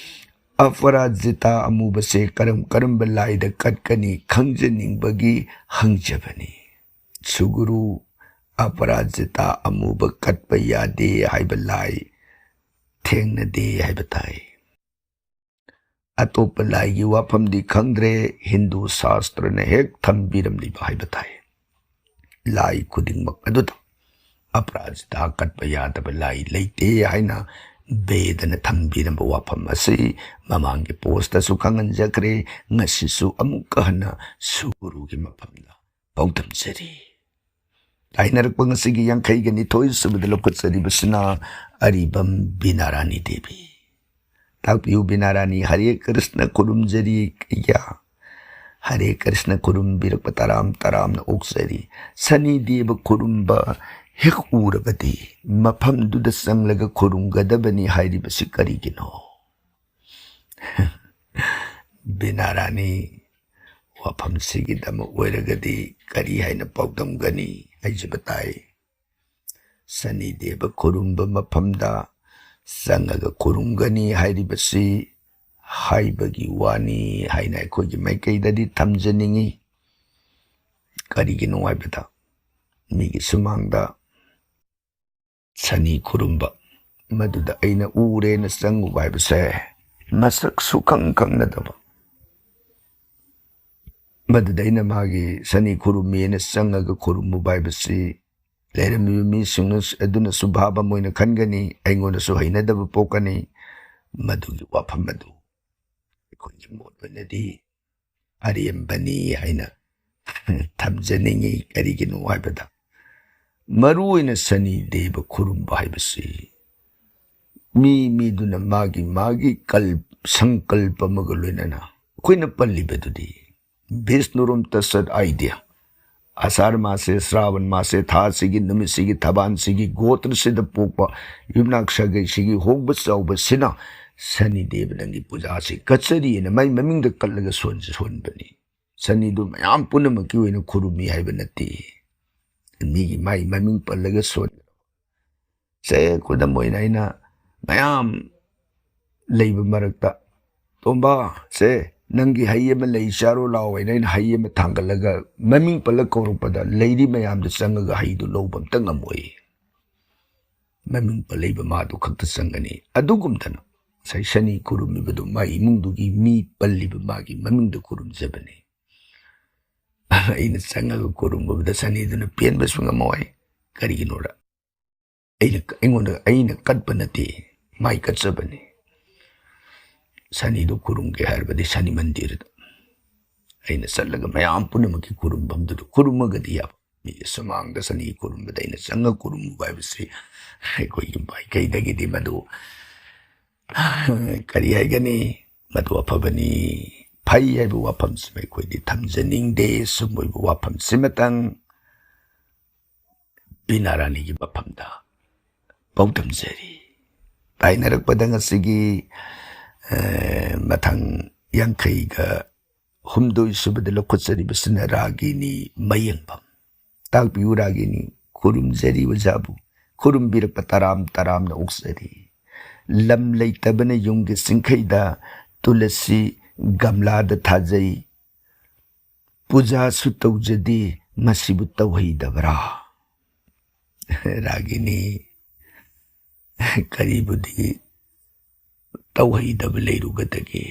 ꯑꯄꯔꯥꯖꯤꯇꯥ ꯑꯃꯨꯕꯁꯦ ꯀꯔꯝ ꯀꯔꯝꯕ ꯂꯥꯏꯗ ꯀꯠꯀꯅꯤ ꯈꯪꯖꯅꯤꯡꯕꯒꯤ ꯍꯪꯖꯕꯅꯤ꯫ ꯁꯨꯒꯨꯔꯨ, ꯑꯄꯔꯥꯖꯤꯇꯥ ꯑꯃꯨꯕ ꯀꯠꯄ ꯌꯥꯗꯦ ꯍꯥꯏꯕ ꯂꯥꯏ ꯊꯦꯡꯅꯗꯦ ꯍꯥꯏꯕ ꯇꯥꯏ꯫ ꯑꯇꯣꯞꯄ ꯂꯥꯏꯒꯤ ꯋꯥꯐꯝꯗꯤ ꯈꯪꯗ꯭ꯔꯦ, ꯍꯤꯟꯗꯨ ꯁꯥꯁꯇ꯭ꯔꯅ ꯍꯦꯛ ꯊꯝꯕꯤꯔꯝꯂꯤꯕ ꯍꯥꯏꯕ ꯇꯥꯏ꯫ ꯂꯥꯏ ꯈꯨꯗꯤꯡꯃꯛ ꯑꯗꯨꯗ ꯑꯄꯔꯥꯖꯤꯇꯥ ꯀꯠꯄ ꯌꯥꯗꯕ ꯂꯥꯏ ꯂꯩꯇꯦ ꯍꯥꯏꯅ ꯕꯦꯗꯅ ꯊꯝꯕꯤꯔꯝꯕ ꯋꯥꯐꯝ ꯑꯁꯤ ꯃꯃꯥꯡꯒꯤ ꯄꯣꯁꯇꯁꯨ ꯈꯪꯍꯟꯖꯈ꯭ꯔꯦ꯫ ꯉꯁꯤꯁꯨ ꯑꯃꯨꯛꯀ ꯍꯟꯅ ꯁꯨꯒꯨꯔꯨꯒꯤ ꯃꯐꯝꯗ ꯄꯥꯎꯗꯝꯖꯔꯤ꯫ ꯇꯥꯏꯅꯔꯛꯄ ꯉꯁꯤꯒꯤ ꯌꯥꯡꯈꯩꯒ ꯅꯤꯊꯣꯏ ꯁꯨꯕꯗ ꯂꯧꯈꯠꯆꯔꯤꯕꯁꯤꯅ ꯑꯔꯤꯕꯝ ꯕꯤꯅꯥꯔꯥꯅꯤ ꯗꯦꯕꯤ꯫ ꯇꯥꯛꯄꯤꯌꯨ ꯕꯤꯅꯥꯔꯥꯅꯤ, ꯍꯔꯦ ꯀ꯭ꯔꯤꯁꯅ ꯈꯨꯔꯨꯝꯖꯔꯤ꯫ ꯀꯌꯥ ꯍꯔꯦ ꯀ꯭ꯔꯤꯁꯅ ꯈꯨꯔꯨꯝꯕꯤꯔꯛꯄ ꯇꯔꯥꯝ ꯇꯔꯥꯝꯅ ꯑꯣꯛꯆꯔꯤ꯫ ꯁꯅꯤ ꯗꯦꯕ ꯈꯨꯔꯨꯝꯕ ꯍꯦꯛ ꯎꯔꯕꯗꯤ ꯃꯐꯝꯗꯨꯗ ꯆꯪꯂꯒ ꯈꯨꯔꯨꯝꯒꯗꯕꯅꯤ ꯍꯥꯏꯔꯤꯕꯁꯤ ꯀꯔꯤꯒꯤꯅꯣ? ꯕꯤꯅꯥꯔꯥꯅꯤ, ꯋꯥꯐꯝꯁꯤꯒꯤꯗꯃꯛ ꯑꯣꯏꯔꯒꯗꯤ ꯀꯔꯤ ꯍꯥꯏꯅ ꯄꯥꯎꯗꯝꯒꯅꯤ ꯍꯥꯏꯖꯕ ꯇꯥꯏ꯫ ꯁꯅꯤ ꯗꯦꯕ ꯈꯨꯔꯨꯝꯕ ꯃꯐꯝꯗ ꯆꯪꯉꯒ ꯈꯨꯔꯨꯝꯒꯅꯤ ꯍꯥꯏꯔꯤꯕꯁꯤ ꯍꯥꯏꯕꯒꯤ ꯋꯥꯅꯤ ꯍꯥꯏꯅ ꯑꯩꯈꯣꯏꯒꯤ ꯃꯥꯏꯀꯩꯗꯗꯤ ꯊꯝꯖꯅꯤꯡꯏ꯫ ꯀꯔꯤꯒꯤꯅꯣ ꯍꯥꯏꯕꯗ, ꯃꯤꯒꯤ ꯁꯨꯃꯥꯡꯗ ꯁꯅꯤ ꯈꯨꯔꯨꯝꯕ, ꯃꯗꯨꯗ ꯑꯩꯅ ꯎꯔꯦꯅ ꯆꯪꯉꯨꯕ ꯍꯥꯏꯕꯁꯦ, ꯃꯁꯛ ꯁꯨꯈꯪ ꯈꯪꯅꯗꯕ, ꯃꯗꯨꯗ ꯑꯩꯅ ꯃꯥꯒꯤ ꯁꯅꯤ ꯈꯨꯔꯨꯝꯃꯤꯅ ꯆꯪꯉꯒ ꯈꯨꯔꯨꯝꯃꯨꯕ ꯍꯥꯏꯕꯁꯤ, ꯂꯩꯔꯝꯃꯤꯕ ꯃꯤꯁꯤꯡꯅ ꯑꯗꯨꯅꯁꯨ ꯚꯥꯕ ꯑꯃ ꯑꯣꯏꯅ ꯈꯟꯒꯅꯤ, ꯑꯩꯉꯣꯟꯗꯁꯨ ꯍꯩꯅꯗꯕ ꯄꯣꯛꯀꯅꯤ꯫ ꯃꯗꯨꯒꯤ ꯋꯥꯐꯝ ꯑꯗꯨ ꯑꯩꯈꯣꯏꯒꯤ ꯃꯣꯠ ꯑꯣꯏꯅꯗꯤ ꯑꯔꯦꯝꯕꯅꯤ ꯍꯥꯏꯅ ꯊꯝꯖꯅꯤꯡꯏ꯫ ꯀꯔꯤꯒꯤꯅꯣ ꯍꯥꯏꯕꯗ, ꯃꯔꯨ ꯑꯣꯏꯅ ꯁꯅꯤ ꯗꯦꯕ ꯈꯨꯔꯨꯝꯕ ꯍꯥꯏꯕꯁꯤ ꯃꯤ ꯃꯤꯗꯨꯅ ꯃꯥꯒꯤ ꯃꯥꯒꯤ ꯀꯜ-, ꯁꯪꯀꯜꯄ ꯑꯃꯒ ꯂꯣꯏꯅꯅ ꯑꯩꯈꯣꯏꯅ ꯄꯜꯂꯤꯕꯗꯨꯗꯤ ꯕꯤꯁꯅꯨꯔꯨꯝ ꯇꯁꯠ ꯑꯥꯏꯗꯤꯌꯥ, ꯑꯁꯥꯔ ꯃꯥꯁꯦ, ꯁ꯭ꯔꯥꯕꯟ ꯃꯥꯁꯦ, ꯊꯥꯁꯤꯒꯤ, ꯅꯨꯃꯤꯠꯁꯤꯒꯤ, ꯊꯕꯥꯟꯁꯤꯒꯤ, ꯒꯣꯇ꯭ꯔꯁꯤꯗ ꯄꯣꯛꯄ ꯌꯨꯝꯅꯥꯛ ꯁꯥꯒꯩꯁꯤꯒꯤ ꯍꯣꯡꯕ ꯆꯥꯎꯕꯁꯤꯅ ꯁꯅꯤ ꯗꯦꯕ ꯅꯪꯒꯤ ꯄꯨꯖꯥꯁꯤ ꯀꯠꯆꯔꯤꯑꯅ ꯃꯥꯏ ꯃꯃꯤꯡꯗ ꯀꯠꯂꯒ ꯁꯣꯟ-, ꯁꯣꯟꯕꯅꯤ꯫ ꯁꯅꯤꯗꯨ ꯃꯌꯥꯝ ꯄꯨꯝꯅꯃꯛꯀꯤ ꯑꯣꯏꯅ ꯈꯨꯔꯨꯝꯃꯤ ꯍꯥꯏꯕ ꯅꯠꯇꯦ꯫ ꯃꯤꯒꯤ ꯃꯥꯏ ꯃꯃꯤꯡ ꯄꯜꯂꯒ ꯁꯣꯟ-, ꯁꯦ, ꯈꯨꯗꯝ ꯑꯣꯏꯅ ꯑꯩꯅ ꯃꯌꯥꯝ ꯂꯩꯕ ꯃꯔꯛꯇ, "ꯇꯣꯝꯕ, ꯁꯦ, ꯅꯪꯒꯤ ꯍꯩ ꯑꯃ ꯂꯩ, ꯆꯥꯔꯣ ꯂꯥꯛꯑꯣ" ꯍꯥꯏꯅ ꯑꯩꯅ ꯍꯩ ꯑꯃ ꯊꯥꯡꯒꯠꯂꯒ ꯃꯃꯤꯡ ꯄꯜꯂ ꯀꯧꯔꯛꯄꯗ, ꯂꯩꯔꯤ ꯃꯌꯥꯝꯗꯨ ꯆꯪꯉꯒ ꯍꯩꯗꯨ ꯂꯧꯕ ꯑꯝꯇ ꯉꯝꯃꯣꯏ꯫ ꯃꯃꯤꯡ ꯄꯜꯂꯛꯏꯕ ꯃꯥꯗꯨ ꯈꯛꯇ ꯆꯪꯒꯅꯤ꯫ ꯑꯗꯨꯒꯨꯝꯗꯅ ꯉꯁꯥꯏ ꯁꯅꯤ ꯈꯨꯔꯨꯝꯃꯤꯕꯗꯨ ꯃꯥꯒꯤ ꯏꯃꯨꯡꯗꯨꯒꯤ ꯃꯤ ꯄꯜꯂꯤꯕ ꯃꯥꯒꯤ ꯃꯃꯤꯡꯗ ꯈꯨꯔꯨꯝꯖꯕꯅꯤ꯫ ꯑꯩꯅ ꯆꯪꯉꯒ ꯈꯨꯔꯨꯝꯕꯗ ꯁꯅꯤꯗꯨꯅ ꯄꯦꯟꯕꯁꯨ ꯉꯝꯃꯣꯏ꯫ ꯀꯔꯤꯒꯤꯅꯣꯗ, ꯑꯩꯅ, ꯑꯩꯉꯣꯟꯗ, ꯑꯩꯅ ꯀꯠꯄ ꯅꯠꯇꯦ, ꯃꯥꯏ ꯀꯠꯆꯕꯅꯤ꯫ ꯁꯅꯤꯗꯨ ꯈꯨꯔꯨꯝꯒꯦ ꯍꯥꯏꯔꯕꯗꯤ ꯁꯅꯤ ꯃꯟꯗꯤꯔꯗ ꯑꯩꯅ ꯆꯠꯂꯒ ꯃꯌꯥꯝ ꯄꯨꯝꯅꯃꯛꯀꯤ ꯈꯨꯔꯨꯝꯐꯝꯗꯨꯗ ꯈꯨꯔꯨꯝꯃꯒꯗꯤ ꯌꯥꯕ꯫ ꯃꯤꯒꯤ ꯁꯨꯃꯥꯡꯗ ꯁꯅꯤ ꯈꯨꯔꯨꯝꯕꯗ ꯑꯩꯅ ꯆꯪꯉ ꯈꯨꯔꯨꯝꯃꯨꯕ ꯍꯥꯏꯕꯁꯤ ꯑꯩꯈꯣꯏꯒꯤ ꯃꯥꯏꯀꯩꯗꯒꯤꯗꯤ ꯃꯗꯨ, ꯀꯔꯤ ꯍꯥꯏꯒꯅꯤ, ꯃꯗꯨ ꯑꯐꯕꯅꯤ, ꯐꯩ ꯍꯥꯏꯕ ꯋꯥꯐꯝꯁꯤꯃ ꯑꯩꯈꯣꯏꯗꯤ ꯊꯝꯖꯅꯤꯡꯗꯦ꯫ ꯁꯨꯝ ꯑꯣꯏꯕ ꯋꯥꯐꯝꯁꯤꯃꯇꯪ ꯕꯤꯅꯥ ꯔꯥꯅꯤꯒꯤ ꯃꯐꯝꯗ ꯄꯥꯎꯗꯝꯖꯔꯤ꯫ ꯇꯥꯏꯅꯔꯛꯄꯗ ꯉꯁꯤꯒꯤ, ꯑ, ꯃꯊꯪ ꯌꯥꯡꯈꯩꯒ ꯍꯨꯝꯗꯣꯏ ꯁꯨꯕꯗ ꯂꯧꯈꯠꯆꯔꯤꯕꯁꯤꯅ ꯔꯥꯒꯤꯅꯤ ꯃꯌꯦꯡꯐꯝ꯫ ꯇꯥꯛꯄꯤꯌꯨ ꯔꯥꯒꯤꯅꯤ, ꯈꯨꯔꯨꯝꯖꯔꯤ ꯑꯣꯖꯥꯕꯨ, ꯈꯨꯔꯨꯝꯕꯤꯔꯛꯄ ꯇꯔꯥꯝ ꯇꯔꯥꯝꯅ ꯑꯣꯛꯆꯔꯤ꯫ ꯂꯝ ꯂꯩꯇꯕꯅ ꯌꯨꯝꯒꯤ ꯆꯤꯡꯈꯩꯗ ꯇꯨꯂꯁꯤ ꯒꯝꯂꯥꯗ ꯊꯥꯖꯩ꯫ ꯄꯨꯖꯥꯁꯨ ꯇꯧꯖꯗꯦ, ꯃꯁꯤꯕꯨ ꯇꯧꯍꯩꯗꯕ꯭ꯔꯥ? ꯔꯥꯒꯤꯅꯤ, ꯀꯔꯤꯕꯨꯗꯤ ꯇꯧꯍꯩꯗꯕ ꯂꯩꯔꯨꯒꯗꯒꯦ?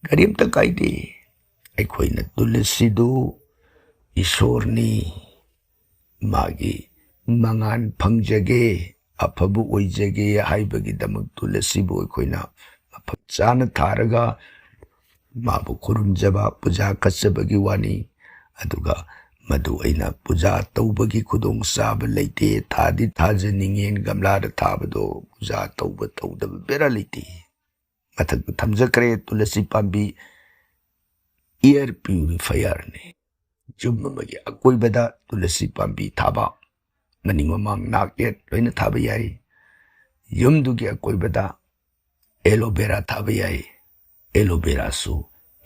ꯀꯔꯤꯝꯇ ꯀꯥꯏꯗꯦ꯫ ꯑꯩꯈꯣꯏꯅ ꯇꯨꯂꯁꯤꯗꯨ ꯏꯁꯣꯔꯅꯤ, ꯃꯥꯒꯤ ꯃꯉꯥꯟ ꯐꯪꯖꯒꯦ, ꯑꯐꯕ ꯑꯣꯏꯖꯒꯦ ꯍꯥꯏꯕꯒꯤꯗꯃꯛ ꯇꯨꯂꯁꯤꯕꯨ ꯑꯩꯈꯣꯏꯅ ꯃꯐꯝ ꯆꯥꯅ ꯊꯥꯔꯒ ꯃꯥꯕꯨ ꯈꯨꯔꯨꯝꯖꯕ, ꯄꯨꯖꯥ ꯀꯠꯆꯕꯒꯤ ꯋꯥꯅꯤ꯫ ꯑꯗꯨꯒ ꯃꯗꯨ ꯑꯩꯅ ꯄꯨꯖꯥ ꯇꯧꯕꯒꯤ ꯈꯨꯗꯣꯡꯆꯥꯕ ꯂꯩꯇꯦ꯫ ꯊꯥꯗꯤ ꯊꯥꯖꯅꯤꯡꯉꯦ, ꯒꯝꯂꯥꯗ ꯊꯥꯕꯗꯣ ꯄꯨꯖꯥ ꯇꯧꯕ ꯇꯧꯗꯕ ꯕꯦꯔꯥ ꯂꯩꯇꯦ꯫ ꯃꯊꯛꯇ ꯊꯝꯖꯈ꯭ꯔꯦ, ꯇꯨꯂꯁꯤ ꯄꯥꯝꯕꯤ air purifierꯅꯤ꯫ ꯌꯨꯝ ꯑꯃꯒꯤ ꯑꯀꯣꯏꯕꯗ ꯇꯨꯂꯁꯤ ꯄꯥꯝꯕꯤ ꯊꯥꯕ, ꯃꯅꯤꯡ ꯃꯃꯥꯡ ꯅꯥꯛ ꯌꯦꯠ ꯂꯣꯏꯅ ꯊꯥꯕ ꯌꯥꯏ꯫ ꯌꯨꯝꯗꯨꯒꯤ ꯑꯀꯣꯏꯕꯗ aloe vera ꯊꯥꯕ ꯌꯥꯏ꯫ Aloe veraꯁꯨ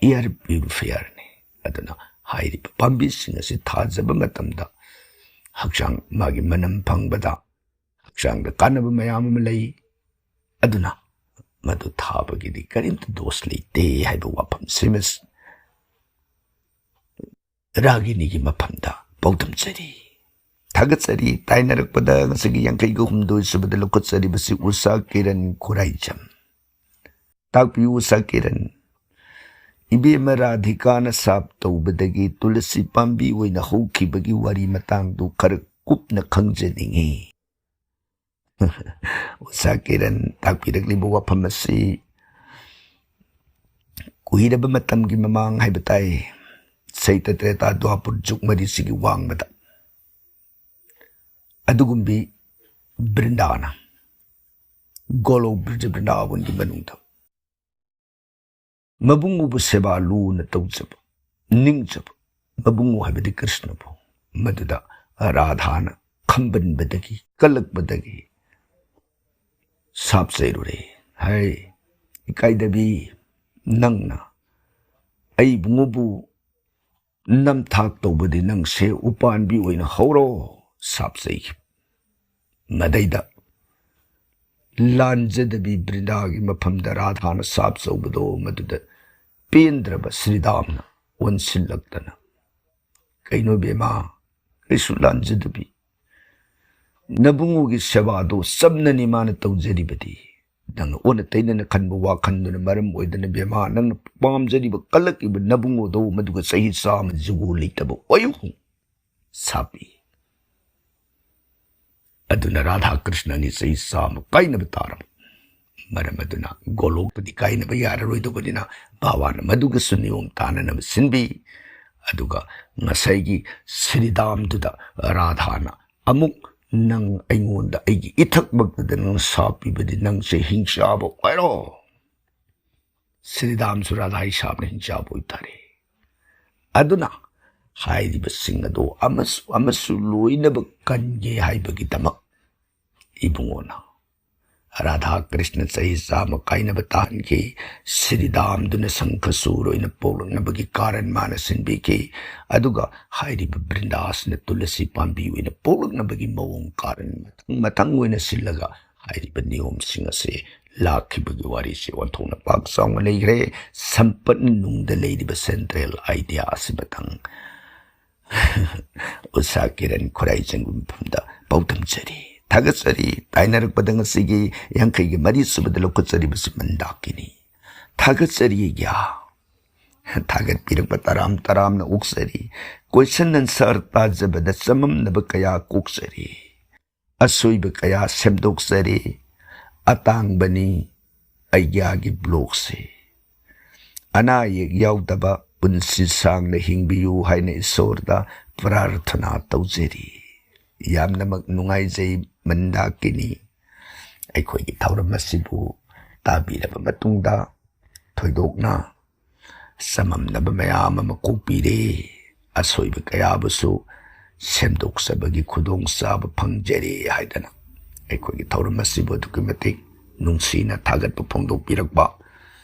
air purifierꯅꯤ꯫ ꯑꯗꯨꯅ ꯍꯥꯏꯔꯤꯕ ꯄꯥꯝꯕꯤꯁꯤꯡ ꯑꯁꯤ ꯊꯥꯖꯕ ꯃꯇꯝꯗ ꯍꯛꯆꯥꯡ, ꯃꯥꯒꯤ ꯃꯅꯝ ꯐꯪꯕꯗ ꯍꯛꯆꯥꯡꯗ ꯀꯥꯟꯅꯕ ꯃꯌꯥꯝ ꯑꯃ ꯂꯩ꯫ ꯑꯗꯨꯅ ꯃꯗꯨ ꯊꯥꯕꯒꯤꯗꯤ ꯀꯔꯤꯝꯇ ꯗꯣꯁ ꯂꯩꯇꯦ ꯍꯥꯏꯕ ꯋꯥꯐꯝꯁꯤꯃ ꯔꯥꯒꯤꯅꯤꯒꯤ ꯃꯐꯝꯗ ꯄꯥꯎꯗꯝꯖꯔꯤ꯫ ꯊꯥꯒꯠꯆꯔꯤ꯫ ꯇꯥꯏꯅꯔꯛꯄꯗ ꯉꯁꯤꯒꯤ ꯌꯥꯡꯈꯩꯒ ꯍꯨꯝꯗꯣꯏ ꯁꯨꯕꯗ ꯂꯧꯈꯠꯆꯔꯤꯕꯁꯤ ꯎꯁꯥ ꯀꯤꯔꯟ ꯈꯨꯔꯥꯏꯖꯝ꯫ ꯇꯥꯛꯄꯤꯌꯨ ꯎꯁꯥ ꯀꯤꯔꯟ꯫ ꯏꯕꯦꯝꯃ ꯔꯥꯙꯤꯀꯥꯅ ꯁꯥꯞ ꯇꯧꯕꯗꯒꯤ ꯇꯨꯂꯁꯤ ꯄꯥꯝꯕꯤ ꯑꯣꯏꯅ ꯍꯧꯈꯤꯕꯒꯤ ꯋꯥꯔꯤ ꯃꯇꯥꯡꯗꯨ ꯈꯔ ꯀꯨꯞꯅ ꯈꯪꯖꯅꯤꯡꯏ꯫ ꯎꯁꯥ ꯀꯤꯔꯟ ꯇꯥꯛꯄꯤꯔꯛꯂꯤꯕ ꯋꯥꯐꯝ ꯑꯁꯤ ꯀꯨꯏꯔꯕ ꯃꯇꯝꯒꯤ ꯃꯃꯥꯡ ꯍꯥꯏꯕ ꯇꯥꯏ, ꯁꯩꯇ ꯇ꯭ꯔꯦꯇꯥ ꯗ꯭ꯋꯥꯄꯨꯔ ꯖꯨꯒ ꯃꯔꯤꯁꯤꯒꯤ ꯋꯥꯡꯃꯗ ꯑꯗꯨꯒꯨꯝꯕꯤ ꯕ꯭ꯔꯤꯟꯗꯥꯅ, ꯒꯣꯂꯣꯛ ꯕ꯭ꯔꯤꯖ ꯕ꯭ꯔꯤꯟꯗꯥꯕꯟꯒꯤ ꯃꯅꯨꯡꯗ ꯃꯕꯨꯡꯉꯣꯕꯨ ꯁꯦꯕꯥ ꯂꯨꯅ ꯇꯧꯖꯕ, ꯅꯤꯡꯖꯕ ꯃꯕꯨꯡꯉꯣ ꯍꯥꯏꯕꯗꯤ ꯀ꯭ꯔꯤꯁꯅꯕꯨ, ꯃꯗꯨꯗ ꯔꯥꯙꯥꯅ ꯈꯝꯕꯟꯕꯗꯒꯤ, ꯀꯜꯂꯛꯄꯗꯒꯤ ꯁꯥꯞ ꯆꯩꯔꯨꯔꯦ꯫ "ꯍꯩ, ꯏꯀꯥꯏꯗꯕꯤ, ꯅꯪꯅ ꯑꯩ ꯏꯕꯨꯡꯉꯣꯕꯨ ꯅꯝꯊꯥꯛ ꯇꯧꯕꯗꯤ ꯅꯪꯁꯦ ꯎꯄꯥꯟꯕꯤ ꯑꯣꯏꯅ ꯍꯧꯔꯣ", ꯁꯥꯞ ꯆꯩꯈꯤ꯫ ꯃꯗꯩꯗ ꯂꯥꯟꯖꯗꯕꯤ ꯕ꯭ꯔꯤꯟꯗꯥꯒꯤ ꯃꯐꯝꯗ ꯔꯥꯙꯥꯅ ꯁꯥꯞ ꯆꯧꯕꯗꯣ ꯃꯗꯨꯗ ꯄꯦꯟꯗ꯭ꯔꯕ ꯁ꯭ꯔꯤꯗꯥꯝꯅ ꯑꯣꯟꯁꯤꯜꯂꯛꯇꯅ, "ꯀꯩꯅꯣ ꯕꯦꯃꯥ, ꯀꯩꯁꯨ ꯂꯥꯟꯖꯗꯕꯤ, ꯅꯕꯨꯡꯉꯣꯒꯤ ꯁꯦꯕꯥꯗꯣ ꯆꯝꯅꯅꯤ ꯃꯥꯅ ꯇꯧꯖꯔꯤꯕꯗꯤ꯫ ꯅꯪꯅ ꯑꯣꯟꯅ ꯇꯩꯅꯅ ꯈꯟꯕ ꯋꯥꯈꯜꯗꯨꯅ ꯃꯔꯝ ꯑꯣꯏꯗꯅ ꯕꯦꯃꯥ, ꯅꯪꯅ ꯄꯥꯝꯖꯔꯤꯕ ꯀꯜꯂꯛꯂꯤꯕ ꯅꯕꯨꯡꯉꯣꯗꯣ ꯃꯗꯨꯒ ꯆꯍꯤ ꯆꯥꯝꯃ ꯖꯨꯒꯣ ꯂꯩꯇꯕ ꯑꯣꯏꯌꯨ" ꯁꯥꯞꯄꯤ꯫ ꯑꯗꯨꯅ ꯔꯥꯙꯥ ꯀ꯭ꯔꯤꯁꯅ ꯑꯅꯤ ꯆꯍꯤ ꯆꯥꯝꯃ ꯀꯥꯏꯅꯕ ꯇꯥꯔꯕ꯫ ꯃꯔꯝ ꯑꯗꯨꯅ ꯒꯣꯂꯣꯛꯇꯗꯤ ꯀꯥꯏꯅꯕ ꯌꯥꯔꯔꯣꯏꯗꯧꯕꯅꯤꯅ ꯚꯒꯋꯥꯟꯅ ꯃꯗꯨꯒꯁꯨ ꯅꯤꯌꯣꯝ ꯇꯥꯅꯅꯕ ꯁꯤꯟꯕꯤ꯫ ꯑꯗꯨꯒ ꯉꯁꯥꯏꯒꯤ ꯁ꯭ꯔꯤꯗꯥꯝꯗꯨꯗ ꯔꯥꯙꯥꯅ ꯑꯃꯨꯛ, "ꯅꯪ ꯑꯩꯉꯣꯟꯗ ꯑꯩꯒꯤ ꯏꯊꯛꯃꯛꯇꯗ ꯅꯪ ꯁꯥꯞ ꯄꯤꯕꯗꯤ ꯅꯪꯁꯦ ꯍꯤꯡꯆꯥꯕ ꯑꯣꯏꯔꯣ"꯫ ꯁ꯭ꯔꯤꯗꯥꯝꯁꯨ ꯔꯥꯙꯥ ꯍꯤꯁꯥꯞꯅ ꯍꯤꯡꯆꯥꯕ ꯑꯣꯏꯇꯥꯔꯦ꯫ ꯑꯗꯨꯅ ꯍꯥꯏꯔꯤꯕꯁꯤꯡ ꯑꯗꯣ ꯑꯃꯁꯨ ꯑꯃꯁꯨ ꯂꯣꯏꯅꯕ ꯀꯟꯒꯦ ꯍꯥꯏꯕꯒꯤꯗꯃꯛ ꯏꯕꯨꯡꯉꯣꯅ ꯔꯥꯙꯥ ꯀ꯭ꯔꯤꯁꯅ ꯆꯍꯤ ꯆꯥꯝꯃ ꯀꯥꯏꯅꯕ ꯇꯥꯍꯟꯈꯤ꯫ ꯁ꯭ꯔꯤꯗꯥꯝꯗꯨꯅ ꯁꯪꯈꯆꯨꯔ ꯑꯣꯏꯅ ꯄꯣꯛꯂꯛꯅꯕꯒꯤ ꯀꯥꯔꯟ ꯃꯥꯅ ꯁꯤꯟꯕꯤꯈꯤ꯫ ꯑꯗꯨꯒ ꯍꯥꯏꯔꯤꯕ ꯕ꯭ꯔꯤꯟꯗꯥꯁꯤꯅ ꯇꯨꯂꯁꯤ ꯄꯥꯝꯕꯤ ꯑꯣꯏꯅ ꯄꯣꯛꯂꯛꯅꯕꯒꯤ ꯃꯑꯣꯡ ꯀꯥꯔꯟ ꯃꯊꯪ ꯃꯊꯪ ꯑꯣꯏꯅ ꯁꯤꯜꯂꯒ ꯍꯥꯏꯔꯤꯕ ꯅꯤꯌꯣꯝꯁꯤꯡ ꯑꯁꯤ ꯂꯥꯛꯈꯤꯕꯒꯤ ꯋꯥꯔꯤꯁꯤ ꯑꯣꯟꯊꯣꯛꯅ ꯄꯥꯛ ꯆꯥꯎꯅ ꯂꯩꯈ꯭ꯔꯦ꯫ ꯁꯝꯄꯠꯅ ꯅꯨꯡꯗ ꯂꯩꯔꯤꯕ ꯁꯦꯟꯇ꯭ꯔꯦꯜ ꯑꯥꯏꯗꯤꯌꯥ ꯑꯁꯤ ꯃꯊꯪ ꯎꯁꯥ ꯀꯤꯔꯟ ꯈꯨꯔꯥꯏꯖꯪꯒꯤ ꯃꯐꯝꯗ ꯄꯥꯎꯗꯝꯖꯔꯤ꯫ ꯊꯥꯒꯠꯆꯔꯤ꯫ ꯇꯥꯏꯅꯔꯛꯄꯗ ꯉꯁꯤꯒꯤ ꯌꯥꯡꯈꯩꯒꯤ ꯃꯔꯤ ꯁꯨꯕꯗ ꯂꯧꯈꯠꯆꯔꯤꯕꯁꯤ ꯃꯟꯗꯥꯀꯤꯅꯤ꯫ ꯊꯥꯒꯠꯆꯔꯤ ꯑꯩꯒ꯭ꯌꯥ꯫ ꯊꯥꯒꯠꯄꯤꯔꯛꯄ ꯇꯔꯥꯝ ꯇꯔꯥꯝꯅ ꯑꯣꯛꯆꯔꯤ꯫ ꯀꯣꯏꯁꯟ ꯑꯟꯁꯔ ꯇꯥꯖꯕꯗ ꯆꯃꯝꯅꯕ ꯀꯌꯥ ꯀꯣꯛꯆꯔꯤ꯫ ꯑꯁꯣꯏꯕ ꯀꯌꯥ ꯁꯦꯝꯗꯣꯛꯆꯔꯤ꯫ ꯑꯇꯥꯡꯕꯅꯤ ꯑꯩꯒ꯭ꯌꯥꯒꯤ ꯕ꯭ꯂꯣꯛꯁꯦ꯫ ꯑꯅꯥ ꯑꯌꯦꯛ ꯌꯥꯎꯗꯕ ꯄꯨꯟꯁꯤ ꯁꯥꯡꯅ ꯍꯤꯡꯕꯤꯌꯨ ꯍꯥꯏꯅ ꯏꯁꯣꯔꯗ ꯄ꯭ꯔꯥꯔꯊꯅꯥ ꯇꯧꯖꯔꯤ꯫ ꯌꯥꯝꯅꯃꯛ ꯅꯨꯡꯉꯥꯏꯖꯩ ꯃꯟꯗꯥꯀꯤꯅꯤ꯫ ꯑꯩꯈꯣꯏꯒꯤ ꯊꯧꯔꯝ ꯑꯁꯤꯕꯨ ꯇꯥꯕꯤꯔꯕ ꯃꯇꯨꯡꯗ ꯊꯣꯏꯗꯣꯛꯅ ꯆꯃꯝꯅꯕ ꯃꯌꯥꯝ ꯑꯃ ꯀꯣꯛꯄꯤꯔꯦ꯫ ꯑꯁꯣꯏꯕ ꯀꯌꯥꯕꯨꯁꯨ ꯁꯦꯝꯗꯣꯛꯆꯕꯒꯤ ꯈꯨꯗꯣꯡꯆꯥꯕ ꯐꯪꯖꯔꯦ ꯍꯥꯏꯗꯅ ꯑꯩꯈꯣꯏꯒꯤ ꯊꯧꯔꯝ ꯑꯁꯤꯕꯨ ꯑꯗꯨꯛꯀꯤ ꯃꯇꯤꯛ ꯅꯨꯡꯁꯤꯅ ꯊꯥꯒꯠꯄ ꯐꯣꯡꯗꯣꯛꯄꯤꯔꯛꯄ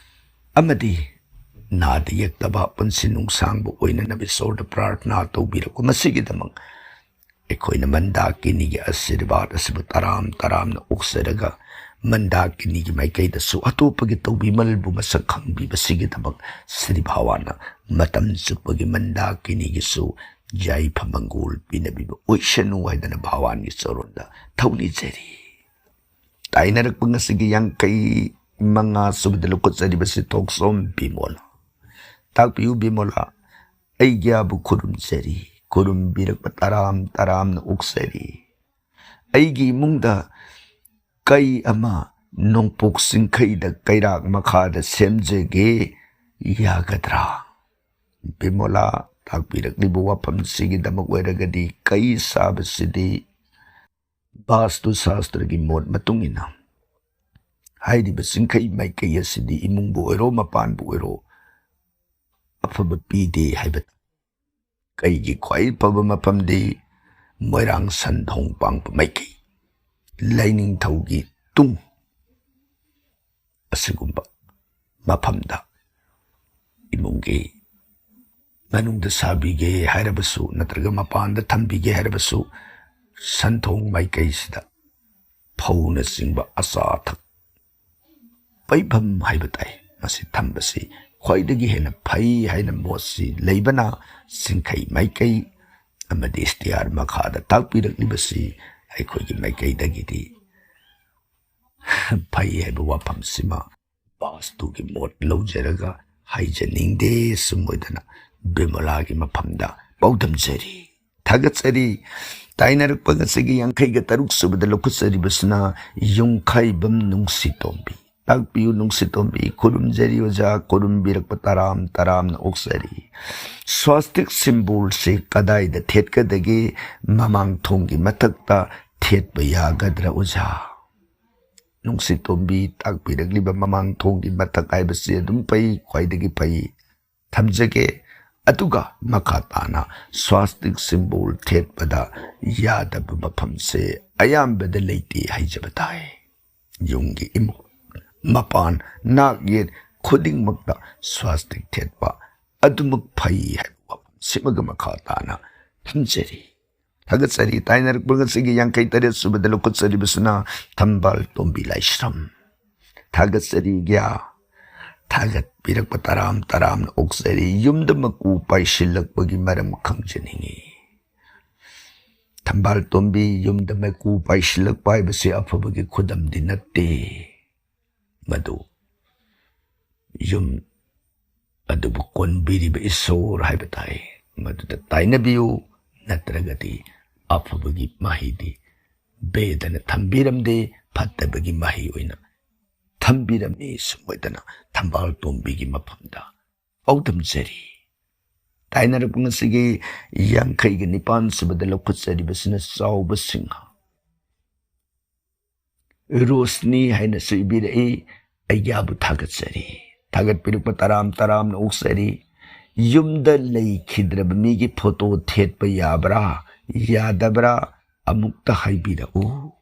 ꯑꯃꯗꯤ ꯅꯥꯗ ꯌꯦꯛꯇꯕ ꯄꯨꯟꯁꯤ ꯅꯨꯡꯁꯥꯡꯕ ꯑꯣꯏꯅꯅꯕ ꯏꯁꯣꯔꯗ ꯄ꯭ꯔꯥꯔꯊꯅꯥ ꯇꯧꯕꯤꯔꯛꯄ ꯃꯁꯤꯒꯤꯗꯃꯛ ꯑꯩꯈꯣꯏꯅ ꯃꯟꯗꯥꯀꯤꯅꯤꯒꯤ ꯑꯁꯤꯔꯕꯥꯗ ꯑꯁꯤꯕꯨ ꯇꯔꯥꯝ ꯇꯔꯥꯝꯅ ꯑꯣꯛꯆꯔꯒ ꯃꯟꯗꯥꯀꯤꯅꯤꯒꯤ ꯃꯥꯏꯀꯩꯗꯁꯨ ꯑꯇꯣꯞꯄꯒꯤ ꯇꯧꯕꯤꯃꯜꯕꯨ ꯃꯁꯛ ꯈꯪꯕꯤꯕꯁꯤꯒꯤꯗꯃꯛ ꯁ꯭ꯔꯤ ꯚꯒꯋꯥꯟꯅ ꯃꯇꯝ ꯆꯨꯞꯄꯒꯤ ꯃꯟꯗꯥꯀꯤꯅꯤꯒꯤꯁꯨ ꯌꯥꯏꯐ ꯃꯪꯒꯣꯜ ꯄꯤꯅꯕꯤꯕ ꯑꯣꯏꯁꯅꯨ ꯍꯥꯏꯗꯅ ꯚꯒꯋꯥꯟꯒꯤ ꯆꯔꯣꯟꯗ ꯊꯧꯅꯤꯖꯔꯤ꯫ ꯇꯥꯏꯅꯔꯛꯄ ꯉꯁꯤꯒꯤ ꯌꯥꯡꯈꯩ ꯃꯉꯥ ꯁꯨꯕꯗ ꯂꯧꯈꯠꯆꯔꯤꯕꯁꯤ ꯊꯣꯛꯆꯣꯝ ꯕꯤꯃꯣꯂꯥ꯫ ꯇꯥꯛꯄꯤꯌꯨ ꯕꯤꯃꯣꯂꯥ, ꯑꯩꯒꯤ ꯑꯥꯕꯨ ꯈꯨꯔꯨꯝꯖꯔꯤ, ꯈꯨꯔꯨꯝꯕꯤꯔꯛꯄ ꯇꯔꯥꯝ ꯇꯔꯥꯝꯅ ꯑꯣꯛꯆꯔꯤ꯫ ꯑꯩꯒꯤ ꯏꯃꯨꯡꯗ ꯀꯩ ꯑꯃ ꯅꯣꯡꯄꯣꯛ ꯆꯤꯡꯈꯩꯗ ꯀꯩꯔꯥꯛ ꯃꯈꯥꯗ ꯁꯦꯝꯖꯒꯦ, ꯌꯥꯒꯗ꯭ꯔꯥ? ꯕꯤꯃꯣꯂꯥ, ꯇꯥꯛꯄꯤꯔꯛꯂꯤꯕ ꯋꯥꯐꯝꯁꯤꯒꯤꯗꯃꯛ ꯑꯣꯏꯔꯒꯗꯤ ꯀꯩ ꯁꯥꯕꯁꯤꯗꯤ ꯚꯥꯁꯇꯨ ꯁꯥꯁꯇ꯭ꯔꯒꯤ ꯃꯣꯠ ꯃꯇꯨꯡ ꯏꯟꯅ ꯍꯥꯏꯔꯤꯕ ꯆꯤꯡꯈꯩ ꯃꯥꯏꯀꯩ ꯑꯁꯤꯗꯤ ꯏꯃꯨꯡꯕꯨ ꯑꯣꯏꯔꯣ ꯃꯄꯥꯟꯕꯨ ꯑꯣꯏꯔꯣ ꯑꯐꯕ ꯄꯤꯗꯦ ꯍꯥꯏꯕ꯫ ꯀꯩꯒꯤ ꯈ꯭ꯋꯥꯏ ꯐꯕ ꯃꯐꯝꯗꯤ ꯃꯣꯏꯔꯥꯡ ꯁꯟꯊꯣꯡ ꯄꯥꯡꯕ ꯃꯥꯏꯀꯩ, ꯂꯥꯏꯅꯤꯡꯊꯧꯒꯤ ꯇꯨꯡ ꯑꯁꯤꯒꯨꯝꯕ ꯃꯐꯝꯗ ꯏꯃꯨꯡꯒꯤ ꯃꯅꯨꯡꯗ ꯁꯥꯕꯤꯒꯦ ꯍꯥꯏꯔꯕꯁꯨ ꯅꯠꯇ꯭ꯔꯒ ꯃꯄꯥꯟꯗ ꯊꯝꯕꯤꯒꯦ ꯍꯥꯏꯔꯕꯁꯨ ꯁꯟꯊꯣꯡ ꯃꯥꯏꯀꯩꯁꯤꯗ ꯐꯧꯅꯆꯤꯡꯕ ꯑꯆꯥ ꯑꯊꯛ ꯄꯩꯐꯝ ꯍꯥꯏꯕ ꯇꯥꯏ, ꯃꯁꯤ ꯊꯝꯕꯁꯤ ꯈ꯭ꯋꯥꯏꯗꯒꯤ ꯍꯦꯟꯅ ꯐꯩ ꯍꯥꯏꯅ ꯃꯣꯠꯁꯤ ꯂꯩꯕꯅ ꯆꯤꯡꯈꯩ ꯃꯥꯏꯀꯩ ꯑꯃꯗꯤ ꯏꯁꯇꯤꯌꯥꯔ ꯃꯈꯥꯗ ꯇꯥꯛꯄꯤꯔꯛꯂꯤꯕꯁꯤ ꯑꯩꯈꯣꯏꯒꯤ ꯃꯥꯏꯀꯩꯗꯒꯤꯗꯤ ꯐꯩ ꯍꯥꯏꯕ ꯋꯥꯐꯝꯁꯤꯃ ꯚꯥꯁꯇꯨꯒꯤ ꯃꯣꯠ ꯂꯧꯖꯔꯒ ꯍꯥꯏꯖꯅꯤꯡꯗꯦ꯫ ꯁꯨꯝ ꯑꯣꯏꯗꯅ ꯕꯤꯃꯂꯥꯒꯤ ꯃꯐꯝꯗ ꯄꯥꯎꯗꯝꯖꯔꯤ, ꯊꯥꯒꯠꯆꯔꯤ꯫ ꯇꯥꯏꯅꯔꯛꯄ ꯉꯁꯤꯒꯤ ꯌꯥꯡꯈꯩꯒ ꯇꯔꯨꯛ ꯁꯨꯕꯗ ꯂꯧꯈꯠꯆꯔꯤꯕꯁꯤꯅ ꯌꯨꯝꯈꯥꯏꯕꯝ ꯅꯨꯡꯁꯤꯇꯣꯝꯕꯤ꯫ ꯇꯥꯛꯄꯤꯌꯨ ꯅꯨꯡꯁꯤꯇꯣꯝꯕꯤ, ꯈꯨꯔꯨꯝꯖꯔꯤ ꯑꯣꯖꯥ, ꯈꯨꯔꯨꯝꯕꯤꯔꯛꯄ ꯇꯔꯥꯝ ꯇꯔꯥꯝꯅ ꯑꯣꯛꯆꯔꯤ꯫ ꯁ꯭ꯋꯥꯁꯇꯤꯛ ꯁꯤꯝꯕꯣꯜꯁꯤ ꯀꯗꯥꯏꯗ ꯊꯦꯠꯀꯗꯒꯦ? ꯃꯃꯥꯡ ꯊꯣꯡꯒꯤ ꯃꯊꯛꯇ ꯊꯦꯠꯄ ꯌꯥꯒꯗ꯭ꯔꯥ ꯑꯣꯖꯥ? ꯅꯨꯡꯁꯤꯇꯣꯝꯕꯤ, ꯇꯥꯛꯄꯤꯔꯛꯂꯤꯕ ꯃꯃꯥꯡ ꯊꯣꯡꯒꯤ ꯃꯊꯛ ꯍꯥꯏꯕꯁꯤ ꯑꯗꯨꯝ ꯐꯩ, ꯈ꯭ꯋꯥꯏꯗꯒꯤ ꯐꯩ꯫ ꯊꯝꯖꯒꯦ꯫ ꯑꯗꯨꯒ ꯃꯈꯥ ꯇꯥꯅ ꯁ꯭ꯋꯥꯁꯇꯤꯛ ꯁꯤꯝꯕꯣꯜ ꯊꯦꯠꯄꯗ ꯌꯥꯗꯕ ꯃꯐꯝꯁꯦ ꯑꯌꯥꯝꯕꯗ ꯂꯩꯇꯦ ꯍꯥꯏꯖꯕ ꯇꯥꯏ꯫ ꯌꯨꯝꯒꯤ ꯏꯃꯨꯡ, ꯃꯄꯥꯟ, ꯅꯥꯛ ꯌꯦꯠ ꯈꯨꯗꯤꯡꯃꯛꯇ ꯁ꯭ꯋꯥꯁꯇꯤꯛ ꯊꯦꯠꯄ ꯑꯗꯨꯃꯛ ꯐꯩ ꯍꯥꯏꯕ ꯋꯥꯐꯝꯁꯤꯃꯒ ꯃꯈꯥ ꯇꯥꯅ ꯊꯝꯖꯔꯤ꯫ ꯊꯥꯒꯠꯆꯔꯤ꯫ ꯇꯥꯏꯅꯔꯛꯄ ꯉꯁꯤꯒꯤ ꯌꯥꯡꯈꯩ ꯇꯔꯦꯠ ꯁꯨꯕꯗ ꯂꯧꯈꯠꯆꯔꯤꯕꯁꯤꯅ ꯊꯝꯕꯥꯜ ꯇꯣꯝꯕꯤ ꯂꯥꯏꯁ꯭ꯔꯝ꯫ ꯊꯥꯒꯠꯆꯔꯤ ꯒ꯭ꯌꯥ꯫ ꯊꯥꯒꯠꯄꯤꯔꯛꯄ ꯇꯔꯥꯝ ꯇꯔꯥꯝꯅ ꯑꯣꯛꯆꯔꯤ꯫ ꯌꯨꯝꯗ ꯃꯀꯨ ꯄꯥꯏꯁꯤꯜꯂꯛꯄꯒꯤ ꯃꯔꯝ ꯈꯪꯖꯅꯤꯡꯏ꯫ ꯊꯝꯕꯥꯜ ꯇꯣꯝꯕꯤ, ꯌꯨꯝꯗ ꯃꯀꯨ ꯄꯥꯏꯁꯤꯜꯂꯛꯄ ꯍꯥꯏꯕꯁꯤ ꯑꯐꯕꯒꯤ ꯈꯨꯗꯝꯗꯤ ꯅꯠꯇꯦ꯫ ꯃꯗꯨ ꯌꯨꯝ ꯑꯗꯨꯕꯨ ꯀꯣꯟꯕꯤꯔꯤꯕ ꯏꯁꯣꯔ ꯍꯥꯏꯕ ꯇꯥꯏ꯫ ꯃꯗꯨꯗ ꯇꯥꯏꯅꯕꯤꯌꯨ, ꯅꯠꯇ꯭ꯔꯒꯗꯤ ꯑꯐꯕꯒꯤ ꯃꯍꯩꯗꯤ ꯕꯦꯗꯅ ꯊꯝꯕꯤꯔꯝꯗꯦ, ꯐꯠꯇꯕꯒꯤ ꯃꯍꯩ ꯑꯣꯏꯅ ꯊꯝꯕꯤꯔꯝꯃꯤ꯫ ꯁꯨꯝ ꯑꯣꯏꯗꯅ ꯊꯝꯕꯥꯜ ꯇꯣꯝꯕꯤꯒꯤ ꯃꯐꯝꯗ ꯄꯥꯎꯗꯝꯖꯔꯤ꯫ ꯇꯥꯏꯅꯔꯛꯄ ꯉꯁꯤꯒꯤ ꯌꯥꯡꯈꯩꯒ ꯅꯤꯄꯥꯟ ꯁꯨꯕꯗ ꯂꯧꯈꯠꯆꯔꯤꯕꯁꯤꯅ ꯆꯥꯎꯕ ꯁꯤꯡꯍ꯫ ꯔꯣꯁꯅꯤ ꯍꯥꯏꯅꯁꯨ ꯏꯕꯤꯔꯛꯏ꯫ ꯑꯩꯒ꯭ꯌꯥꯕꯨ ꯊꯥꯒꯠꯆꯔꯤ꯫ ꯊꯥꯒꯠꯄꯤꯔꯛꯄ ꯇꯔꯥꯝ ꯇꯔꯥꯝꯅ ꯑꯣꯛꯆꯔꯤ꯫ ꯌꯨꯝꯗ ꯂꯩꯈꯤꯗ꯭ꯔꯕ ꯃꯤꯒꯤ ꯐꯣꯇꯣ ꯊꯦꯠꯄ ꯌꯥꯕ꯭ꯔꯥ, ꯌꯥꯗꯕ꯭ꯔꯥ? ꯑꯃꯨꯛꯇ ꯍꯥꯏꯕꯤꯔꯛꯎ꯫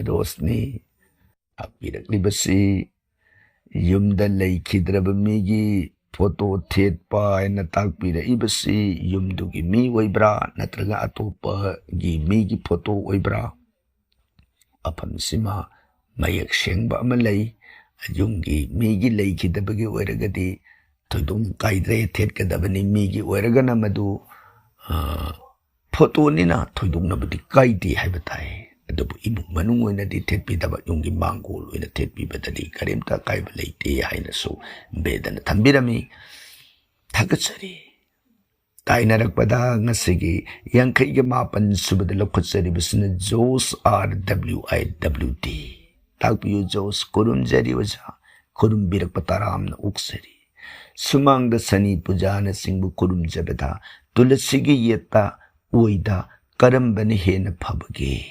ꯔꯣꯁꯅꯤ ꯇꯥꯛꯄꯤꯔꯛꯂꯤꯕꯁꯤ, ꯌꯨꯝꯗ ꯂꯩꯈꯤꯗ꯭ꯔꯕ ꯃꯤꯒꯤ ꯐꯣꯇꯣ ꯊꯦꯠꯄ ꯍꯥꯏꯅ ꯇꯥꯛꯄꯤꯔꯛꯏꯕꯁꯤ ꯌꯨꯝꯗꯨꯒꯤ ꯃꯤ ꯑꯣꯏꯕ꯭ꯔꯥ, ꯅꯠꯇ꯭ꯔꯒ ꯑꯇꯣꯞꯄꯒꯤ ꯃꯤꯒꯤ ꯐꯣꯇꯣ ꯑꯣꯏꯕ꯭ꯔꯥ? ꯃꯐꯝꯁꯤꯃ ꯃꯌꯦꯛ ꯁꯦꯡꯕ ꯑꯃ ꯂꯩ꯫ ꯌꯨꯝꯒꯤ ꯃꯤꯒꯤ ꯂꯩꯈꯤꯗꯕꯒꯤ ꯑꯣꯏꯔꯒꯗꯤ ꯊꯣꯏꯗꯣꯛꯅ ꯀꯥꯏꯗ꯭ꯔꯦ, ꯊꯦꯠꯀꯗꯕꯅꯤ꯫ ꯃꯤꯒꯤ ꯑꯣꯏꯔꯒꯅ ꯃꯗꯨ, ꯑ, ꯐꯣꯇꯣꯅꯤꯅ ꯊꯣꯏꯗꯣꯛꯅꯕꯗꯤ ꯀꯥꯏꯗꯦ ꯍꯥꯏꯕ ꯇꯥꯏ꯫ ꯑꯗꯨꯕꯨ ꯏꯃꯨꯡ ꯃꯅꯨꯡ ꯑꯣꯏꯅꯗꯤ ꯊꯦꯠꯄꯤꯗꯕ, ꯌꯨꯝꯒꯤ ꯃꯥꯡꯒꯣꯜ ꯑꯣꯏꯅ ꯊꯦꯠꯄꯤꯕꯗꯗꯤ ꯀꯔꯤꯝꯇ ꯑꯀꯥꯏꯕ ꯂꯩꯇꯦ ꯍꯥꯏꯅꯁꯨ ꯕꯦꯗꯅ ꯊꯝꯕꯤꯔꯝꯃꯤ꯫ ꯊꯥꯒꯠꯆꯔꯤ꯫ ꯇꯥꯏꯅꯔꯛꯄꯗ ꯉꯁꯤꯒꯤ ꯌꯥꯡꯈꯩꯒ ꯃꯥꯄꯟ ꯁꯨꯕꯗ ꯂꯧꯈꯠꯆꯔꯤꯕꯁꯤꯅ ꯖꯣꯁ, ꯑꯥꯔ ꯗꯕ꯭ꯂꯤꯎ ꯑꯥꯏ ꯗꯕ꯭ꯂꯤꯎ ꯇꯤ꯫ ꯇꯥꯛꯄꯤꯌꯨ ꯖꯣꯁ꯫ ꯈꯨꯔꯨꯝꯖꯔꯤ ꯑꯣꯖꯥ, ꯈꯨꯔꯨꯝꯕꯤꯔꯛꯄ ꯇꯔꯥꯝꯅ ꯑꯣꯛꯆꯔꯤ꯫ ꯁꯨꯃꯥꯡꯗ ꯁꯅꯤ ꯄꯨꯖꯥꯅꯆꯤꯡꯕ ꯈꯨꯔꯨꯝꯖꯕꯗ ꯇꯨꯂꯁꯤꯒꯤ ꯌꯦꯠꯇ, ꯑꯣꯏꯗ ꯀꯔꯝꯕꯅ ꯍꯦꯟꯅ ꯐꯕꯒꯦ?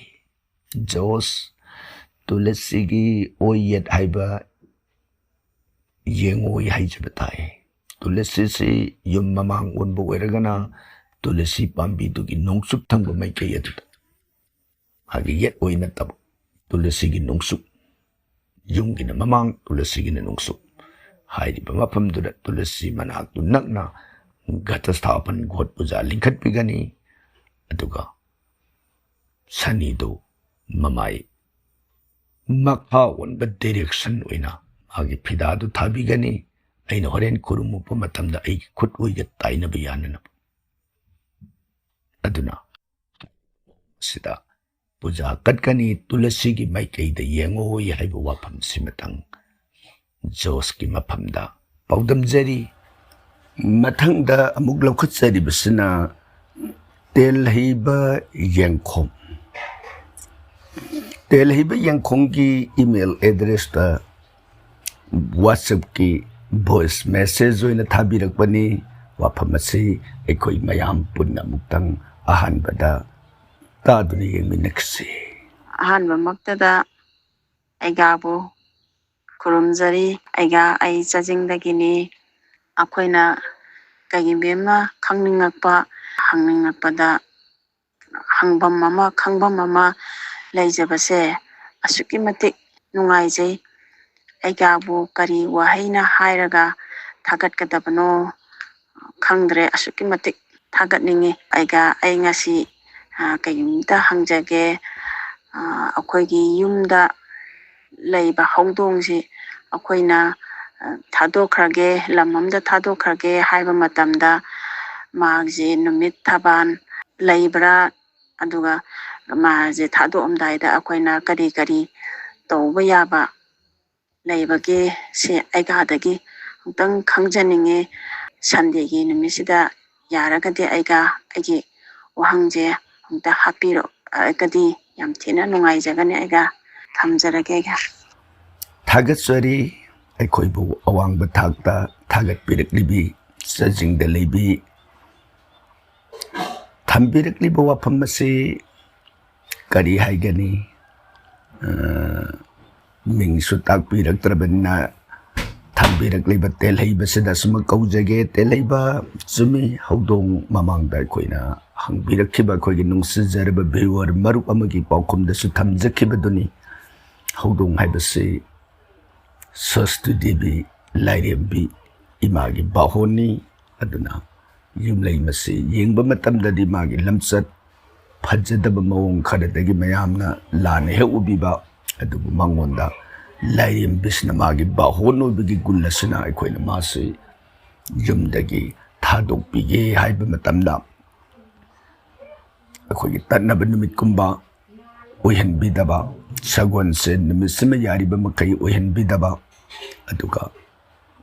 ꯖꯣꯁ, ꯇꯨꯂꯁꯤꯒꯤ ꯑꯣꯏ ꯌꯦꯠ ꯍꯥꯏꯕ ꯌꯦꯡꯉꯣꯏ ꯍꯥꯏꯖꯕ ꯇꯥꯏ꯫ ꯇꯨꯂꯁꯤꯁꯤ ꯌꯨꯝ ꯃꯃꯥꯡ ꯑꯣꯟꯕ ꯑꯣꯏꯔꯒꯅ ꯇꯨꯂꯁꯤ ꯄꯥꯝꯕꯤꯗꯨꯒꯤ ꯅꯣꯡꯆꯨꯞ ꯊꯪꯕ ꯃꯥꯏꯀꯩ ꯑꯗꯨꯗ, ꯍꯥꯏꯗꯤ ꯌꯦꯠ ꯑꯣꯏ ꯅꯠꯇꯕ, ꯇꯨꯂꯁꯤꯒꯤ ꯅꯣꯡꯆꯨꯞ, ꯌꯨꯝꯒꯤꯅ ꯃꯃꯥꯡ, ꯇꯨꯂꯁꯤꯒꯤꯅ ꯅꯣꯡꯆꯨꯞ ꯍꯥꯏꯔꯤꯕ ꯃꯐꯝꯗꯨꯗ ꯇꯨꯂꯁꯤ ꯃꯅꯥꯛꯇꯨ ꯅꯛꯅ ꯘꯇꯁꯊꯥꯄꯟ ꯒꯣꯠ ꯄꯨꯖꯥ ꯂꯤꯡꯈꯠꯄꯤꯒꯅꯤ꯫ ꯑꯗꯨꯒ ꯁꯅꯤꯗꯨ ꯃꯃꯥꯏ ꯃꯈꯥ ꯑꯣꯟꯕ ꯗꯥꯏꯔꯦꯛꯁꯟ ꯑꯣꯏꯅ ꯃꯥꯒꯤ ꯐꯤꯗꯥꯗꯨ ꯊꯥꯕꯤꯒꯅꯤ꯫ ꯑꯩꯅ ꯍꯣꯔꯦꯟ ꯈꯨꯔꯨꯝꯃꯨꯕ ꯃꯇꯝꯗ ꯑꯩꯒꯤ ꯈꯨꯠ ꯑꯣꯏꯒ ꯇꯥꯏꯅꯕ ꯌꯥꯅꯅꯕ꯫ ꯑꯗꯨꯅ ꯁꯤꯗ ꯄꯨꯖꯥ ꯀꯠꯀꯅꯤ, ꯇꯨꯂꯁꯤꯒꯤ ꯃꯥꯏꯀꯩꯗ ꯌꯦꯡꯉꯣꯏ ꯍꯥꯏꯕ ꯋꯥꯐꯝꯁꯤꯃꯇꯪ ꯖꯣꯁꯀꯤ ꯃꯐꯝꯗ ꯄꯥꯎꯗꯝꯖꯔꯤ꯫ ꯃꯊꯪꯗ ꯑꯃꯨꯛ ꯂꯧꯈꯠꯆꯔꯤꯕꯁꯤꯅ ꯇꯦꯜꯍꯩꯕ ꯌꯦꯡꯈꯣꯡ꯫ ꯇꯦꯜꯍꯩꯕ ꯌꯦꯡꯈꯣꯡꯒꯤ ꯏꯃꯦꯜ ꯑꯦꯗ꯭ꯔꯦꯁꯇ WhatsApp-ꯀꯤ ꯚꯣꯏꯁ ꯃꯦꯁꯦꯖ ꯑꯣꯏꯅ ꯊꯥꯕꯤꯔꯛꯄꯅꯤ꯫ ꯋꯥꯐꯝ ꯑꯁꯤ ꯑꯩꯈꯣꯏ ꯃꯌꯥꯝ ꯄꯨꯟꯅ ꯑꯃꯨꯛꯇꯪ ꯑꯍꯥꯟꯕꯗ ꯇꯥꯗꯨꯅ ꯌꯦꯡꯃꯤꯟꯅꯈꯤꯁꯤ꯫ ꯑꯍꯥꯟꯕꯃꯛꯇꯗ ꯑꯩꯒꯥꯕꯨ ꯈꯨꯔꯨꯝꯖꯔꯤ꯫ ꯑꯩꯒꯥ, ꯑꯩ ꯆꯥꯖꯤꯡꯗꯒꯤꯅꯤ꯫ ꯑꯩꯈꯣꯏꯅ ꯀꯩꯒꯨꯝꯕꯤ ꯑꯃ ꯈꯪꯅꯤꯡꯉꯛꯄ, ꯍꯪꯅꯤꯡꯉꯛꯄꯗ ꯍꯪꯐꯝ ꯑꯃ, ꯈꯪꯐꯝ ꯑꯃ ꯂꯩꯖꯕꯁꯦ ꯑꯁꯨꯛꯀꯤ ꯃꯇꯤꯛ ꯅꯨꯡꯉꯥꯏꯖꯩ꯫ ꯑꯩꯒꯥꯕꯨ ꯀꯔꯤ ꯋꯥꯍꯩꯅ ꯍꯥꯏꯔꯒ ꯊꯥꯒꯠꯀꯗꯕꯅꯣ ꯈꯪꯗ꯭ꯔꯦ꯫ ꯑꯁꯨꯛꯀꯤ ꯃꯇꯤꯛ ꯊꯥꯒꯠꯅꯤꯡꯉꯤ꯫ ꯑꯩꯒꯥ, ꯑꯩ ꯉꯁꯤ, ꯑ, ꯀꯩꯒꯨꯝꯇ ꯍꯪꯖꯒꯦ꯫ ꯑ, ꯑꯩꯈꯣꯏꯒꯤ ꯌꯨꯝꯗ ꯂꯩꯕ ꯍꯧꯗꯣꯡꯁꯤ ꯑꯩꯈꯣꯏꯅ, ꯑ, ꯊꯥꯗꯣꯛꯈ꯭ꯔꯒꯦ, ꯂꯝ ꯑꯃꯗ ꯊꯥꯗꯣꯛꯈ꯭ꯔꯒꯦ ꯍꯥꯏꯕ ꯃꯇꯝꯗ ꯃꯥꯁꯦ ꯅꯨꯃꯤꯠ ꯊꯕꯥꯟ ꯂꯩꯕ꯭ꯔꯥ? ꯑꯗꯨꯒ ꯃꯥꯁꯦ ꯊꯥꯗꯣꯛꯑꯝꯗꯥꯏꯗ ꯑꯩꯈꯣꯏꯅ ꯀꯔꯤ ꯀꯔꯤ ꯇꯧꯕ ꯌꯥꯕ ꯂꯩꯕꯒꯦ? ꯁꯤ ꯑꯩꯒꯥꯗꯒꯤ ꯑꯃꯨꯛꯇꯪ ꯈꯪꯖꯅꯤꯡꯉꯤ꯫ ꯁꯟꯗꯦꯒꯤ ꯅꯨꯃꯤꯠꯁꯤꯗ ꯌꯥꯔꯒꯗꯤ ꯑꯩꯒꯥ, ꯑꯩꯒꯤ ꯋꯥꯍꯪꯁꯦ ꯑꯃꯨꯛꯇ ꯍꯥꯞꯄꯤꯔꯛꯑꯒꯗꯤ ꯌꯥꯝ ꯊꯤꯅ ꯅꯨꯡꯉꯥꯏꯖꯒꯅꯤ꯫ ꯑꯩꯒꯥ, ꯊꯝꯖꯔꯒꯦ ꯑꯩꯒꯥ꯫ ꯊꯥꯒꯠꯆꯔꯤ꯫ ꯑꯩꯈꯣꯏꯕꯨ ꯑꯋꯥꯡꯕ ꯊꯥꯛꯇ ꯊꯥꯒꯠꯄꯤꯔꯛꯂꯤꯕꯤ ꯆꯥꯖꯤꯡꯗ ꯂꯩꯕꯤ ꯊꯝꯕꯤꯔꯛꯂꯤꯕ ꯋꯥꯐꯝ ꯑꯁꯤ ꯀꯔꯤ ꯍꯥꯏꯒꯅꯤ? ꯑ, ꯃꯤꯡꯁꯨ ꯇꯥꯛꯄꯤꯔꯛꯇ꯭ꯔꯕꯅꯤꯅ ꯊꯝꯕꯤꯔꯛꯂꯤꯕ ꯇꯦꯜꯍꯩꯕꯁꯤꯗ ꯑꯁꯨꯃꯛ ꯀꯧꯖꯒꯦ꯫ ꯇꯦꯜꯍꯩꯕ, ꯆꯨꯝꯃꯤ, ꯍꯧꯗꯣꯡ ꯃꯃꯥꯡꯗ ꯑꯩꯈꯣꯏꯅ ꯍꯪꯕꯤꯔꯛꯈꯤꯕ ꯑꯩꯈꯣꯏꯒꯤ ꯅꯨꯡꯁꯤꯖꯔꯕ viewer ꯃꯔꯨꯞ ꯑꯃꯒꯤ ꯄꯥꯎꯈꯨꯝꯗꯁꯨ ꯊꯝꯖꯈꯤꯕꯗꯨꯅꯤ꯫ ꯍꯧꯗꯣꯡ ꯍꯥꯏꯕꯁꯤ ꯁꯔꯁꯇꯤ ꯗꯦꯕꯤ, ꯂꯥꯏꯔꯦꯝꯕꯤ ꯏꯃꯥꯒꯤ ꯕꯥꯍꯣꯟꯅꯤ꯫ ꯑꯗꯨꯅ ꯌꯨꯝꯂꯩ ꯃꯁꯤ ꯌꯦꯡꯕ ꯃꯇꯝꯗꯗꯤ ꯃꯥꯒꯤ ꯂꯝꯆꯠ ꯐꯖꯗꯕ ꯃꯑꯣꯡ ꯈꯔꯗꯒꯤ ꯃꯌꯥꯝꯅ ꯂꯥꯟꯅ ꯍꯦꯛ ꯎꯕꯤꯕ, ꯑꯗꯨꯕꯨ ꯃꯉꯣꯟꯗ ꯂꯥꯏꯔꯦꯝꯕꯤꯁꯤꯅ ꯃꯥꯒꯤ ꯕꯥꯍꯣꯟ ꯑꯣꯏꯕꯒꯤ ꯒꯨꯟ ꯑꯁꯤꯅ ꯑꯩꯈꯣꯏꯅ ꯃꯥꯁꯤ ꯌꯨꯝꯗꯒꯤ ꯊꯥꯗꯣꯛꯄꯤꯒꯦ ꯍꯥꯏꯕ ꯃꯇꯝꯗ, ꯑꯩꯈꯣꯏꯒꯤ ꯇꯠꯅꯕ ꯅꯨꯃꯤꯠꯀꯨꯝꯕ ꯑꯣꯏꯍꯟꯕꯤꯗꯕ, ꯁꯒꯣꯜꯁꯦꯟ ꯅꯨꯃꯤꯠꯁꯤꯃ ꯌꯥꯔꯤꯕ ꯃꯈꯩ ꯑꯣꯏꯍꯟꯕꯤꯗꯕ, ꯑꯗꯨꯒ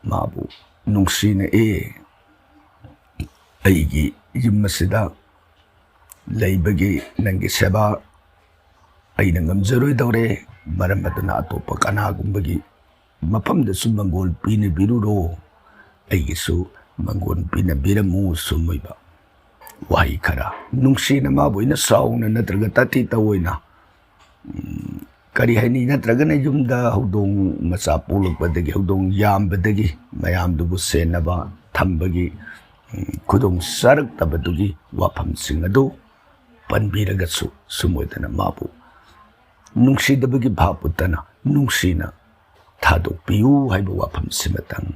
ꯃꯥꯕꯨ ꯅꯨꯡꯁꯤꯅ, "ꯑꯦ, ꯑꯩꯒꯤ ꯌꯨꯝ ꯑꯁꯤꯗ ꯂꯩꯕꯒꯤ ꯅꯪꯒꯤ ꯁꯦꯕꯥ ꯑꯩꯅ ꯉꯝꯖꯔꯣꯏꯗꯧꯔꯦ, ꯃꯔꯝ ꯑꯗꯨꯅ ꯑꯇꯣꯞꯄ ꯀꯅꯥꯒꯨꯝꯕꯒꯤ ꯃꯐꯝꯗꯁꯨ ꯃꯪꯒꯣꯜ ꯄꯤꯅꯕꯤꯔꯨꯔꯣ, ꯑꯩꯒꯤꯁꯨ ꯃꯪꯒꯣꯜ ꯄꯤꯅꯕꯤꯔꯝꯃꯨ" ꯁꯨꯝ ꯑꯣꯏꯕ ꯋꯥꯍꯩ ꯈꯔ ꯅꯨꯡꯁꯤꯅ ꯃꯥꯕꯨ ꯑꯩꯅ ꯁꯥꯎꯅ ꯅꯠꯇ꯭ꯔꯒ ꯇꯥꯇꯤ ꯇꯧꯑꯣꯏꯅ, ꯎꯝ, ꯀꯔꯤ ꯍꯥꯏꯅꯤ, ꯅꯠꯇ꯭ꯔꯒꯅ ꯌꯨꯝꯗ ꯍꯧꯗꯣꯡ ꯃꯆꯥ ꯄꯣꯛꯂꯛꯄꯗꯒꯤ, ꯍꯧꯗꯣꯡ ꯌꯥꯝꯕꯗꯒꯤ ꯃꯌꯥꯝꯗꯨꯕꯨ ꯁꯦꯟꯅꯕ ꯊꯝꯕꯒꯤ, ꯎꯝ, ꯈꯨꯗꯣꯡ ꯆꯥꯔꯛꯇꯕꯗꯨꯒꯤ ꯋꯥꯐꯝꯁꯤꯡ ꯑꯗꯨ ꯄꯟꯕꯤꯔꯒꯁꯨ, ꯁꯨꯝ ꯑꯣꯏꯗꯅ ꯃꯥꯕꯨ ꯅꯨꯡꯁꯤꯗꯕꯒꯤ ꯚꯥꯞ ꯎꯠꯇꯅ ꯅꯨꯡꯁꯤꯅ ꯊꯥꯗꯣꯛꯄꯤꯌꯨ ꯍꯥꯏꯕ ꯋꯥꯐꯝꯁꯤꯃꯇꯪ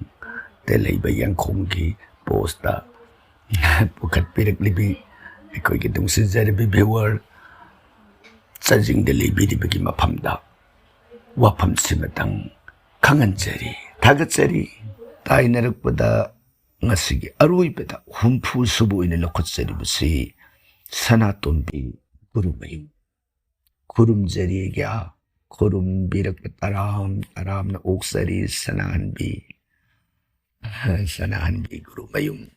ꯇꯦꯜꯍꯩꯕ ꯌꯥꯡꯈꯣꯡꯒꯤ ꯄꯣꯁꯇ ꯄꯨꯈꯠꯄꯤꯔꯛꯂꯤꯕꯤ ꯑꯩꯈꯣꯏꯒꯤ ꯅꯨꯡꯁꯤꯖꯔꯕꯤ ꯚꯤꯌꯨꯋꯔ ꯆꯥꯖꯤꯡꯗ ꯂꯩꯕꯤꯔꯤꯕꯒꯤ ꯃꯐꯝꯗ ꯋꯥꯐꯝꯁꯤꯃꯇꯪ ꯈꯪꯍꯟꯖꯔꯤ, ꯊꯥꯒꯠꯆꯔꯤ꯫ ꯇꯥꯏꯅꯔꯛꯄꯗ ꯉꯁꯤꯒꯤ ꯑꯔꯣꯏꯕꯗ ꯍꯨꯝꯐꯨ ꯁꯨꯕ ꯑꯣꯏꯅ ꯂꯧꯈꯠꯆꯔꯤꯕꯁꯤ ꯁꯅꯥꯇꯣꯝꯕꯤ ꯒꯨꯔꯨꯃꯌꯨꯝ꯫ ꯈꯨꯔꯨꯝꯖꯔꯤꯒ ꯈꯨꯔꯨꯝꯕꯤꯔꯛꯄ ꯇꯔꯥꯝ ꯇꯔꯥꯝꯅ ꯑꯣꯛꯆꯔꯤ ꯁꯅꯥꯍꯟꯕꯤ, ꯁꯅꯥꯍꯟꯕꯤ ꯒꯨꯔꯨꯃꯌꯨꯝ꯫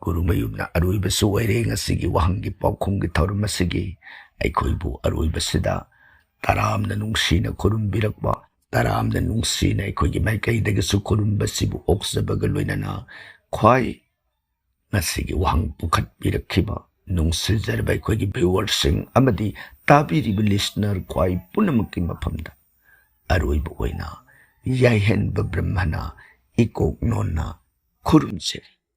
ꯒꯨꯔꯨꯃꯌꯨꯝꯅ ꯑꯔꯣꯏꯕꯁꯨ ꯑꯣꯏꯔꯦ ꯉꯁꯤꯒꯤ ꯋꯥꯍꯪꯒꯤ ꯄꯥꯎꯈꯨꯝꯒꯤ ꯊꯧꯔꯝ ꯑꯁꯤꯒꯤ꯫ ꯑꯩꯈꯣꯏꯕꯨ ꯑꯔꯣꯏꯕꯁꯤꯗ ꯇꯔꯥꯝꯅ ꯅꯨꯡꯁꯤꯅ ꯈꯨꯔꯨꯝꯕꯤꯔꯛꯄ, ꯇꯔꯥꯝꯅ ꯅꯨꯡꯁꯤꯅ ꯑꯩꯈꯣꯏꯒꯤ ꯃꯥꯏꯀꯩꯗꯒꯤꯁꯨ ꯈꯨꯔꯨꯝꯕꯁꯤꯕꯨ ꯑꯣꯛꯆꯕꯒ ꯂꯣꯏꯅꯅ ꯈ꯭ꯋꯥꯏ ꯉꯁꯤꯒꯤ ꯋꯥꯍꯪ ꯄꯨꯈꯠꯄꯤꯔꯛꯈꯤꯕ ꯅꯨꯡꯁꯤꯖꯔꯕ ꯑꯩꯈꯣꯏꯒꯤ ꯚꯤꯌꯨꯋꯔꯁꯤꯡ ꯑꯃꯗꯤ ꯇꯥꯕꯤꯔꯤꯕ ꯂꯤꯁꯅꯔ ꯈ꯭ꯋꯥꯏ ꯄꯨꯝꯅꯃꯛꯀꯤ ꯃꯐꯝꯗ ꯑꯔꯣꯏꯕ ꯑꯣꯏꯅ ꯌꯥꯏꯍꯟꯕ ꯕ꯭ꯔꯍ꯭ꯃꯅ ꯏꯀꯣꯛ ꯅꯣꯟꯅ ꯈꯨꯔꯨꯝꯖꯔꯤ꯫